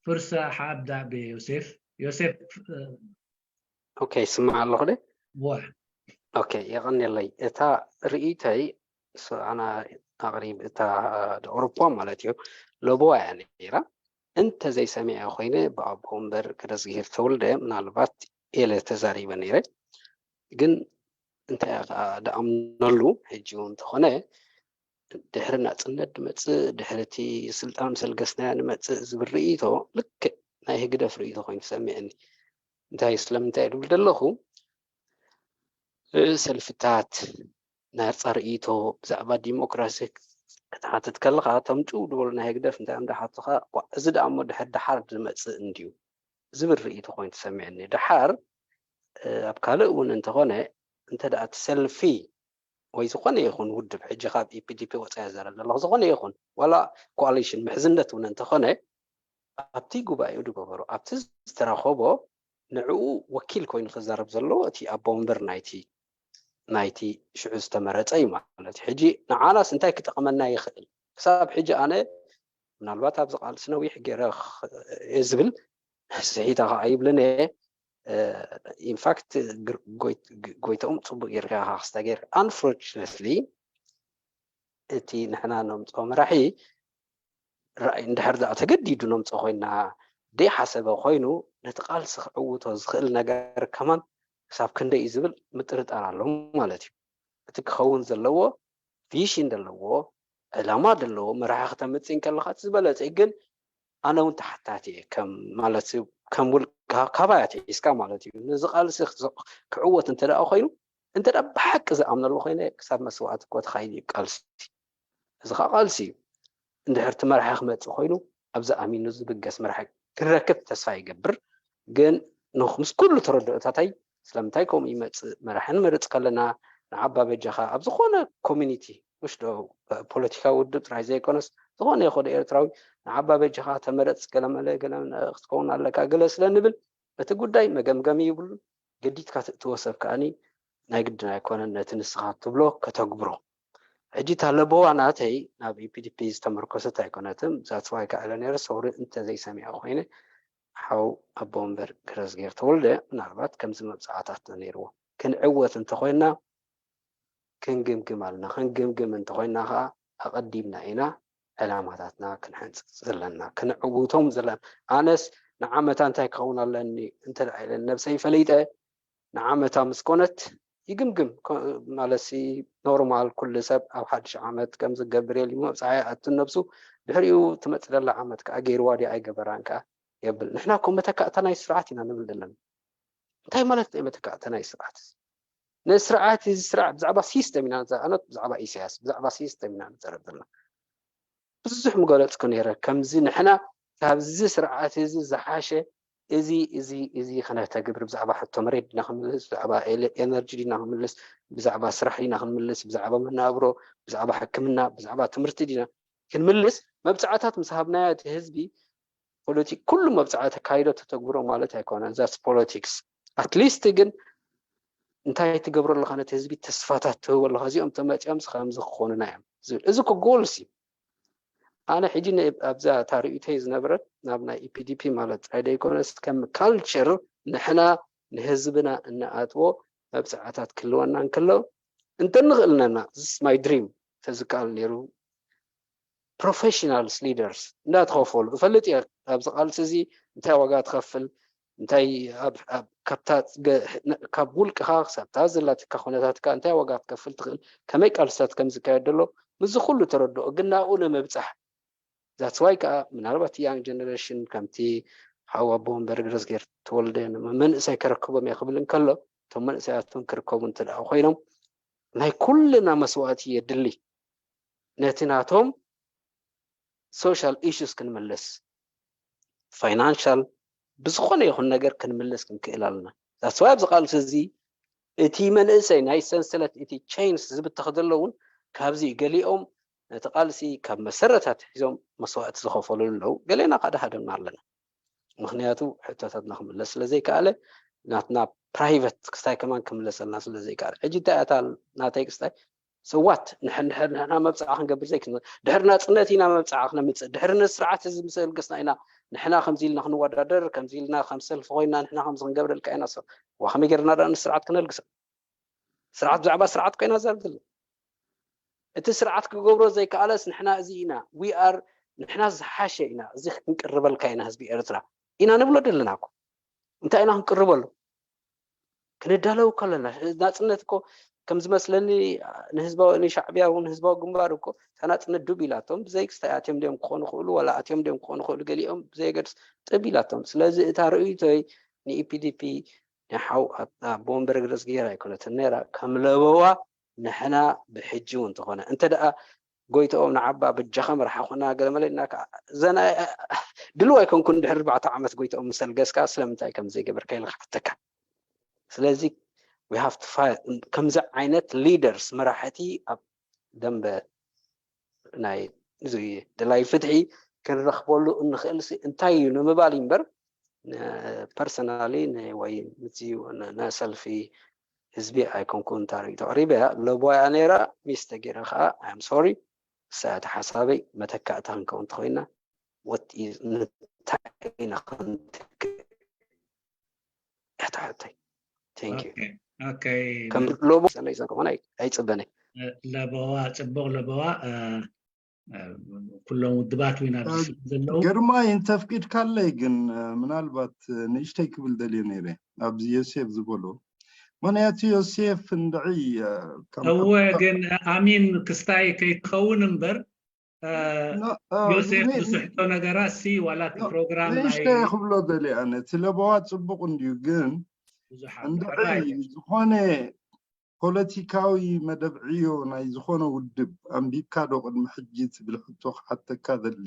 فرصه حابدا بيوسف يوسف آه ኦኬ ይስማዕ ኣለኹ ደ ዋ ኦኬ የቐንየለይ። እታ ርእይቶይ ኣና ኣቕሪብ እታ ኣውሮፓ ማለት እዩ ለቦዋ እያ ነይራ። እንተ ዘይሰሚዐ ኮይነ ብኣቦ እምበር ክረዝጊሄር ተወልደ ምናልባት ኤለ ተዛሪበ ነይረ። ግን እንታይ ደኣምነሉ ሕጂ እውን እንተኾነ ድሕሪ ናፅነት ንመፅእ ድሕሪ እቲ ስልጣን ምስ ኣልገስናዮ ንመፅእ ዝብል ርእይቶ ልክዕ ናይ ህግደፍ ርእይቶ ኮይኑ ተሰሚዐኒ። እንታይ ስለምንታይ ድብል ዘለኹ ሰልፍታት ናፃ ርእይቶ ብዛዕባ ዲሞክራሲ ክትሓትት ከለካ እቶም ጭው ዝበሉ ናይ ህግደፍ እንታይ እዮም ዝሓቱካ እዚ ደኣ እሞ ድሕር ደሓር ዝመፅእ እንድዩ ዝብል ርእይቶ ኮይኑ ተሰሚዐኒ። ደሓር ኣብ ካልእ እውን እንተኾነ እንተ ደኣ እቲ ሰልፊ ወይ ዝኾነ ይኹን ውድብ ሕጂ ካብ ኢፒዲፒ ወፃኢ ዘረብ ዘለኹ ዝኾነ ይኹን ዋላ ኮኣሊሽን ምሕዝነት እውን እንተኾነ ኣብቲ ጉባኤኡ ዝገበሩ ኣብቲ ዝተረኸቦ ንዕኡ ወኪል ኮይኑ ክዛረብ ዘለዎ እቲ ኣቦ ወንበር ናይቲ ናይቲ ሽዑ ዝተመረፀ እዩ ማለት እዩ። ሕጂ ንዓናስ እንታይ ክጠቕመና ይኽእል? ክሳብ ሕጂ ኣነ ምናልባት ኣብዚ ቃልሲ ነዊሕ ገይረ እየ ዝብል ስሒተ ከዓ ይብልን እየ። ኢንፋክት ጎይተኦም ፅቡቅ ጌርካ ኢኻ ክስታ ጌር unfortunately እቲ ንሕና ነምፅኦ መራሒ ራእይ እንድሕር ደኣ ተገዲዱ ነምፅኦ ኮይና ደይሓሰበ ኮይኑ ነቲ ቃልሲ ክዕውቶ ዝኽእል ነገር ከማን ክሳብ ክንደይ እዩ ዝብል ምጥርጣር ኣሎ ማለት እዩ። እቲ ክኸውን ዘለዎ ቪሽን ዘለዎ ዕላማ ዘለዎ መራሒ ክተምፅእ እንከለካ እቲ ዝበለፀ ግን ኣነ እውን ተሓታቲ እየ ከም ማለት እዩ ከም ውልካ ካባይ ኣትሒዝካ ማለት እዩ ነዚ ቃልሲ ክዕወት እንተ ደኣ ኮይኑ እንተ ደኣ ብሓቂ ዝኣምነሉ ኮይነ ክሳብ መስዋእቲ እኮ ተኻይዱ እዩ ቃልሲ እዚ ከዓ ቃልሲ እዩ እንድሕር እቲ መራሒ ክመፅእ ኮይኑ ኣብዚ ኣሚኑ ዝብገስ መራሒ ክረክብ ተስፋ ይገብር ግን ምስ ኩሉ ተረድኦታታይ ስለምንታይ ከምኡ ይመፅእ መራሒ ንመርፅ ከለና ንዓባ በጃኻ ኣብ ዝኾነ ኮሚኒቲ ውሽዶ ፖለቲካዊ ውድብ ጥራይ ዘይኮነስ ዝኾነ ይኹን ኤርትራዊ ንዓባ በጃኻ ተመረፅ ገለመለ ገለ ክትከውን ኣለካ ገለ ስለ ንብል እቲ ጉዳይ መገምገሚ ይብሉን ገዲድካ ትእትዎ ሰብ ከኣኒ ናይ ግድን ኣይኮነን ነቲ ንስኻ ትብሎ ከተግብሮ። ሕጂ እታ ለበዋ ናተይ ናብ ኢፒዲፒ ዝተመርኮሰት ኣይኮነትን። ዛትስ ዋይ ከዓ ኢለ ነይረ፣ ሶሪ እንተዘይሰሚዐ ኮይነ፣ ሓው ኣቦ ወንበር ገረዝጌር ተወልደ ምናልባት ከምዚ መብፅዓታት ነይርዎ። ክንዕወት እንተኮይና ክንግምግም ኣለና። ክንግምግም እንተኮይና ከዓ ኣቐዲምና ኢና ዕላማታትና ክንሕንፅፅ ዘለና፣ ክንዕውቶም ዘለና። ኣነስ ንዓመታ እንታይ ክኸውን ኣለኒ እንተ ኢለ ነብሰይ ፈሊጠ ንዓመታ ምስ ኮነት ይግምግም። ማለት ኖርማል ኩሉ ሰብ ኣብ ሓድሽ ዓመት ከም ዝገብር የል መብፅዓ ይኣቱ ነብሱ። ድሕሪኡ ትመፅእ ዘላ ዓመት ከዓ ገይርዋ ድዩ ኣይገበራን ከዓ የብል። ንሕና እኮ መተካእታ ናይ ስርዓት ኢና ንብል ዘለና። እንታይ ማለት ናይ መተካእታ ናይ ስርዓት? ነዚ ስርዓት እዚ ስርዓት ብዛዕባ ሲስተም ኢና ንዛኣኖት ብዛዕባ ኢሳያስ ብዛዕባ ሲስተም ኢና ንዘረብ ዘለና። ብዙሕ ምገለፅኩ ነይረ። ከምዚ ንሕና ካብዚ ስርዓት እዚ ዝሓሸ እዚ እዚ እዚ ክነተግብር ብዛዕባ ሕቶ መሬት ዲና ክምልስ፣ ብዛዕባ ኤነርጂ ዲና ክምልስ፣ ብዛዕባ ስራሕ ዲና ክንምልስ፣ ብዛዕባ መናብሮ፣ ብዛዕባ ሕክምና፣ ብዛዕባ ትምህርቲ ዲና ክንምልስ መብፃዕታት ምስ ሃብናዮ እቲ ህዝቢ ፖለቲክ ኩሉ መብፃዕቲ ኣካይዶ ተተግብሮ ማለት ኣይኮነን። ዛስ ፖለቲክስ ኣትሊስት ግን እንታይ ትገብሮ ኣለካ ነቲ ህዝቢ ተስፋታት ትህቦ ኣለካ እዚኦም ተመፂኦም ከምዚ ክኾኑና እዮም ዝብል እዚ ጎልስ እዩ። ኣነ ሕጂ ኣብዛ ታሪኢተይ ዝነበረት ናብ ናይ ኢፒዲፒ ማለት ጥራይ ዘይኮነስ ከም ካልቸር ንሕና ንህዝብና እንኣትዎ መብፅዓታት ክህልወና እንከሎ እንተንኽእልነና ማይ ድሪም ተዝከኣል ነይሩ ፕሮፌሽናልስ ሊደርስ እንዳተኸፈሉ እፈልጥ እየ። ኣብዚ ቃልሲ እዚ እንታይ ዋጋ ትኸፍል እንታይ ካብታ ካብ ውልቅኻ ክሳብታ ዘላትካ ኩነታትካ እንታይ ዋጋ ክትከፍል ትኽእል ከመይ ቃልስታት ከም ዝካየድ ዘሎ ምስዚ ኩሉ ተረድኦ ግን ናብኡ ንምብፃሕ ዛትስ ዋይ ከዓ ምናልባት ያንግ ጀነሬሽን ከምቲ ሓው ኣቦ ወንበር ገረዝጌር ተወልደ መንእሰይ ከረክቦም እየ ክብል እንከሎ እቶም መንእሰያት እውን ክርከቡ እንተ ደኣ ኮይኖም ናይ ኩልና መስዋእቲ የድሊ ነቲ ናቶም ሶሻል ኢሹስ ክንምልስ ፋይናንሻል ብዝኾነ ይኹን ነገር ክንምልስ ክንክእል ኣለና። ዛትስ ዋይ ኣብዚ ቃልሲ እዚ እቲ መንእሰይ ናይ ሰንሰለት እቲ ቼንስ ዝብተኽ ዘሎ እውን ካብዚ እዩ። ገሊኦም ነቲ ቃልሲ ካብ መሰረታት ሒዞም መስዋእቲ ዝኸፈሉ ኣለዉ። ገሌና ከዓ ደሃደምና ኣለና። ምክንያቱ ሕቶታትና ክምለስ ስለ ዘይከኣለ ናትና ፕራይቨት ክስታይ ከማን ክምለሰልና ስለ ዘይከኣለ ሕጂ እንታይ እያ እታ ናተይ ክስታይ ሰዋት ንሕና መብፅዓ ክንገብር ዘይክን ድሕሪ ናፅነት ኢና መብፅዓ ክነምፅእ ድሕሪ ነዚ ስርዓት እዚ ምስ ኣልገስና ኢና ንሕና ከምዚ ኢልና ክንወዳደር ከምዚ ኢልና ከም ሰልፊ ኮይና ንሕና ከምዚ ክንገብረልካ ኢና ሰብ ዋ ከመይ ገርና ዳ ንስርዓት ክነልግሶ ስርዓት ብዛዕባ ስርዓት ኮይና ዘርብል እቲ ስርዓት ክገብሮ ዘይከኣለስ ንሕና እዚ ኢና we are ንሕና ዝሓሸ ኢና እዚ ክንቅርበልካ ኢና ህዝቢ ኤርትራ ኢና ንብሎ ዘለና እኮ እንታይ ኢና ክንቅርበሉ ክንዳለው ከለና ናፅነት እኮ ከም ዝመስለኒ ንህዝባዊ ንሻዕብያ እውን ህዝባዊ ግንባር እኮ እታ ናፅነት ዱብ ኢላቶም ብዘይ ክስታይ ኣትዮም ድዮም ክኾኑ ክእሉ ዋላ ኣትዮም ድዮም ክኾኑ ክእሉ ገሊኦም ብዘየገድስ ጥብ ኢላቶም ስለዚ እታ ርእይቶይ ንኢፒዲፒ ንሓው ኣቦ ወንበር ግረፅ ገይራ ኣይኮነትን ነይራ ከም ለበዋ ንሕና ብሕጂ እውን ተኾነ እንተ ደኣ ጎይትኦም ንዓባ በጃኻ መርሓኹና ገለመለ ኢልና ከዓ ዘና ድልው ኣይኮንኩን ድሕሪ ኣርባዕተ ዓመት ጎይትኦም ምስ ኣልገስካ ስለምንታይ ከም ዘይገበርካ ኢለ ክሓተካ ስለዚ we have to fight ከምዚ ዓይነት ሊደርስ መራሕቲ ኣብ ደንበ ናይ እዚ ደላይ ፍትሒ ክንረኽበሉ እንኽእል እንታይ እዩ ንምባል እምበር ፐርሰናሊ ወይ ምስ ነሰልፊ ህዝቢ ኣይኮንኩን እታ ርእይቶ ኣቕሪበያ ለቦያ ነይራ ሚስ ተገይረ ከዓ ኣም ሶሪ እሳያተ ሓሳበይ መተካእታ ክንከውን ተኮይና ወት እንታይ ኢና ክንትክእ እታ ሕቶይ thank you ከም ለቦ ሰናይ ዘንከኾነ ኣይፅበነ ለበዋ ፅቡቅ ለበዋ ኩሎም ውድባት እውን ኣብዚ ስለ ዘለዉ ግርማይ እንተፍቂድካለይ ግን ምናልባት ንእሽተይ ክብል ደልየ ነይረ ኣብዚ ዮሴፍ ዝበሎ ምክንያቱ ዮሴፍ እንድዒ እወ ግን ኣሚን ክስታይ ከይትኸውን እምበር ዮሴፍ ዝስሕቶ ነገራት ሲ ዋላ እቲ ፕሮግራም ናይ ንእሽተይ ክብሎ ደልየ ኣነ እቲ ለበዋ ፅቡቅ እንድዩ ግን ብዙሓት እንድዒ ሕራይ ዝኾነ ፖለቲካዊ መደብ ዕዮ ናይ ዝኾነ ውድብ ኣንቢብካ ዶ ቅድሚ ሕጂ ትብል ሕቶ ክሓተካ ደሊ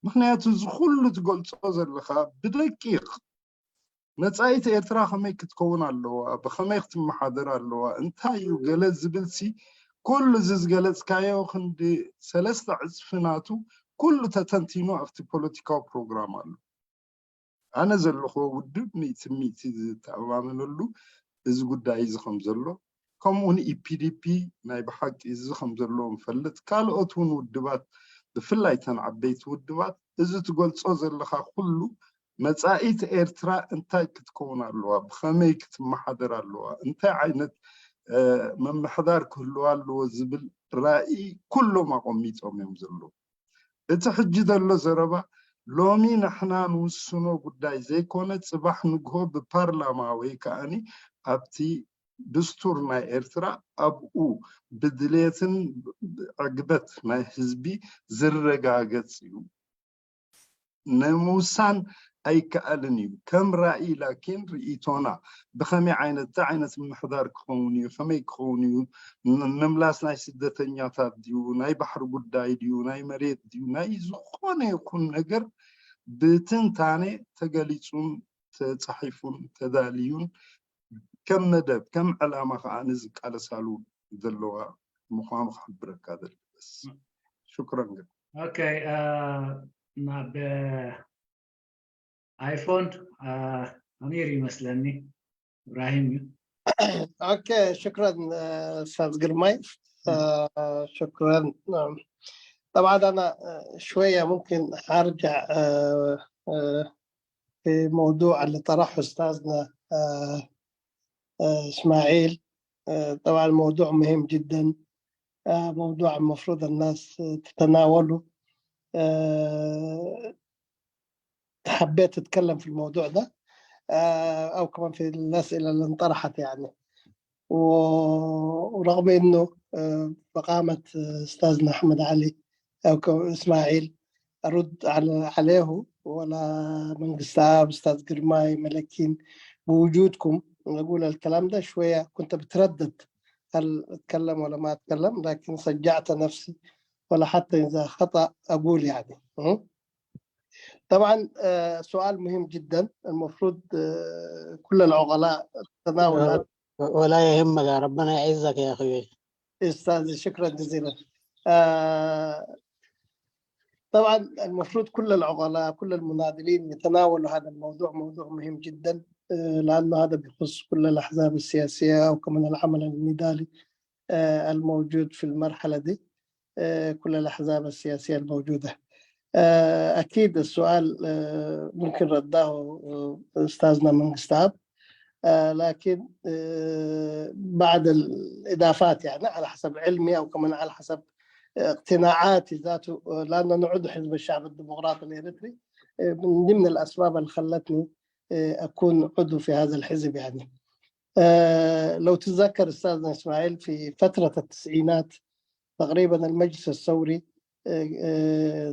ምክንያቱ እዚ ኩሉ ትገልፆ ዘለካ ብደቂቅ መፃኢት ኤርትራ ከመይ ክትከውን ኣለዋ ብከመይ ክትመሓደር ኣለዋ እንታይ እዩ ገለ ዝብል ሲ ኩሉ እዚ ዝገለፅካዮ ክንዲ ሰለስተ ዕፅፊ ናቱ ኩሉ ተተንቲኑ ኣብቲ ፖለቲካዊ ፕሮግራም ኣሎ ኣነ ዘለኹዎ ውድብ ሚእቲ ሚእቲ ዝተኣማመነሉ እዚ ጉዳይ እዚ ከም ዘሎ ከምኡውን ኢፒዲፒ ናይ ብሓቂ እዚ ከም ዘለዎ ንፈልጥ። ካልኦት እውን ውድባት፣ ብፍላይ ተን ዓበይቲ ውድባት፣ እዚ ትገልጾ ዘለኻ ኩሉ መጻኢት ኤርትራ እንታይ ክትከውን ኣለዋ፣ ብኸመይ ክትመሓደር ኣለዋ፣ እንታይ ዓይነት ምምሕዳር ክህልዋ ኣለዎ ዝብል ራእይ ኩሎም ኣቐሚጦም እዮም ዘለዉ። እቲ ሕጂ ዘሎ ዘረባ ሎሚ ንሕና ንውስኖ ጉዳይ ዘይኮነ፣ ጽባሕ ንግሆ ብፓርላማ ወይ ከኣኒ ኣብቲ ድስቱር ናይ ኤርትራ ኣብኡ ብድልየትን ዕግበት ናይ ህዝቢ ዝረጋገጽ እዩ። ንምውሳን ኣይከኣልን እዩ። ከም ራእይ ላኪን ርእይቶና ብኸመይ ዓይነት፣ እንታይ ዓይነት ምምሕዳር ክኸውን እዩ፣ ከመይ ክኸውን እዩ፣ ምምላስ ናይ ስደተኛታት ድዩ፣ ናይ ባሕሪ ጉዳይ ድዩ፣ ናይ መሬት ድዩ፣ ናይ ዝኾነ ይኹን ነገር ብትንታኔ ተገሊጹን ተጻሒፉን ተዳልዩን ከም መደብ ከም ዕላማ ከዓ ንዝቃለሳሉ ዘለዋ ምዃኑ ክሕብረካ ደሊ። በስ ሽክረን። ግን ኦኬ፣ ናብ ኣይፎን ኣሚር ይመስለኒ፣ እብራሂም እዩ። ኦኬ፣ ሽክረን ኡስታዝ ግርማይ። ሽክረን። طبعا أنا شوية ممكن أرجع في موضوع اللي طرحه أستاذنا إسماعيل. طبعا موضوع مهم جدا، موضوع المفروض الناس تتناوله. حبيت أتكلم في الموضوع ده أو كمان في الأسئلة اللي انطرحت يعني. ورغم انه فقامة استاذنا احمد علي او اسماعيل ارد عليه ولا من قصاب استاذ قرماي ملكين بوجودكم نقول الكلام ده شويه، كنت بتردد هل اتكلم ولا ما اتكلم، لكن شجعت نفسي ولا حتى اذا خطا اقول يعني. طبعا سؤال مهم جدا، المفروض كل العقلاء تناول ولا يهمك، ربنا يعزك يا اخوي. استاذ، شكرا جزيلا. آه طبعا المفروض كل العقلاء، كل المناضلين يتناولوا هذا الموضوع، موضوع مهم جدا، آه لانه هذا بيخص كل الاحزاب السياسيه وكمان العمل النضالي آه الموجود في المرحله دي. آه كل الاحزاب السياسيه الموجوده. آه اكيد السؤال آه ممكن رداه استاذنا من قستاب، لكن بعد الاضافات يعني على حسب علمي او كمان على حسب اقتناعاتي ذاته، لانه نعد حزب الشعب الديمقراطي الاريتري من ضمن الاسباب اللي خلتني اكون عضو في هذا الحزب يعني. لو تتذكر استاذنا اسماعيل، في فتره التسعينات تقريبا المجلس الثوري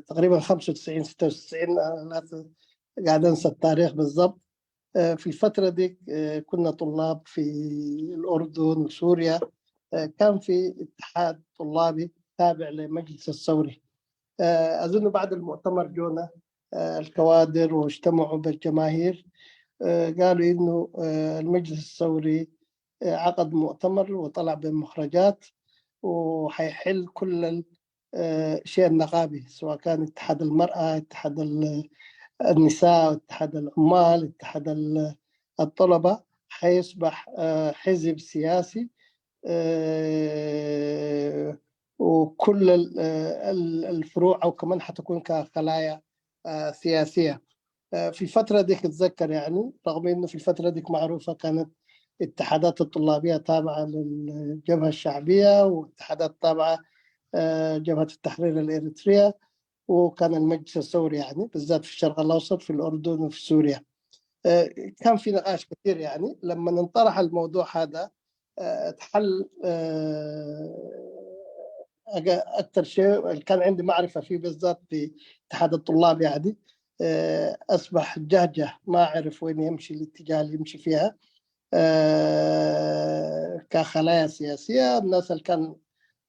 تقريبا خمسة وتسعين ستة وتسعين، قاعد انسى التاريخ بالضبط. في الفترة دي كنا طلاب في الأردن وسوريا. كان في اتحاد طلابي تابع لمجلس الثوري. أظن بعد المؤتمر جونا الكوادر واجتمعوا بالجماهير، قالوا إنه المجلس الثوري عقد مؤتمر وطلع بمخرجات وحيحل كل الشيء النقابي، سواء كان اتحاد المرأة، اتحاد النساء، اتحاد العمال، اتحاد الطلبة، حيصبح حزب سياسي، وكل الفروع او كمان حتكون كخلايا سياسيه. في الفتره ديك اتذكر يعني، رغم انه في الفتره ديك معروفه كانت اتحادات الطلابيه تابعه للجبهه الشعبيه واتحادات تابعه جبهه التحرير الاريتريه، وكان المجلس الثوري يعني بالذات في الشرق الاوسط في الاردن وفي سوريا. كان في نقاش كثير يعني، لما انطرح الموضوع هذا اتحل اكثر شيء اللي كان عندي معرفه فيه بالذات في اتحاد الطلاب يعني، اصبح جهجه ما عرف وين يمشي الاتجاه اللي يمشي فيها كخلايا سياسيه. الناس اللي كان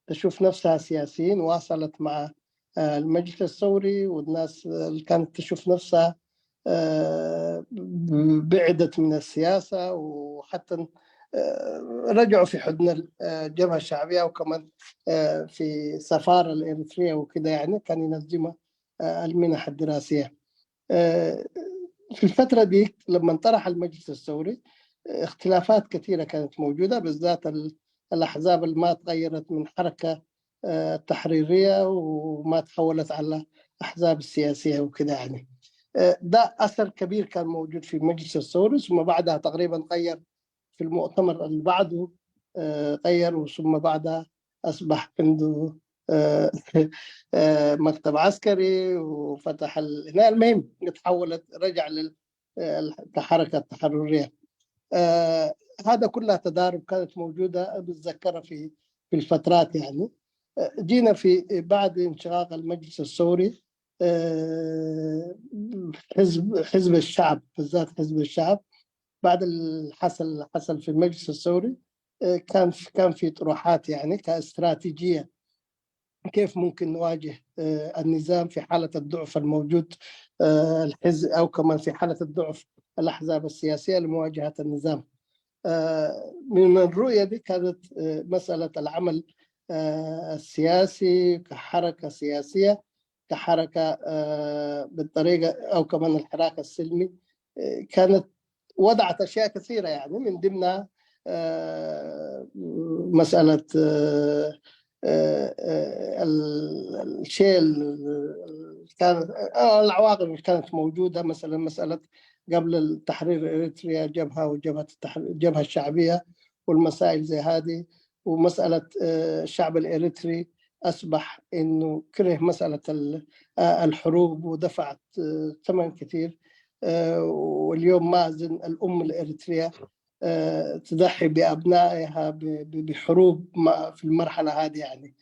تشوف نفسها سياسيين واصلت مع المجلس الثوري، والناس اللي كانت تشوف نفسها بعدت من السياسة، وحتى رجعوا في حضن الجبهة الشعبية، وكمان في سفارة الإريترية وكده يعني كان ينظموا المنح الدراسية. في الفترة دي لما انطرح المجلس الثوري اختلافات كثيرة كانت موجودة، بالذات الأحزاب اللي ما تغيرت من حركة آه، تحريرية وما تحولت على أحزاب سياسية وكده يعني. آه، ده أثر كبير كان موجود في مجلس الثوري، ثم بعدها تقريبا غير في المؤتمر اللي بعده، آه، غير، وثم بعدها أصبح عنده آه، آه، مكتب عسكري وفتح ال... المهم، تحولت، رجع لل... آه، كحركة تحررية. آه، هذا كلها تضارب كانت موجودة، بتذكرها في في الفترات يعني. آه، جينا في بعد انشقاق المجلس الثوري، آه، حزب حزب الشعب، بالذات حزب الشعب، بعد الحصل حصل في المجلس الثوري، آه، كان في كان في طروحات يعني كاستراتيجية، كيف ممكن نواجه آه، النظام في حالة الضعف الموجود، آه، الحزب، أو كمان في حالة الضعف الأحزاب السياسية لمواجهة النظام. آه، من الرؤية دي كانت آه، مسألة العمل آه، السياسي كحركة سياسية، كحركة آه، بالطريقة، أو كمان الحراك السلمي، آه، كانت وضعت أشياء كثيرة، يعني من ضمنها آه، مسألة آه، آه، آه، ال- الشيء ال- كانت آه، العواقب اللي كانت موجودة، مثلا مسألة قبل التحرير إريتريا، جبهة وجبهة التحرير، الجبهة الشعبية والمسائل زي هذه، ومسألة آه، الشعب الإريتري أصبح إنه كره مسألة ال- آه، الحروب، ودفعت آه، ثمن كثير. آه، واليوم ما أظن الأم الإريترية آه، تضحي بأبنائها ب- ب- بحروب ما- في المرحلة هذه يعني.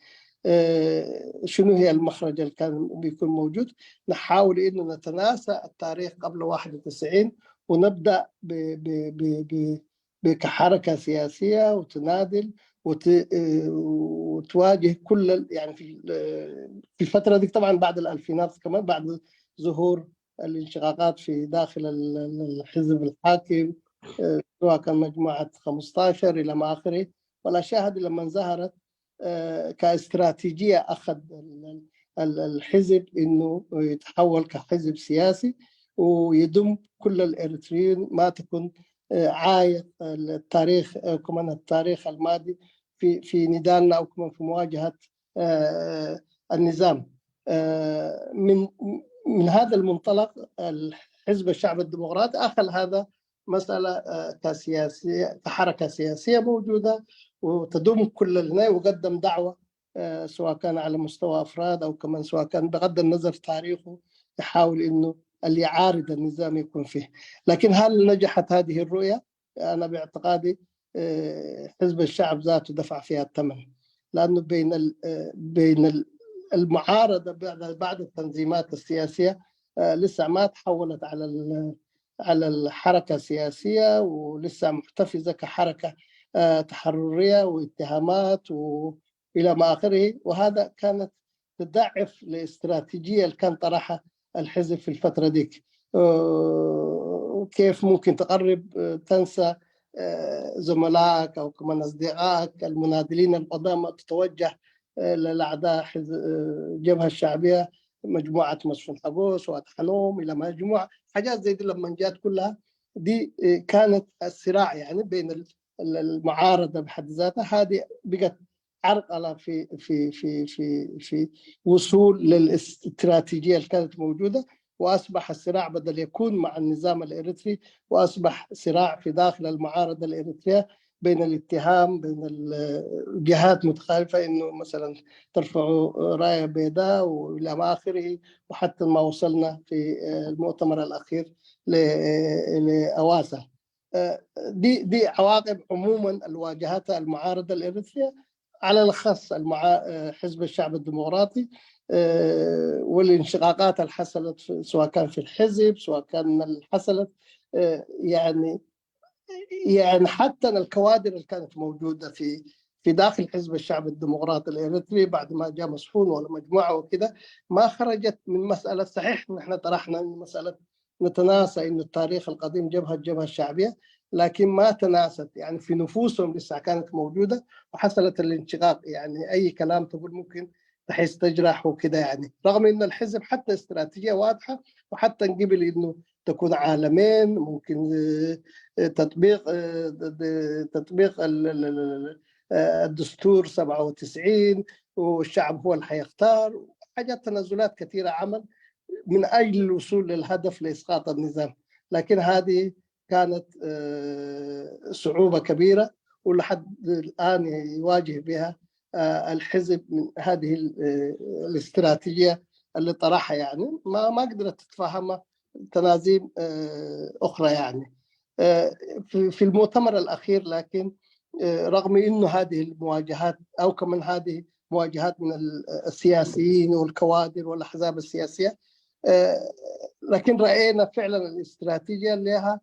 آه، شنو هي المخرج اللي كان بيكون موجود؟ نحاول إنه نتناسى التاريخ قبل واحد وتسعين، ونبدأ ب- ب- ب- ب- ب- كحركة سياسية وتناضل وت- آه، وتواجه كل ال- يعني في ال- في الفترة دي طبعا بعد الألفينات، كمان بعد ظهور الانشقاقات في داخل ال- ال- الحزب الحاكم، آه، سواء كان مجموعة خمستاشر إلى ما آخره. والأشياء هذه لما ظهرت آه، كاستراتيجية، أخذ ال- ال- الحزب إنه يتحول كحزب سياسي ويضم كل الإريتريين، ما تكون آه، عايق التاريخ، آه، كمان التاريخ الماضي في في نضالنا، أو كمان في مواجهة آه، النظام. آه، من من هذا المنطلق، الحزب الشعب الديمقراطي أخذ هذا مسألة آه، كسياسية، كحركة سياسية موجودة وتضم كل الناس، وقدم دعوة آه، سواء كان على مستوى أفراد أو كمان سواء كان بغض النظر تاريخه، يحاول إنه اللي يعارض النظام يكون فيه. لكن هل نجحت هذه الرؤية؟ أنا باعتقادي آه، حزب الشعب ذاته دفع فيها الثمن، لأنه بين ال- آه، بين ال- المعارضة بعد بعد التنظيمات السياسية آه، لسه ما تحولت على ال- على الحركة السياسية، ولسه محتفظة كحركة آه، تحررية واتهامات وإلى ما آخره. وهذا كانت تضعف الاستراتيجية اللي كان طرحها الحزب في الفترة ديك. آه، كيف ممكن تقرب آه، تنسى آه، زملائك أو كمان أصدقائك المناضلين القدامى، تتوجه آه، للأعداء حزب آه، الجبهة الشعبية، مجموعة مسجون حقوس وأتحنوم إلى مجموعة حاجات زي دي. لما جات كلها دي آه، كانت الصراع يعني بين ال- ال- المعارضة بحد ذاتها، هذه بقت عرقلة في في في في في وصول للاستراتيجية اللي كانت موجودة، وأصبح الصراع بدل يكون مع النظام الإريتري، وأصبح صراع في داخل المعارضة الإريترية بين الاتهام، بين الجهات متخالفة، إنه مثلا ترفعوا راية بيضاء وإلى ما آخره، وحتى ما وصلنا في المؤتمر الأخير ل- لأواسا. دي دي عواقب عموما اللي واجهتها المعارضة الإريترية، على الأخص المعا... حزب الشعب الديمقراطي، والانشقاقات اللي حصلت في، سواء كان في الحزب، سواء كان اللي حصلت يعني يعني حتى الكوادر اللي كانت موجودة في في داخل حزب الشعب الديمقراطي الإريتري بعد ما جاء مسحون ولا مجموعة وكده، ما خرجت من مسألة. صحيح نحن طرحنا إنه مسألة نتناسى إنه التاريخ القديم جبهة الجبهة الشعبية، لكن ما تناست يعني في نفوسهم لسه كانت موجودة، وحصلت الانشقاق. يعني أي كلام تقول ممكن تحس تجرح وكده يعني، رغم إن الحزب حتى استراتيجية واضحة، وحتى نقبل إنه تكون عالمين، ممكن آه، آه، تطبيق آه، د- د- تطبيق ال- ال- ال- ال- آه، الدستور سبعة وتسعين، والشعب هو اللي حيختار، حاجات، تنازلات كثيرة عمل من أجل الوصول للهدف لإسقاط النظام. لكن هذه كانت، آه، صعوبة كبيرة، ولحد الآن يواجه بها، آه، الحزب من هذه ال-، آه، الاستراتيجية اللي طرحها، يعني ما ما قدرت تتفهمها تنازيم، آه، أخرى، يعني. آه، في في المؤتمر الأخير، لكن، آه، رغم إنه هذه المواجهات، أو كمان هذه مواجهات من ال-، السياسيين والكوادر والأحزاب السياسية، آه، لكن رأينا فعلًا الاستراتيجية لها،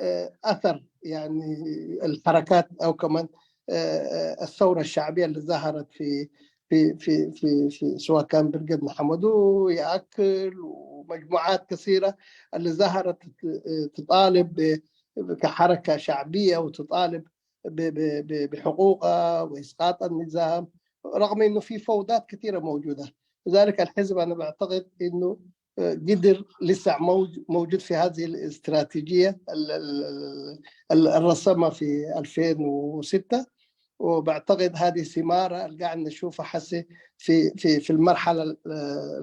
آه، أثر، يعني الحركات أو كمان، آه، آه، الثورة الشعبية اللي ظهرت في في في في في سواء كان برقد محمدو، يأكل، ومجموعات كثيرة اللي ظهرت تت-، تطالب ب-، كحركة شعبية، وتطالب ب-، ب-، ب-، بحقوقها وإسقاط النظام، رغم إنه في فوضات كثيرة موجودة. لذلك الحزب أنا بعتقد إنه، آه، قدر لسه موج-، موجود في هذه الاستراتيجية ال-، ال-، ال-، الرسمة في ألفين وستة، وبعتقد هذه ثمارها اللي قاعد نشوفها حسي في في في المرحلة ال-،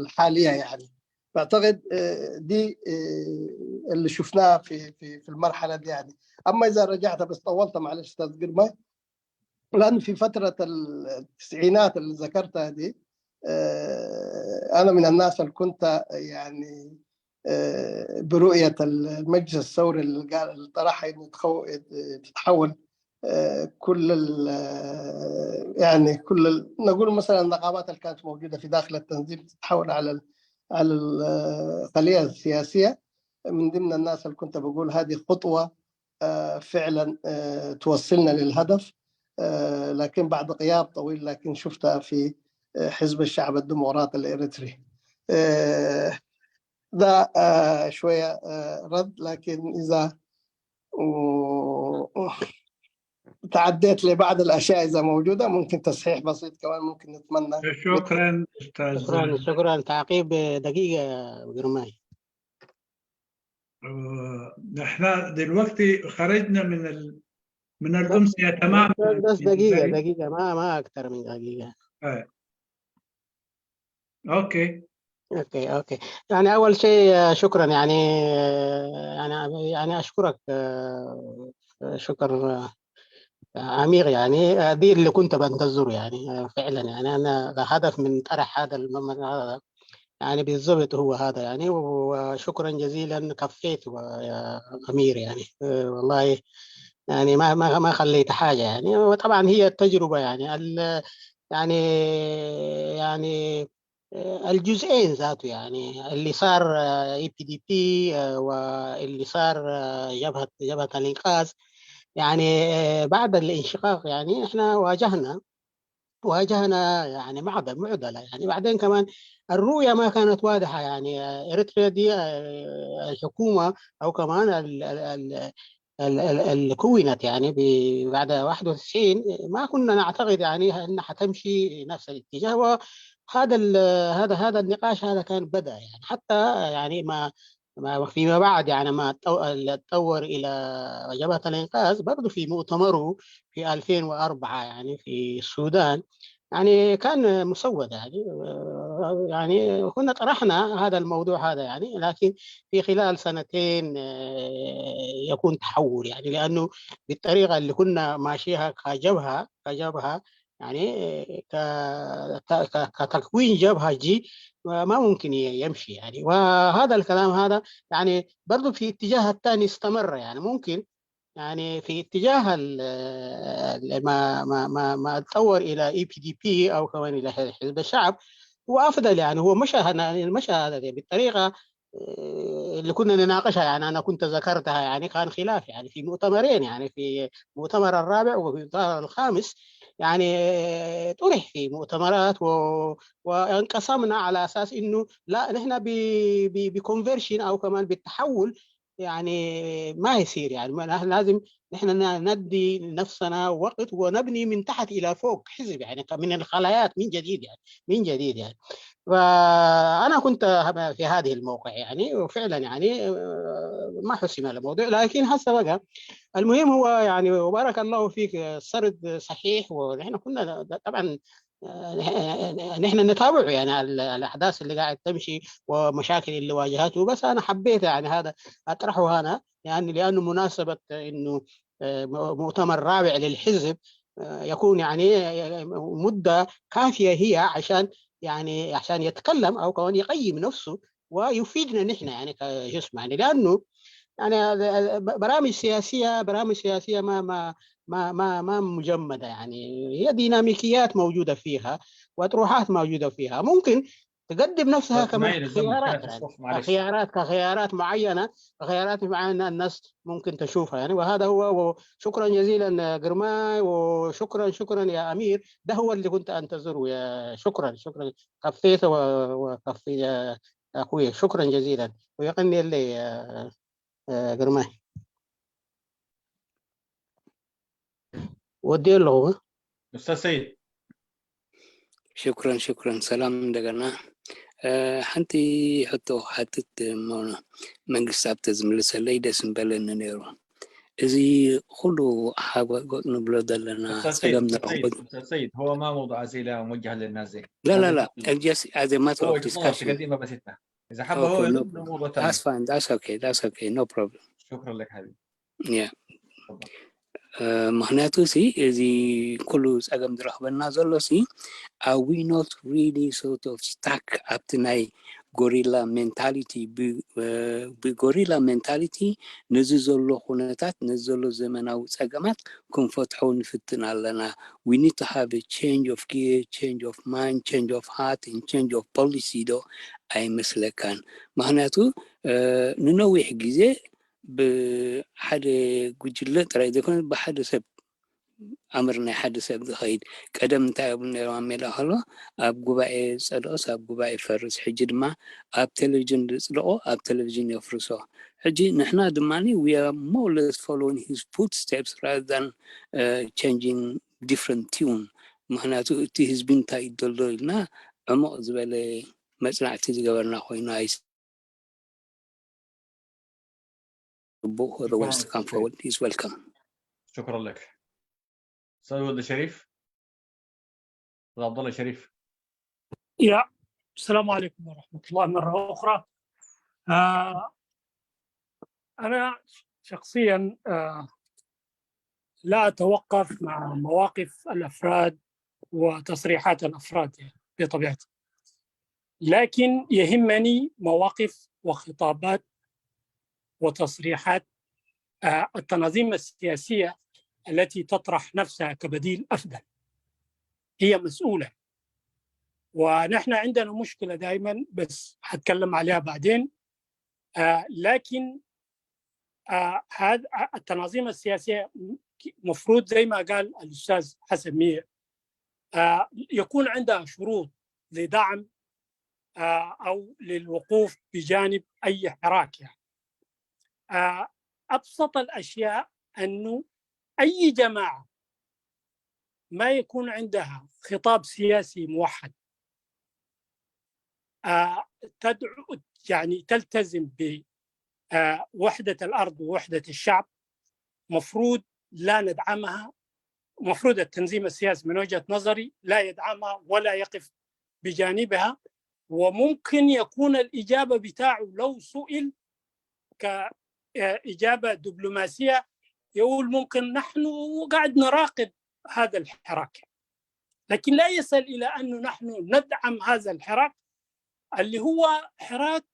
الحالية، يعني. بعتقد، آه، دي، آه، اللي شفناها في في في المرحلة دي، يعني. أما إذا رجعت، بس طولت، معلش أستاذ قرمي، لأن في فترة التسعينات اللي ذكرتها دي، آه، أنا من الناس اللي كنت، يعني، آه، برؤية المجلس الثوري اللي قال، اللي طرحها إنه تخو-، تتحول، آه، كل ال-، آه، يعني كل ال-، نقول مثلًا النقابات اللي كانت موجودة في داخل التنظيم تتحول على ال-، على الخلية السياسية. من ضمن الناس اللي كنت بقول هذه خطوة، آه، فعلًا، آه، توصلنا للهدف، آه، لكن بعد غياب طويل، لكن شفتها في، آه، حزب الشعب الديمقراطي الإريتري. آه، ده، آه، شوية، آه، رد، لكن إذا و-، تعديت لبعض الأشياء إذا موجودة، ممكن تصحيح بسيط كمان، ممكن نتمنى. شكرا أستاذ. شكرا، شكرا. تعقيب دقيقة يا قرماي. آه، نحن دلوقتي خرجنا من ال... من الأمسية تماما. بس دقيقة، دقيقة، ما ما أكثر من دقيقة. آه. أوكي. أوكي، أوكي. يعني أول شيء، آه، شكرا، يعني، آه، يعني يعني أشكرك، آه، شكر، آه، عميق، يعني. آه، دي اللي كنت بنتظره، يعني. آه، فعلا، يعني أنا الهدف من طرح هذا المم-، هذا، يعني بالضبط هو هذا، يعني. وشكرا جزيلا، كفيت يا أمير، يعني. آه، والله، يعني ما ما ما خليت حاجة، يعني. وطبعا هي التجربة، يعني ال-، يعني يعني آه، الجزئين ذاته، يعني اللي صار اي بي دي بي واللي صار، آه، جبهة جبهة الإنقاذ. يعني آه، بعد الانشقاق، يعني احنا واجهنا واجهنا يعني معضلة معضلة، يعني. بعدين كمان الرؤية ما كانت واضحة، يعني آه، إريتريا دي، آه، الحكومة أو كمان ال ال ال ال- ال- اللي كونت، يعني ب-، بعد واحد وتسعين، ما كنا نعتقد يعني أنها حتمشي نفس الاتجاه. وهذا ال-، هذا هذا النقاش هذا كان بدأ، يعني حتى يعني ما ما فيما بعد، يعني ما تطو-، اللي تطور إلى جبهة الإنقاذ برضو في مؤتمره في ألفين وأربعة، يعني في السودان، يعني كان مسودة، يعني. آه، يعني كنا طرحنا هذا الموضوع هذا، يعني، لكن في خلال سنتين آه، يكون تحول، يعني، لأنه بالطريقة اللي كنا ماشيها كجبهة كجبهة، يعني آه، ك- ك- ك- كتكوين جبهة جي ما ممكن ي- يمشي، يعني. وهذا الكلام هذا، يعني، برضو في اتجاه الثاني استمر، يعني ممكن، يعني في اتجاه ال- ال- ما ما ما ما تطور الى اي بي دي بي او كمان الى حزب الشعب، هو افضل، يعني. هو مشى هنا- مشى هذا بالطريقه آه، اللي كنا نناقشها، يعني انا كنت ذكرتها، يعني كان خلاف، يعني في مؤتمرين، يعني في مؤتمر الرابع وفي مؤتمر الخامس، يعني آه، طرح في مؤتمرات و- وانقسمنا على اساس انه لا، نحن ب conversion او كمان بالتحول، يعني ما يصير، يعني ما نحن لازم نحن ن- ندي نفسنا وقت ونبني من تحت الى فوق حزب، يعني من الخلايات من جديد، يعني من جديد، يعني. فانا كنت في هذه الموقع، يعني، وفعلا يعني آه، ما حسم الموضوع، لكن هسه بقى المهم هو يعني وبارك الله فيك سرد صحيح ونحن كنا طبعا نحن نتابع يعني الاحداث اللي قاعد تمشي ومشاكل اللي واجهته بس انا حبيت يعني هذا اطرحه هنا يعني لانه مناسبه انه مؤتمر رابع للحزب يكون يعني مده كافيه هي عشان يعني عشان يتكلم او كمان يقيم نفسه ويفيدنا نحن يعني كجسم يعني لانه يعني برامج سياسيه برامج سياسيه ما ما ما ما ما مجمده يعني هي ديناميكيات موجوده فيها واطروحات موجوده فيها ممكن تقدم نفسها كمان خيارات يعني خيارات كخيارات معينه خيارات معينه الناس ممكن تشوفها يعني وهذا هو شكرا جزيلا قرماي وشكرا شكرا يا امير ده هو اللي كنت انتظره يا شكرا شكرا خفيت وخفي يا اخوي شكرا جزيلا ويقني اللي قرماي ወዲ ኣለኹ ኡስታዝ ሰይድ ሽኩረን ሽኩረን ሰላም እንደገና ሓንቲ ሕቶ ሓትት መንግስቲ ኣብተ ዝምልሰለይ ደስ ምበለኒ ነይሩ እዚ ኩሉ ሓጎጥ ንብሎ ዘለና ፀገም ንረኽቦ ሰይድ هو ما موضوع أسئلة موجه للناس زي لا لا لا just as a matter of discussion إذا حب هو that's fine that's okay that's okay no problem شكرا لك حبيبي yeah ምክንያቱ ሲ እዚ ኩሉ ፀገም ዝረኽበና ዘሎ ሲ are we not really sort of stuck ኣብቲ ናይ ጎሪላ mentality ብጎሪላ mentality ነዚ ዘሎ ኩነታት ነዚ ዘሎ ዘመናዊ ፀገማት ክንፈትሖ ንፍትን ኣለና we need to have a change of gear change of mind change of heart and change of policy ዶ ኣይመስለካን ምክንያቱ ንነዊሕ ግዜ ብሓደ ጉጅለ ጥራይ ዘይኮነ ብሓደ ሰብ ኣምር ናይ ሓደ ሰብ ዝኸይድ ቀደም እንታይ ኣብሉ ነይሮም ኣብ ሜዳ ከሎ ኣብ ጉባኤ ዝፀድቕስ ኣብ ጉባኤ ፈርስ ሕጂ ድማ ኣብ ቴሌቪዥን ዝፅድቆ ኣብ ቴሌቪዥን የፍርሶ ሕጂ ንሕና ድማ we are more or less following his footsteps rather than changing different tune ምክንያቱ እቲ ህዝቢ እንታይ ይደሎ ኢልና ዕሙቕ ዝበለ መፅናዕቲ ዝገበርና ኮይኑ ኣይስ ጽቡቕ the words to come forward is welcome شكرا لك استاذ ولد الشريف استاذ عبد الله الشريف يا السلام عليكم ورحمة الله مرة أخرى آه أنا شخصيا آه لا أتوقف مع مواقف الأفراد وتصريحات الأفراد يعني بطبيعتي لكن يهمني مواقف وخطابات وتصريحات التنظيم السياسية التي تطرح نفسها كبديل أفضل هي مسؤولة ونحن عندنا مشكلة دائما بس حتكلم عليها بعدين آه لكن آه هذا التنظيم السياسية مفروض زي ما قال الأستاذ حسن مير آه يكون عندها شروط لدعم آه أو للوقوف بجانب أي حراك يعني. آه أبسط الأشياء أنه أي جماعة ما يكون عندها خطاب سياسي موحد آه تدعو يعني تلتزم بوحدة الأرض ووحدة الشعب مفروض لا ندعمها مفروض التنظيم السياسي من وجهة نظري لا يدعمها ولا يقف بجانبها وممكن يكون الإجابة بتاعه لو سئل كإجابة دبلوماسية يقول ممكن نحن قاعد نراقب هذا الحراك لكن لا يصل إلى أنه نحن ندعم هذا الحراك اللي هو حراك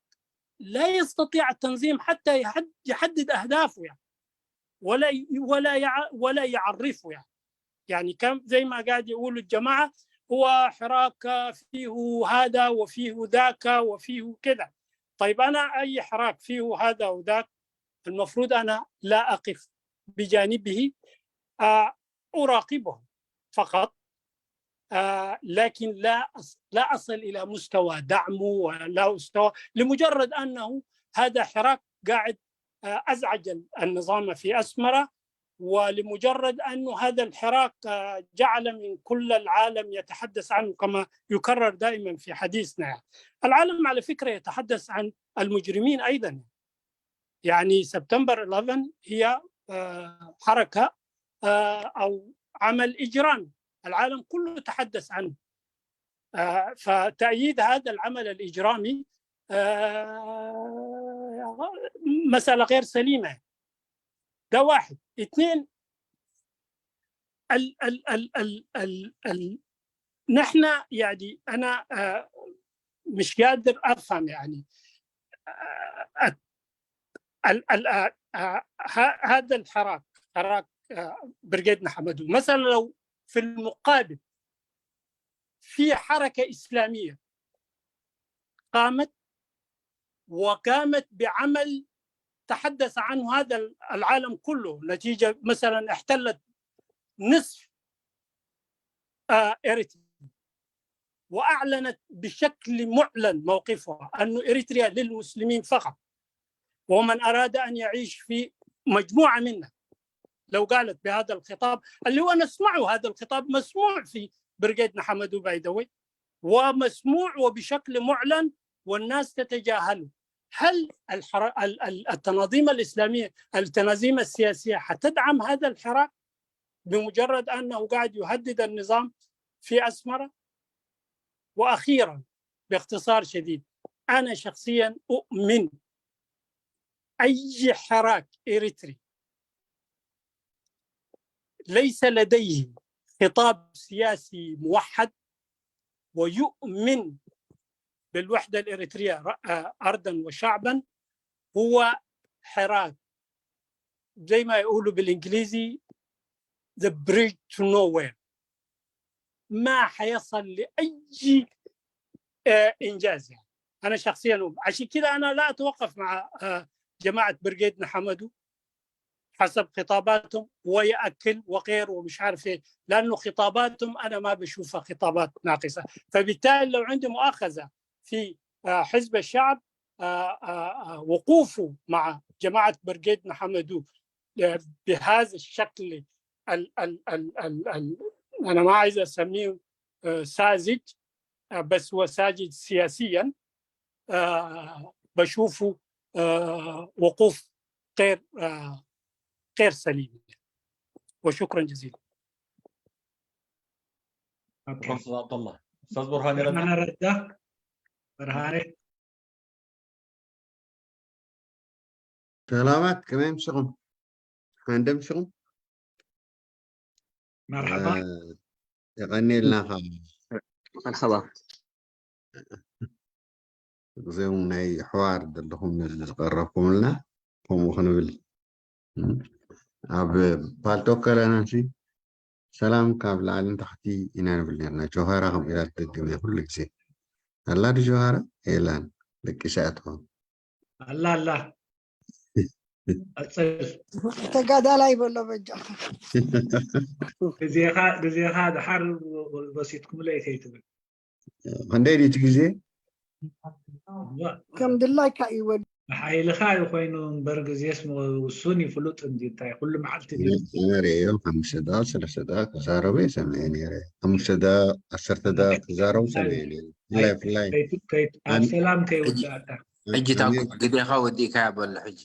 لا يستطيع التنظيم حتى يحدد أهدافه يعني ولا ولا ولا يعرفه يعني يعني كم زي ما قاعد يقولوا الجماعة هو حراك فيه هذا وفيه ذاك وفيه كذا طيب أنا أي حراك فيه هذا وذاك المفروض أنا لا أقف بجانبه أراقبه فقط لكن لا لا أصل إلى مستوى دعمه ولا مستوى لمجرد أنه هذا حراك قاعد أزعج النظام في أسمرة ولمجرد أنه هذا الحراك جعل من كل العالم يتحدث عنه كما يكرر دائما في حديثنا العالم على فكرة يتحدث عن المجرمين أيضا يعني سبتمبر إليفن هي آه، حركة، آه، أو عمل إجرامي. العالم كله تحدث عنه. آه، فتأييد هذا العمل الإجرامي، آه، مسألة غير سليمة. ده واحد. اثنين، ال ال ال ال ال ال نحن، يعني، أنا، آه، مش قادر أفهم، يعني، آه، ال ال آه، آه، ه- هذا الحراك، حراك، آه، برقيد نحمدو. مثلًا، لو في المقابل في حركة إسلامية قامت، وقامت بعمل تحدث عنه هذا العالم كله، نتيجة، مثلًا، احتلت نصف، آه، إريتريا، وأعلنت بشكل معلن موقفها أن إريتريا للمسلمين فقط، ومن أراد أن يعيش في مجموعة منا. لو قالت بهذا الخطاب اللي هو نسمعه، هذا الخطاب مسموع في برقيد نحمدو، باي ذا واي، ومسموع وبشكل معلن، والناس تتجاهله. هل الحر... ال- ال- التنظيم الإسلامية، التنظيم السياسية، حتدعم هذا الحراك بمجرد أنه قاعد يهدد النظام في أسمرة؟ وأخيرًا، باختصار شديد، أنا شخصيًا أؤمن أي حراك إريتري ليس لديه خطاب سياسي موحد ويؤمن بالوحدة الإريترية رأ- أرضًا وشعبًا، هو حراك، زي ما يقولوا بالإنجليزي، the bridge to nowhere. ما حيصل لأي، آه، إنجاز، يعني. أنا شخصيًا أؤمن. عشان كده أنا لا أتوقف مع، آه، جماعة برقيد نحمدو حسب خطاباتهم، ويأكل وغير ومش عارف إيه، لأنه خطاباتهم أنا ما بشوفها خطابات ناقصة. فبالتالي لو عندي مؤاخذة في، آه، حزب الشعب، آه، آه، آه، وقوفه مع جماعة برقيد نحمدو، آه، بهذا الشكل ال ال ال ال ال أنا ما عايز أسميه، آه، ساذج، آه، بس هو ساذج سياسيًا. آه، بشوفه، آه، وقوف غير، آه، غير سليم. وشكرًا جزيلًا. شكرًا أستاذ عبد الله. أستاذ برهان يرد؟ برهان رده. برهان. ሰላማት፣ ከመይ ኣምሲኹም? ሓንደ ኣምሲኹም? መርሓባ። እ፣ የቐንየልና ኸዓ። መርሓባ። ግዜም ናይ ኣሕዋር ዘለኹም ዝቐረብኩምልና ከምኡ ክንብል። ኣብ ፓልቶክ ከለና ሲ ሰላም ካብ ላዕሊ ንታሕቲ ኢና ንብል ነርና። ጆሃራ ከምኡ ኢላ ትደግም እያ ኩሉ ግዜ። ኣላ ዶ ጆሃራ? የላን። ደቂሳ እያ ትኸውን። ኣላ ኣላ። ቀጽል። ተጋዳላይ በሎ በጃኻ። ግዜኻ ግዜኻ ድሓር ወሲድኩምለይ ከይትብል። ክንደይ ድዩ እቲ ግዜ? ከም ድላይካ እዩ ወዲ። ሓይልኻ እዩ ኮይኑ እምበር ግዜስ ውሱን እዩ፣ ፍሉጥ እንዲ እንታይ ኩሉ መዓልቲ ድዩ? ኣነ ርእዮ ሓሙሽተ ደቂቕ ሰለስተ ደቂቕ ክዛረቡ እየ ሰሚዐ ነይረ። ሓሙሽተ ደቂቕ ዓሰርተ ደቂቕ ክዛረቡ ሰሚዐ ነይረ። ብፍላይ ብፍላይ ከይት- ከይት- ኣብ ኣን- ሰላም ከይውዳእካ። ሕጂ ኣሚር- ታንኩ ግዜኻ ወዲእካ በሎ ሕጂ።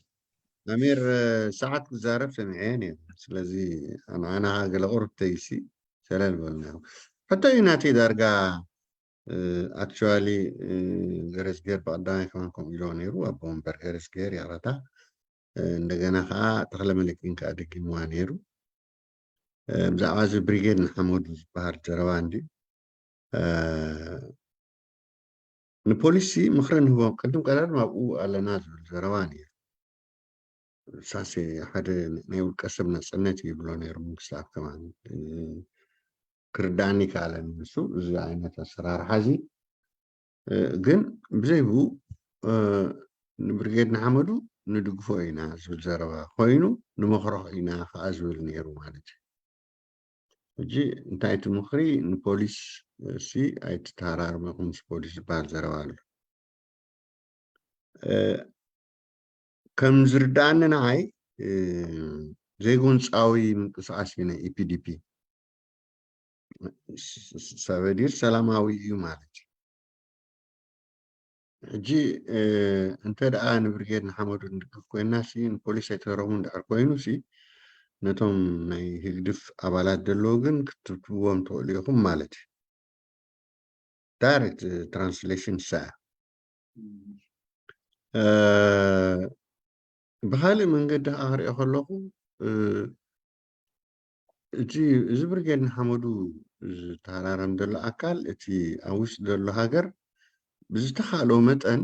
ኣሚር ሰዓት ክዛረብ ሰሚዐ ነይረ። ስለዚ ኣነ ኣነ ገለ ቁሩብ ተይሲ ሰለል በልና። ሕቶ እዩ ናተይ ዳርጋ ኣክቹዋሊ ገረዝጌር ብቐዳማይ ከማን ከምኡ ኢልዎ ነይሩ። ኣቦ ወንበር ገረዝጌር ይቕረታ። እንደገና ከዓ ተኽለ መለኪን ከዓ ደጊምዋ ነይሩ። ብዛዕባ እዚ ብሪጌድ ንሓመዱ ዝበሃል ዘረባ እንዲ ንፖሊሲ ምኽሪ ንህቦም። ቅድም ቀዳድም ኣብኡ ኣለና ዝብል ዘረባ ነይሩ። ሳሴ ሓደ ናይ ውልቀ ሰብ ናጽነት ይብሎ ነይሩ መንግስቲ ኣብ ከማን ክርዳእኒ ከኣለኒ ንሱ እዚ ዓይነት ኣሰራርሓ እዚ። ግን ብዘይ ብኡ ንብርጌድ ንሓመዱ ንድግፎ ኢና ዝብል ዘረባ ኮይኑ ንመኽሮ ኢና ከዓ ዝብል ነይሩ ማለት እዩ። ሕጂ እንታይ እቲ ምኽሪ ንፖሊስ ሲ ኣይትተሃራርመኹም ምስ ፖሊስ ዝበሃል ዘረባ ኣሎ። ከም ዝርዳእኒ ንዓይ ዘይጎንፃዊ ምንቅስቃስ እዩ ናይ ኢፒዲፒ። ሰበዲር ሰላማዊ እዩ ማለት እዩ። ሕጂ እንተ ደኣ ንብርጌድ ንሓመዱ ንድግፍ ኮይንና ሲ ንፖሊስ ኣይተረሙ እንድሕር ኮይኑ ሲ ነቶም ናይ ህግድፍ ኣባላት ዘለዉ ግን ክትብትብዎም ትኽእሉ ኢኹም ማለት እዩ። ዳይሬክት ትራንስሌሽን ሰ ብካሊእ መንገዲ ከዓ ክሪኦ ከለኹ እቲ እዚ ብርጌድ ንሓመዱ ዝተሃራረም ዘሎ ኣካል እቲ ኣብ ውሽጢ ዘሎ ሃገር ብዝተኻእሎ መጠን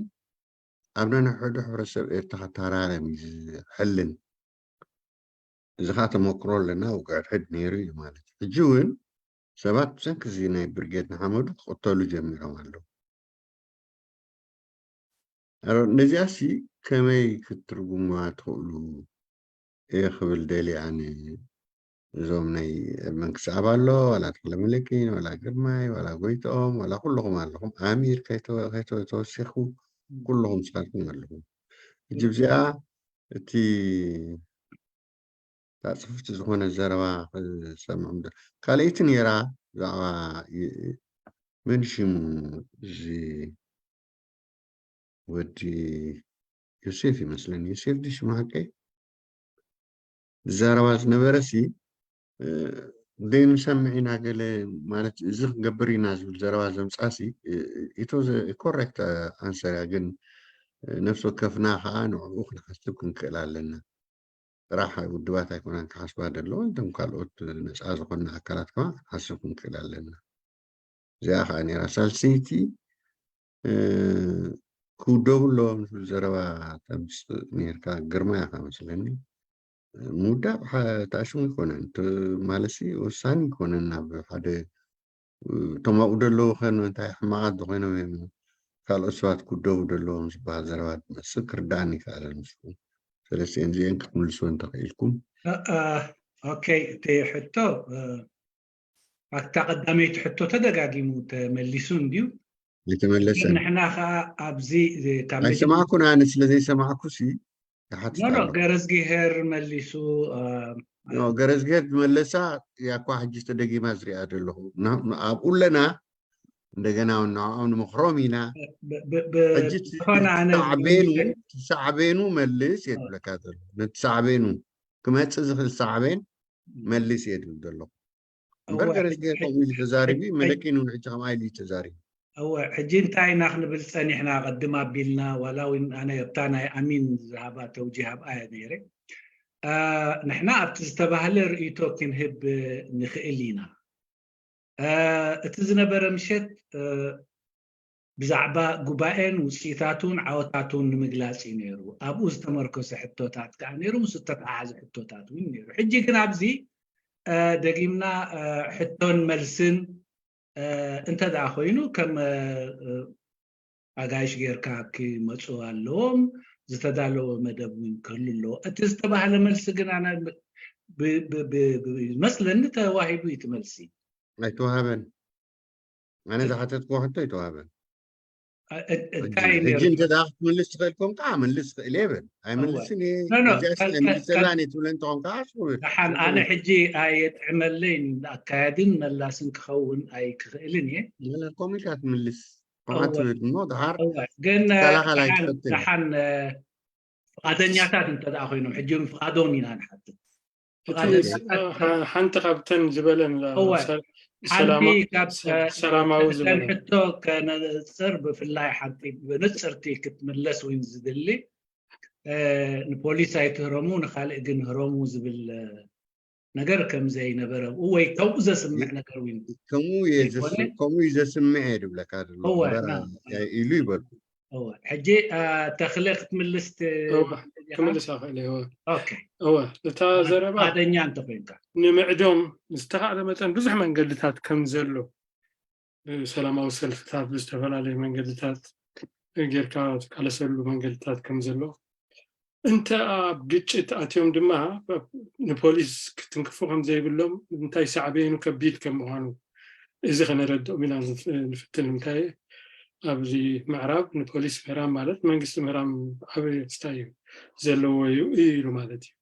ኣብ ነንሕዱ ሕብረተሰብ ኤርትራ ክተሃራረም እዩ ዝሕልን። እዚ ከዓ ተመክሮ ኣለና፣ ውግእ ሕድሕድ ነይሩ እዩ ማለት እዩ። ሕጂ እውን ሰባት ብሰንኪ እዚ ናይ ብርጌድ ንሓመዱ ክቕተሉ ጀሚሮም ኣለዉ። ነዚኣሲ ከመይ ክትትርጉሙዋ ትኽእሉ እየ ክብል ደልየ ኣነ። እዞም ናይ መንግስቲ ኣባሎ ዋላ ተክለ መለኪን ዋላ ግርማይ ዋላ ጎይትኦም ዋላ ኩልኹም ኣለኹም፣ ኣሚር ከይተወሲኹ ኩልኹም ስኻትኩም ኣለኹም። ሕጂ ብዚኣ እቲ ታጽፍቲ ዝኾነ ዘረባ ክሰምዖም ዶ ካልኣይቲ ነይራ። ብዛዕባ መን ሽሙ እዚ ወዲ ዮሴፍ ይመስለኒ፣ ዮሴፍ ዲ ሽሙ ሓቀይ? ዘረባ ዝነበረ ሲ ዘይንሰምዕ ኢና፣ ገለ ማለት እዚ ክንገብር ኢና ዝብል ዘረባ ዘምጻሲ ኢቶ ኮሬክት ኣንሰር እያ። ግን ነፍሲ ወከፍና ከዓ ንዕኡ ክንሓስብ ክንክእል ኣለና። ጥራሕ ውድባት ኣይኮናን ክሓስባ ዘለዎ፣ እቶም ካልኦት ነፃ ዝኾንና ኣካላት ከዓ ሓስብ ክንክእል ኣለና። እዚኣ ከዓ ነይራ ሳልሰይቲ ክውደቡ ኣለዎም ዝብል ዘረባ ተምፅእ ነርካ። ግርማ ኢኻ መስለኒ። ምውዳብ ተኣሽሙ ይኮነን ማለሲ ወሳኒ ይኮነን ናብ ሓደ እቶም ኣብኡ ደለዉ ከ እንታይ ሕማቓት ዝኾይኖም እዮም ካልኦት ሰባት ክውደቡ ደለዎም ዝበሃል ዘረባ ዝመስል ክርዳእኒ ይከኣለን። ንስኹም ሰለስቲኤን እዚኤን ክትምልስዎ እንተኽኢልኩም። ኦኬ፣ እቲ ሕቶ ኣታ ቀዳመይቲ ሕቶ ተደጋጊሙ ተመሊሱ እንድዩ። ኣይተመለሰን። ንሕና ከዓ ኣብዚ ኣይሰማዕኩን ኣነ ስለዘይሰማዕኩ ሲ ይሓትት ኖ ኖ ኣለኹ። ገረዝጊሄር መሊሱ አ፣ ኖ፣ ገረዝጌር ዝመለሳ ያኳ ሕጂ ተደጊማ ዝሪኣ ዘለኹ። ና- ኣብኡ ኣለና እንደገና እውን ንዕኦም ንምኽሮም ኢና። ብ- ብ- ብ- ሕጂ እቲ ዝኾነ ኣነ ሳዕቤኑ ዝብል እቲ ሳዕቤኑ መልስ እየ ዝብለካ ዘሎ። ነቲ ሳዕቤኑ ክመፅእ ዝኽእል ሳዕቤን መልስ እየ ዝብል ዘለኹ። እምበር እወ፣ ገረዝጌር ሕጂ- ከምኡ ኢሉ ተዛሪቡ ሕጂ- መለኪን እውን ሕጂ ከምኣ ኢሉ እዩ ተዛሪቡ። እወ፣ ሕጂ እንታይ ኢና ክንብል ጸኒሕና? ቅድም ኣቢልና ዋላ እውን ኣነ ኣብታ ናይ ኣሚን ዝሃባ ተውጂህ ኣብኣ እየ ነይረ። አ፣ ንሕና ኣብቲ ዝተባህለ ርእይቶ ክንህብ ንኽእል ኢና። አ፣ እቲ ዝነበረ ምሸት አ፣ ብዛዕባ ጉባኤን ውፅኢታቱን ዓወታቱን ንምግላፅ እዩ ነይሩ። ኣብኡ ዝተመርኮሰ ሕቶታት ከዓ ነይሩ፣ ምስ ዝተተሓሓዘ ሕቶታት እውን ነይሩ። ሕጂ ግን ኣብዚ አ፣ ደጊምና አ፣ ሕቶን መልስን አ፣ እንተ ደኣ ኮይኑ ከም አ፣ ኣጋይሽ ጌርካ ክመፁ ኣለዎም፣ ዝተዳለወ መደብ እውን ክህሉ ኣለዎ። እቲ ዝተባህለ መልሲ ግን ኣነ ብ- ብ- ብ- ብ- ይመስለኒ ተዋሂቡ እዩ እቲ መልሲ። ኣይተዋሃበን። ኣነ ዝሓተትኩዎ ሕቶ ኣይተዋሃበን። እ- እ- እንታይ እዩ ሕጂ ነይሩ? እንተ ደኣ ክትምልስ ትኽእል ኮንካ መልስ ትኽእል እየ በል። ኣይመልስን እየ። ኖ፣ ኖ፣ እዚኣስ ከ- ከ- ኣይመልሰላን እየ ትብለኒ ተኾንካ ኣስቡ። ደሓን ኣነ ሕጂ ኣየጥዕመለይን ኣካያድን መላስን ክኸውን ኣይክኽእልን እየ። ከምኡ ኢልካ ትምልስ። ከምኣ እወ። ትብል እሞ ደሓር እወ፣ ግን ትከላኸል ደሓን ኣይትፈትን። ደሓን ፍቓደኛታት እንተ ደኣ ኮይኖም ሕጂ እውን ፍቓዶም ኢና ንሓትት። እቲ ሓንቲ ካብተን ዝበለን እወ። ሓንቲ ሰላማ- ካብ ሰላማዊ እተን ዝበለን ሕቶ ከነፅር ብፍላይ ሓንቲ ብንፅርቲ ክትምለስ እውን ዝድሊ እ፣ ንፖሊስ ኣይትህረሙ ንካልእ ግን ህረሙ ዝብል እ፣ ነገር ከም ዘይነበረ ወይ ከምኡ ዘስምዕ ነገር እውን ከምኡ እየ ዘይኮነ? ዘስ- ከምኡ እዩ ዘስምዕ እየ ድብለካ ዘሎ እወ፣ እምበር ና። ያ- ኢሉ ይበሉ። እወ፣ ሕጂ እ፣ ተኽለ ክትምልስ ት- እወ፣ ትደሊ ዲኻ? ክምልስ ኣኽእል እየ። እወ። ኦኬ። እወ፣ እታ ዘረባ ፍቓደኛ እንተኮይንካ ንምዕዶም ዝተኻእለ መጠን ብዙሕ መንገድታት ከም ዘሎ ብሰላማዊ ሰልፍታት ብዝተፈላለዩ መንገድታት ጌርካ ትቃለሰሉ መንገድታት ከም ዘሎ እንተ ኣብ ግጭት ኣትዮም ድማ ንፖሊስ ክትንክፉ ከም ዘይብሎም እንታይ ሳዕቤኑ ከቢድ ከም ምዃኑ እዚ ከነረድኦም ኢና ንፍ- ንፍትን። እንታይ ኣብዚ ምዕራብ ንፖሊስ ምህራም ማለት መንግስቲ ምህራም ዓብይ ክስታይ እዩ ዘለዎ እዩ እዩ ኢሉ ማለት እዩ።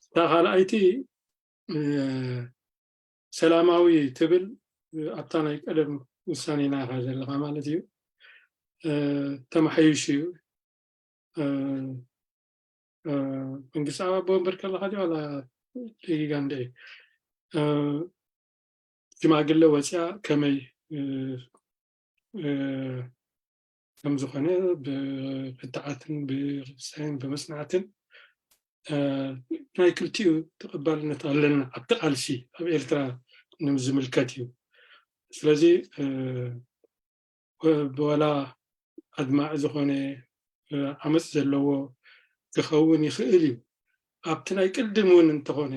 እታ ካልኣይቲ እ፣ ሰላማዊ ትብል ኣብታ ናይ ቀደም ውሳኔና ኢኻ ዘለኻ ማለት እዩ። እ፣ ተመሓይሹ እዩ። እ፣ እ፣ መንግስቲ ኣብ ኣቦ ወንበር ከለኻ ድዩ ዋላ ደቂቃ እንድዒ ሽማግለ ወፂኣ ከመይ ከም ዝኾነ ብክትዓትን ብክሳይን ብመፅናዕትን ናይ ክልቲኡ ተቐባልነት ኣለና ኣብቲ ቃልሲ ኣብ ኤርትራ ንዝምልከት እዩ። ስለዚ ብወላ ኣድማዒ ዝኾነ ዓመፅ ዘለዎ ክኸውን ይኽእል እዩ። ኣብቲ ናይ ቅድም እውን እንተኾነ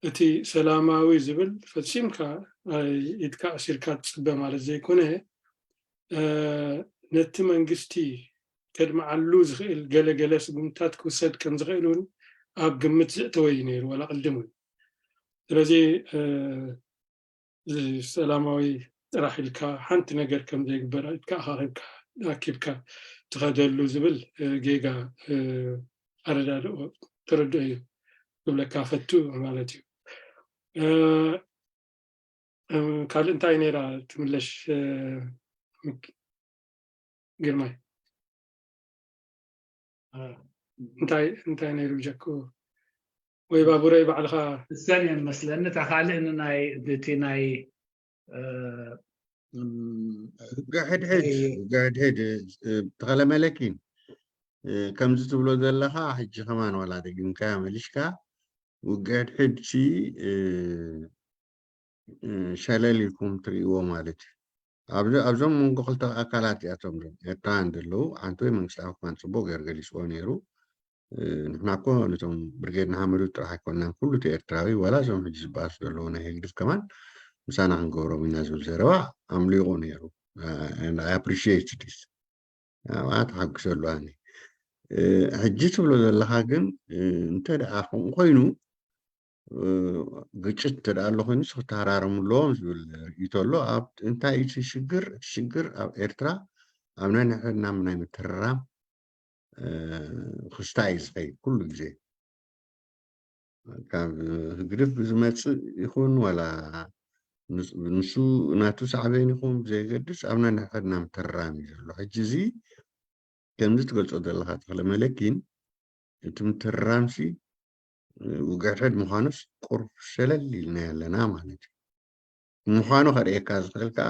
እቲ ሰላማዊ ዝብል ፈፂምካ ኢድካ ኣሲርካ ትፅበ ማለት ዘይኮነ ነቲ መንግስቲ ከድምዓሉ ዝኽእል ገለ ገለ ስጉምታት ክውሰድ ከም ዝኽእል እውን ኣብ ግምት ዘእተወ እዩ ነይሩ ዋላ ቅድም እውን። ስለዚ ሰላማዊ ጥራሕ ኢልካ ሓንቲ ነገር ከም ዘይግበር ኢድካ ኣኻኺብካ ኣኪብካ ትኸደሉ ዝብል ጌጋ ኣረዳድኦ ተረድኦ እዩ ክብለካ ፈቱ ማለት እዩ። ካልእ እንታይ ነይራ ትምለሽ ግርማይ? እንታይ እንታይ ነይሩ ጀኩ ወይ ባቡረይ ባዕልኻ? እሰን እየን መስለኒ። እታ ካልእ ንናይ እቲ ናይ ሕድሕድ ሕድሕድ ተኸለመለኪን ከምዚ ትብሎ ዘለኻ ሕጂ ከማን ዋላ ደጊምካ መሊሽካ ውግእ ሕድሕድ ሲ ሸለል ኢልኩም ትርእይዎ ማለት እዩ። ኣብዞም መንጎ ክልተ ኣካላት እዚኣቶም ዞም ኤርትራውያን ዘለዉ ሓንቲ ወይ መንግስቲ ኣፍጋን ጽቡቅ ገይሩ ገሊጽዎ ነይሩ። ንሕና እኮ ነቶም ብርጌድ ንሓመዱ ጥራሕ ኣይኮንናን ኩሉ እቲ ኤርትራዊ ዋላ እዞም ሕጂ ዝበኣሱ ዘለዉ ናይ ህግድፍ ከማን ምሳና ክንገብሮም ኢና ዝብል ዘረባ ኣምሊቑ ነይሩ። I appreciate this። ኣብኣ ተሓጉሰሉ ኣነ። ሕጂ ትብሎ ዘለኻ ግን እንተ ደኣ ከምኡ ኮይኑ ግጭት እንተ ደኣ ኣሎ ኮይኑ ክተሃራረሙ ኣለዎም ዝብል ርእይቶ ኣሎ። ኣብ እንታይ እቲ ሽግር? እቲ ሽግር ኣብ ኤርትራ ኣብ ናይ ንሕድና ናይ ምትርራም ክስታይ እዩ ዝኸይድ ኩሉ ግዜ። ካብ ህግድፍ ብዝመፅእ ይኹን ዋላ ንሱ ናቱ ሳዕቤን ይኹን ብዘየገድስ ኣብ ናይ ንሕድና ምትርራም እዩ ዘሎ። ሕጂ እዚ ከምዚ ትገልፆ ዘለካ ተክለ መለኪን እቲ ምትርራምሲ ውግዕሕድ ምዃኑስ ቁሩብ ሸለል ኢልና ኣለና ማለት እዩ። ምዃኑ ከርእየካ ዝኽእል ከዓ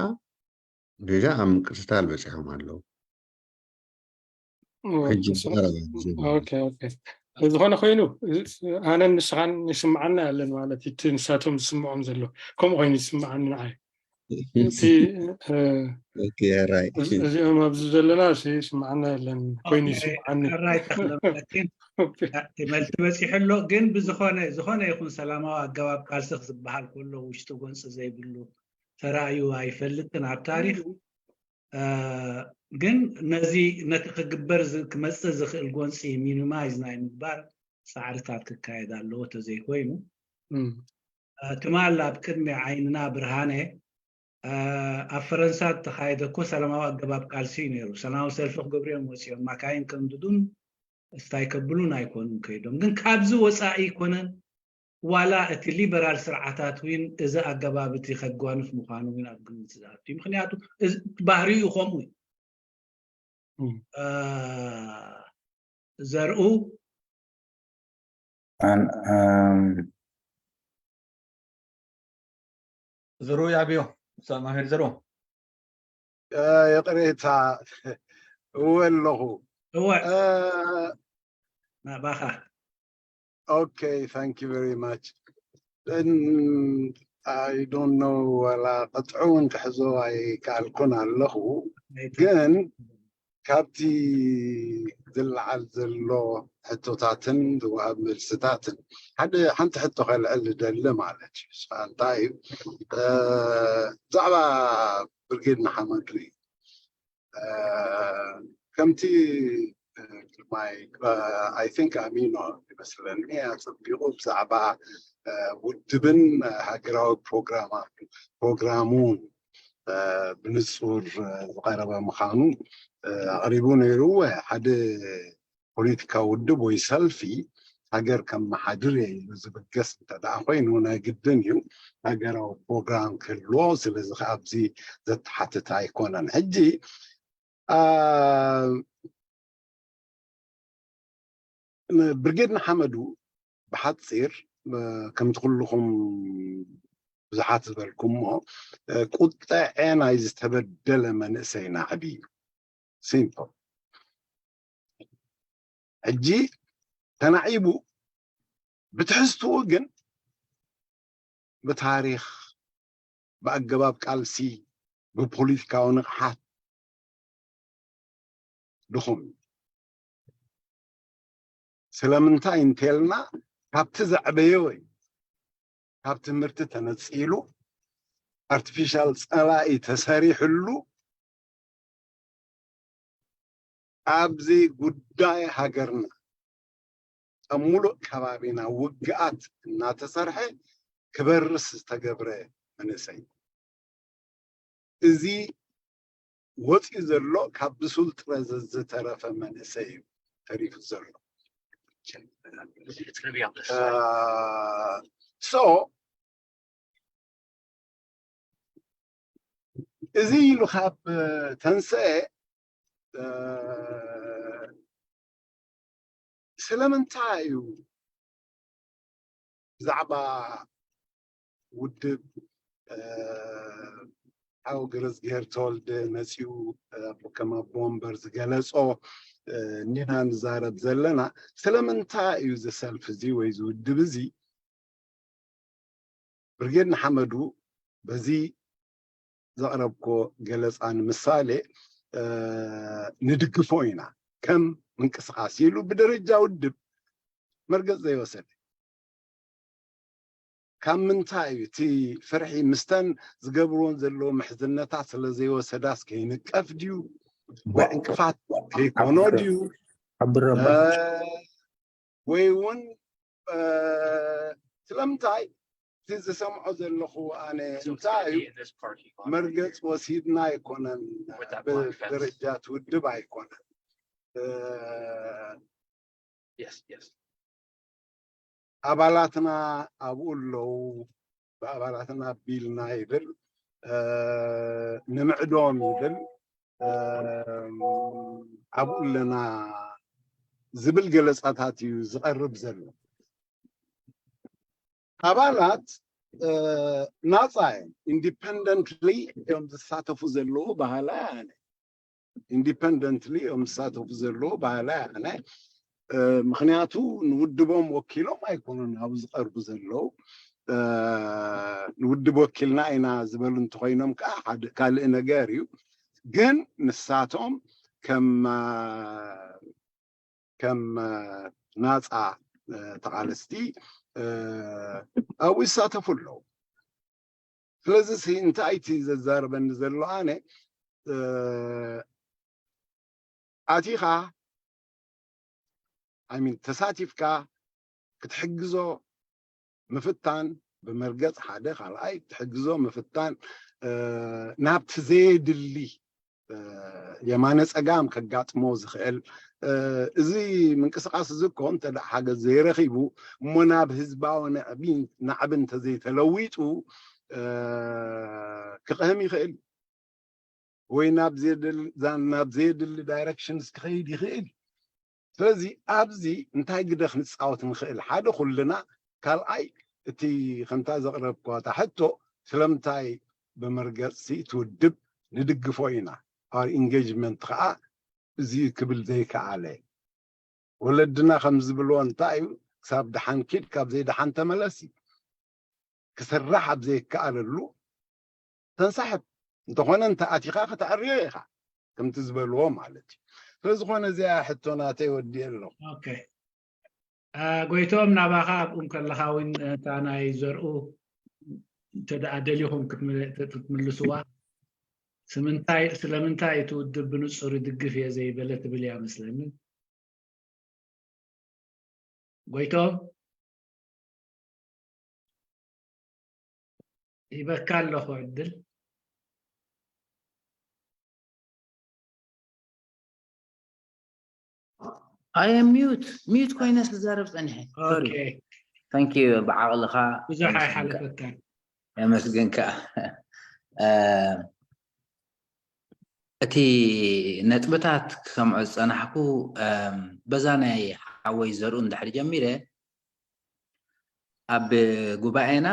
ቤዛ ኣብ ምቅትታል በፂሖም ኣለዉ። ሕጂ ዝቐረበ ዜና። ኦኬ፣ ኦኬ። ዝኾነ ኮይኑ ኣነን ንስኻን ይስምዓና ያለን ማለት እዩ። እቲ ንሳቶም ዝስምዖም ዘሎ ከምኡ ኮይኑ ይስምዓኒ ንዓይ። እቲ እ፣ ኦኬ፣ ራይ። እዚ- እዚኦም ኣብዚ ዘለና ሲ ይስምዓና ያለን ኮይኑ ይስምዓኒ። ራይ ተኽለመለኪን መልቲ በፂሑ ኣሎ። ግን ብዝኾነ ዝኾነ ይኹን ሰላማዊ ኣገባብ ቃልሲ ዝበሃል ከሎ ውሽጢ ጎንፂ ዘይብሉ ተራእዩ ኣይፈልጥን ኣብ ታሪክ። እ፣ ግን ነዚ ነቲ ክግበር ዝ- ክመፅእ ዝኽእል ጎንፂ ሚኒማይዝ ናይ ምግባር ፃዕርታት ክካየድ ኣለዎ። ተዘይኮይኑ እም፣ እ፣ ትማል ኣብ ቅድሚ ዓይንና ብርሃነ እ፣ ኣብ ፈረንሳ እተኻየደ እኮ ሰላማዊ ኣገባብ ቃልሲ እዩ ነይሩ። ሰላማዊ ሰልፊ ክገብሩ እዮም ወፂኦም ማካይን ከንድዱን እስታይ ከብሉን ኣይኮኑን ከይዶም። ግን ካብዚ ወፃኢ ኣይኮነን ዋላ እቲ ሊበራል ስርዓታት እውን እዚ ኣገባብ እቲ ከጓንፍ ምዃኑ እውን ኣብ ግምት ዝኣቱ እዩ። ምክንያቱ እዚ ባህሪኡ ከምኡ እዩ። እም። እ፣ ዘርኡ ኣን- ኣም፣ ዘሩ ያብዮ ሳማሄር ዘሩ ይቕሬታ እወ ኣለኹ። እወ እ፣ ናባኻ Okay, thank you very much. And I don't know ዋላ ቅጥዑ እውን ክሕዞ ኣይከኣልኩን ኣለኹ። ግን ካብቲ ዝለዓል ዘሎ ሕቶታትን ዝወሃብ መልስታትን ሓደ ሓንቲ ሕቶ ከልዕል ዝደሊ ማለት እዩ። ንስኻ እንታይ እዩ እ፣ ብዛዕባ ብርጌድ ንሓመዱ እዩ። እ፣ ከምቲ እ፣ ግርማይ I think ኣሚኖ ይመስለኒ ኣጸቢቑ ብዛዕባ እ፣ ውድብን ሃገራዊ ፕሮግራማ ፕሮግራሙን እ፣ ብንጹር እ፣ ዝቐረበ ምዃኑ እ፣ ኣቕሪቡ ነይሩ። ሓደ ፖለቲካዊ ውድብ ወይ ሰልፊ ሃገር ከመሓድር እየ ኢሉ ዝብገስ እንተ ደኣ ኮይኑ ናይ ግድን እዩ ሃገራዊ ፕሮግራም ክህልዎ። ስለዚ ከኣ ኣብዚ ዘተሓትት ኣይኮነን። ሕጂ ኣ፣ ብርጌድ ንሓመዱ ብሓፂር ከምቲ ኩልኹም ብዙሓት ዝበልኩሞ ቁጠዐ ናይ ዝተበደለ መንእሰይ ናዕቢ እዩ። ሲምፕል። ሕጂ ተናዒቡ ብትሕዝትኡ ግን ብታሪኽ፣ ብኣገባብ ቃልሲ፣ ብፖለቲካዊ ንቕሓት ድኹም እዩ። ስለምንታይ እንተልና ካብቲ ዘዕበዮ እዩ። ካብ ትምህርቲ ተነፂሉ ኣርቲፊሻል ፀላኢ ተሰሪሕሉ ኣብዚ ጉዳይ ሃገርና ኣብ ሙሉእ ከባቢና ውግኣት እናተሰርሐ ክበርስ ዝተገብረ መንእሰይ እዚ ወፂኡ ዘሎ ካብ ብሱል ጥረ ዝተረፈ መንእሰይ እዩ ተሪፉ ዘሎ። ሶ እዚ ኢሉ ካብ ተንስአ ስለምንታይ እዩ ብዛዕባ ውድብ ሓው ገረዝግሄር ተወልደ መፂኡ ከም ኣቦ ወንበር ዝገለፆ እንዲና ንዛረብ ዘለና። ስለምንታይ እዩ እዚ ሰልፊ እዚ ወይ እዚ ውድብ እዚ ብርጌድ ንሓመዱ በዚ ዘቕረብኮ ገለፃ ንምሳሌ ንድግፎ ኢና ከም ምንቅስቃስ ኢሉ ብደረጃ ውድብ መርገፅ ዘይወሰደ ካብ ምንታይ እዩ እቲ ፍርሒ ምስተን ዝገብርዎን ዘለዎ ምሕዝነታት ስለ ዘይወሰዳስ ከይንቀፍ ድዩ ወይ ዕንቅፋት ከይኮኖ ድዩ ሓብረባ ወይ እውን ስለምንታይ እቲ ዝሰምዖ ዘለኹ ኣነ እንታይ እዩ መርገፅ ወሲድና ኣይኮነን ብደረጃ ትውድብ ኣይኮነን ኣባላትና ኣብኡ ኣለዉ ብኣባላትና ኣቢልና ይብል ንምዕዶም ይብል ኣብኡ ኣለና ዝብል ገለፃታት እዩ ዝቐርብ ዘሎ ኣባላት ናፃ እዮም ኢንዲፐንደንትሊ እዮም ዝሳተፉ ዘለዉ ባህላ ኣነ ኢንዲፐንደንትሊ እዮም ዝሳተፉ ዘለዉ ባህላ ኣነ ምክንያቱ ንውድቦም ወኪሎም ኣይኮኑን ኣብ ዝቀርቡ ዘለዉ ንውድብ ወኪልና ኢና ዝበሉ እንተኮይኖም ከዓ ካልእ ነገር እዩ ግን ንሳቶም ከም ከም ናፃ ተቃለስቲ ኣብኡ ይሳተፉ ኣለዉ ስለዚ እንታይ እቲ ዘዛርበኒ ዘሎ ኣነ ኣቲኻ ሚን ተሳቲፍካ ክትሕግዞ ምፍታን ብመርገፅ ሓደ ካልኣይ ክትሕግዞ ምፍታን ናብቲ ዘየድሊ የማነ ፀጋም ከጋጥሞ ዝኽእል እዚ ምንቅስቃስ እዚ እኮ እንተ ሓገዝ ዘይረኺቡ እሞ ናብ ህዝባዊ ናዕቢ እንተዘይተለዊጡ ክቕህም ይኽእል ወይ ናብ ዘየድሊ ዳይረክሽንስ ክኸይድ ይኽእል ስለዚ ኣብዚ እንታይ ግደ ክንፃወት ንኽእል ሓደ ኩልና ካልኣይ እቲ ከምታ ዘቕረብኳታ ሕቶ ስለምንታይ ብመርገፂ ትውድብ ንድግፎ ኢና our engagement ከዓ እዚ ክብል ዘይከኣለ ወለድና ከም ዝብልዎ እንታይ እዩ ክሳብ ደሓን ኪድ ካብ ዘይደሓን ተመለስ እዩ ክስራሕ ኣብ ዘይከኣለሉ ተንሳሕብ እንተኾነ እንተ ኣቲኻ ከተዕርዮ ኢኻ ከምቲ ዝበልዎ ማለት እዩ ስለዝኾነ እዚኣ ሕቶ ናተይ ወዲእ ኣለኹ ጎይቶም ናባኻ ኣብኡ ከለኻ እውን እታ ናይ ዘርኡ እንተ ደኣ ደሊኹም ክትምልስዋ ስለምንታይ እቲ ውድብ ብንጹር ይድግፍ እየ ዘይበለ ትብል እያ መስለኒ ጎይቶም ሂበካ ኣለኹ ዕድል ኣየ ሚዩት ሚዩት ኮይነ ስዛረብ ፀኒሐ ኦኬ ታንኪዩ ብዓቕልኻ ብዙሕ ኣይሓለፈካን የመስግንካ እቲ ነጥብታት ክሰምዖ ዝፀናሕኩ በዛ ናይ ሓወይ ዘርኡ እንድሕር ጀሚረ ኣብ ጉባኤና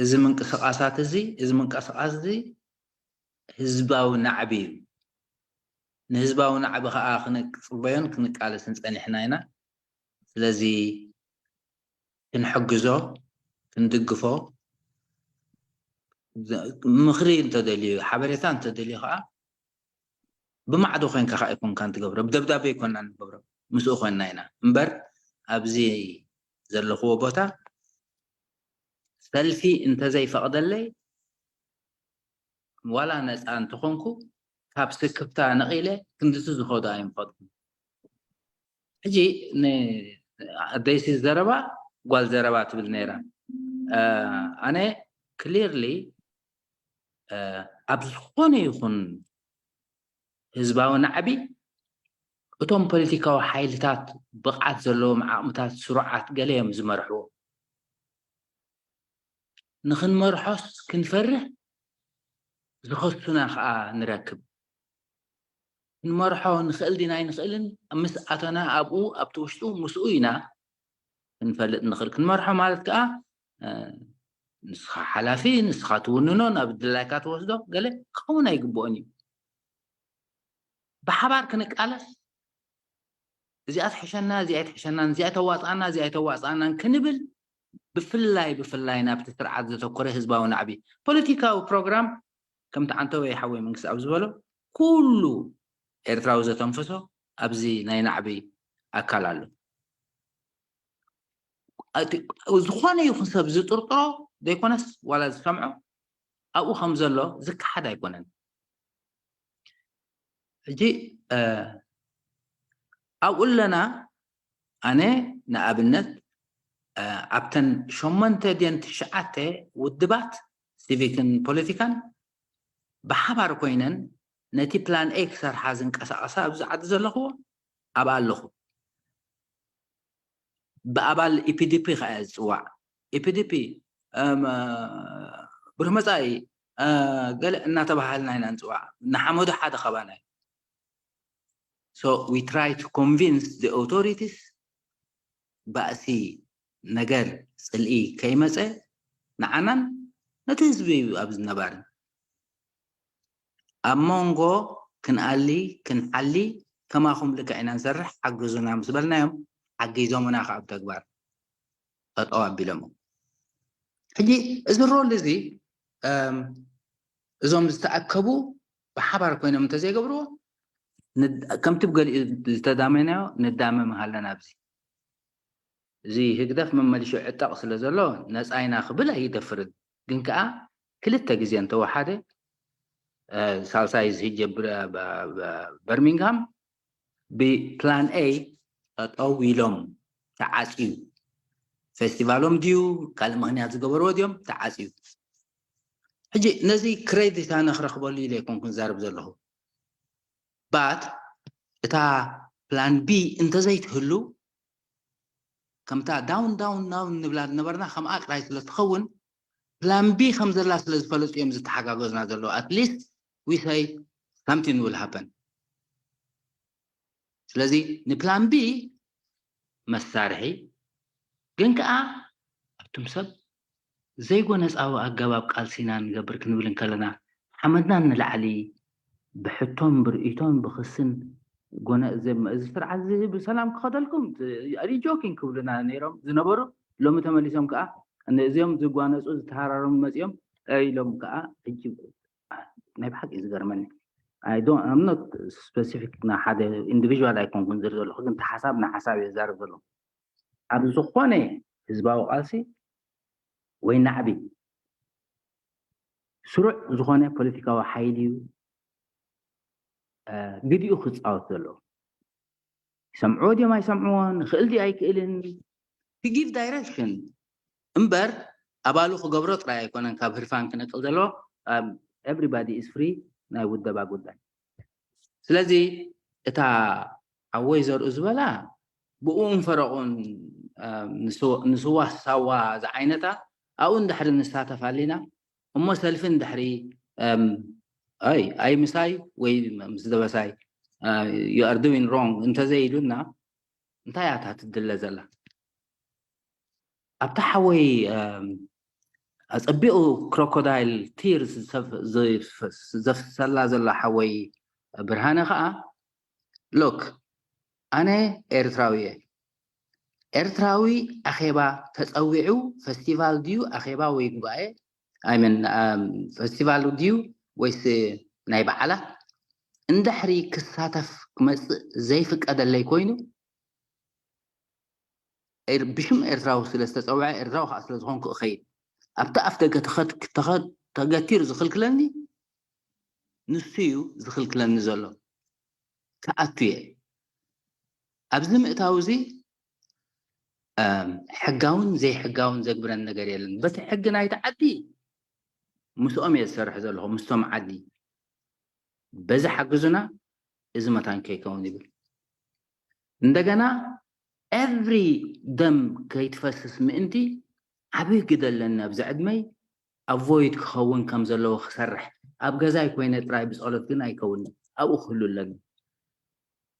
እዚ ምንቅስቃሳት እዚ እዚ ምንቅስቃስ እዚ ህዝባዊ ናዕቢ እዩ። ንህዝባዊ ናዕቢ ከዓ ክንጽበዮን ክንቃለስን ጸኒሕና ኢና። ስለዚ ክንሕግዞ፣ ክንድግፎ፣ ምኽሪ እንተደልዩ፣ ሓበሬታ እንተደልዩ ከዓ ብማዕዶ ኮይንካ ከዓ ኣይኮንካን ትገብሮ፣ ብደብዳቤ ኣይኮንና ንገብሮ፣ ምስኡ ኮይንና ኢና እምበር ኣብዚ ዘለኽዎ ቦታ ሰልፊ እንተዘይፈቕደለይ ዋላ ነፃ እንተኾንኩ ካብ ስክፍታ ነቒለ ክንድቲ ዝኸዶ ኣይምኸድኩን። ሕጂ ንኣደይሲ ዘረባ ጓል ዘረባ ትብል ነይራ። ኣነ ክሊርሊ ኣብ ዝኾነ ይኹን ህዝባዊ ናዕቢ እቶም ፖለቲካዊ ሓይልታት ብቕዓት ዘለዎም ዓቕምታት ስሩዓት ገለ እዮም ዝመርሕዎ። ንኽንመርሖስ ክንፈርህ ዝኸሱና ከዓ ንረክብ። ክንመርሖ ንኽእል ዲና ኣይንኽእልን ምስ ኣተና ኣብኡ ኣብቲ ውሽጡ ምስኡ ኢና ክንፈልጥ ንኽእል። ክንመርሖ ማለት ከዓ ንስኻ ሓላፊ ንስኻ ትውንኖ ናብ ድላይካ ትወስዶ ገለ ክኸውን ኣይግብኦን እዩ። ብሓባር ክንቃለስ እዚኣ ትሕሸና እዚኣ ኣይትሕሸናን እዚኣ ተዋፅኣና እዚኣ ኣይተዋፅኣናን ክንብል ብፍላይ ብፍላይ ናብቲ ስርዓት ዘተኮረ ህዝባዊ ናዕቢ ፖለቲካዊ ፕሮግራም ከምቲ ዓንተወይ ሓወይ መንግስቲ ኣብ ዝበሎ ኩሉ ኤርትራዊ ዘተንፍሶ ኣብዚ ናይ ናዕቢ ኣካል ኣሎ። ዝኾነ ይኹን ሰብ ዝጥርጥሮ ዘይኮነስ ዋላ ዝሰምዖ ኣብኡ ከም ዘሎ ዝከሓድ ኣይኮነን። ሕጂ ኣብኡ ኣለና። ኣነ ንኣብነት ኣብተን ሸሞንተ ድን ትሽዓተ ውድባት ሲቪክን ፖለቲካን ብሓባር ኮይነን ነቲ ፕላን ኤ ክሰርሓ ዝንቀሳቐሳ ኣብዚ ዓዲ ዘለኽዎ ኣብኣ ኣለኹ። ብኣባል ኢፒዲፒ ከኣ ዝፅዋዕ ኢፒዲፒ ብሩህ መፃኢ ገለ እናተባሃልና ኢና ንፅዋዕ። ንሓመዱ ሓደ ካባና እዩ። So we try to convince the authorities ባእሲ ነገር ፅልኢ ከይመፀ ንዓናን ነቲ ህዝቢ እዩ ኣብዚ ነባሪ ኣብ መንጎ ክንኣሊ ክንሓሊ ከማኹም ልክዕ ኢና ንሰርሕ ሓግዙና ምስ በልናዮም ሓጊዞምና ከዓ ብተግባር ጠጠው ኣቢሎሞ። ሕጂ እዚ ሮል እዚ እዞም ዝተኣከቡ ብሓባር ኮይኖም እንተዘይገብርዎ ከምቲ ብገሊኡ ዝተዳመናዮ ንዳመም ሃለና ኣብዚ እዚ ህግደፍ መመሊሹ ዕጠቕ ስለ ዘሎ ነፃ ኢና ክብል ኣይደፍርን። ግን ከዓ ክልተ ግዜ እንተወሓደ ሳልሳይ ዝህጀ በርሚንግሃም ብፕላን ኤ ጠጠው ኢሎም ተዓፅዩ። ፌስቲቫሎም ድዩ ካልእ ምክንያት ዝገበርዎ ድዮም ተዓፅዩ። ሕጂ ነዚ ክሬዲት ኣነ ክረክበሉ ኢለ ኣይኮንኩን ዛርብ ዘለኹ። ባት እታ ፕላን ቢ እንተዘይትህሉ ከምታ ዳውን ዳውን ዳውን ንብላ ዝነበርና ከምኣ ጥራይ ስለ ትኸውን ፕላን ቢ ከም ዘላ ስለ ዝፈለጡ እዮም ዝተሓጋገዙና ዘለዉ። At least we say something will happen። ስለዚ ንፕላን ቢ መሳርሒ ግን ከዓ ኣቱም ሰብ ዘይጎነፃዊ ኣገባብ ቃልሲና ንገብር ክንብል እንከለና ሓመድና ንላዕሊ ብሕቶን ብርእይቶን ብክስን ጎነ እዚ ስርዓት እዚ ብሰላም ክኸደልኩም ሪጆኪን ክብሉና ነይሮም ዝነበሩ ሎሚ ተመሊሶም ከዓ እዚኦም ዝጓነፁ ዝተሃራረሙ መፂኦም ኢሎም ከዓ ሕጂ ናይ ብሓቂ ዝገርመኒ I'm not specific ንሓደ ኢንዲቪዥዋል ኣይኮንኩን ዝርኢ ዘለኹ ግን ሓሳብ ንሓሳብ እየ ዝዛረብ ዘለኹ ኣብ ዝኾነ ህዝባዊ ቃልሲ ወይ ናዕቢ ስሩዕ ዝኾነ ፖለቲካዊ ሓይሊ እዩ ግዲኡ ክፃወት ዘለዎ ይሰምዕዎ ድዮም ኣይሰምዕዎን ይኽእል ድዩ ኣይክእልን to give direction እምበር ኣባሉ ክገብሮ ጥራይ ኣይኮነን ካብ ህርፋን ክነቅል ዘለዎ everybody is free ናይ ውደባ ጉዳይ ስለዚ እታ ሓወይ ዘርኡ ዝበላ ብኡን ፈረቑን ንስዋ ሳዋ ዝዓይነታ ኣብኡ እንድሕሪ ንሳተፍ ኣሊና እሞ ሰልፊ እንድሕሪ ኣይ ኣይ ምሳይ ወይ ምስ ደበሳይ you are doing wrong እንተዘይኢሉና እንታይ እያ እታ ትድለ ዘላ ኣብታ ሓወይ ኣጸቢቑ ክሮኮዳይል ቲርስ ዘፍሰላ ዘሎ ሓወይ ብርሃነ ከዓ ሎክ፣ ኣነ ኤርትራዊ እየ። ኤርትራዊ ኣኼባ ተጸዊዑ፣ ፈስቲቫል ድዩ ኣኼባ ወይ ጉባኤ፣ ኣይመን ፈስቲቫል ድዩ ወይስ ናይ በዓላት፣ እንድሕሪ ክሳተፍ ክመጽእ ዘይፍቀደለይ ኮይኑ፣ ብሽም ኤርትራዊ ስለ ዝተጸውዐ፣ ኤርትራዊ ከዓ ስለ ዝኾንኩ እኸይድ። ኣብቲ ኣፍ ደገ ተኸት- ተኸ- ተገቲሩ ዝኽልክለኒ ንሱ እዩ ዝኽልክለኒ ዘሎ። ክኣቱ እየ። ኣብዚ ምእታው እዚ ሕጋውን ዘይሕጋውን ዘግብረን ነገር የለን። በቲ ሕጊ ናይቲ ዓዲ ምስኦም እየ ዝሰርሕ ዘለኹ፣ ምስቶም ዓዲ። በዚ ሓግዙና፣ እዚ መታን ከይከውን ይብል። እንደገና ኤቭሪ ደም ከይትፈስስ ምእንቲ ዓብዪ ግደ ኣለኒ ኣብዚ ዕድመይ ኣቮይድ ክኸውን ከም ዘለዎ ክሰርሕ። ኣብ ገዛይ ኮይነ ጥራይ ብጸሎት ግን ኣይከውንን፣ ኣብኡ ክህሉ ኣለኒ።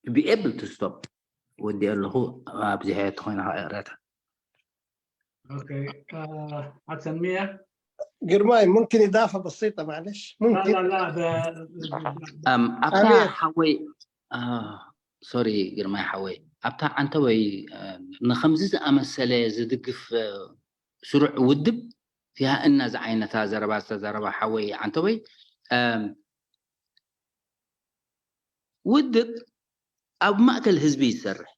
To be able to stop ወዲኦ ኣለኹ። ኣብዚሐ ተኾይነ ከዓ ይቕረታ። ኦኬ፣ ሓሰን ሚያ ግርማይ ممكن إضافة بسيطة معلش ممكن ኣብታ ሓወይ ሶሪ ግርማይ ሓወይ ኣብታ ዓንተወይ ንከምዚ ዝኣመሰለ ዝድግፍ ስሩዕ ውድብ ፊሃ እና ዝዓይነታ ዘረባ ዝተዘረባ ሓወይ ዓንተወይ ውድብ ኣብ ማእከል ህዝቢ ይሰርሕ።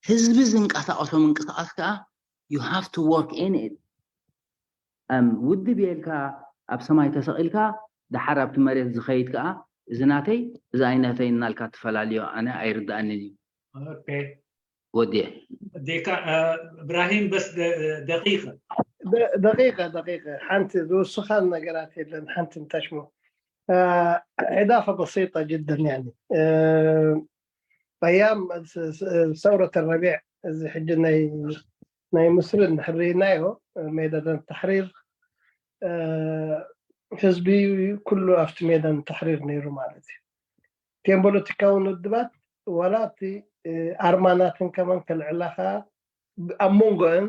ህዝቢ ዝንቀሳቐሶ ምንቅስቃስ ከዓ you have to work in it። ውድብ የልካ ኣብ ሰማይ ተሰቒልካ ደሓር ኣብቲ መሬት ዝኸይድ ከዓ እዚ ናተይ እዚ ኣይነተይ እናልካ ትፈላልዮ ኣነ ኣይርድኣንን እዩ። ወዲየ ዴካ እብራሂም በስ ደቂቀ ደቂቀ ደቂቀ ሓንቲ ዝውስኻን ነገራት የለን ሓንቲ እንተሽሞ إضافة بسيطة جدا يعني أيام ثورة الربيع እዚ ሕጂ ናይ ናይ ምስሪ እንድሕር ርኢናዮ ሜዳ ተሕሪር ህዝቢ ኩሉ ኣብቲ ሜዳ ተሕሪር ነይሩ ማለት እዩ። እቲኦም ፖለቲካውን ውድባት ዋላ እቲ ኣርማናትን ከማን ከልዕላ ከዓ ኣብ መንጎአን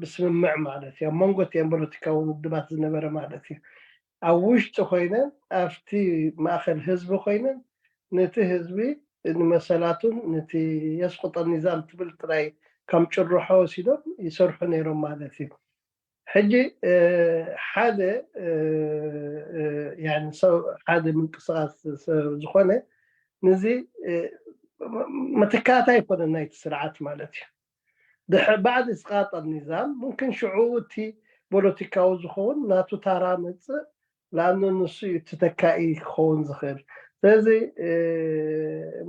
ብስምምዕ ማለት እዩ ኣብ መንጎ እቲኦም ፖለቲካዊ ውድባት ዝነበረ ማለት እዩ ኣብ ውሽጢ ኮይነን ኣብቲ ማእኸል ህዝቢ ኮይነን ነቲ ህዝቢ ንመሰላቱን ነቲ የስቁጠ ኒዛም ትብል ጥራይ ከም ጭርሖ ወሲዶም ይሰርሑ ነይሮም ማለት እዩ ሕጂ ሓደ ሓደ ምንቅስቃስ ዝኾነ ንዚ መተካእታ ኣይኮነ ናይቲ ስርዓት ማለት እዩ ድሕሪ ባዕዲ ስቃጠ ኒዛም ምምክን ሽዑ እቲ ፖለቲካዊ ዝኸውን ናቱ ታራ መፅእ ለኣኑ ንሱ እዩ ተተካኢ ክኸውን ዝኽእል ስለዚ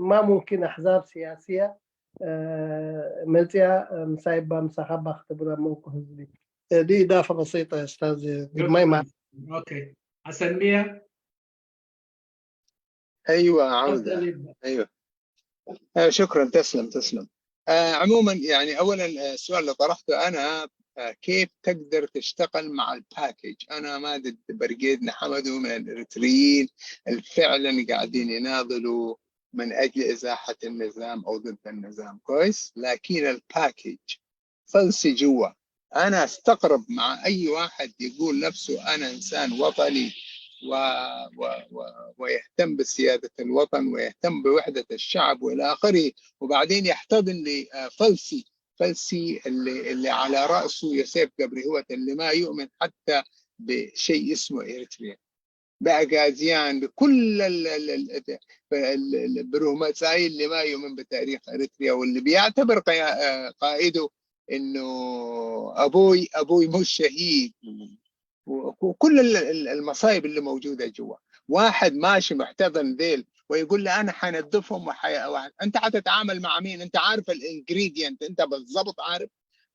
ማ ሙምኪን ኣሕዛብ ስያስያ መፅያ ምሳይ ባ ምሳኻ ባ ክትብል ኣብ መንጎ ህዝቢ دي إضافة بسيطة يا أستاذ جرماي مع حسن مية أيوة عودة أيوة آه، شكرا تسلم تسلم آه، عموما يعني اولا آه، السؤال اللي طرحته انا آه، كيف تقدر تشتغل مع الباكج انا ما ضد برقيد نحمده من الاريتريين اللي فعلا قاعدين يناضلوا من اجل ازاحه النظام او ضد النظام كويس لكن الباكج فلسي جوا انا استغرب مع اي واحد يقول نفسه انا انسان وطني و... و... و... ويهتم بسيادة الوطن ويهتم بوحدة الشعب والى اخره وبعدين يحتضن لفلسي فلسي اللي اللي على راسه يوسف قبري هو اللي ما يؤمن حتى بشيء اسمه اريتريا باجازيان بكل ال ال ال ال بروه متسايل اللي ما يؤمن بتاريخ اريتريا واللي بيعتبر قيا- آه، قائده انه ابوي ابوي مش شهيد وكل ال- ال- المصايب اللي موجوده جوا واحد ماشي محتضن ذيل ويقول لي انا حنظفهم وحي... وح... انت حتتعامل مع مين انت عارف ال ingredient انت بالضبط عارف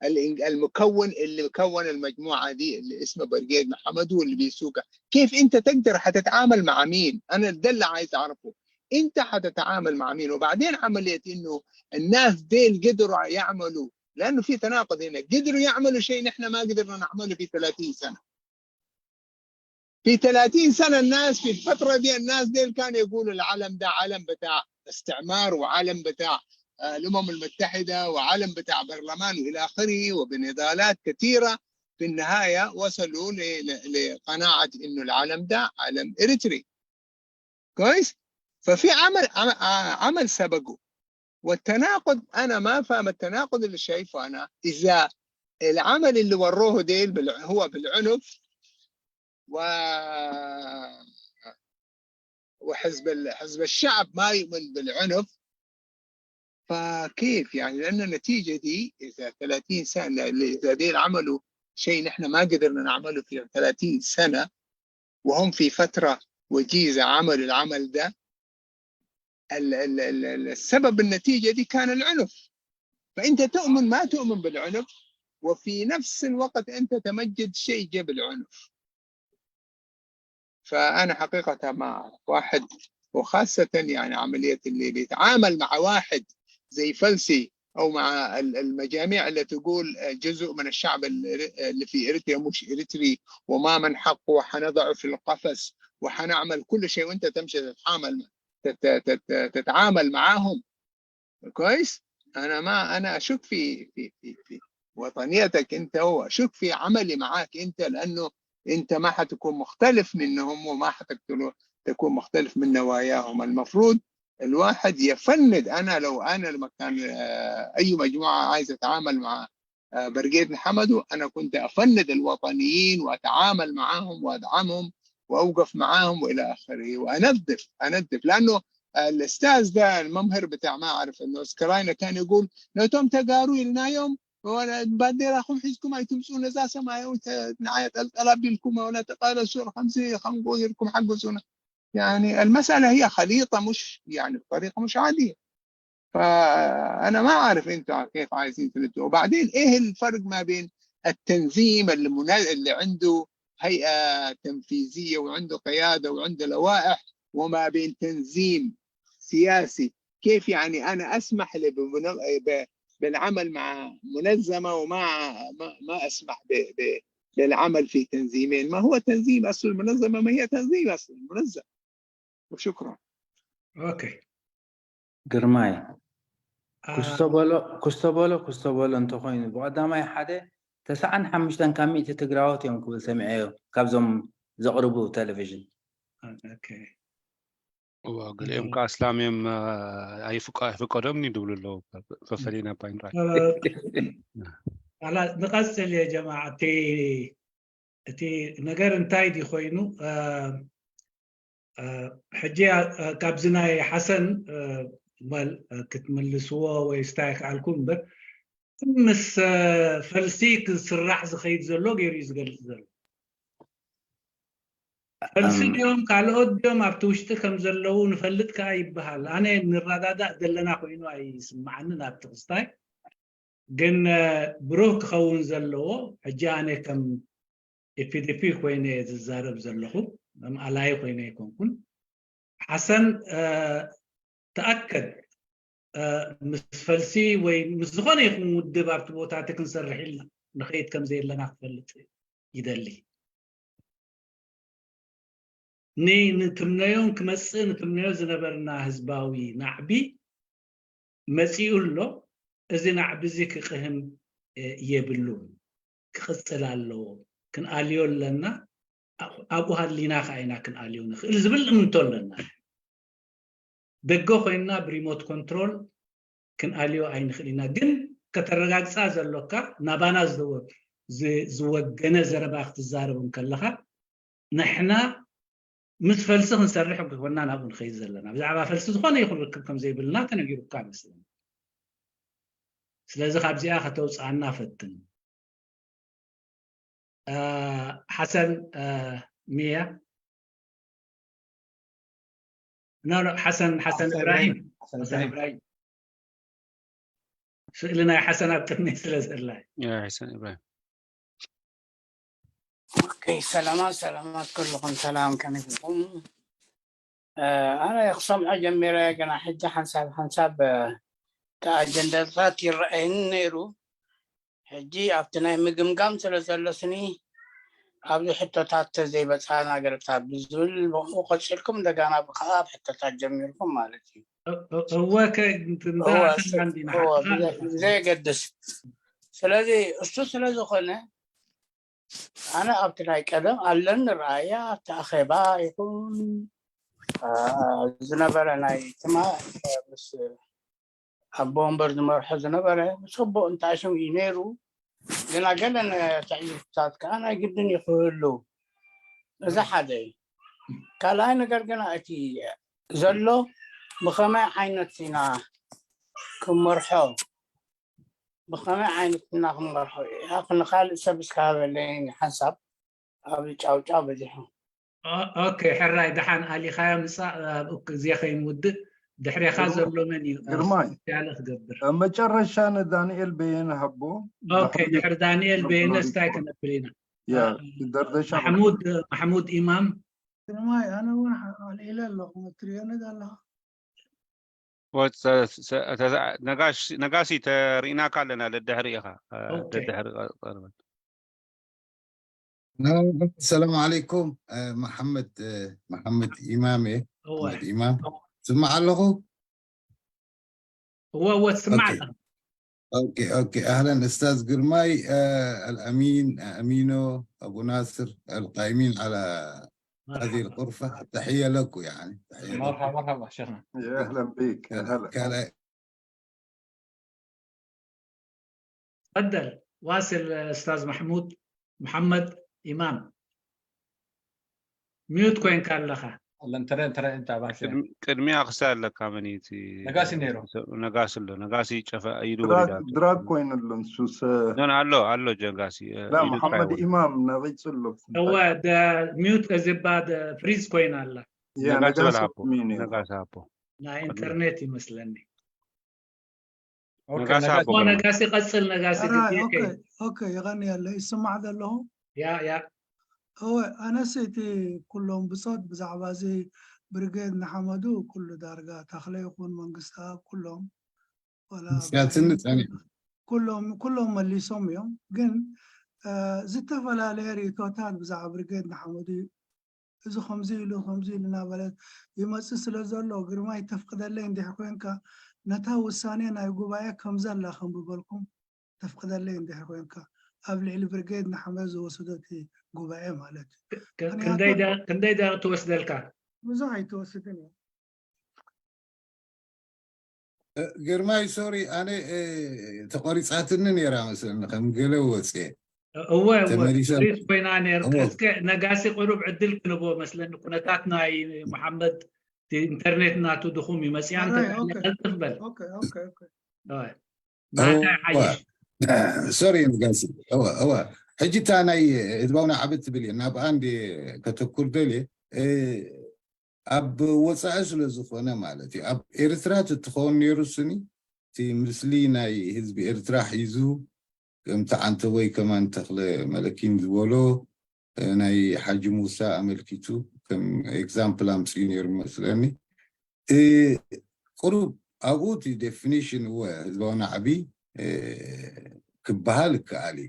ال- المكون اللي كون المجموعه دي اللي اسمه برقيد محمد هو اللي بيسوقها كيف انت تقدر حتتعامل مع مين انا ده اللي عايز اعرفه انت حتتعامل مع مين وبعدين عمليه انه الناس ديل قدروا يعملوا لانه في تناقض هنا قدروا يعملوا شيء نحن ما قدرنا نعمله في ثلاثين سنه في ثلاثين سنه الناس في الفتره دي الناس ديل كانوا يقولوا العلم ده علم بتاع استعمار وعلم بتاع الامم المتحده وعلم بتاع برلمان والى اخره وبنضالات كثيره، في النهايه وصلوا لقناعه انه العلم ده علم اريتري. كويس؟ ففي عمل عمل سبقه. والتناقض، انا ما فاهم التناقض اللي شايفه انا، اذا العمل اللي وروه ديل هو بالعنف و وحزب حزب الشعب ما يؤمن بالعنف، فكيف يعني؟ لان النتيجه دي، اذا ثلاثين سنه، اذا ديل عملوا شيء نحن ما قدرنا نعمله في ثلاثين سنه، وهم في فتره وجيزه عملوا العمل ده، السبب النتيجه دي كان العنف. فانت تؤمن ما تؤمن بالعنف، وفي نفس الوقت انت تمجد شيء جاب العنف. فانا حقيقه ما اعرف واحد، وخاصه يعني عمليه اللي بيتعامل مع واحد زي فلسي او مع المجاميع اللي تقول جزء من الشعب اللي في اريتريا مش اريتري، وما من حقه، وحنضعه في القفص، وحنعمل كل شيء، وانت تمشي تتعامل تتعامل معاهم. كويس؟ انا ما انا اشك في في في, في وطنيتك انت، واشك في عملي معاك انت، لانه انت ما حتكون مختلف منهم، وما حتكون مختلف من نواياهم. المفروض الواحد يفند. انا لو انا لما كان آه، اي مجموعه عايزه تتعامل مع آه، برقيت محمدو، انا كنت افند الوطنيين واتعامل معاهم وادعمهم واوقف معاهم والى اخره، وانظف انظف لانه الاستاذ ده الممهر بتاع ما اعرف انه اسكراينا كان يقول: نوتوم تقارو النايوم، ባንዴራኹም ሒዝኩም ኣይትምፁ ነዛ ሰማያዊት ንዓያ ጠልጠል ኣቢልኩም ወላ ተቃለሱ ከምዚ ከምጎ ጌርኩም ሓግዙና። يعني المسألة هي خليطة مش يعني بطريقة مش عادية. فأنا ما أعرف أنتوا كيف عايزين تردوا. وبعدين إيه الفرق ما بين التنظيم اللي, منا... اللي عنده هيئة تنفيذية وعنده قيادة وعنده لوائح، وما بين تنظيم سياسي؟ كيف يعني أنا أسمح ل... ب... بالعمل مع منظمة وما ما, ما أسمح ب... ب... بالعمل في تنظيمين؟ ما هو تنظيم أصل المنظمة، ما هي تنظيم أصل المنظمة. وشكرا. Okay. ግርማይ ክስቶ በሎ ክስቶ በሎ ክስቶ በሎ እንተኮይኑ ብቀዳማይ ሓደ ተስዓን ሓሙሽተን ካብ ሚእቲ ትግራዎት እዮም ክብል ሰሚዐዮ ካብዞም ዘቕርቡ ቴሌቪዥን። Okay. እዋ ገሊኦም ከዓ እስላም እዮም ኣይፍቀዶም ድብሉ ኣለዉ። ፈፈሊና ባይንራ ንቀፅል የጀማ እቲ ነገር እንታይ ድዩ ኮይኑ? ሕጂ ካብዚ ናይ ሓሰን በል ክትምልስዎ ወይ ስታይ ክኣልኩም እምበር ምስ ፈልሲ ክስራሕ ዝኸይድ ዘሎ ገይሩ እዩ ዝገልፅ ዘሎ። ፈልሲ ድዮም ካልኦት ድዮም ኣብቲ ውሽጢ ከም ዘለዉ ንፈልጥ ከዓ ይበሃል። ኣነ ንረዳዳእ ዘለና ኮይኑ ኣይስምዓንን ኣብቲ ክስታይ ግን ብሩህ ክኸውን ዘለዎ ሕጂ ኣነ ከም ኢፒዲፒ ኮይነ ዝዛረብ ዘለኹ ከም ኣላይ ኮይነ ኣይኮንኩን። ሓሰን ተኣከድ ምስ ፈልሲ ወይ ምስ ዝኾነ ይኹን ውድብ ኣብቲ ቦታ እቲ ክንሰርሕ ኢልና ንኸይድ ከም ዘየለና ክፈልጥ ይደሊ። ንትምነዮን ክመፅእ ንትምነዮ ዝነበርና ህዝባዊ ናዕቢ መፂኡ ኣሎ። እዚ ናዕቢ እዚ ክቕህም የብሉን፣ ክቕፅል ኣለዎ። ክንኣልዮ ኣለና፣ ኣብኡ ሃሊና ከዓ ኢና ክንኣልዮ ንኽእል ዝብል እምንቶ ኣለና። ደገ ኮይንና ብሪሞት ኮንትሮል ክንኣልዮ ኣይንኽእል ኢና። ግን ከተረጋግፃ ዘሎካ ናባና ዝወገነ ዘረባ ክትዛረብ እንከለኻ ንሕና ምስ ፈልሲ ክንሰርሕ ኮና ናብኡ ንኸይድ ዘለና ብዛዕባ ፈልሲ ዝኾነ ይኹን ርክብ ከም ዘይብልና ተነጊሩካ መስለኒ። ስለዚ ካብዚኣ ከተውፅኣና ፈትን። ሓሰን ሚያ ኖ ኖ ሓሰን ሓሰን እብራሂም ሓሰን እብራሂም ስእሊ ናይ ሓሰን ኣብ ቅድሚ ስለ ዘላ ሓሰን እብራሂም ኦኬ ሰላማት ሰላማት ኩልኹም ሰላም ከመይ ኢኹም? ኣነ ክሰምዖ ጀሚረ ገና ሕጂ ሓንሳብ ሓንሳብ እቲ ኣጀንዳታት ይረኣየኒ ነይሩ። ሕጂ ኣብቲ ናይ ምግምጋም ስለ ዘሎ ስኒ ኣብዚ ሕቶታት ተዘይበፅሓና ገለታት ብዝብል ብኡ ቀፂልኩም እንደገና ብከዓ ኣብ ሕቶታት ጀሚርኩም ማለት እዩ። እወ ከ እወ፣ እንዳኣተና እንዲና እወ፣ ብዘይ- ብዘየገድስ ስለዚ እሱ ስለ ዝኾነ ኣነ ኣብቲ ናይ ቀደም ኣለኒ ረኣያ ኣብቲ ኣኼባ ይኹን አ፣ ዝነበረ ናይ ትማ ምስ ኣቦ ወንበር ዝመርሖ ዝነበረ ብፅቡቅ እንተኣሽም እዩ ነይሩ። ግና ገለ ትዕዝብትታት ከዓ ናይ ግድን ይክህሉ። እዚ ሓደ እዩ። ካልኣይ ነገር ግና እቲ ዘሎ ብኸመይ ዓይነት ኢና ክመርሖ ብኸመይ ዓይነት እና ክንመርሖ ንካልእ ሰብ እስካበለኒ ሓንሳብ ኣብ ጫውጫው በዚሑ። ኦኬ ሕራይ ደሓን ኣሊኻዮ ምፃእ ግዜ ከይንውድእ ድሕሬኻ ዘሎ መን እዩ ግርማይ ያለ ክገብር መጨረሻ ንዳንኤል በየነ ሃቦ ኦኬ ድሕሪ ዳንኤል በየነ ስታይ ክነብል ኢና ያ ደርደሻ ማሕሙድ ማሕሙድ ኢማም ግርማይ ኣነ እውን ኣልዒለ ኣለኹ ትሪኦኒ ኣለኻ ወ- ሰ- ሰ- ተዛ- ነጋሽ ነጋሲ ተሪእናካ ኣለና ደድሕሪ ኢኻ እ፣ ኦኬ። ደድሕሪ ቀርበል ሰላም ዓለይኩም እ፣ መሐመድ እ፣ መሐመድ ኢማም እየ እወ መሐመድ ኢማም ስማዕ ኣለኹ እወ እወ ትስማዕ ኦኬ። ኦኬ ኦኬ اهلا استاذ ግርማይ እ፣ الامين امينو ابو ناصر القائمين على هذه الغرفه تحيه لكم يعني تحيه لكم مرحبا مرحبا شيخنا يا اهلا بك يا هلا كان تفضل واصل استاذ محمود محمد امام ميوت ኮይንካ ኣለኻ لن ترى ترى انت باشا ቅድሚ- ቅድሚያ ክሳ ኣለካ መን እዩ እቲ ነጋሲ ነይሩ። ነጋሲ ኣሎ ነጋሲ ጨፈ ኢዱ ድራግ ወሪዳ ድራግ ኮይኑ ኣሎ ንሱስ ኖን ኣሎ ኣሎ ጀጋሲ እ፣ ላ ኢዱ መሐመድ ጥራይ ወሪዳ። ኢማም ነቒፁ ኣሎ እወ ሚዩት እዚ ባ ፍሪዝ ኮይና ኣላ ያ ነጋሲ በል ነጋሲ ሃቦ ሚኒ ነጋሲ ሃቦ ናይ ኢንተርኔት ይመስለኒ ኦኬ ነጋሲ ነጋሲ ሃቦ እኮ ነጋሲ ቀፅል ነጋሲ ሕራይ ግዜ ኦኬ ከይ- ኦኬ ይቐንየለይ ይስማዕ ዘለኹ ያ ያ እወ ኣነስ እቲ ኩሎም ብፆት ብዛዕባ እዚ ብርጌድ ንሓመዱ ኩሉ ዳርጋ ታኽለ ይኹን መንግስቲ ኣብ ኩሎም ዋላ ምስጋትኒ ጸኒሑ ኩሎም ኩሎም መሊሶም እዮም ግን እ፣ ዝተፈላለየ ርእቶታት ብዛዕባ ብርጌድ ንሓመዱ እዩ እዚ ከምዚ ኢሉ ከምዚ ኢሉ እናበለ ይመፅእ ስለ ዘሎ ግርማይ ተፍቅደለይ እንድሕ ኮይንካ ነታ ውሳኔ ናይ ጉባኤ ከምዘላ ከንብበልኩም ተፍቅደለይ እንድሕ ኮይንካ ኣብ ልዕሊ ብርጌድ ንሓመዱ ዝወሰዶ እቲ ጉባኤ ማለት እዩ ክ- ክንደይ ደ- ክንደይ ደቂቕ ትወስደልካ ብዙሕ ኣይትወስድን እዩ ግርማይ ሶሪ ኣነ እ፣ ተቆሪፃትኒ ነይራ መስለኒ ከም ገለ ወፅየ እወ እወ ተመሊሰ ሪት ኮይና ነር እወ እስከ ነጋሲ ቅሩብ ዕድል ክንቦ መስለኒ ኩነታት ናይ መሓመድ ኢንተርኔት ናቱ ድኹም እዩ መፅያ ሕራይ ኦኬ እንተቀልጥፍ በል ኦኬ ኦኬ ኦኬ እወ። ናታይ ሓይሽ ሶሪ ነጋሲ እወ እወ ሕጂ እታ ናይ ህዝባዊ ናይ ዓብት ትብል እየ ናብ ኣንድ ከተኩር ደልየ እ፣ ኣብ ወፃኢ ስለ ዝኾነ ማለት እዩ ኣብ ኤርትራ ትትኸውን ነይሩ ስኒ እቲ ምስሊ ናይ ህዝቢ ኤርትራ ሒዙ ከምቲ ዓንተቦይ ከማን ተኽለ መለኪን ዝበሎ እ፣ ናይ ሓጂ ሙሳ ኣመልኪቱ ከም ኤግዛምፕል ኣምፅኡ ነይሩ መስለኒ እ፣ ቁሩብ ኣብኡ እቲ ዴፊኒሽን እወ ህዝባዊ ናዕቢ እ፣ ክበሃል ይከኣል እዩ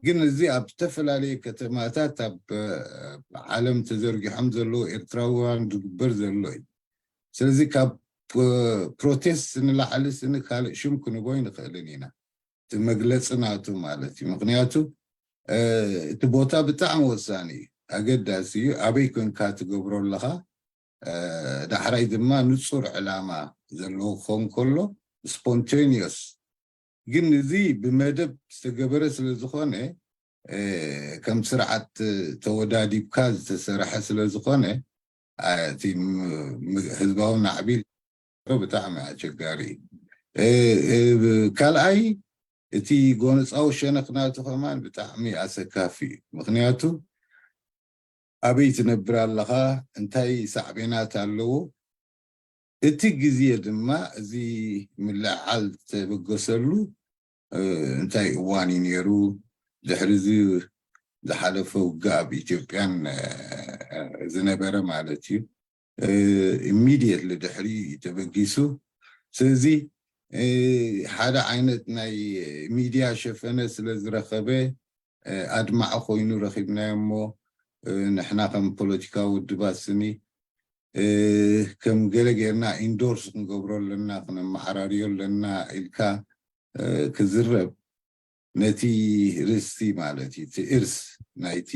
ግን እዚ ኣብ ዝተፈላለየ ከተማታት ኣብ እ፣ ዓለም ተዘርጊሖም ዘለዉ ኤርትራውያን ዝግበር ዘሎ እዩ ስለዚ ካብ ፕ- ፕሮቴስት ንላዕሊ ስኒ ካልእ ሽም ክንቦ ይንኽእልን ኢና እቲ መግለፂ ናቱ ማለት እዩ ምክንያቱ እ፣ እቲ ቦታ ብጣዕሚ ወሳኒ እዩ ኣገዳሲ እዩ ኣበይ ኮንካ ትገብሮ ኣለኻ እ፣ ዳሕራይ ድማ ንፁር ዕላማ ዘለዎ ክኸውን ከሎ ስፖንቴኒዮስ ግን እዚ ብመደብ ዝተገበረ ስለ ዝኾነ እ፣ ከም ስርዓት ተወዳዲብካ ዝተሰርሐ ስለ ዝኾነ እ፣ እቲ ም- ም- ህዝባዊ ናዕቢ ብጣዕሚ ኣቸጋሪ እዩ እ፣ እ፣ ካልኣይ እቲ ጎነፃዊ ሸነኽ ናቱ ከማን ብጣዕሚ ኣሰካፊ እዩ ምክንያቱ ኣበይ ትነብር ኣለኻ እንታይ ሳዕቤናት ኣለዎ እቲ ግዜ ድማ እዚ ምልዕዓል ተበገሰሉ እ፣ እንታይ እዋን እዩ ነይሩ ድሕሪ እዚ ዝሓለፈ ውግእ ኣብ ኢትዮጵያን እ፣ ዝነበረ ማለት እዩ ኢሚድየትሊ ድሕሪ እዩ ተበጊሱ ስለዚ እ፣ ሓደ ዓይነት ናይ ሚድያ ሸፈነ ስለ ዝረኸበ ኣድማዒ ኮይኑ ረኺብናዮ እሞ ንሕና ከም ፖለቲካዊ ውድባት ስኒ ከም ገለ ጌርና ኢንዶርስ ክንገብሮ ኣለና፣ ክነመሓራርዮ ኣለና ኢልካ ክዝረብ፣ ነቲ ርስቲ ማለት እዩ፣ እቲ እርስ ናይቲ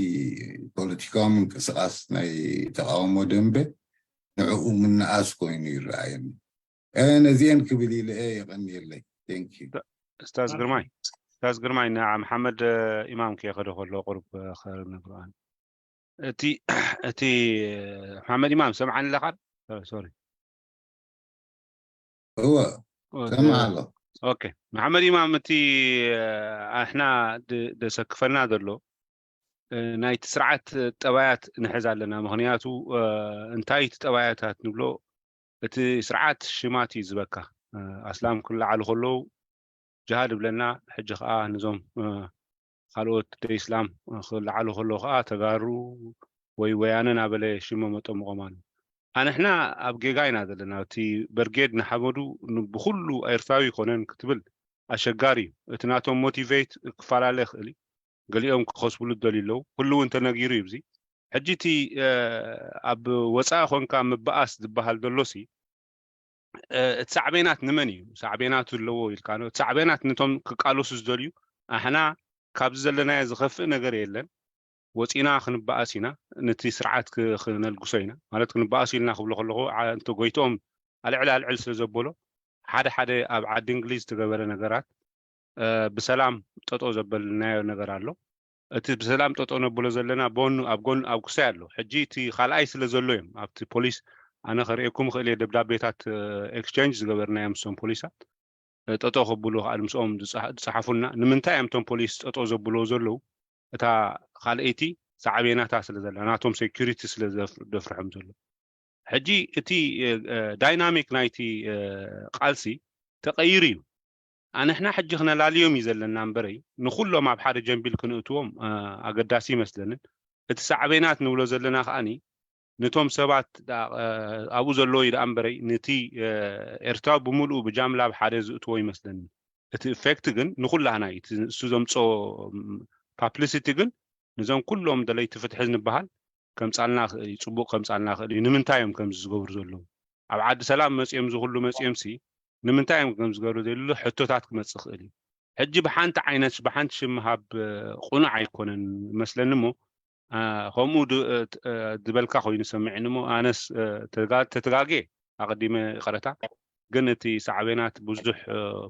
ፖለቲካዊ ምንቅስቃስ ናይ ተቃውሞ ደንበ ንዕኡ ምንኣስ ኮይኑ ይረኣየኒ። ነዚአን ክብል ኢለ እየ። የቐንየለይ። Thank you። ኡስታዝ ግርማይ፣ ኡስታዝ ግርማይ፣ ንመሓመድ ኢማም ከይኸደ ከሎ ቁሩብ ክነግሮ። እቲ እቲ መሓመድ ኢማም ሰምዓኒ ኣለኻ? ሶሪ። እወ፣ ሰምዓ ኣሎ። ኦኬ፣ መሓመድ ኢማም፣ እቲ ኣሕና ደሰክፈና ዘሎ ናይቲ ስርዓት ጠባያት ንሕዝ ኣለና። ምኽንያቱ እንታይ እቲ ጠባያታት ንብሎ፣ እቲ ስርዓት ሽማት እዩ ዝበካ። ኣስላም ክለዓሉ ከለዉ ጅሃድ ይብለና፣ ሕጂ ከዓ ነዞም ካልኦት ደይ እስላም ክለዓሉ ከለዉ ከዓ ተጋሩ ወይ ወያነ ናበለ ሽሞም ኣጠምቖም ኣሎ። ኣንሕና ኣብ ጌጋ ኢና ዘለና። እቲ በርጌድ ንሓመዱ ብኩሉ ኤርትራዊ ይኮነን ክትብል ኣሸጋሪ እዩ። እቲ ናቶም ሞቲቬት ክፈላለ ይኽእል እዩ። ገሊኦም ክኸስብሉ ዝደልዩ ኣለዉ። ኩሉ እውን ተነጊሩ እዩ። እዚ ሕጂ እቲ ኣብ ወፃኢ ኮንካ ምበኣስ ዝበሃል ዘሎሲ እቲ ሳዕቤናት ንመን እዩ? ሳዕቤናት ኣለዎ ኢልካ ነው። እቲ ሳዕቤናት ነቶም ክቃለሱ ዝደልዩ፣ ኣሕና ካብዚ ዘለናዮ ዝኸፍእ ነገር የለን፣ ወፂና ክንበኣስ ኢና፣ ነቲ ስርዓት ክነልግሶ ኢና ማለት ክንበኣስ ኢልና ክብሎ ከለኹ፣ እንተ ጎይትኦም ኣልዕል ኣልዕል ስለ ዘበሎ፣ ሓደ ሓደ ኣብ ዓዲ እንግሊዝ ዝተገበረ ነገራት ብሰላም ጠጦ ዘበልናዮ ነገር ኣሎ። እቲ ብሰላም ጠጦ ነብሎ ዘለና ቦኑ ኣብ ጎን ኣብ ክሳይ ኣሎ። ሕጂ እቲ ካልኣይ ስለ ዘሎ እዮም ኣብቲ ፖሊስ፣ ኣነ ከርእየኩም ክእል እየ፣ ደብዳቤታት ኤክስቸንጅ ዝገበርናዮም ምስቶም ፖሊሳት፣ ጠጦ ከብሉ ከዓ ምስኦም ዝፀሓፉልና። ንምንታይ እዮም እቶም ፖሊስ ጠጦ ዘብልዎ ዘለዉ? እታ ካልኣይቲ ሳዕቤናታ ስለ ዘላ፣ ናቶም ሴኩሪቲ ስለ ዘፍርሖም ዘሎ። ሕጂ እቲ ዳይናሚክ ናይቲ ቃልሲ ተቐይሩ እዩ። ኣንሕና ሕጂ ክነላልዮም እዩ ዘለና እምበረይ፣ ንኩሎም ኣብ ሓደ ጀምቢል ክንእትዎም ኣገዳሲ ይመስለንን። እቲ ሳዕቤናት ንብሎ ዘለና ከዓኒ ነቶም ሰባት ኣብኡ ዘለዉ እዩ ደኣ እምበረይ፣ ነቲ ኤርትራዊ ብምልኡ ብጃምላ ኣብ ሓደ ዝእትዎ ይመስለኒ። እቲ ኢፌክት ግን ንኩላህና እዩ። እቲ እሱ ዘምፅኦ ፓብሊሲቲ ግን ንዞም ኩሎም ደለይቲ ፍትሒ ንበሃል ከምፃልና ክእል እዩ፣ ፅቡቅ ከምፃልና ክእል እዩ። ንምንታይ እዮም ከምዚ ዝገብሩ ዘለዉ? ኣብ ዓዲ ሰላም መፅኦም ዝኩሉ መፅኦም ሲ ንምንታይ እዮም ከም ዝገብሩ ዘይብሉ ሕቶታት ክመፅእ ክእል እዩ። ሕጂ ብሓንቲ ዓይነት ብሓንቲ ሽም ምሃብ ቁኑዕ ኣይኮነን መስለኒ እሞ ከምኡ ዝበልካ ኮይኑ ሰሚዕኒ እሞ ኣነስ ተተጋጌ ኣቀዲመ ይቅረታ። ግን እቲ ሳዕቤናት ብዙሕ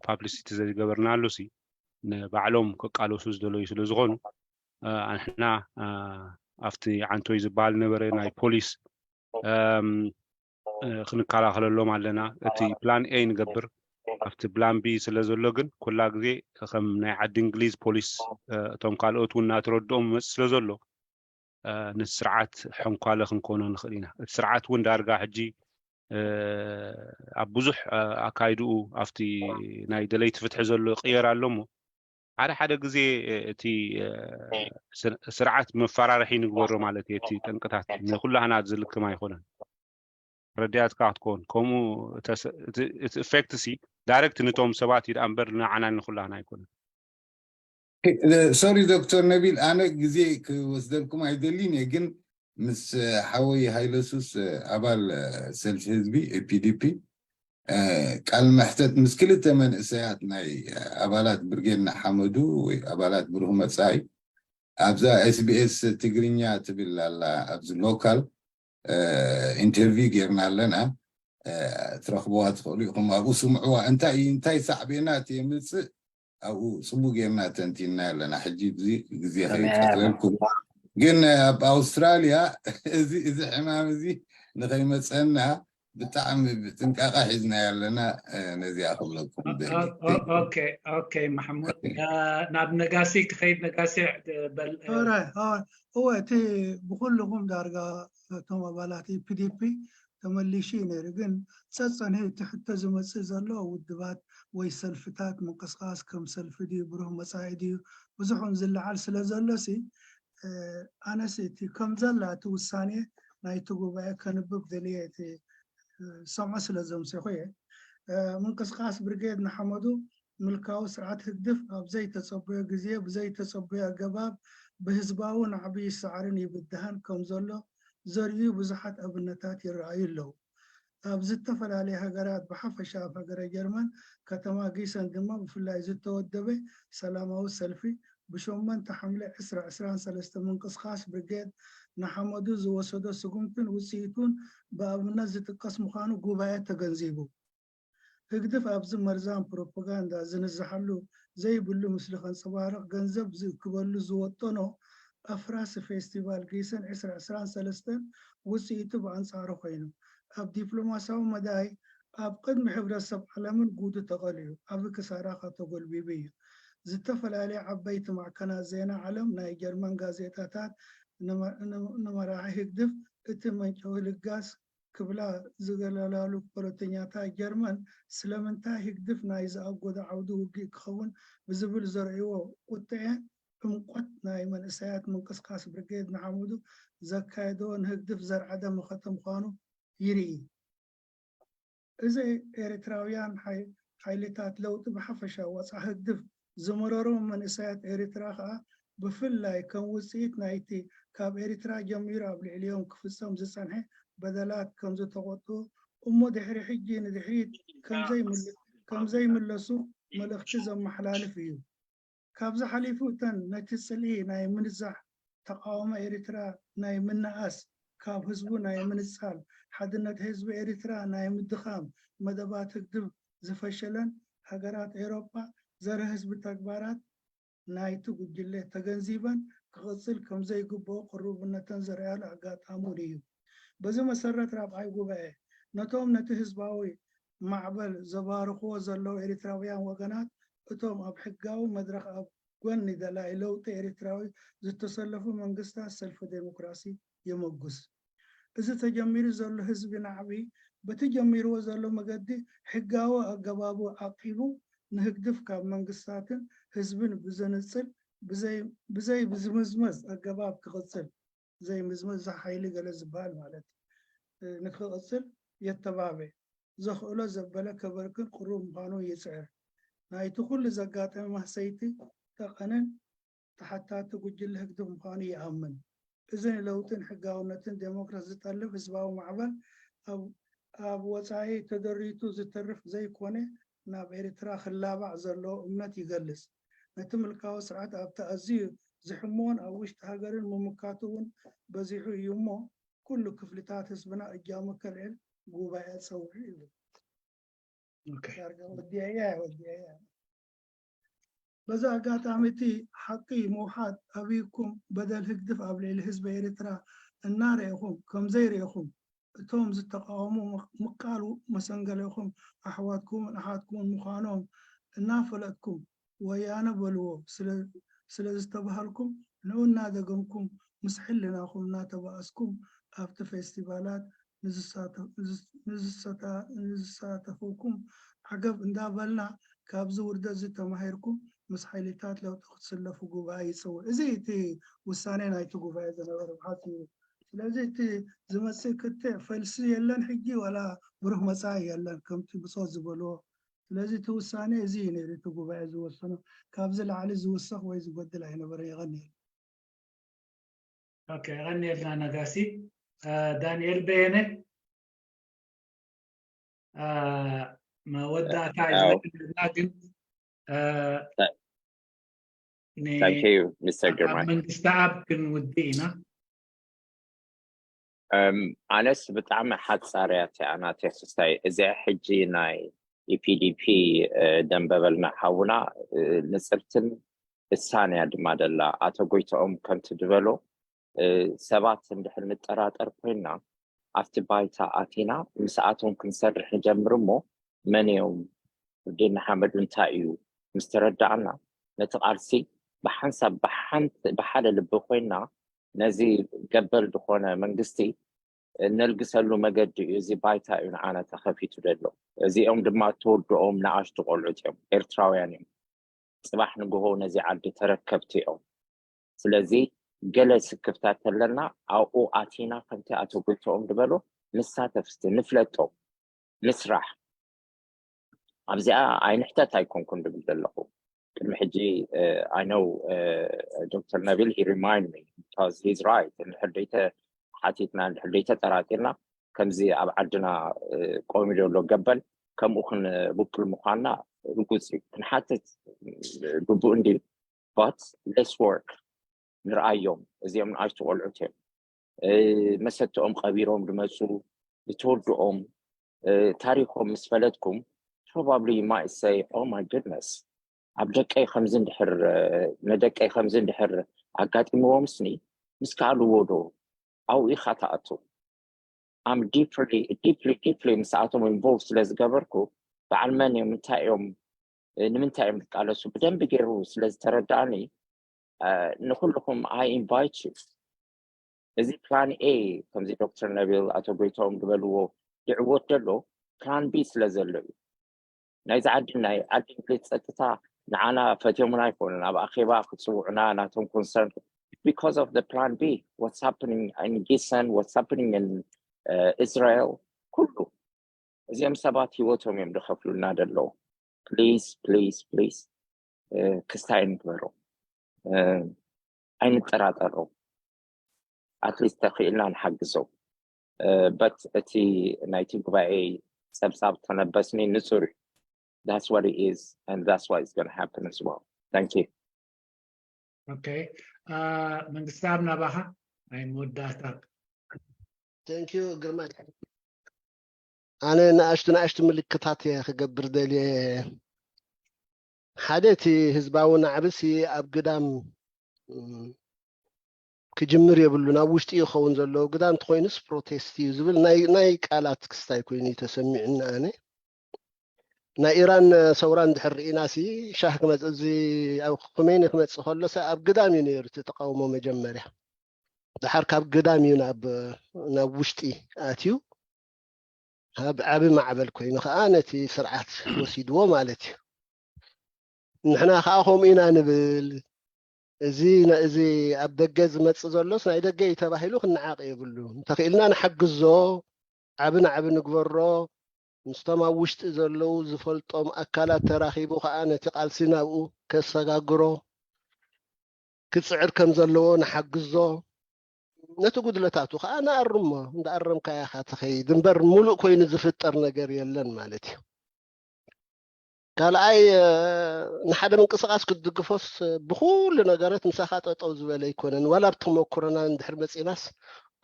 ፓብሊሲቲ ዘይገበርናሉ ሲ ንባዕሎም ክቃለሱ ዝደለዩ ስለ ዝኾኑ ኣንሕና ኣብቲ ዓንቶይ ዝበሃል ነበረ ናይ ፖሊስ ክንከላኸለሎም ኣለና። እቲ ፕላን ኤ ንገብር፣ ኣብቲ ፕላን ቢ ስለ ዘሎ ግን ኩላ ግዜ ከም ናይ ዓዲ እንግሊዝ ፖሊስ እቶም ካልኦት እውን እናተረድኦም መፅ ስለ ዘሎ ንስርዓት ሕንኳለ ክንኮኖ ንኽእል ኢና። እቲ ስርዓት እውን ዳርጋ ሕጂ ኣብ ብዙሕ ኣካይድኡ ኣብቲ ናይ ደለይቲ ፍትሒ ዘሎ ቅየር ኣሎ እሞ ሓደ ሓደ ግዜ እቲ ስርዓት መፈራርሒ ንግበሮ ማለት እዩ። እቲ ጠንቅታት ንኩላህና ዝልክም ኣይኮነን። ረዳያትካ ክትከውን ከምኡ እቲ ኢፌክት ሲ ዳይሬክት ንቶም ሰባት እዩ ደኣ እምበር ንዓና ንኩላህና ኣይኮነን። ሶሪ ዶክተር ነቢል፣ ኣነ ግዜ ክወስደልኩም ኣይደሊን እየ፣ ግን ምስ ሓወይ ሃይለሱስ ኣባል ሰልፊ ህዝቢ ፒዲፒ ቃል መሕተት ምስ ክልተ መንእሰያት ናይ ኣባላት ብርጌድ ንሓመዱ ወይ ኣባላት ብሩህ መጻኢ ኣብዛ ኤስቢኤስ ትግርኛ ትብል ኣላ ኣብዚ ሎካል ኢንተርቪው ጌርና ኣለና። ትረኽብዋ ትኽእሉ ኢኹም፣ ኣብኡ ስምዕዋ። እንታይ እንታይ ሳዕቤናት የምፅእ ኣብኡ ፅቡቅ ጌርና ተንቲና ኣለና። ሕጂ ግዜ ከይቀትለልኩም ግን ኣብ ኣውስትራልያ እዚ እዚ ሕማም እዚ ንኸይመፀና ብጣዕሚ ብጥንቃቐ ሒዝና ኣለና። ነዚኣ ክብለኩም ኦኬ ኦኬ ማሕሙድ ናብ ነጋሲ ክኸይድ ነጋሲ በል። እወ እቲ ብኩልኹም ዳርጋ እቶም ኣባላት ፒዲፒ ተመሊሹ እዩ ነይሩ። ግን ፀፀንሒ እቲ ሕቶ ዝመፅእ ዘሎ ውድባት ወይ ሰልፍታት ምንቅስቃስ ከም ሰልፊ ድዩ ብሩህ መፃኢ ድዩ ብዙሕ ዝለዓል ስለ ዘሎ ሲ ኣነስ እቲ ከም ዘላ እቲ ውሳኔ ናይቲ ጉባኤ ከንብብ ደልየ እቲ ሰምዖ ስለ ዘምሰኹ እየ። ምንቅስቃስ ብርጌድ ንሓመዱ ምልካዊ ስርዓት ህግድፍ ኣብ ዘይተጸበዮ ግዜ ብዘይተጸበዮ ኣገባብ ብህዝባዊ ናዕቢ ይሰዓርን ይብድሃን ከም ዘሎ ዘርእዩ ብዙሓት ኣብነታት ይረኣዩ ኣለዉ። ኣብ ዝተፈላለያ ሃገራት ብሓፈሻ ኣብ ሃገረ ጀርመን ከተማ ጊሰን ድማ ብፍላይ ዝተወደበ ሰላማዊ ሰልፊ ብሸሞንተ ሓምለ ዕስራ ዕስራን ሰለስተ ምንቅስቓስ ብርጌድ ንሓመዱ ዝወሰዶ ስጉምትን ውፅኢቱን ብኣብነት ዝጥቀስ ምዃኑ ጉባኤ ተገንዚቡ። ህግድፍ ኣብዚ መርዛም ፕሮፓጋንዳ ዝንዝሓሉ ዘይብሉ ምስሊ ከንፀባርቕ ገንዘብ ዝእክበሉ ዝወጠኖ ኣፍራሲ ፌስቲቫል ጊሰን ዕስራ ዕስራን ሰለስተን ውፅኢቱ ብኣንፃሩ ኮይኑ ኣብ ዲፕሎማሲያዊ መዳይ ኣብ ቅድሚ ሕብረተሰብ ዓለምን ጉዱ ተቐልዩ ዓቢ ክሳራ ከተጎልቢቡ እዩ። ዝተፈላለያ ዓበይቲ ማዕከናት ዜና ዓለም ናይ ጀርመን ጋዜጣታት ንመራሒ ህግድፍ እቲ መንጨዊ ልጋስ ክብላ ዝገለላሉ ፖለቲከኛታት ጀርመን ስለምንታይ ህግድፍ ናይ ዝኣጎዶ ዓውዲ ውግእ ክኸውን ብዝብል ዘርእይዎ ቁጥዐ ዕምቆት ናይ መንእሰያት ምንቅስቃስ ብርጌድ ንሓመዱ ዘካየድዎ ንህግድፍ ዘርዓደ መኸተ ምዃኑ ይርኢ። እዚ ኤርትራውያን ሓይልታት ለውጢ ብሓፈሻ ወፃ ህግድፍ ዝመረሮም መንእሰያት ኤርትራ ከኣ ብፍላይ ከም ውፅኢት ናይቲ ካብ ኤርትራ ጀሚሩ ኣብ ልዕሊኦም ክፍፀም ዝፀንሐ በደላት ከምዝተቆጥኡ እሞ ድሕሪ ሕጂ ንድሕሪት ከምዘይምለሱ መልእኽቲ ዘመሓላልፍ እዩ። ካብዚ ሓሊፉ እተን ነቲ ጽልኢ ናይ ምንዛሕ፣ ተቓውሞ ኤርትራ ናይ ምንኣስ፣ ካብ ህዝቡ ናይ ምንጻል፣ ሓድነት ህዝቢ ኤርትራ ናይ ምድኻም መደባት ህግድፍ ዝፈሸለን ሃገራት ኤውሮጳ ዘረ ህዝቢ ተግባራት ናይቲ ጉጅለ ተገንዚበን ክቕጽል ከምዘይግብኦ ቅሩብነተን ዘርእያሉ ኣጋጣሚ እውን እዩ። በዚ መሰረት ራብዓይ ጉባኤ ነቶም ነቲ ህዝባዊ ማዕበል ዘባርኽዎ ዘለዉ ኤርትራውያን ወገናት እቶም ኣብ ሕጋዊ መድረኽ ኣብ ጎኒ ደላይ ለውጢ ኤርትራዊ ዝተሰለፉ መንግስታት ሰልፊ ዴሞክራሲ የመጉስ። እዚ ተጀሚሩ ዘሎ ህዝቢ ናዕቢ በቲ ጀሚርዎ ዘሎ መገዲ ሕጋዊ ኣገባቡ ዓቂቡ ንህግድፍ ካብ መንግስታትን ህዝብን ብዘንጽል ብዘይ ብዝምዝመዝ ኣገባብ ክቕጽል ዘይምዝመዝ ሓይሊ ገለ ዝበሃል ማለት ንክቕፅል የተባብዕ ዘኽእሎ ዘበለ ከበርክን ቅሩብ ምዃኑ ይፅዕር። ናይቲ ኩሉ ዘጋጠመ ማህሰይቲ ጠቐነን ተሓታቲ ጉጅለ ህግድፍ ምዃኑ ይኣምን። እዚ ንለውጥን ሕጋውነትን ዴሞክራሲ ዝጠልብ ህዝባዊ ማዕበል ኣብ ወፃኢ ተደሪቱ ዝተርፍ ዘይኮነ ናብ ኤርትራ ክላባዕ ዘለዎ እምነት ይገልፅ። ነቲ ምልካዊ ስርዓት ኣብቲ ኣዝዩ ዝሕምዎን ኣብ ውሽጢ ሃገርን ምምካቱ እውን በዚሑ እዩ እሞ ኩሉ ክፍልታት ህዝብና እጃሙ ከልዕል ጉባኤ ፀውዒ ይብል። ዳርጋ ወዲአያ ወዲአያ በዚ ኣጋጣሚ እቲ ሓቂ ምውሓድ ኣብይኩም በደል ህግድፍ ኣብ ልዕሊ ህዝቢ ኤርትራ እናረኢኹም ከምዘይረኢኹም እቶም ዝተቃወሙ ምቃል መሰንገሌኹም ኣሕዋትኩምን ኣሓትኩምን ምዃኖም እናፈለጥኩም ወያነ በልዎ ስለዝተባሃልኩም ንኡ እናደገምኩም ምስ ሕልናኹም እናተባኣስኩም ኣብቲ ፌስቲቫላት ንዝሳተፉኩም ዓገብ እንዳበልና ካብዚ ውርደት እዚ ተማሂርኩም ምስ ሓይልታት ለውጢ ክትስለፉ ጉባኤ ይፅውዕ። እዚ እቲ ውሳኔ ናይቲ ጉባኤ ዝነበረ ብሓፂሩ። ስለዚ እቲ ዝመፅእ ክትዕ ፈልሲ የለን ሕጂ ዋላ ብሩህ መፃኢ የለን ከምቲ ብፆት ዝበልዎ። ስለዚ እቲ ውሳኔ እዚ እዩ ነይሩ እቲ ጉባኤ ዝወሰኖ። ካብዚ ላዕሊ ዝውሰኽ ወይ ዝጎድል ኣይነበረን። ይቐንየል። ኦኬ፣ ይቐንየልና ነጋሲ። ዳንኤል በየነ መወዳእታ ይዘና ግን Thank you, Mister Girmay. መንግስቲ ኣብ ክንውድእ ኢና። ኣነስ ብጣዕሚ ሓፃርያ እቲኣ ናተይ ክስታይ እዚኣ ሕጂ ናይ ኢፒዲፒ ደንበበልና ሓውና ንፅርትን እሳንያ ድማ ደላ ኣቶ ጎይተኦም ከምቲ ዝበሎ ሰባት እንድሕር ንጠራጠር ኮይንና ኣብቲ ባይታ ኣቲና ምስኣቶም ክንሰርሕ ንጀምር እሞ መን እዮም ፍርዲ ንሓመዱ እንታይ እዩ ምስ ተረዳእና ነቲ ቃልሲ ብሓንሳብ ብሓደ ልቢ ኮይንና ነዚ ገበል ዝኾነ መንግስቲ እነልግሰሉ መገዲ እዩ። እዚ ባይታ እዩ ንዓና ተኸፊቱ ዘሎ። እዚኦም ድማ ተወድኦም ንኣሽቱ ቆልዑት እዮም፣ ኤርትራውያን እዮም። ፅባሕ ንግሆ ነዚ ዓዲ ተረከብቲ እዮም። ስለዚ ገለ ስክፍታት ተለና ኣብኡ ኣቲና ከምቲ ኣቶ ጎይተኦም ዝበሎ ንሳተፍ እስቲ ንፍለጦም፣ ንስራሕ። ኣብዚኣ ኣይንሕተት ኣይኮንኩን ድብል ዘለኹ። ቅድሚ ሕጂ I know ዶክተር ነቢል he remind me because he's right። እንድሕር ደይተ ሓቲትና እንድሕር ደይተጠራጢርና ከምዚ ኣብ ዓድና ቆሚ ዘሎ ገበል ከምኡ ክንብቅል ምዃንና ርጉፅ እዩ። ክንሓትት ግቡእ እንድዩ። But let's work ንርኣዮም። እዚኦም ንኣሽቱ ቆልዑት እዮም። መሰትኦም ቀቢሮም ዝመፁ ዝተወድኦም ታሪኮም ምስ ፈለጥኩም probably you might say oh my goodness ኣብ ደቀይ ከምዚ እንድሕር ነደቀይ ከምዚ እንድሕር ኣጋጢምዎም ስኒ ምስ ከኣልዎ ዶ ኣብኡ ኢኻ ትኣቱ። I'm deeply deeply deeply ምስኣቶም involve ስለ ዝገበርኩ በዓል መን እዮም እንታይ እዮም ንምንታይ እዮም ዝቃለሱ ብደንቢ ገይሩ ስለ ዝተረዳእኒ ንኩልኩም I invite you እዚ plan A ከምዚ ዶክተር ነቢል ኣቶ ጎይታኦም ዝበልዎ ይዕወት ዘሎ plan B ስለ ዘሎ እዩ። ናይዚ ዓዲ ናይ ዓዲ እንግሊዝ ፀጥታ ንዓና ፈትዮምና ኣይኮኑን ኣብ ኣኼባ ክፅውዑና ናቶም concern because of the plan B what's happening in Gisen what's happening in Israel ኩሉ እዚኦም ሰባት ህይወቶም እዮም ዝኸፍሉልና ዘለዉ please please please ክስታይ ንግበሮ ኣይንጠራጠሮ at least ተኽኢልና ንሓግዞ but እቲ ናይቲ ጉባኤ ፀብፃብ ተነበስኒ ንፁር እዩ that's what it is and that's what is going to happen as well thank you okay መንግስቲ ኣብ ናባኻ ናይ መወዳእታ thank you ግርማ ኣነ ንኣሽቱ ንኣሽቱ ምልክታት እየ ክገብር ደልየ ሓደ እቲ ህዝባዊ ናዕብሲ ኣብ ግዳም ክጅምር የብሉን ኣብ ውሽጢ ይኸውን ዘለዎ ግዳ እንተኮይኑስ ፕሮቴስት እዩ ዝብል ናይ ቃላት ክስታይ ኮይኑ ተሰሚዑኒ ኣነ ናይ ኢራን ሰውራ እንድሕር ርኢና ሲ ሻህ ክመፅእ እዚ ኣብ ኩሜኒ ክመፅእ ከሎ ኣብ ግዳም እዩ ነይሩ እቲ ተቃውሞ መጀመርያ ድሓር ካብ ግዳም እዩ ናብ ውሽጢ ኣትዩ ኣብ ዓቢ ማዕበል ኮይኑ ከዓ ነቲ ስርዓት ወሲድዎ ማለት እዩ ንሕና ከዓ ከምኡ ኢና ንብል እዚ እዚ ኣብ ደገ ዝመፅእ ዘሎስ ናይ ደገ እዩ ተባሂሉ ክነዓቕ የብሉ እንተኽኢልና ንሓግዞ ዓቢ ንዓቢ ንግበሮ ምስቶም ኣብ ውሽጢ ዘለዉ ዝፈልጦም ኣካላት ተራኺቡ ከዓ ነቲ ቃልሲ ናብኡ ከሰጋግሮ ክፅዕር ከም ዘለዎ ንሓግዞ ነቲ ጉድለታቱ ከዓ ንኣርሞ እንዳኣረምካያ ኢኻ ትኸይድ እምበር ሙሉእ ኮይኑ ዝፍጠር ነገር የለን ማለት እዩ ካልኣይ ንሓደ ምንቅስቃስ ክትድግፎስ ብኩሉ ነገረት ምሳኻ ጠጠው ዝበለ ኣይኮነን ዋላ ብተመክሮና እንድሕር መፂናስ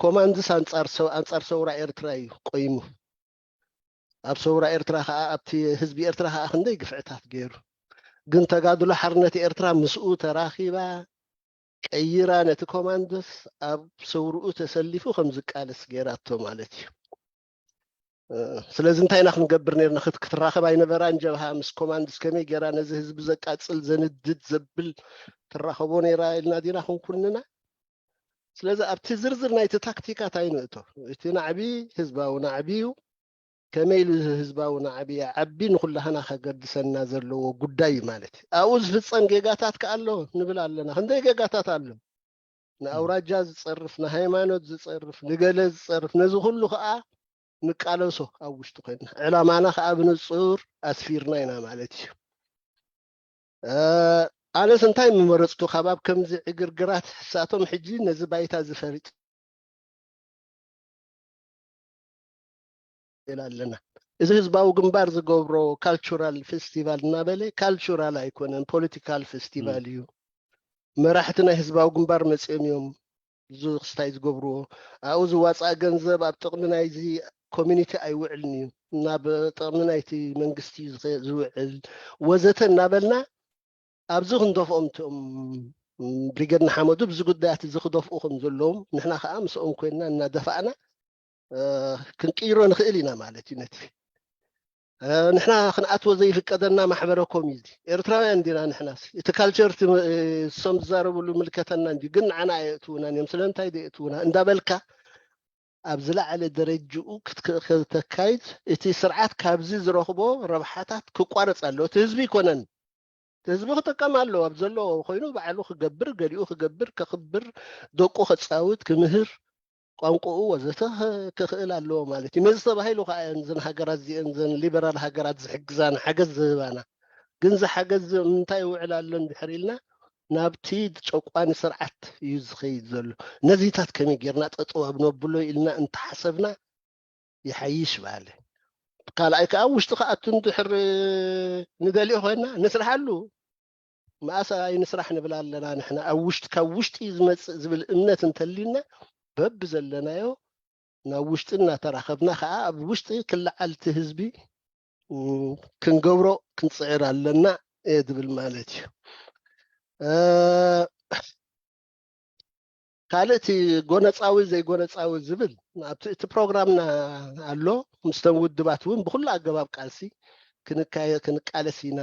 ኮማንድስ ኣንፃር ሰውራ ኤርትራ እዩ ቆይሙ ኣብ ሰውራ ኤርትራ ከዓ ኣብቲ ህዝቢ ኤርትራ ከዓ ክንደይ ግፍዕታት ገይሩ ግን ተጋድሎ ሓርነት ኤርትራ ምስኡ ተራኺባ ቀይራ ነቲ ኮማንዶስ ኣብ ሰውርኡ ተሰሊፉ ከም ዝቃለስ ገይራቶ ማለት እዩ ስለዚ እንታይ ኢና ክንገብር ነርና ክትራኸብ ኣይነበራን ጀብሃ ምስ ኮማንድስ ከመይ ገይራ ነዚ ህዝቢ ዘቃፅል ዘንድድ ዘብል ትራኸቦ ነይራ ኢልና ዲና ክንኩንና ስለዚ ኣብቲ ዝርዝር ናይቲ ታክቲካት ኣይንእቶ እቲ ናዕቢ ህዝባዊ ናዕቢ እዩ ከመይ ኢሉ ህዝባዊ ናዕቢ ዓቢ ንኩላህና ከገድሰና ዘለዎ ጉዳይ እዩ ማለት እዩ ኣብኡ ዝፍፀም ጌጋታት ከኣሎ ንብል ኣለና ክንደይ ጌጋታት ኣሎ ንኣውራጃ ዝፀርፍ ንሃይማኖት ዝፀርፍ ንገለ ዝፀርፍ ነዚ ኩሉ ከዓ ንቃለሶ ኣብ ውሽጢ ኮይና ዕላማና ከዓ ብንፁር ኣስፊርና ኢና ማለት እዩ ኣነስ እንታይ ምመረፅኩ ካብ ኣብ ከምዚ ዕግርግራት ሕሳቶም ሕጂ ነዚ ባይታ ዝፈርጭ ኣለና እዚ ህዝባዊ ግንባር ዝገብሮ ካልቹራል ፌስቲቫል እናበለ ካልቹራል ኣይኮነን ፖለቲካል ፌስቲቫል እዩ መራሕቲ ናይ ህዝባዊ ግንባር መፅኦም እዮም ብዙ ክስታይ ዝገብርዎ ኣብኡ ዝዋፃእ ገንዘብ ኣብ ጥቕሚ ናይዚ ኮሚኒቲ ኣይውዕልን እዩ ናብ ጥቕሚ ናይቲ መንግስቲ ዝውዕል ወዘተ እናበልና ኣብዚ ክንደፍኦም እቶም ብሪገድ ንሓመዱ ብዚ ጉዳያት እዚ ክደፍኡ ከም ዘለዎም ንሕና ከዓ ምስኦም ኮይንና እናደፋእና ክንቅይሮ ንኽእል ኢና ማለት እዩ ነቲ ንሕና ክንኣትዎ ዘይፍቀደና ማሕበረ ኮም እዩ ኤርትራውያን እንዲና ንሕና እቲ ካልቸር ሶም ዝዛረብሉ ምልከተና እንዲ ግን ንዓና ኣየእትውናን እዮም ስለምንታይ ዘየእትውና እንዳበልካ ኣብ ዝለዓለ ደረጅኡ ክትካይድ እቲ ስርዓት ካብዚ ዝረኽቦ ረብሓታት ክቋረፅ ኣለዎ እቲ ህዝቢ ይኮነን ህዝቢ ክጥቀም ኣለዎ ኣብ ዘለዎ ኮይኑ ባዕሉ ክገብር ገሊኡ ክገብር ከኽብር ደቁ ከፃውት ክምህር ቋንቋኡ ወዘተ ክኽእል ኣለዎ ማለት እዩ። ነዚ ተባሂሉ ከዓ እየን እዘን ሃገራት እዚአን እዘን ሊበራል ሃገራት ዝሕግዛና ሓገዝ ዝህባና። ግን እዚ ሓገዝ እዚ እንታይ ይውዕል ኣሎ እንድሕር ኢልና ናብቲ ጨቋኒ ስርዓት እዩ ዝኸይድ ዘሎ። ነዚታት ከመይ ጌርና ጠጠው ኣብነብሎ ኢልና እንተሓሰብና ይሓይሽ በሃሊ። ካልኣይ ከዓ ኣብ ውሽጢ ከኣቱ እንድሕር ንደልዮ ኮይና ንስርሓሉ። መኣስ ኣይንስራሕ ንብል ኣለና ንሕና። ኣብ ውሽጢ ካብ ውሽጢ እዩ ዝመፅእ ዝብል እምነት እንተልዩና በብዘለናዮ ናብ ውሽጢ እናተራኸብና ከዓ ኣብ ውሽጢ ክለዓል እቲ ህዝቢ ክንገብሮ ክንፅዕር ኣለና እየ ዝብል ማለት እዩ። ካልእ እቲ ጎነፃዊ ዘይጎነፃዊ ዝብል ኣብቲ እቲ ፕሮግራምና ኣሎ። ምስቶም ውድባት እውን ብኩሉ ኣገባብ ቃልሲ ክንቃለስ ኢና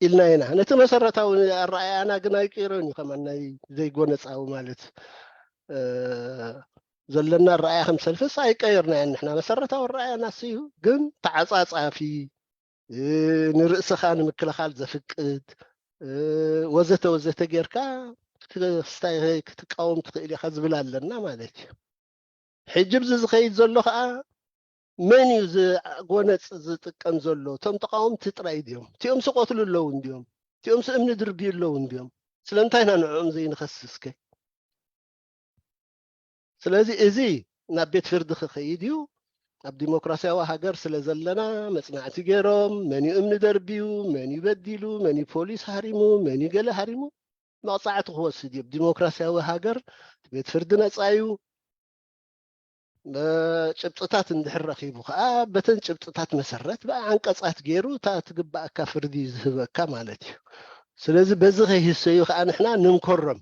ኢልና ኢና። ነቲ መሰረታዊ ኣረኣያና ግን ኣይቀይሮን እዩ። ከማን ናይ ዘይጎነፃዊ ማለት ዘለና ኣረኣያ ከም ሰልፍስ ኣይቀየርናዮን። ንሕና መሰረታዊ ኣረኣያና እሱ እዩ። ግን ተዓፃፃፊ ንርእስኻ ንምክልኻል ዘፍቅድ ወዘተ ወዘተ ጌርካ ክትቃወም ትኽእል ኢኻ ዝብል ኣለና ማለት እዩ። ሕጂ ብዚ ዝኸይድ ዘሎ ከዓ መን እዩ ዝጎነፅ ዝጥቀም ዘሎ? እቶም ተቃወምቲ ጥራይ ድዮም? እቲኦም ዝቆትሉ ኣለዉ እንድዮም? እቲኦም እምኒ ድርብዩ ኣለዉ እንድዮም? ስለምንታይ ኢና ንዕኦም ዘይንኸስስ ከ? ስለዚ እዚ ናብ ቤት ፍርዲ ክኸይድ እዩ። ኣብ ዲሞክራሲያዊ ሃገር ስለ ዘለና መፅናዕቲ ገይሮም መን እዩ እምኒ ደርብዩ፣ መን እዩ በዲሉ፣ መን እዩ ፖሊስ ሃሪሙ፣ መን እዩ ገለ ሃሪሙ መቕፃዕቲ ክወስድ እዩ። ኣብ ዲሞክራሲያዊ ሃገር ቤት ፍርዲ ነፃ እዩ። ጭብጥታት እንድሕር ረኺቡ ከዓ በተን ጭብጥታት መሰረት ብዓንቀፃት ገይሩ እታ ትግባኣካ ፍርዲ ዝህበካ ማለት እዩ። ስለዚ በዚ ከይህሰዩ ከዓ ንሕና ንምከሮም።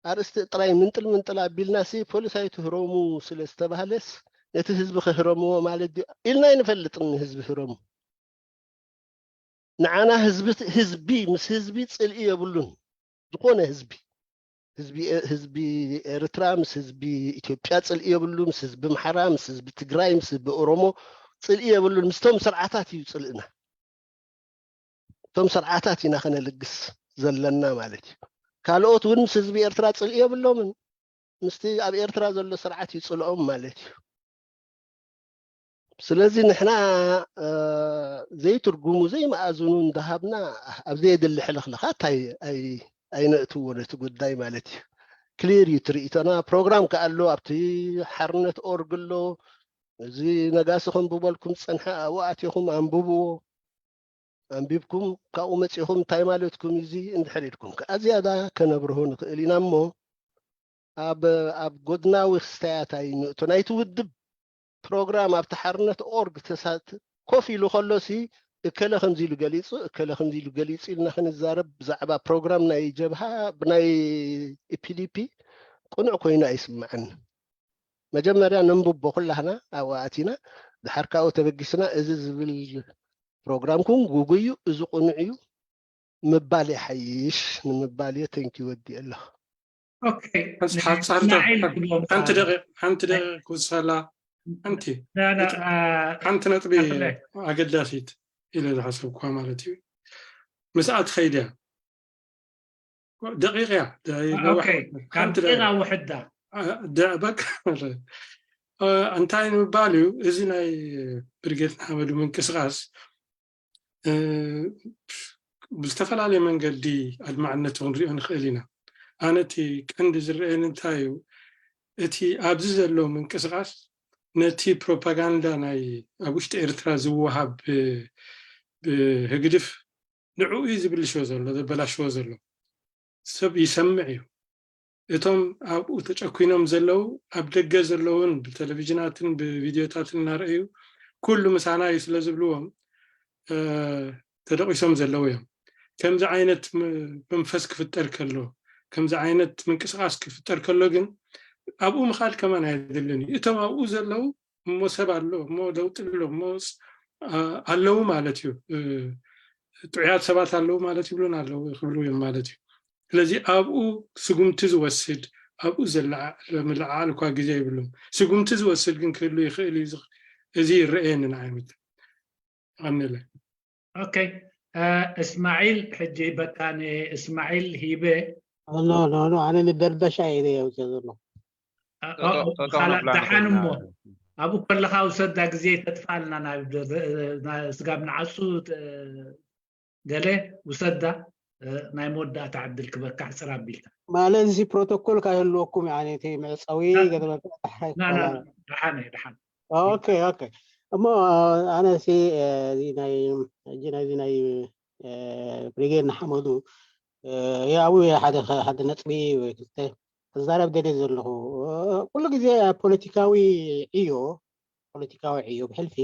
ኣርእስቲ ጥራይ ምንጥል ምንጥል ኣቢልና ሲ ፖሊስ ኣይትህረሙ ስለ ዝተባህለስ ነቲ ህዝቢ ክህረምዎ ማለት ድዩ ኢልና ኣይንፈልጥን። ንህዝቢ ህረሙ ንዓና ህዝቢ ህዝቢ ምስ ህዝቢ ፅልኢ የብሉን። ዝኾነ ህዝቢ ህዝቢ ህዝቢ ኤርትራ ምስ ህዝቢ ኢትዮጵያ ፅልኢ የብሉ፣ ምስ ህዝቢ ኣምሓራ፣ ምስ ህዝቢ ትግራይ፣ ምስ ህዝቢ ኦሮሞ ፅልኢ የብሉን። ምስቶም ስርዓታት እዩ ፅልእና። እቶም ስርዓታት ኢና ከነልግስ ዘለና ማለት እዩ። ካልኦት እውን ምስ ህዝቢ ኤርትራ ፅልኢ የብሎምን። ምስቲ ኣብ ኤርትራ ዘሎ ስርዓት እዩ ፅልኦም ማለት እዩ። ስለዚ ንሕና ዘይትርጉሙ ዘይመኣዝኑ እንዳሃብና ኣብ ዘየድሊ ሕልኽልኻት ኣይነእትዎ ነቲ ጉዳይ ማለት እዩ። ክሊር እዩ ትርኢቶና። ፕሮግራም ከኣ ኣሎ ኣብቲ ሓርነት ኦርግ ኣሎ። እዚ ነጋሲ ከንብበልኩም ዝፀንሐ ኣብኡ ኣቲኹም ኣንብብዎ። ኣንቢብኩም ካብኡ መፂኹም እንታይ ማለትኩም እዩ እዚ እንድሕር ኢልኩም ከዓ ዝያዳ ከነብርሆ ንኽእል ኢና እሞ ኣብ ኣብ ጎድናዊ ክስታያት ኣይንእቶ። ናይቲ ውድብ ፕሮግራም ኣብቲ ሓርነት ኦርግ ተሳት ኮፍ ኢሉ ከሎ ሲ እከለ ከምዚ ኢሉ ገሊፁ እከለ ከምዚ ኢሉ ገሊፁ ኢልና ክንዛረብ ብዛዕባ ፕሮግራም ናይ ጀብሃ ብናይ ኢፒዲፒ ቅኑዕ ኮይኑ ኣይስምዓኒ። መጀመርያ ነንብቦ ኩላህና ኣብኡ ኣቲና ድሓር ካብኡ ተበጊስና እዚ ዝብል ፕሮግራምኩም ጉጉይ እዩ፣ እዚ ቅኑዕ እዩ ምባል ይሓይሽ ንምባል እየ። ተንኪ ወዲ ኣለኹ። ሓፃርሓንቲ ደቂቕ ሓንቲ ደቂቕ ክውስኸላ ሓንቲ ሓንቲ ነጥቢ ኣገዳሲት ኢለ ዝሓሰብኳ ማለት እዩ። ምስኣ ትኸይድ እያ ደቂቕ እያ ሓንቲ ደቂቓ ውሕዳ በቃ እንታይ ንምባል እዩ እዚ ናይ ብርጌድ ንሓመዱ ምንቅስቃስ ብዝተፈላለየ መንገዲ ኣድማዕነቱ ክንሪኦ ንኽእል ኢና። ኣነ እቲ ቀንዲ ዝረአየኒ እንታይ እዩ፣ እቲ ኣብዚ ዘሎ ምንቅስቃስ ነቲ ፕሮፓጋንዳ ናይ ኣብ ውሽጢ ኤርትራ ዝወሃብ ብህግድፍ ንዕኡ እዩ ዝብልሽዎ ዘሎ ዘበላሽዎ ዘሎ። ሰብ ይሰምዕ እዩ። እቶም ኣብኡ ተጨኲኖም ዘለዉ ኣብ ደገ ዘለዉን ብቴሌቪዥናትን ብቪድዮታትን እናረኣዩ ኩሉ ምሳና እዩ ስለ ዝብልዎም ተደቂሶም ዘለዉ እዮም። ከምዚ ዓይነት መንፈስ ክፍጠር ከሎ ከምዚ ዓይነት ምንቅስቃስ ክፍጠር ከሎ ግን ኣብኡ ምኻድ ከማን ኣየድልን እዩ። እቶም ኣብኡ ዘለዉ እሞ ሰብ ኣሎ እሞ ለውጢ ኣሎ እሞ ኣለዉ ማለት እዩ። ጥዑያት ሰባት ኣለዉ ማለት ይብሉን ኣለዉ ክብሉ እዮም ማለት እዩ። ስለዚ ኣብኡ ስጉምቲ ዝወስድ ኣብኡ ዘለዓል ምልዓዓል እኳ ግዜ ይብሉን ስጉምቲ ዝወስድ ግን ክህሉ ይኽእል እዩ። እዚ ይረአየኒ ንዓይ ኣንለ ኦኬ እስማዒል ሕጂ በቃ ንእስማዒል ሂበ ኖ ኖ ኖ ኣነ ንደርበሻ እየ ዘውፅኦ ዘሎ ደሓን እሞ ኣብኡ ከለኻ ውሰዳ፣ ግዜ ተጥፋልና፣ ስጋብ ንዓሱ ገለ ውሰዳ፣ ናይ መወዳእታ ዕድል ክበካ ሕፅር ኣቢልካ። ማለት እዚ ፕሮቶኮል ካይህልወኩም፣ እቲ መዕፀዊ ደሓን ደሓን። ኦኬ ኦኬ። እሞ ኣነ ሲ ናይዚ ናይ ብሪጌድ ንሓመዱ ያው ሓደ ሓደ ነጥቢ ወይ ክልተ ክዛረብ ደልየ ዘለኹ። ኩሉ ግዜ ፖለቲካዊ ዕዮ፣ ፖለቲካዊ ዕዮ ብሕልፊ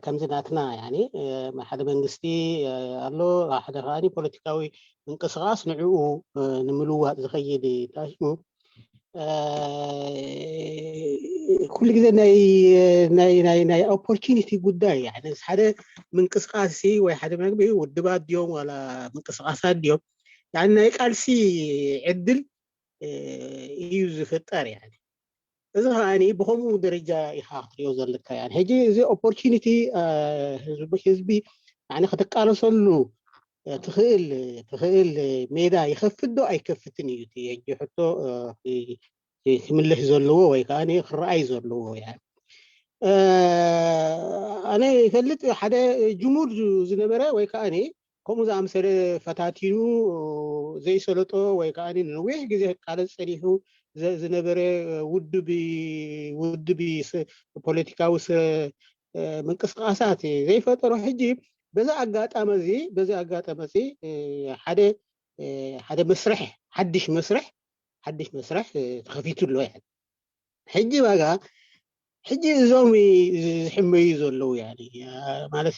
ከምዚ ናትና ሓደ መንግስቲ ኣሎ፣ ሓደ ከኣ ፖለቲካዊ ምንቅስቃስ ንዕኡ ንምልዋጥ ዝኸይድ ታሽሙ ኩሉ ግዜ ናይ ናይ ናይ ናይ ኦፖርቹኒቲ ጉዳይ፣ ሓደ ምንቅስቃስ ወይ ሓደ መግቢ ውድባት ድዮም ዋላ ምንቅስቃሳት ድዮም፣ ናይ ቃልሲ ዕድል እዩ ዝፍጠር። እዚ ከዓ ብከምኡ ደረጃ ኢካ ክትሪኦ ዘለካ። ሕጂ እዚ ኦፖርቹኒቲ ህዝቢ ክትቃለሰሉ ትኽእል ትኽእል ሜዳ ይኸፍት ዶ ኣይከፍትን እዩ እቲ ሕጂ ሕቶ ክምልስ ዘለዎ ወይ ከዓ ክረኣይ ዘለዎ። ኣነ ይፈልጥ ሓደ ጅሙር ዝነበረ ወይ ከዓ ከምኡ ዝኣምሰለ ፈታቲኑ ዘይሰለጦ ወይ ከዓ ንነዊሕ ግዜ ክቃለስ ጸኒሑ ዝነበረ ውድብ ውድብ ፖለቲካዊ ምንቅስቃሳት ዘይፈጠሮ ሕጂ በዚ ኣጋጣሚ እዚ በዚ ኣጋጣሚ እዚ ሓደ ሓደ መስርሕ ሓድሽ መስርሕ ሓድሽ መስርሕ ተኸፊቱ ኣሎ። ሕጂ ባጋ ሕጂ እዞም ዝሕመዩ ዘለዉ ማለት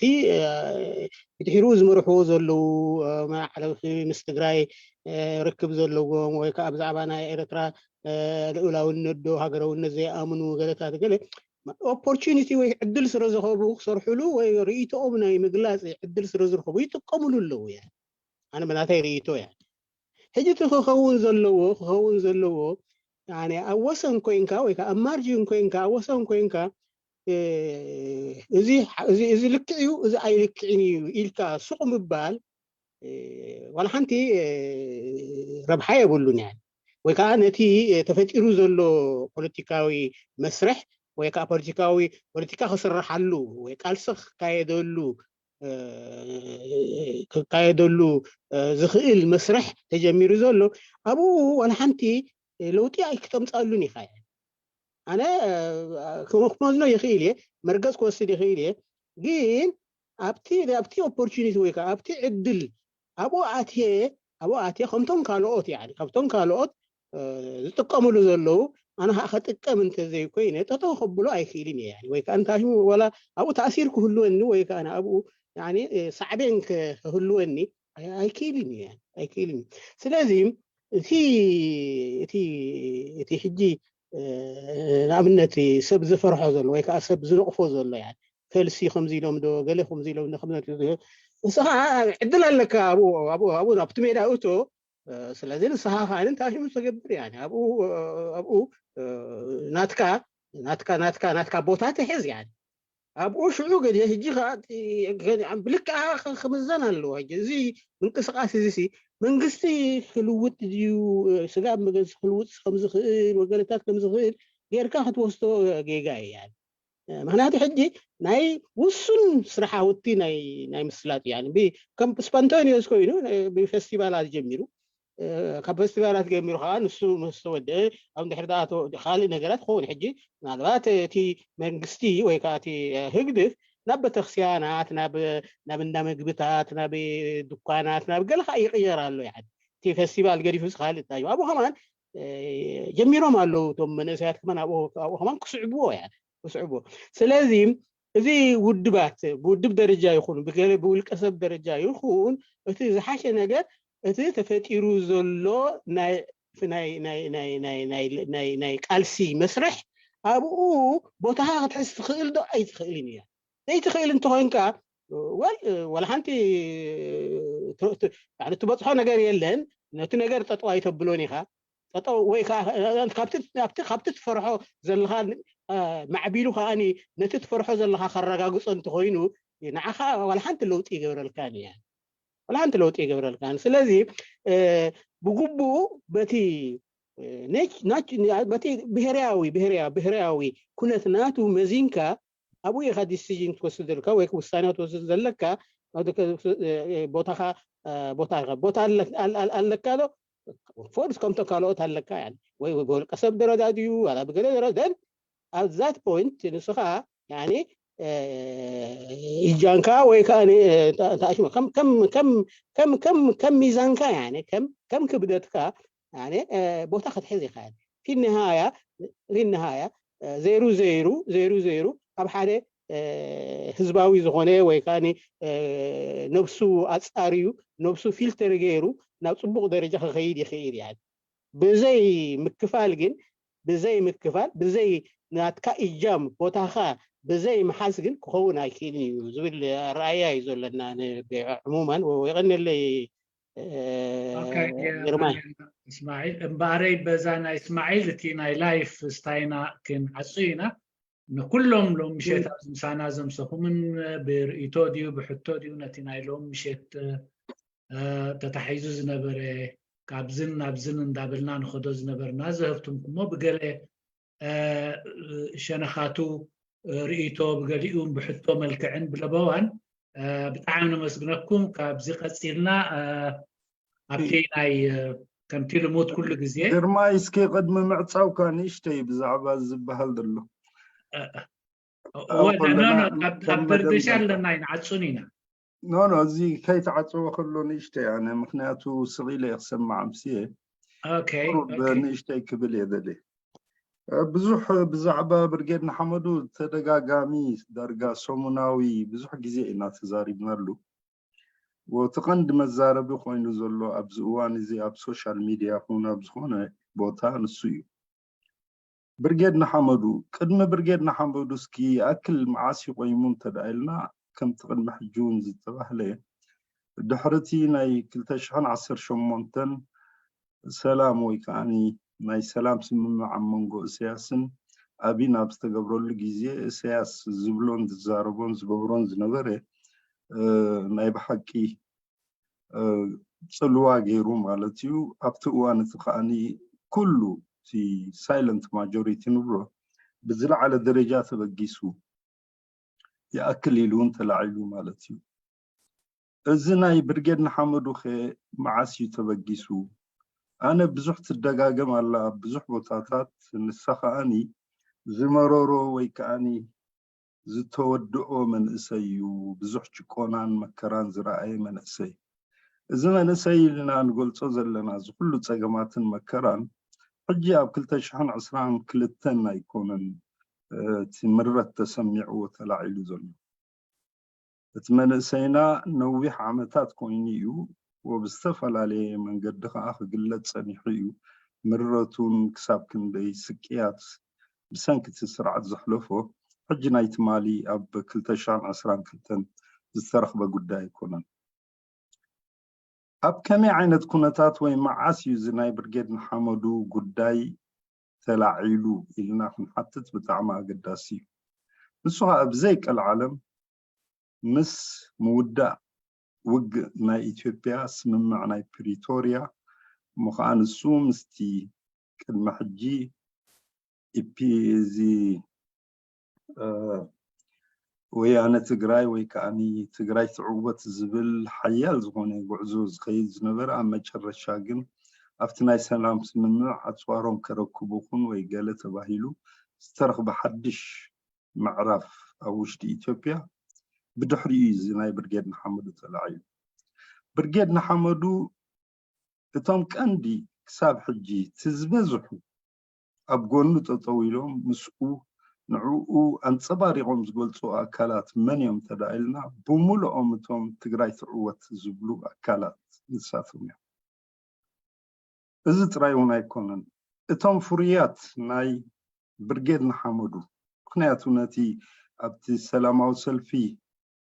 ብድሕሪኡ ዝመርሕዎ ዘለዉ ሓለፊ ምስ ትግራይ ርክብ ዘለዎም ወይ ከዓ ብዛዕባ ናይ ኤርትራ ልኡላውነት ዶ ሃገራውነት ዘይኣምኑ ገለታት ገለ ኦፖርቹኒቲ ወይ ዕድል ስለ ዝኸቡ ክሰርሕሉ ወይ ርእይቶኦም ናይ ምግላፅ ዕድል ስለ ዝረኸቡ ይጥቀምሉ ኣለዉ። ኣነ መናተይ ርእይቶ እያ። ሕጂ እቲ ክኸውን ዘለዎ ክኸውን ዘለዎ ኣብ ወሰን ኮይንካ ወይ ከዓ ኣብ ማርጂን ኮይንካ ኣብ ወሰን ኮይንካ እዚ ልክዕ እዩ እዚ ኣይልክዕን እዩ ኢልካ ሱቕ ምባል ዋላ ሓንቲ ረብሓ የብሉን። ያ ወይ ከዓ ነቲ ተፈጢሩ ዘሎ ፖለቲካዊ መስርሕ ወይ ከዓ ፖለቲካዊ ፖለቲካ ክስረሓሉ ወይ ቃልሲ ክካየደሉ ክካየደሉ ዝኽእል መስርሕ ተጀሚሩ ዘሎ ኣብኡ ዋላ ሓንቲ ለውጢ ኣይክተምፃሉን ኢኻ። ኣነ ክመዝኖ ይኽእል እየ፣ መርገፅ ክወስድ ይኽእል እየ። ግን ኣብቲ ኣብቲ ኦፖርቹኒቲ ወይ ከዓ ኣብቲ ዕድል ኣብኡ ኣትየ ኣብኡ ኣትየ ከምቶም ካልኦት ያ ካብቶም ካልኦት ዝጥቀምሉ ዘለዉ ኣነ ከዓ ከጥቀም እንተዘይኮይነ ጠጠው ከብሎ ኣይክእልን እየ። ወይ ከዓ እንታይ ዋላ ኣብኡ ተኣሲር ክህልወኒ ወይ ከዓ ኣብኡ ሳዕቤን ክህልወኒ ኣይክእልን እየ ኣይክእልን። ስለዚ እቲ እቲ እቲ ሕጂ ንኣብነት ሰብ ዝፈርሖ ዘሎ ወይ ከዓ ሰብ ዝነቕፎ ዘሎ ያ ፈልሲ ከምዚ ኢሎም ዶ ገለ ከምዚ ኢሎም ዶ ከምዚ ንስኻ ዕድል ኣለካ ኣብኡ ኣብኡ ኣብኡ ኣብቲ ሜዳ እቶ ስለዚ ንስኻ ከዓ እንታይ ሽሙ ተገብር ያ ኣብኡ ኣብኡ ናትካ ናትካ ናትካ ናትካ ቦታ ትሕዝ ያ ኣብኡ ሽዑ ገዲአ ሕጂ ከዓ ብልክዓ ክምዘን ኣለዎ። ሕጂ እዚ ምንቅስቃስ እዚ መንግስቲ ክልውጥ ድዩ ስጋብ መገንሲ ክልውጥ ከምዝኽእል ወገለታት ከምዝኽእል ጌርካ ክትወስዶ ጌጋ እያ። ምክንያቱ ሕጂ ናይ ውሱን ስራሓውቲ ናይ ምስላጥ እያ። ከም ስፖንታኒየስ ኮይኑ ብፌስቲቫላት ጀሚሩ ካብ ፌስቲቫላት ጀሚሩ ከዓ ንሱ ምስ ተወደአ ኣብ ድሕሪ ካልእ ነገራት ክኸውን ሕጂ ምናልባት እቲ መንግስቲ ወይ ከዓ እቲ ህግድፍ ናብ ቤተክርስቲያናት ናብ እንዳ ምግብታት ናብ ድኳናት ናብ ገለ ከዓ ይቅየር ኣሎ። እቲ ፌስቲቫል ገዲፉ ካልእ እንታይ ኣብኡ ከማን ጀሚሮም ኣለዉ እቶም መንእሰያት ከማን ኣብኡ ከማን ክስዕብዎ ክስዕብዎ ስለዚ እዚ ውድባት ብውድብ ደረጃ ይኹን ብውልቀ ሰብ ደረጃ ይኹን እቲ ዝሓሸ ነገር እቲ ተፈጢሩ ዘሎ ናይ ቃልሲ መስርሕ ኣብኡ ቦታኻ ክትሕዝ ትኽእል ዶ ኣይትኽእልን እያ። ዘይትኽእል እንተኾይንካ ወል ወላ ሓንቲ ትበፅሖ ነገር የለን። ነቲ ነገር ጠጠው ኣይተብሎን ኢኻ። ጠጠው ወይ ካብቲ ትፈርሖ ዘለኻ ማዕቢሉ ከዓ ነቲ ትፈርሖ ዘለኻ ከረጋግፆ እንተኮይኑ ንዓኻ ዋላ ሓንቲ ለውጢ ይገብረልካን እያ። ዋላ ሓንቲ ለውጢ ይገብረልካን። ስለዚ ብግቡኡ በቲ ነች ናች በቲ ብሔራዊ ብሔራዊ ብሔራዊ ኩነት ናቱ መዚንካ ኣብኡ ኢኻ ዲሲዥን ትወስድ ዘለካ ወይ ውሳኔ ትወስድ ዘለካ። ቦታኻ ቦታ ኣለካ ዶ ፎርስ ከምቶም ካልኦት ኣለካ ወይ ብወልቀ ሰብ ደረጃ ድዩ ዋላ ብገለ ደረጃ? At that point ንስኻ እጃንካ ወይ ከዓ ከም ሚዛንካ ከም ክብደትካ ቦታ ክትሕዝ ኢኻ። ፊ ንሃያ ፊ ንሃያ ዘይሩ ዘይሩ ዘይሩ ዘይሩ ኣብ ሓደ ህዝባዊ ዝኾነ ወይ ከዓ ነብሱ ኣፃርዩ ነብሱ ፊልተር ገይሩ ናብ ፅቡቕ ደረጃ ክኸይድ ይኽእል። ያ ብዘይ ምክፋል ግን ብዘይ ምክፋል ብዘይ ናትካ እጃም ቦታኻ ብዘይ ምሓዝ ግን ክኸውን ኣይክእልን እዩ ዝብል ኣረኣያ እዩ ዘለና። ዕሙማን የቐነለይ። እስማዒል እምበኣረይ በዛ ናይ እስማዒል እቲ ናይ ላይፍ ስታይና ክንዓጹ ኢና። ንኩሎም ሎም ምሸት ኣብዚ ምሳና ዘምሰኹምን ብርእይቶ ድዩ ብሕቶ ድዩ ነቲ ናይ ሎም ምሸት ተታሒዙ ዝነበረ ካብዝን ናብዝን እንዳበልና ንኸዶ ዝነበርና ዘህብትምኩሞ ብገለ ሸነኻቱ ርእይቶ ብገሊኡን ብሕቶ መልክዕን ብለበዋን ብጣዕሚ ነመስግነኩም። ካብዚ ቀፂልና ኣብቲ ናይ ከምቲ ልሙድ ኩሉ ግዜ ግርማይ እስኪ ቅድሚ ምዕፃውካ ንእሽተይ ብዛዕባ ዝበሃል ዘሎ ኣብ ደርደሻ ኣለና ይንዓፁን ኢና ኖ ኖ እዚ ከይተዓፀወ ከሎ ንእሽተይ ኣነ ምክንያቱ ስቕ ኢለ ክሰማዕ ምስየ ንእሽተይ ክብል እየ ደልየ ብዙሕ ብዛዕባ ብርጌድ ንሓመዱ ተደጋጋሚ ዳርጋ ሰሙናዊ ብዙሕ ግዜ ኢና ተዛሪብናሉ። እቲ ቀንዲ መዛረቢ ኮይኑ ዘሎ ኣብዚ እዋን እዚ ኣብ ሶሻል ሚድያ ይኹን ኣብ ዝኾነ ቦታ ንሱ እዩ። ብርጌድ ንሓመዱ ቅድሚ ብርጌድ ንሓመዱ እስኪ ይኣክል መዓስ ይቆይሙ እንተደኣ ኢልና ከምቲ ቅድሚ ሕጂ እውን ዝተባህለ ድሕሪ እቲ ናይ ክልተ ሽሕን ዓሰርተ ሸሞንተን ሰላም ወይ ከዓ ናይ ሰላም ስምምዕ ኣብ መንጎ እሰያስን ኣብይን ኣብ ዝተገብረሉ ግዜ እሰያስ ዝብሎን ዝዛረቦን ዝገብሮን ዝነበረ ናይ ብሓቂ ፅልዋ ገይሩ ማለት እዩ። ኣብቲ እዋን እቲ ከዓኒ ኩሉ እቲ ሳይለንት ማጆሪቲ ንብሎ ብዝለዓለ ደረጃ ተበጊሱ ይኣክል ኢሉ እውን ተላዒሉ ማለት እዩ። እዚ ናይ ብርጌድ ንሓመዱ ከ መዓስ እዩ ተበጊሱ? ኣነ ብዙሕ ትደጋገም ኣላ ኣብ ብዙሕ ቦታታት ንሳ ከዓኒ ዝመረሮ ወይ ከዓኒ ዝተወድኦ መንእሰይ እዩ። ብዙሕ ጭቆናን መከራን ዝረኣየ መንእሰይ። እዚ መንእሰይ ኢልና ንገልጾ ዘለና እዚ ኩሉ ጸገማትን መከራን ሕጂ ኣብ ክልተ ሽሕን ዕስራን ክልተን ኣይኮነን እቲ ምረት ተሰሚዕዎ ተላዒሉ ዘሎ። እቲ መንእሰይና ነዊሕ ዓመታት ኮይኑ እዩ ወብዝተፈላለየ መንገዲ ከዓ ክግለጽ ጸኒሑ እዩ። ምረቱን ክሳብ ክንደይ ስቅያት ብሰንኪ እቲ ስርዓት ዘሕለፎ ሕጂ ናይ ትማሊ ኣብ ክልተ ሽሕን ዕስራን ክልተን ዝተረኽበ ጉዳይ ኣይኮነን። ኣብ ከመይ ዓይነት ኩነታት ወይ መዓስ እዩ እዚ ናይ ብርጌድ ንሓመዱ ጉዳይ ተላዒሉ ኢልና ክንሓትት ብጣዕሚ ኣገዳሲ እዩ። ንሱ ከዓ ብዘይ ቀልዓለም ምስ ምውዳእ ውግእ ናይ ኢትዮጵያ ስምምዕ ናይ ፕሪቶርያ እሞ ከዓ ንሱ ምስቲ ቅድሚ ሕጂ ኢፒ እዚ ወያነ ትግራይ ወይ ከዓ ትግራይ ትዕወት ዝብል ሓያል ዝኾነ ጉዕዞ ዝኸይድ ዝነበረ ኣብ መጨረሻ ግን ኣብቲ ናይ ሰላም ስምምዕ ኣፅዋሮም ከረክቡ ኹን ወይ ገለ ተባሂሉ ዝተረኽበ ሓድሽ ምዕራፍ ኣብ ውሽጢ ኢትዮጵያ ብድሕሪኡ እዩ እዚ ናይ ብርጌድ ንሓመዱ ተላዒሉ። ብርጌድ ንሓመዱ እቶም ቀንዲ ክሳብ ሕጂ እቲ ዝበዝሑ ኣብ ጎኑ ጠጠው ኢሎም ምስኡ ንዕኡ ኣንፀባሪቖም ዝገልፁ ኣካላት መን እዮም እንተደኣ ኢልና ብምሉኦም እቶም ትግራይ ትዕወት ዝብሉ ኣካላት ንሳቶም እዮም። እዚ ጥራይ እውን ኣይኮነን። እቶም ፍሩያት ናይ ብርጌድ ንሓመዱ ምክንያቱ ነቲ ኣብቲ ሰላማዊ ሰልፊ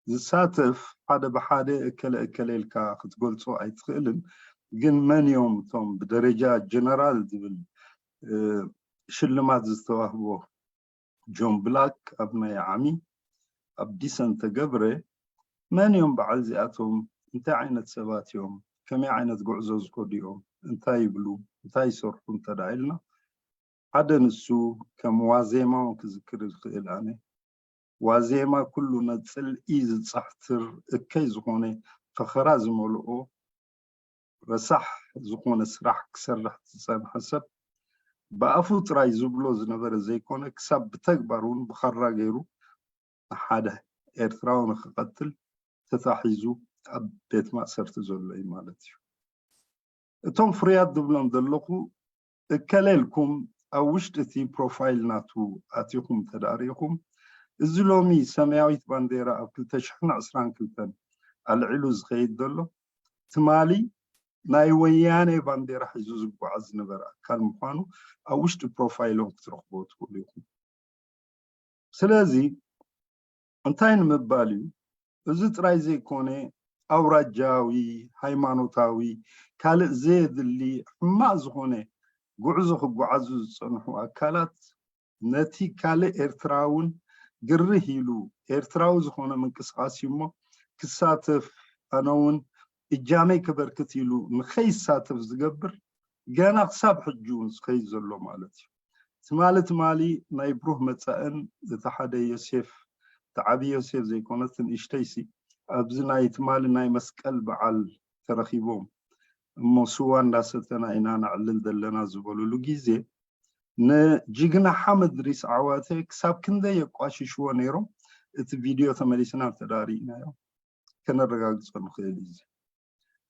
ዝሳተፍ ሓደ ብሓደ እከለ እከለ ኢልካ ክትገልፆ ኣይትኽእልን። ግን መን እዮም እቶም ብደረጃ ጀነራል ዝብል ሽልማት ዝተዋህቦ ጆን ብላክ ኣብ ናይ ዓሚ ኣብ ዲሰን ተገብረ መን እዮም በዓል እዚኣቶም እንታይ ዓይነት ሰባት እዮም ከመይ ዓይነት ጉዕዞ ዝከዱ እዮም እንታይ ይብሉ እንታይ ይሰርሑ እንተ ደኣ ኢልና፣ ሓደ ንሱ ከም ዋዜማ እውን ክዝክር ዝኽእል ኣነ፣ ዋዜማ ኩሉ ነቲ ጽልኢ ዝጻሕትር እከይ ዝኾነ ፈኸራ ዝመልኦ ረሳሕ ዝኾነ ስራሕ ክሰርሕ ዝጸንሐ ሰብ ብኣፉ ጥራይ ዝብሎ ዝነበረ ዘይኮነ ክሳብ ብተግባር እውን ብኻራ ገይሩ ንሓደ ኤርትራዊ ንኽቐትል ተታሒዙ ኣብ ቤት ማእሰርቲ ዘሎ እዩ ማለት እዩ። እቶም ፍርያት ዝብሎም ዘለኹ እከለ ኢልኩም ኣብ ውሽጢ እቲ ፕሮፋይል ናቱ ኣቲኹም ተዳሪኹም፣ እዚ ሎሚ ሰማያዊት ባንዴራ ኣብ ክልተ ሽሕን ዕስራን ክልተን ኣልዒሉ ዝኸይድ ዘሎ ትማሊ ናይ ወያነ ባንዴራ ሒዙ ዝጓዓዝ ዝነበረ ኣካል ምዃኑ ኣብ ውሽጢ ፕሮፋይሎም ክትረኽቦ ትኽእሉ ኢኹም። ስለዚ እንታይ ንምባል እዩ? እዚ ጥራይ ዘይኮነ ኣውራጃዊ፣ ሃይማኖታዊ፣ ካልእ ዘየድሊ ሕማቕ ዝኾነ ጉዕዞ ክጓዓዙ ዝጸንሑ ኣካላት ነቲ ካልእ ኤርትራውን ግርህ ኢሉ ኤርትራዊ ዝኾነ ምንቅስቓስ እዩ እሞ ክሳተፍ ኣነ እውን እጃመይ ከበርክት ኢሉ ንኸይሳተፍ ዝገብር ገና ክሳብ ሕጂ እውን ዝኸይድ ዘሎ ማለት እዩ። ትማሊ ትማሊ ናይ ብሩህ መጻእን እቲ ሓደ ዮሴፍ እቲ ዓቢ ዮሴፍ ዘይኮነት ንእሽተይሲ ኣብዚ ናይ ትማሊ ናይ መስቀል በዓል ተረኺቦም እሞ ስዋ እንዳሰተና ኢና ነዕልል ዘለና ዝበሉሉ ግዜ ንጅግና ሓመድ ሪስ ዓዋተ ክሳብ ክንደይ የቋሽሽዎ ነይሮም። እቲ ቪድዮ ተመሊስና እንተዳሪእናዮ ከነረጋግጾ ንኽእል እዩ።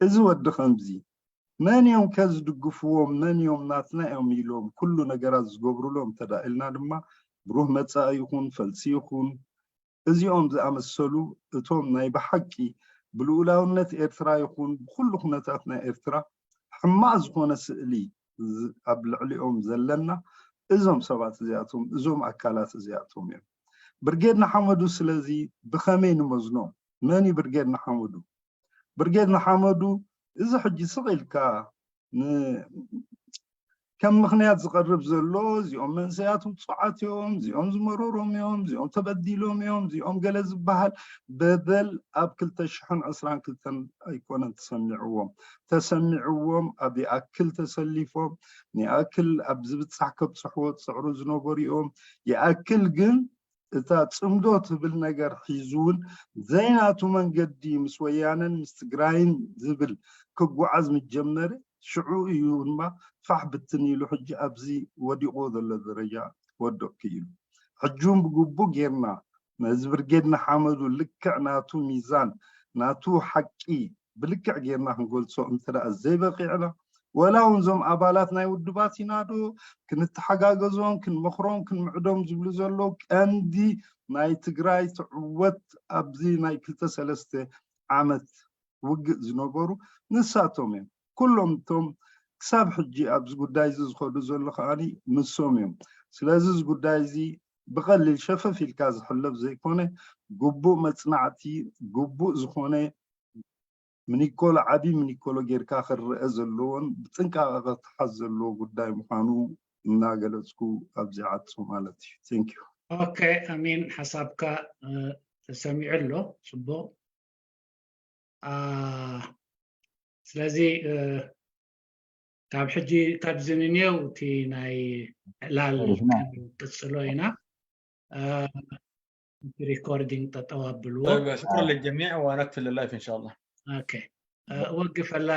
እዚ ወዲ ከምዚ መን እዮም ከ ዝድግፍዎም መን እዮም ናትና እዮም ኢሎም ኩሉ ነገራት ዝገብሩሎም እንተዳ ኢልና ድማ ብሩህ መጻኢ ይኹን ፈልሲ ይኹን እዚኦም ዝኣመሰሉ እቶም ናይ ብሓቂ ብልኡላውነት ኤርትራ ይኹን ብኩሉ ኩነታት ናይ ኤርትራ ሕማቕ ዝኾነ ስእሊ ኣብ ልዕሊኦም ዘለና እዞም ሰባት እዚኣቶም እዞም ኣካላት እዚኣቶም እዮም። ብርጌድ ንሓመዱ ስለዚ ብኸመይ ንመዝኖም? መን እዩ ብርጌድ ንሓመዱ? ብርጌድ ንሓመዱ እዚ ሕጂ ስቕ ኢልካ ከም ምኽንያት ዝቐርብ ዘሎ እዚኦም መንሰያት ውፁዓት እዮም፣ እዚኦም ዝመረሮም እዮም፣ እዚኦም ተበዲሎም እዮም፣ እዚኦም ገለ ዝበሃል በደል ኣብ ክልተ ሽሕን ዕስራን ክልተን ኣይኮነን ተሰሚዕዎም። ተሰሚዕዎም ኣብ ይኣክል ተሰሊፎም፣ ንይኣክል ኣብ ዝብጻሕ ከብጽሕዎ ዝጽዕሩ ዝነበሩ እዮም። ይኣክል ግን እታ ጽምዶ ትብል ነገር ሒዙ እውን ዘይናቱ መንገዲ ምስ ወያነን ምስ ትግራይን ዝብል ክጓዓዝ ምስ ጀመረ ሽዑ እዩ ድማ ፋሕ ብትን ኢሉ ሕጂ ኣብዚ ወዲቑ ዘሎ ደረጃ ክወድቕ ክኢሉ። ሕጂ እውን ብግቡእ ጌርና ነዚ ብርጌድ ንሓመዱ ልክዕ ናቱ ሚዛን ናቱ ሓቂ ብልክዕ ጌርና ክንገልጾ እንተ ደኣ ዘይበቂዕና ወላ እውን እዞም ኣባላት ናይ ውድባት ኢና ዶ ክንተሓጋገዞም ክንመኽሮም ክንምዕዶም ዝብሉ ዘለዉ ቀንዲ ናይ ትግራይ ትዕወት ኣብዚ ናይ ክልተ ሰለስተ ዓመት ውግእ ዝነበሩ ንሳቶም እዮም። ኩሎም እቶም ክሳብ ሕጂ ኣብዚ ጉዳይ እዚ ዝኸዱ ዘሎ ከዓኒ ንሶም እዮም። ስለዚ እዚ ጉዳይ እዚ ብቐሊል ሸፈፍ ኢልካ ዝሕለፍ ዘይኮነ ግቡእ መጽናዕቲ ግቡእ ዝኾነ ምኒኮሎ ዓቢ ምኒኮሎ ጌርካ ክረአ ዘለዎን ብጥንቃቐ ክተሓዝ ዘለዎ ጉዳይ ምዃኑ እናገለጽኩ ኣብዚ ዓጹ ማለት እዩ። Thank you። ኦኬ ኣሚን ሓሳብካ ተሰሚዑ ኣሎ። ጽቡቕ። ስለዚ ካብ ሕጂ ካብዚ ንንየው እቲ ናይ ዕላል ቅጽሎ ኢና። ሪኮርዲንግ ጠጠው ኣብልዎ። شكرا للجميع ونقفل اللايف ان شاء الله. ኦኬ ወግፈላ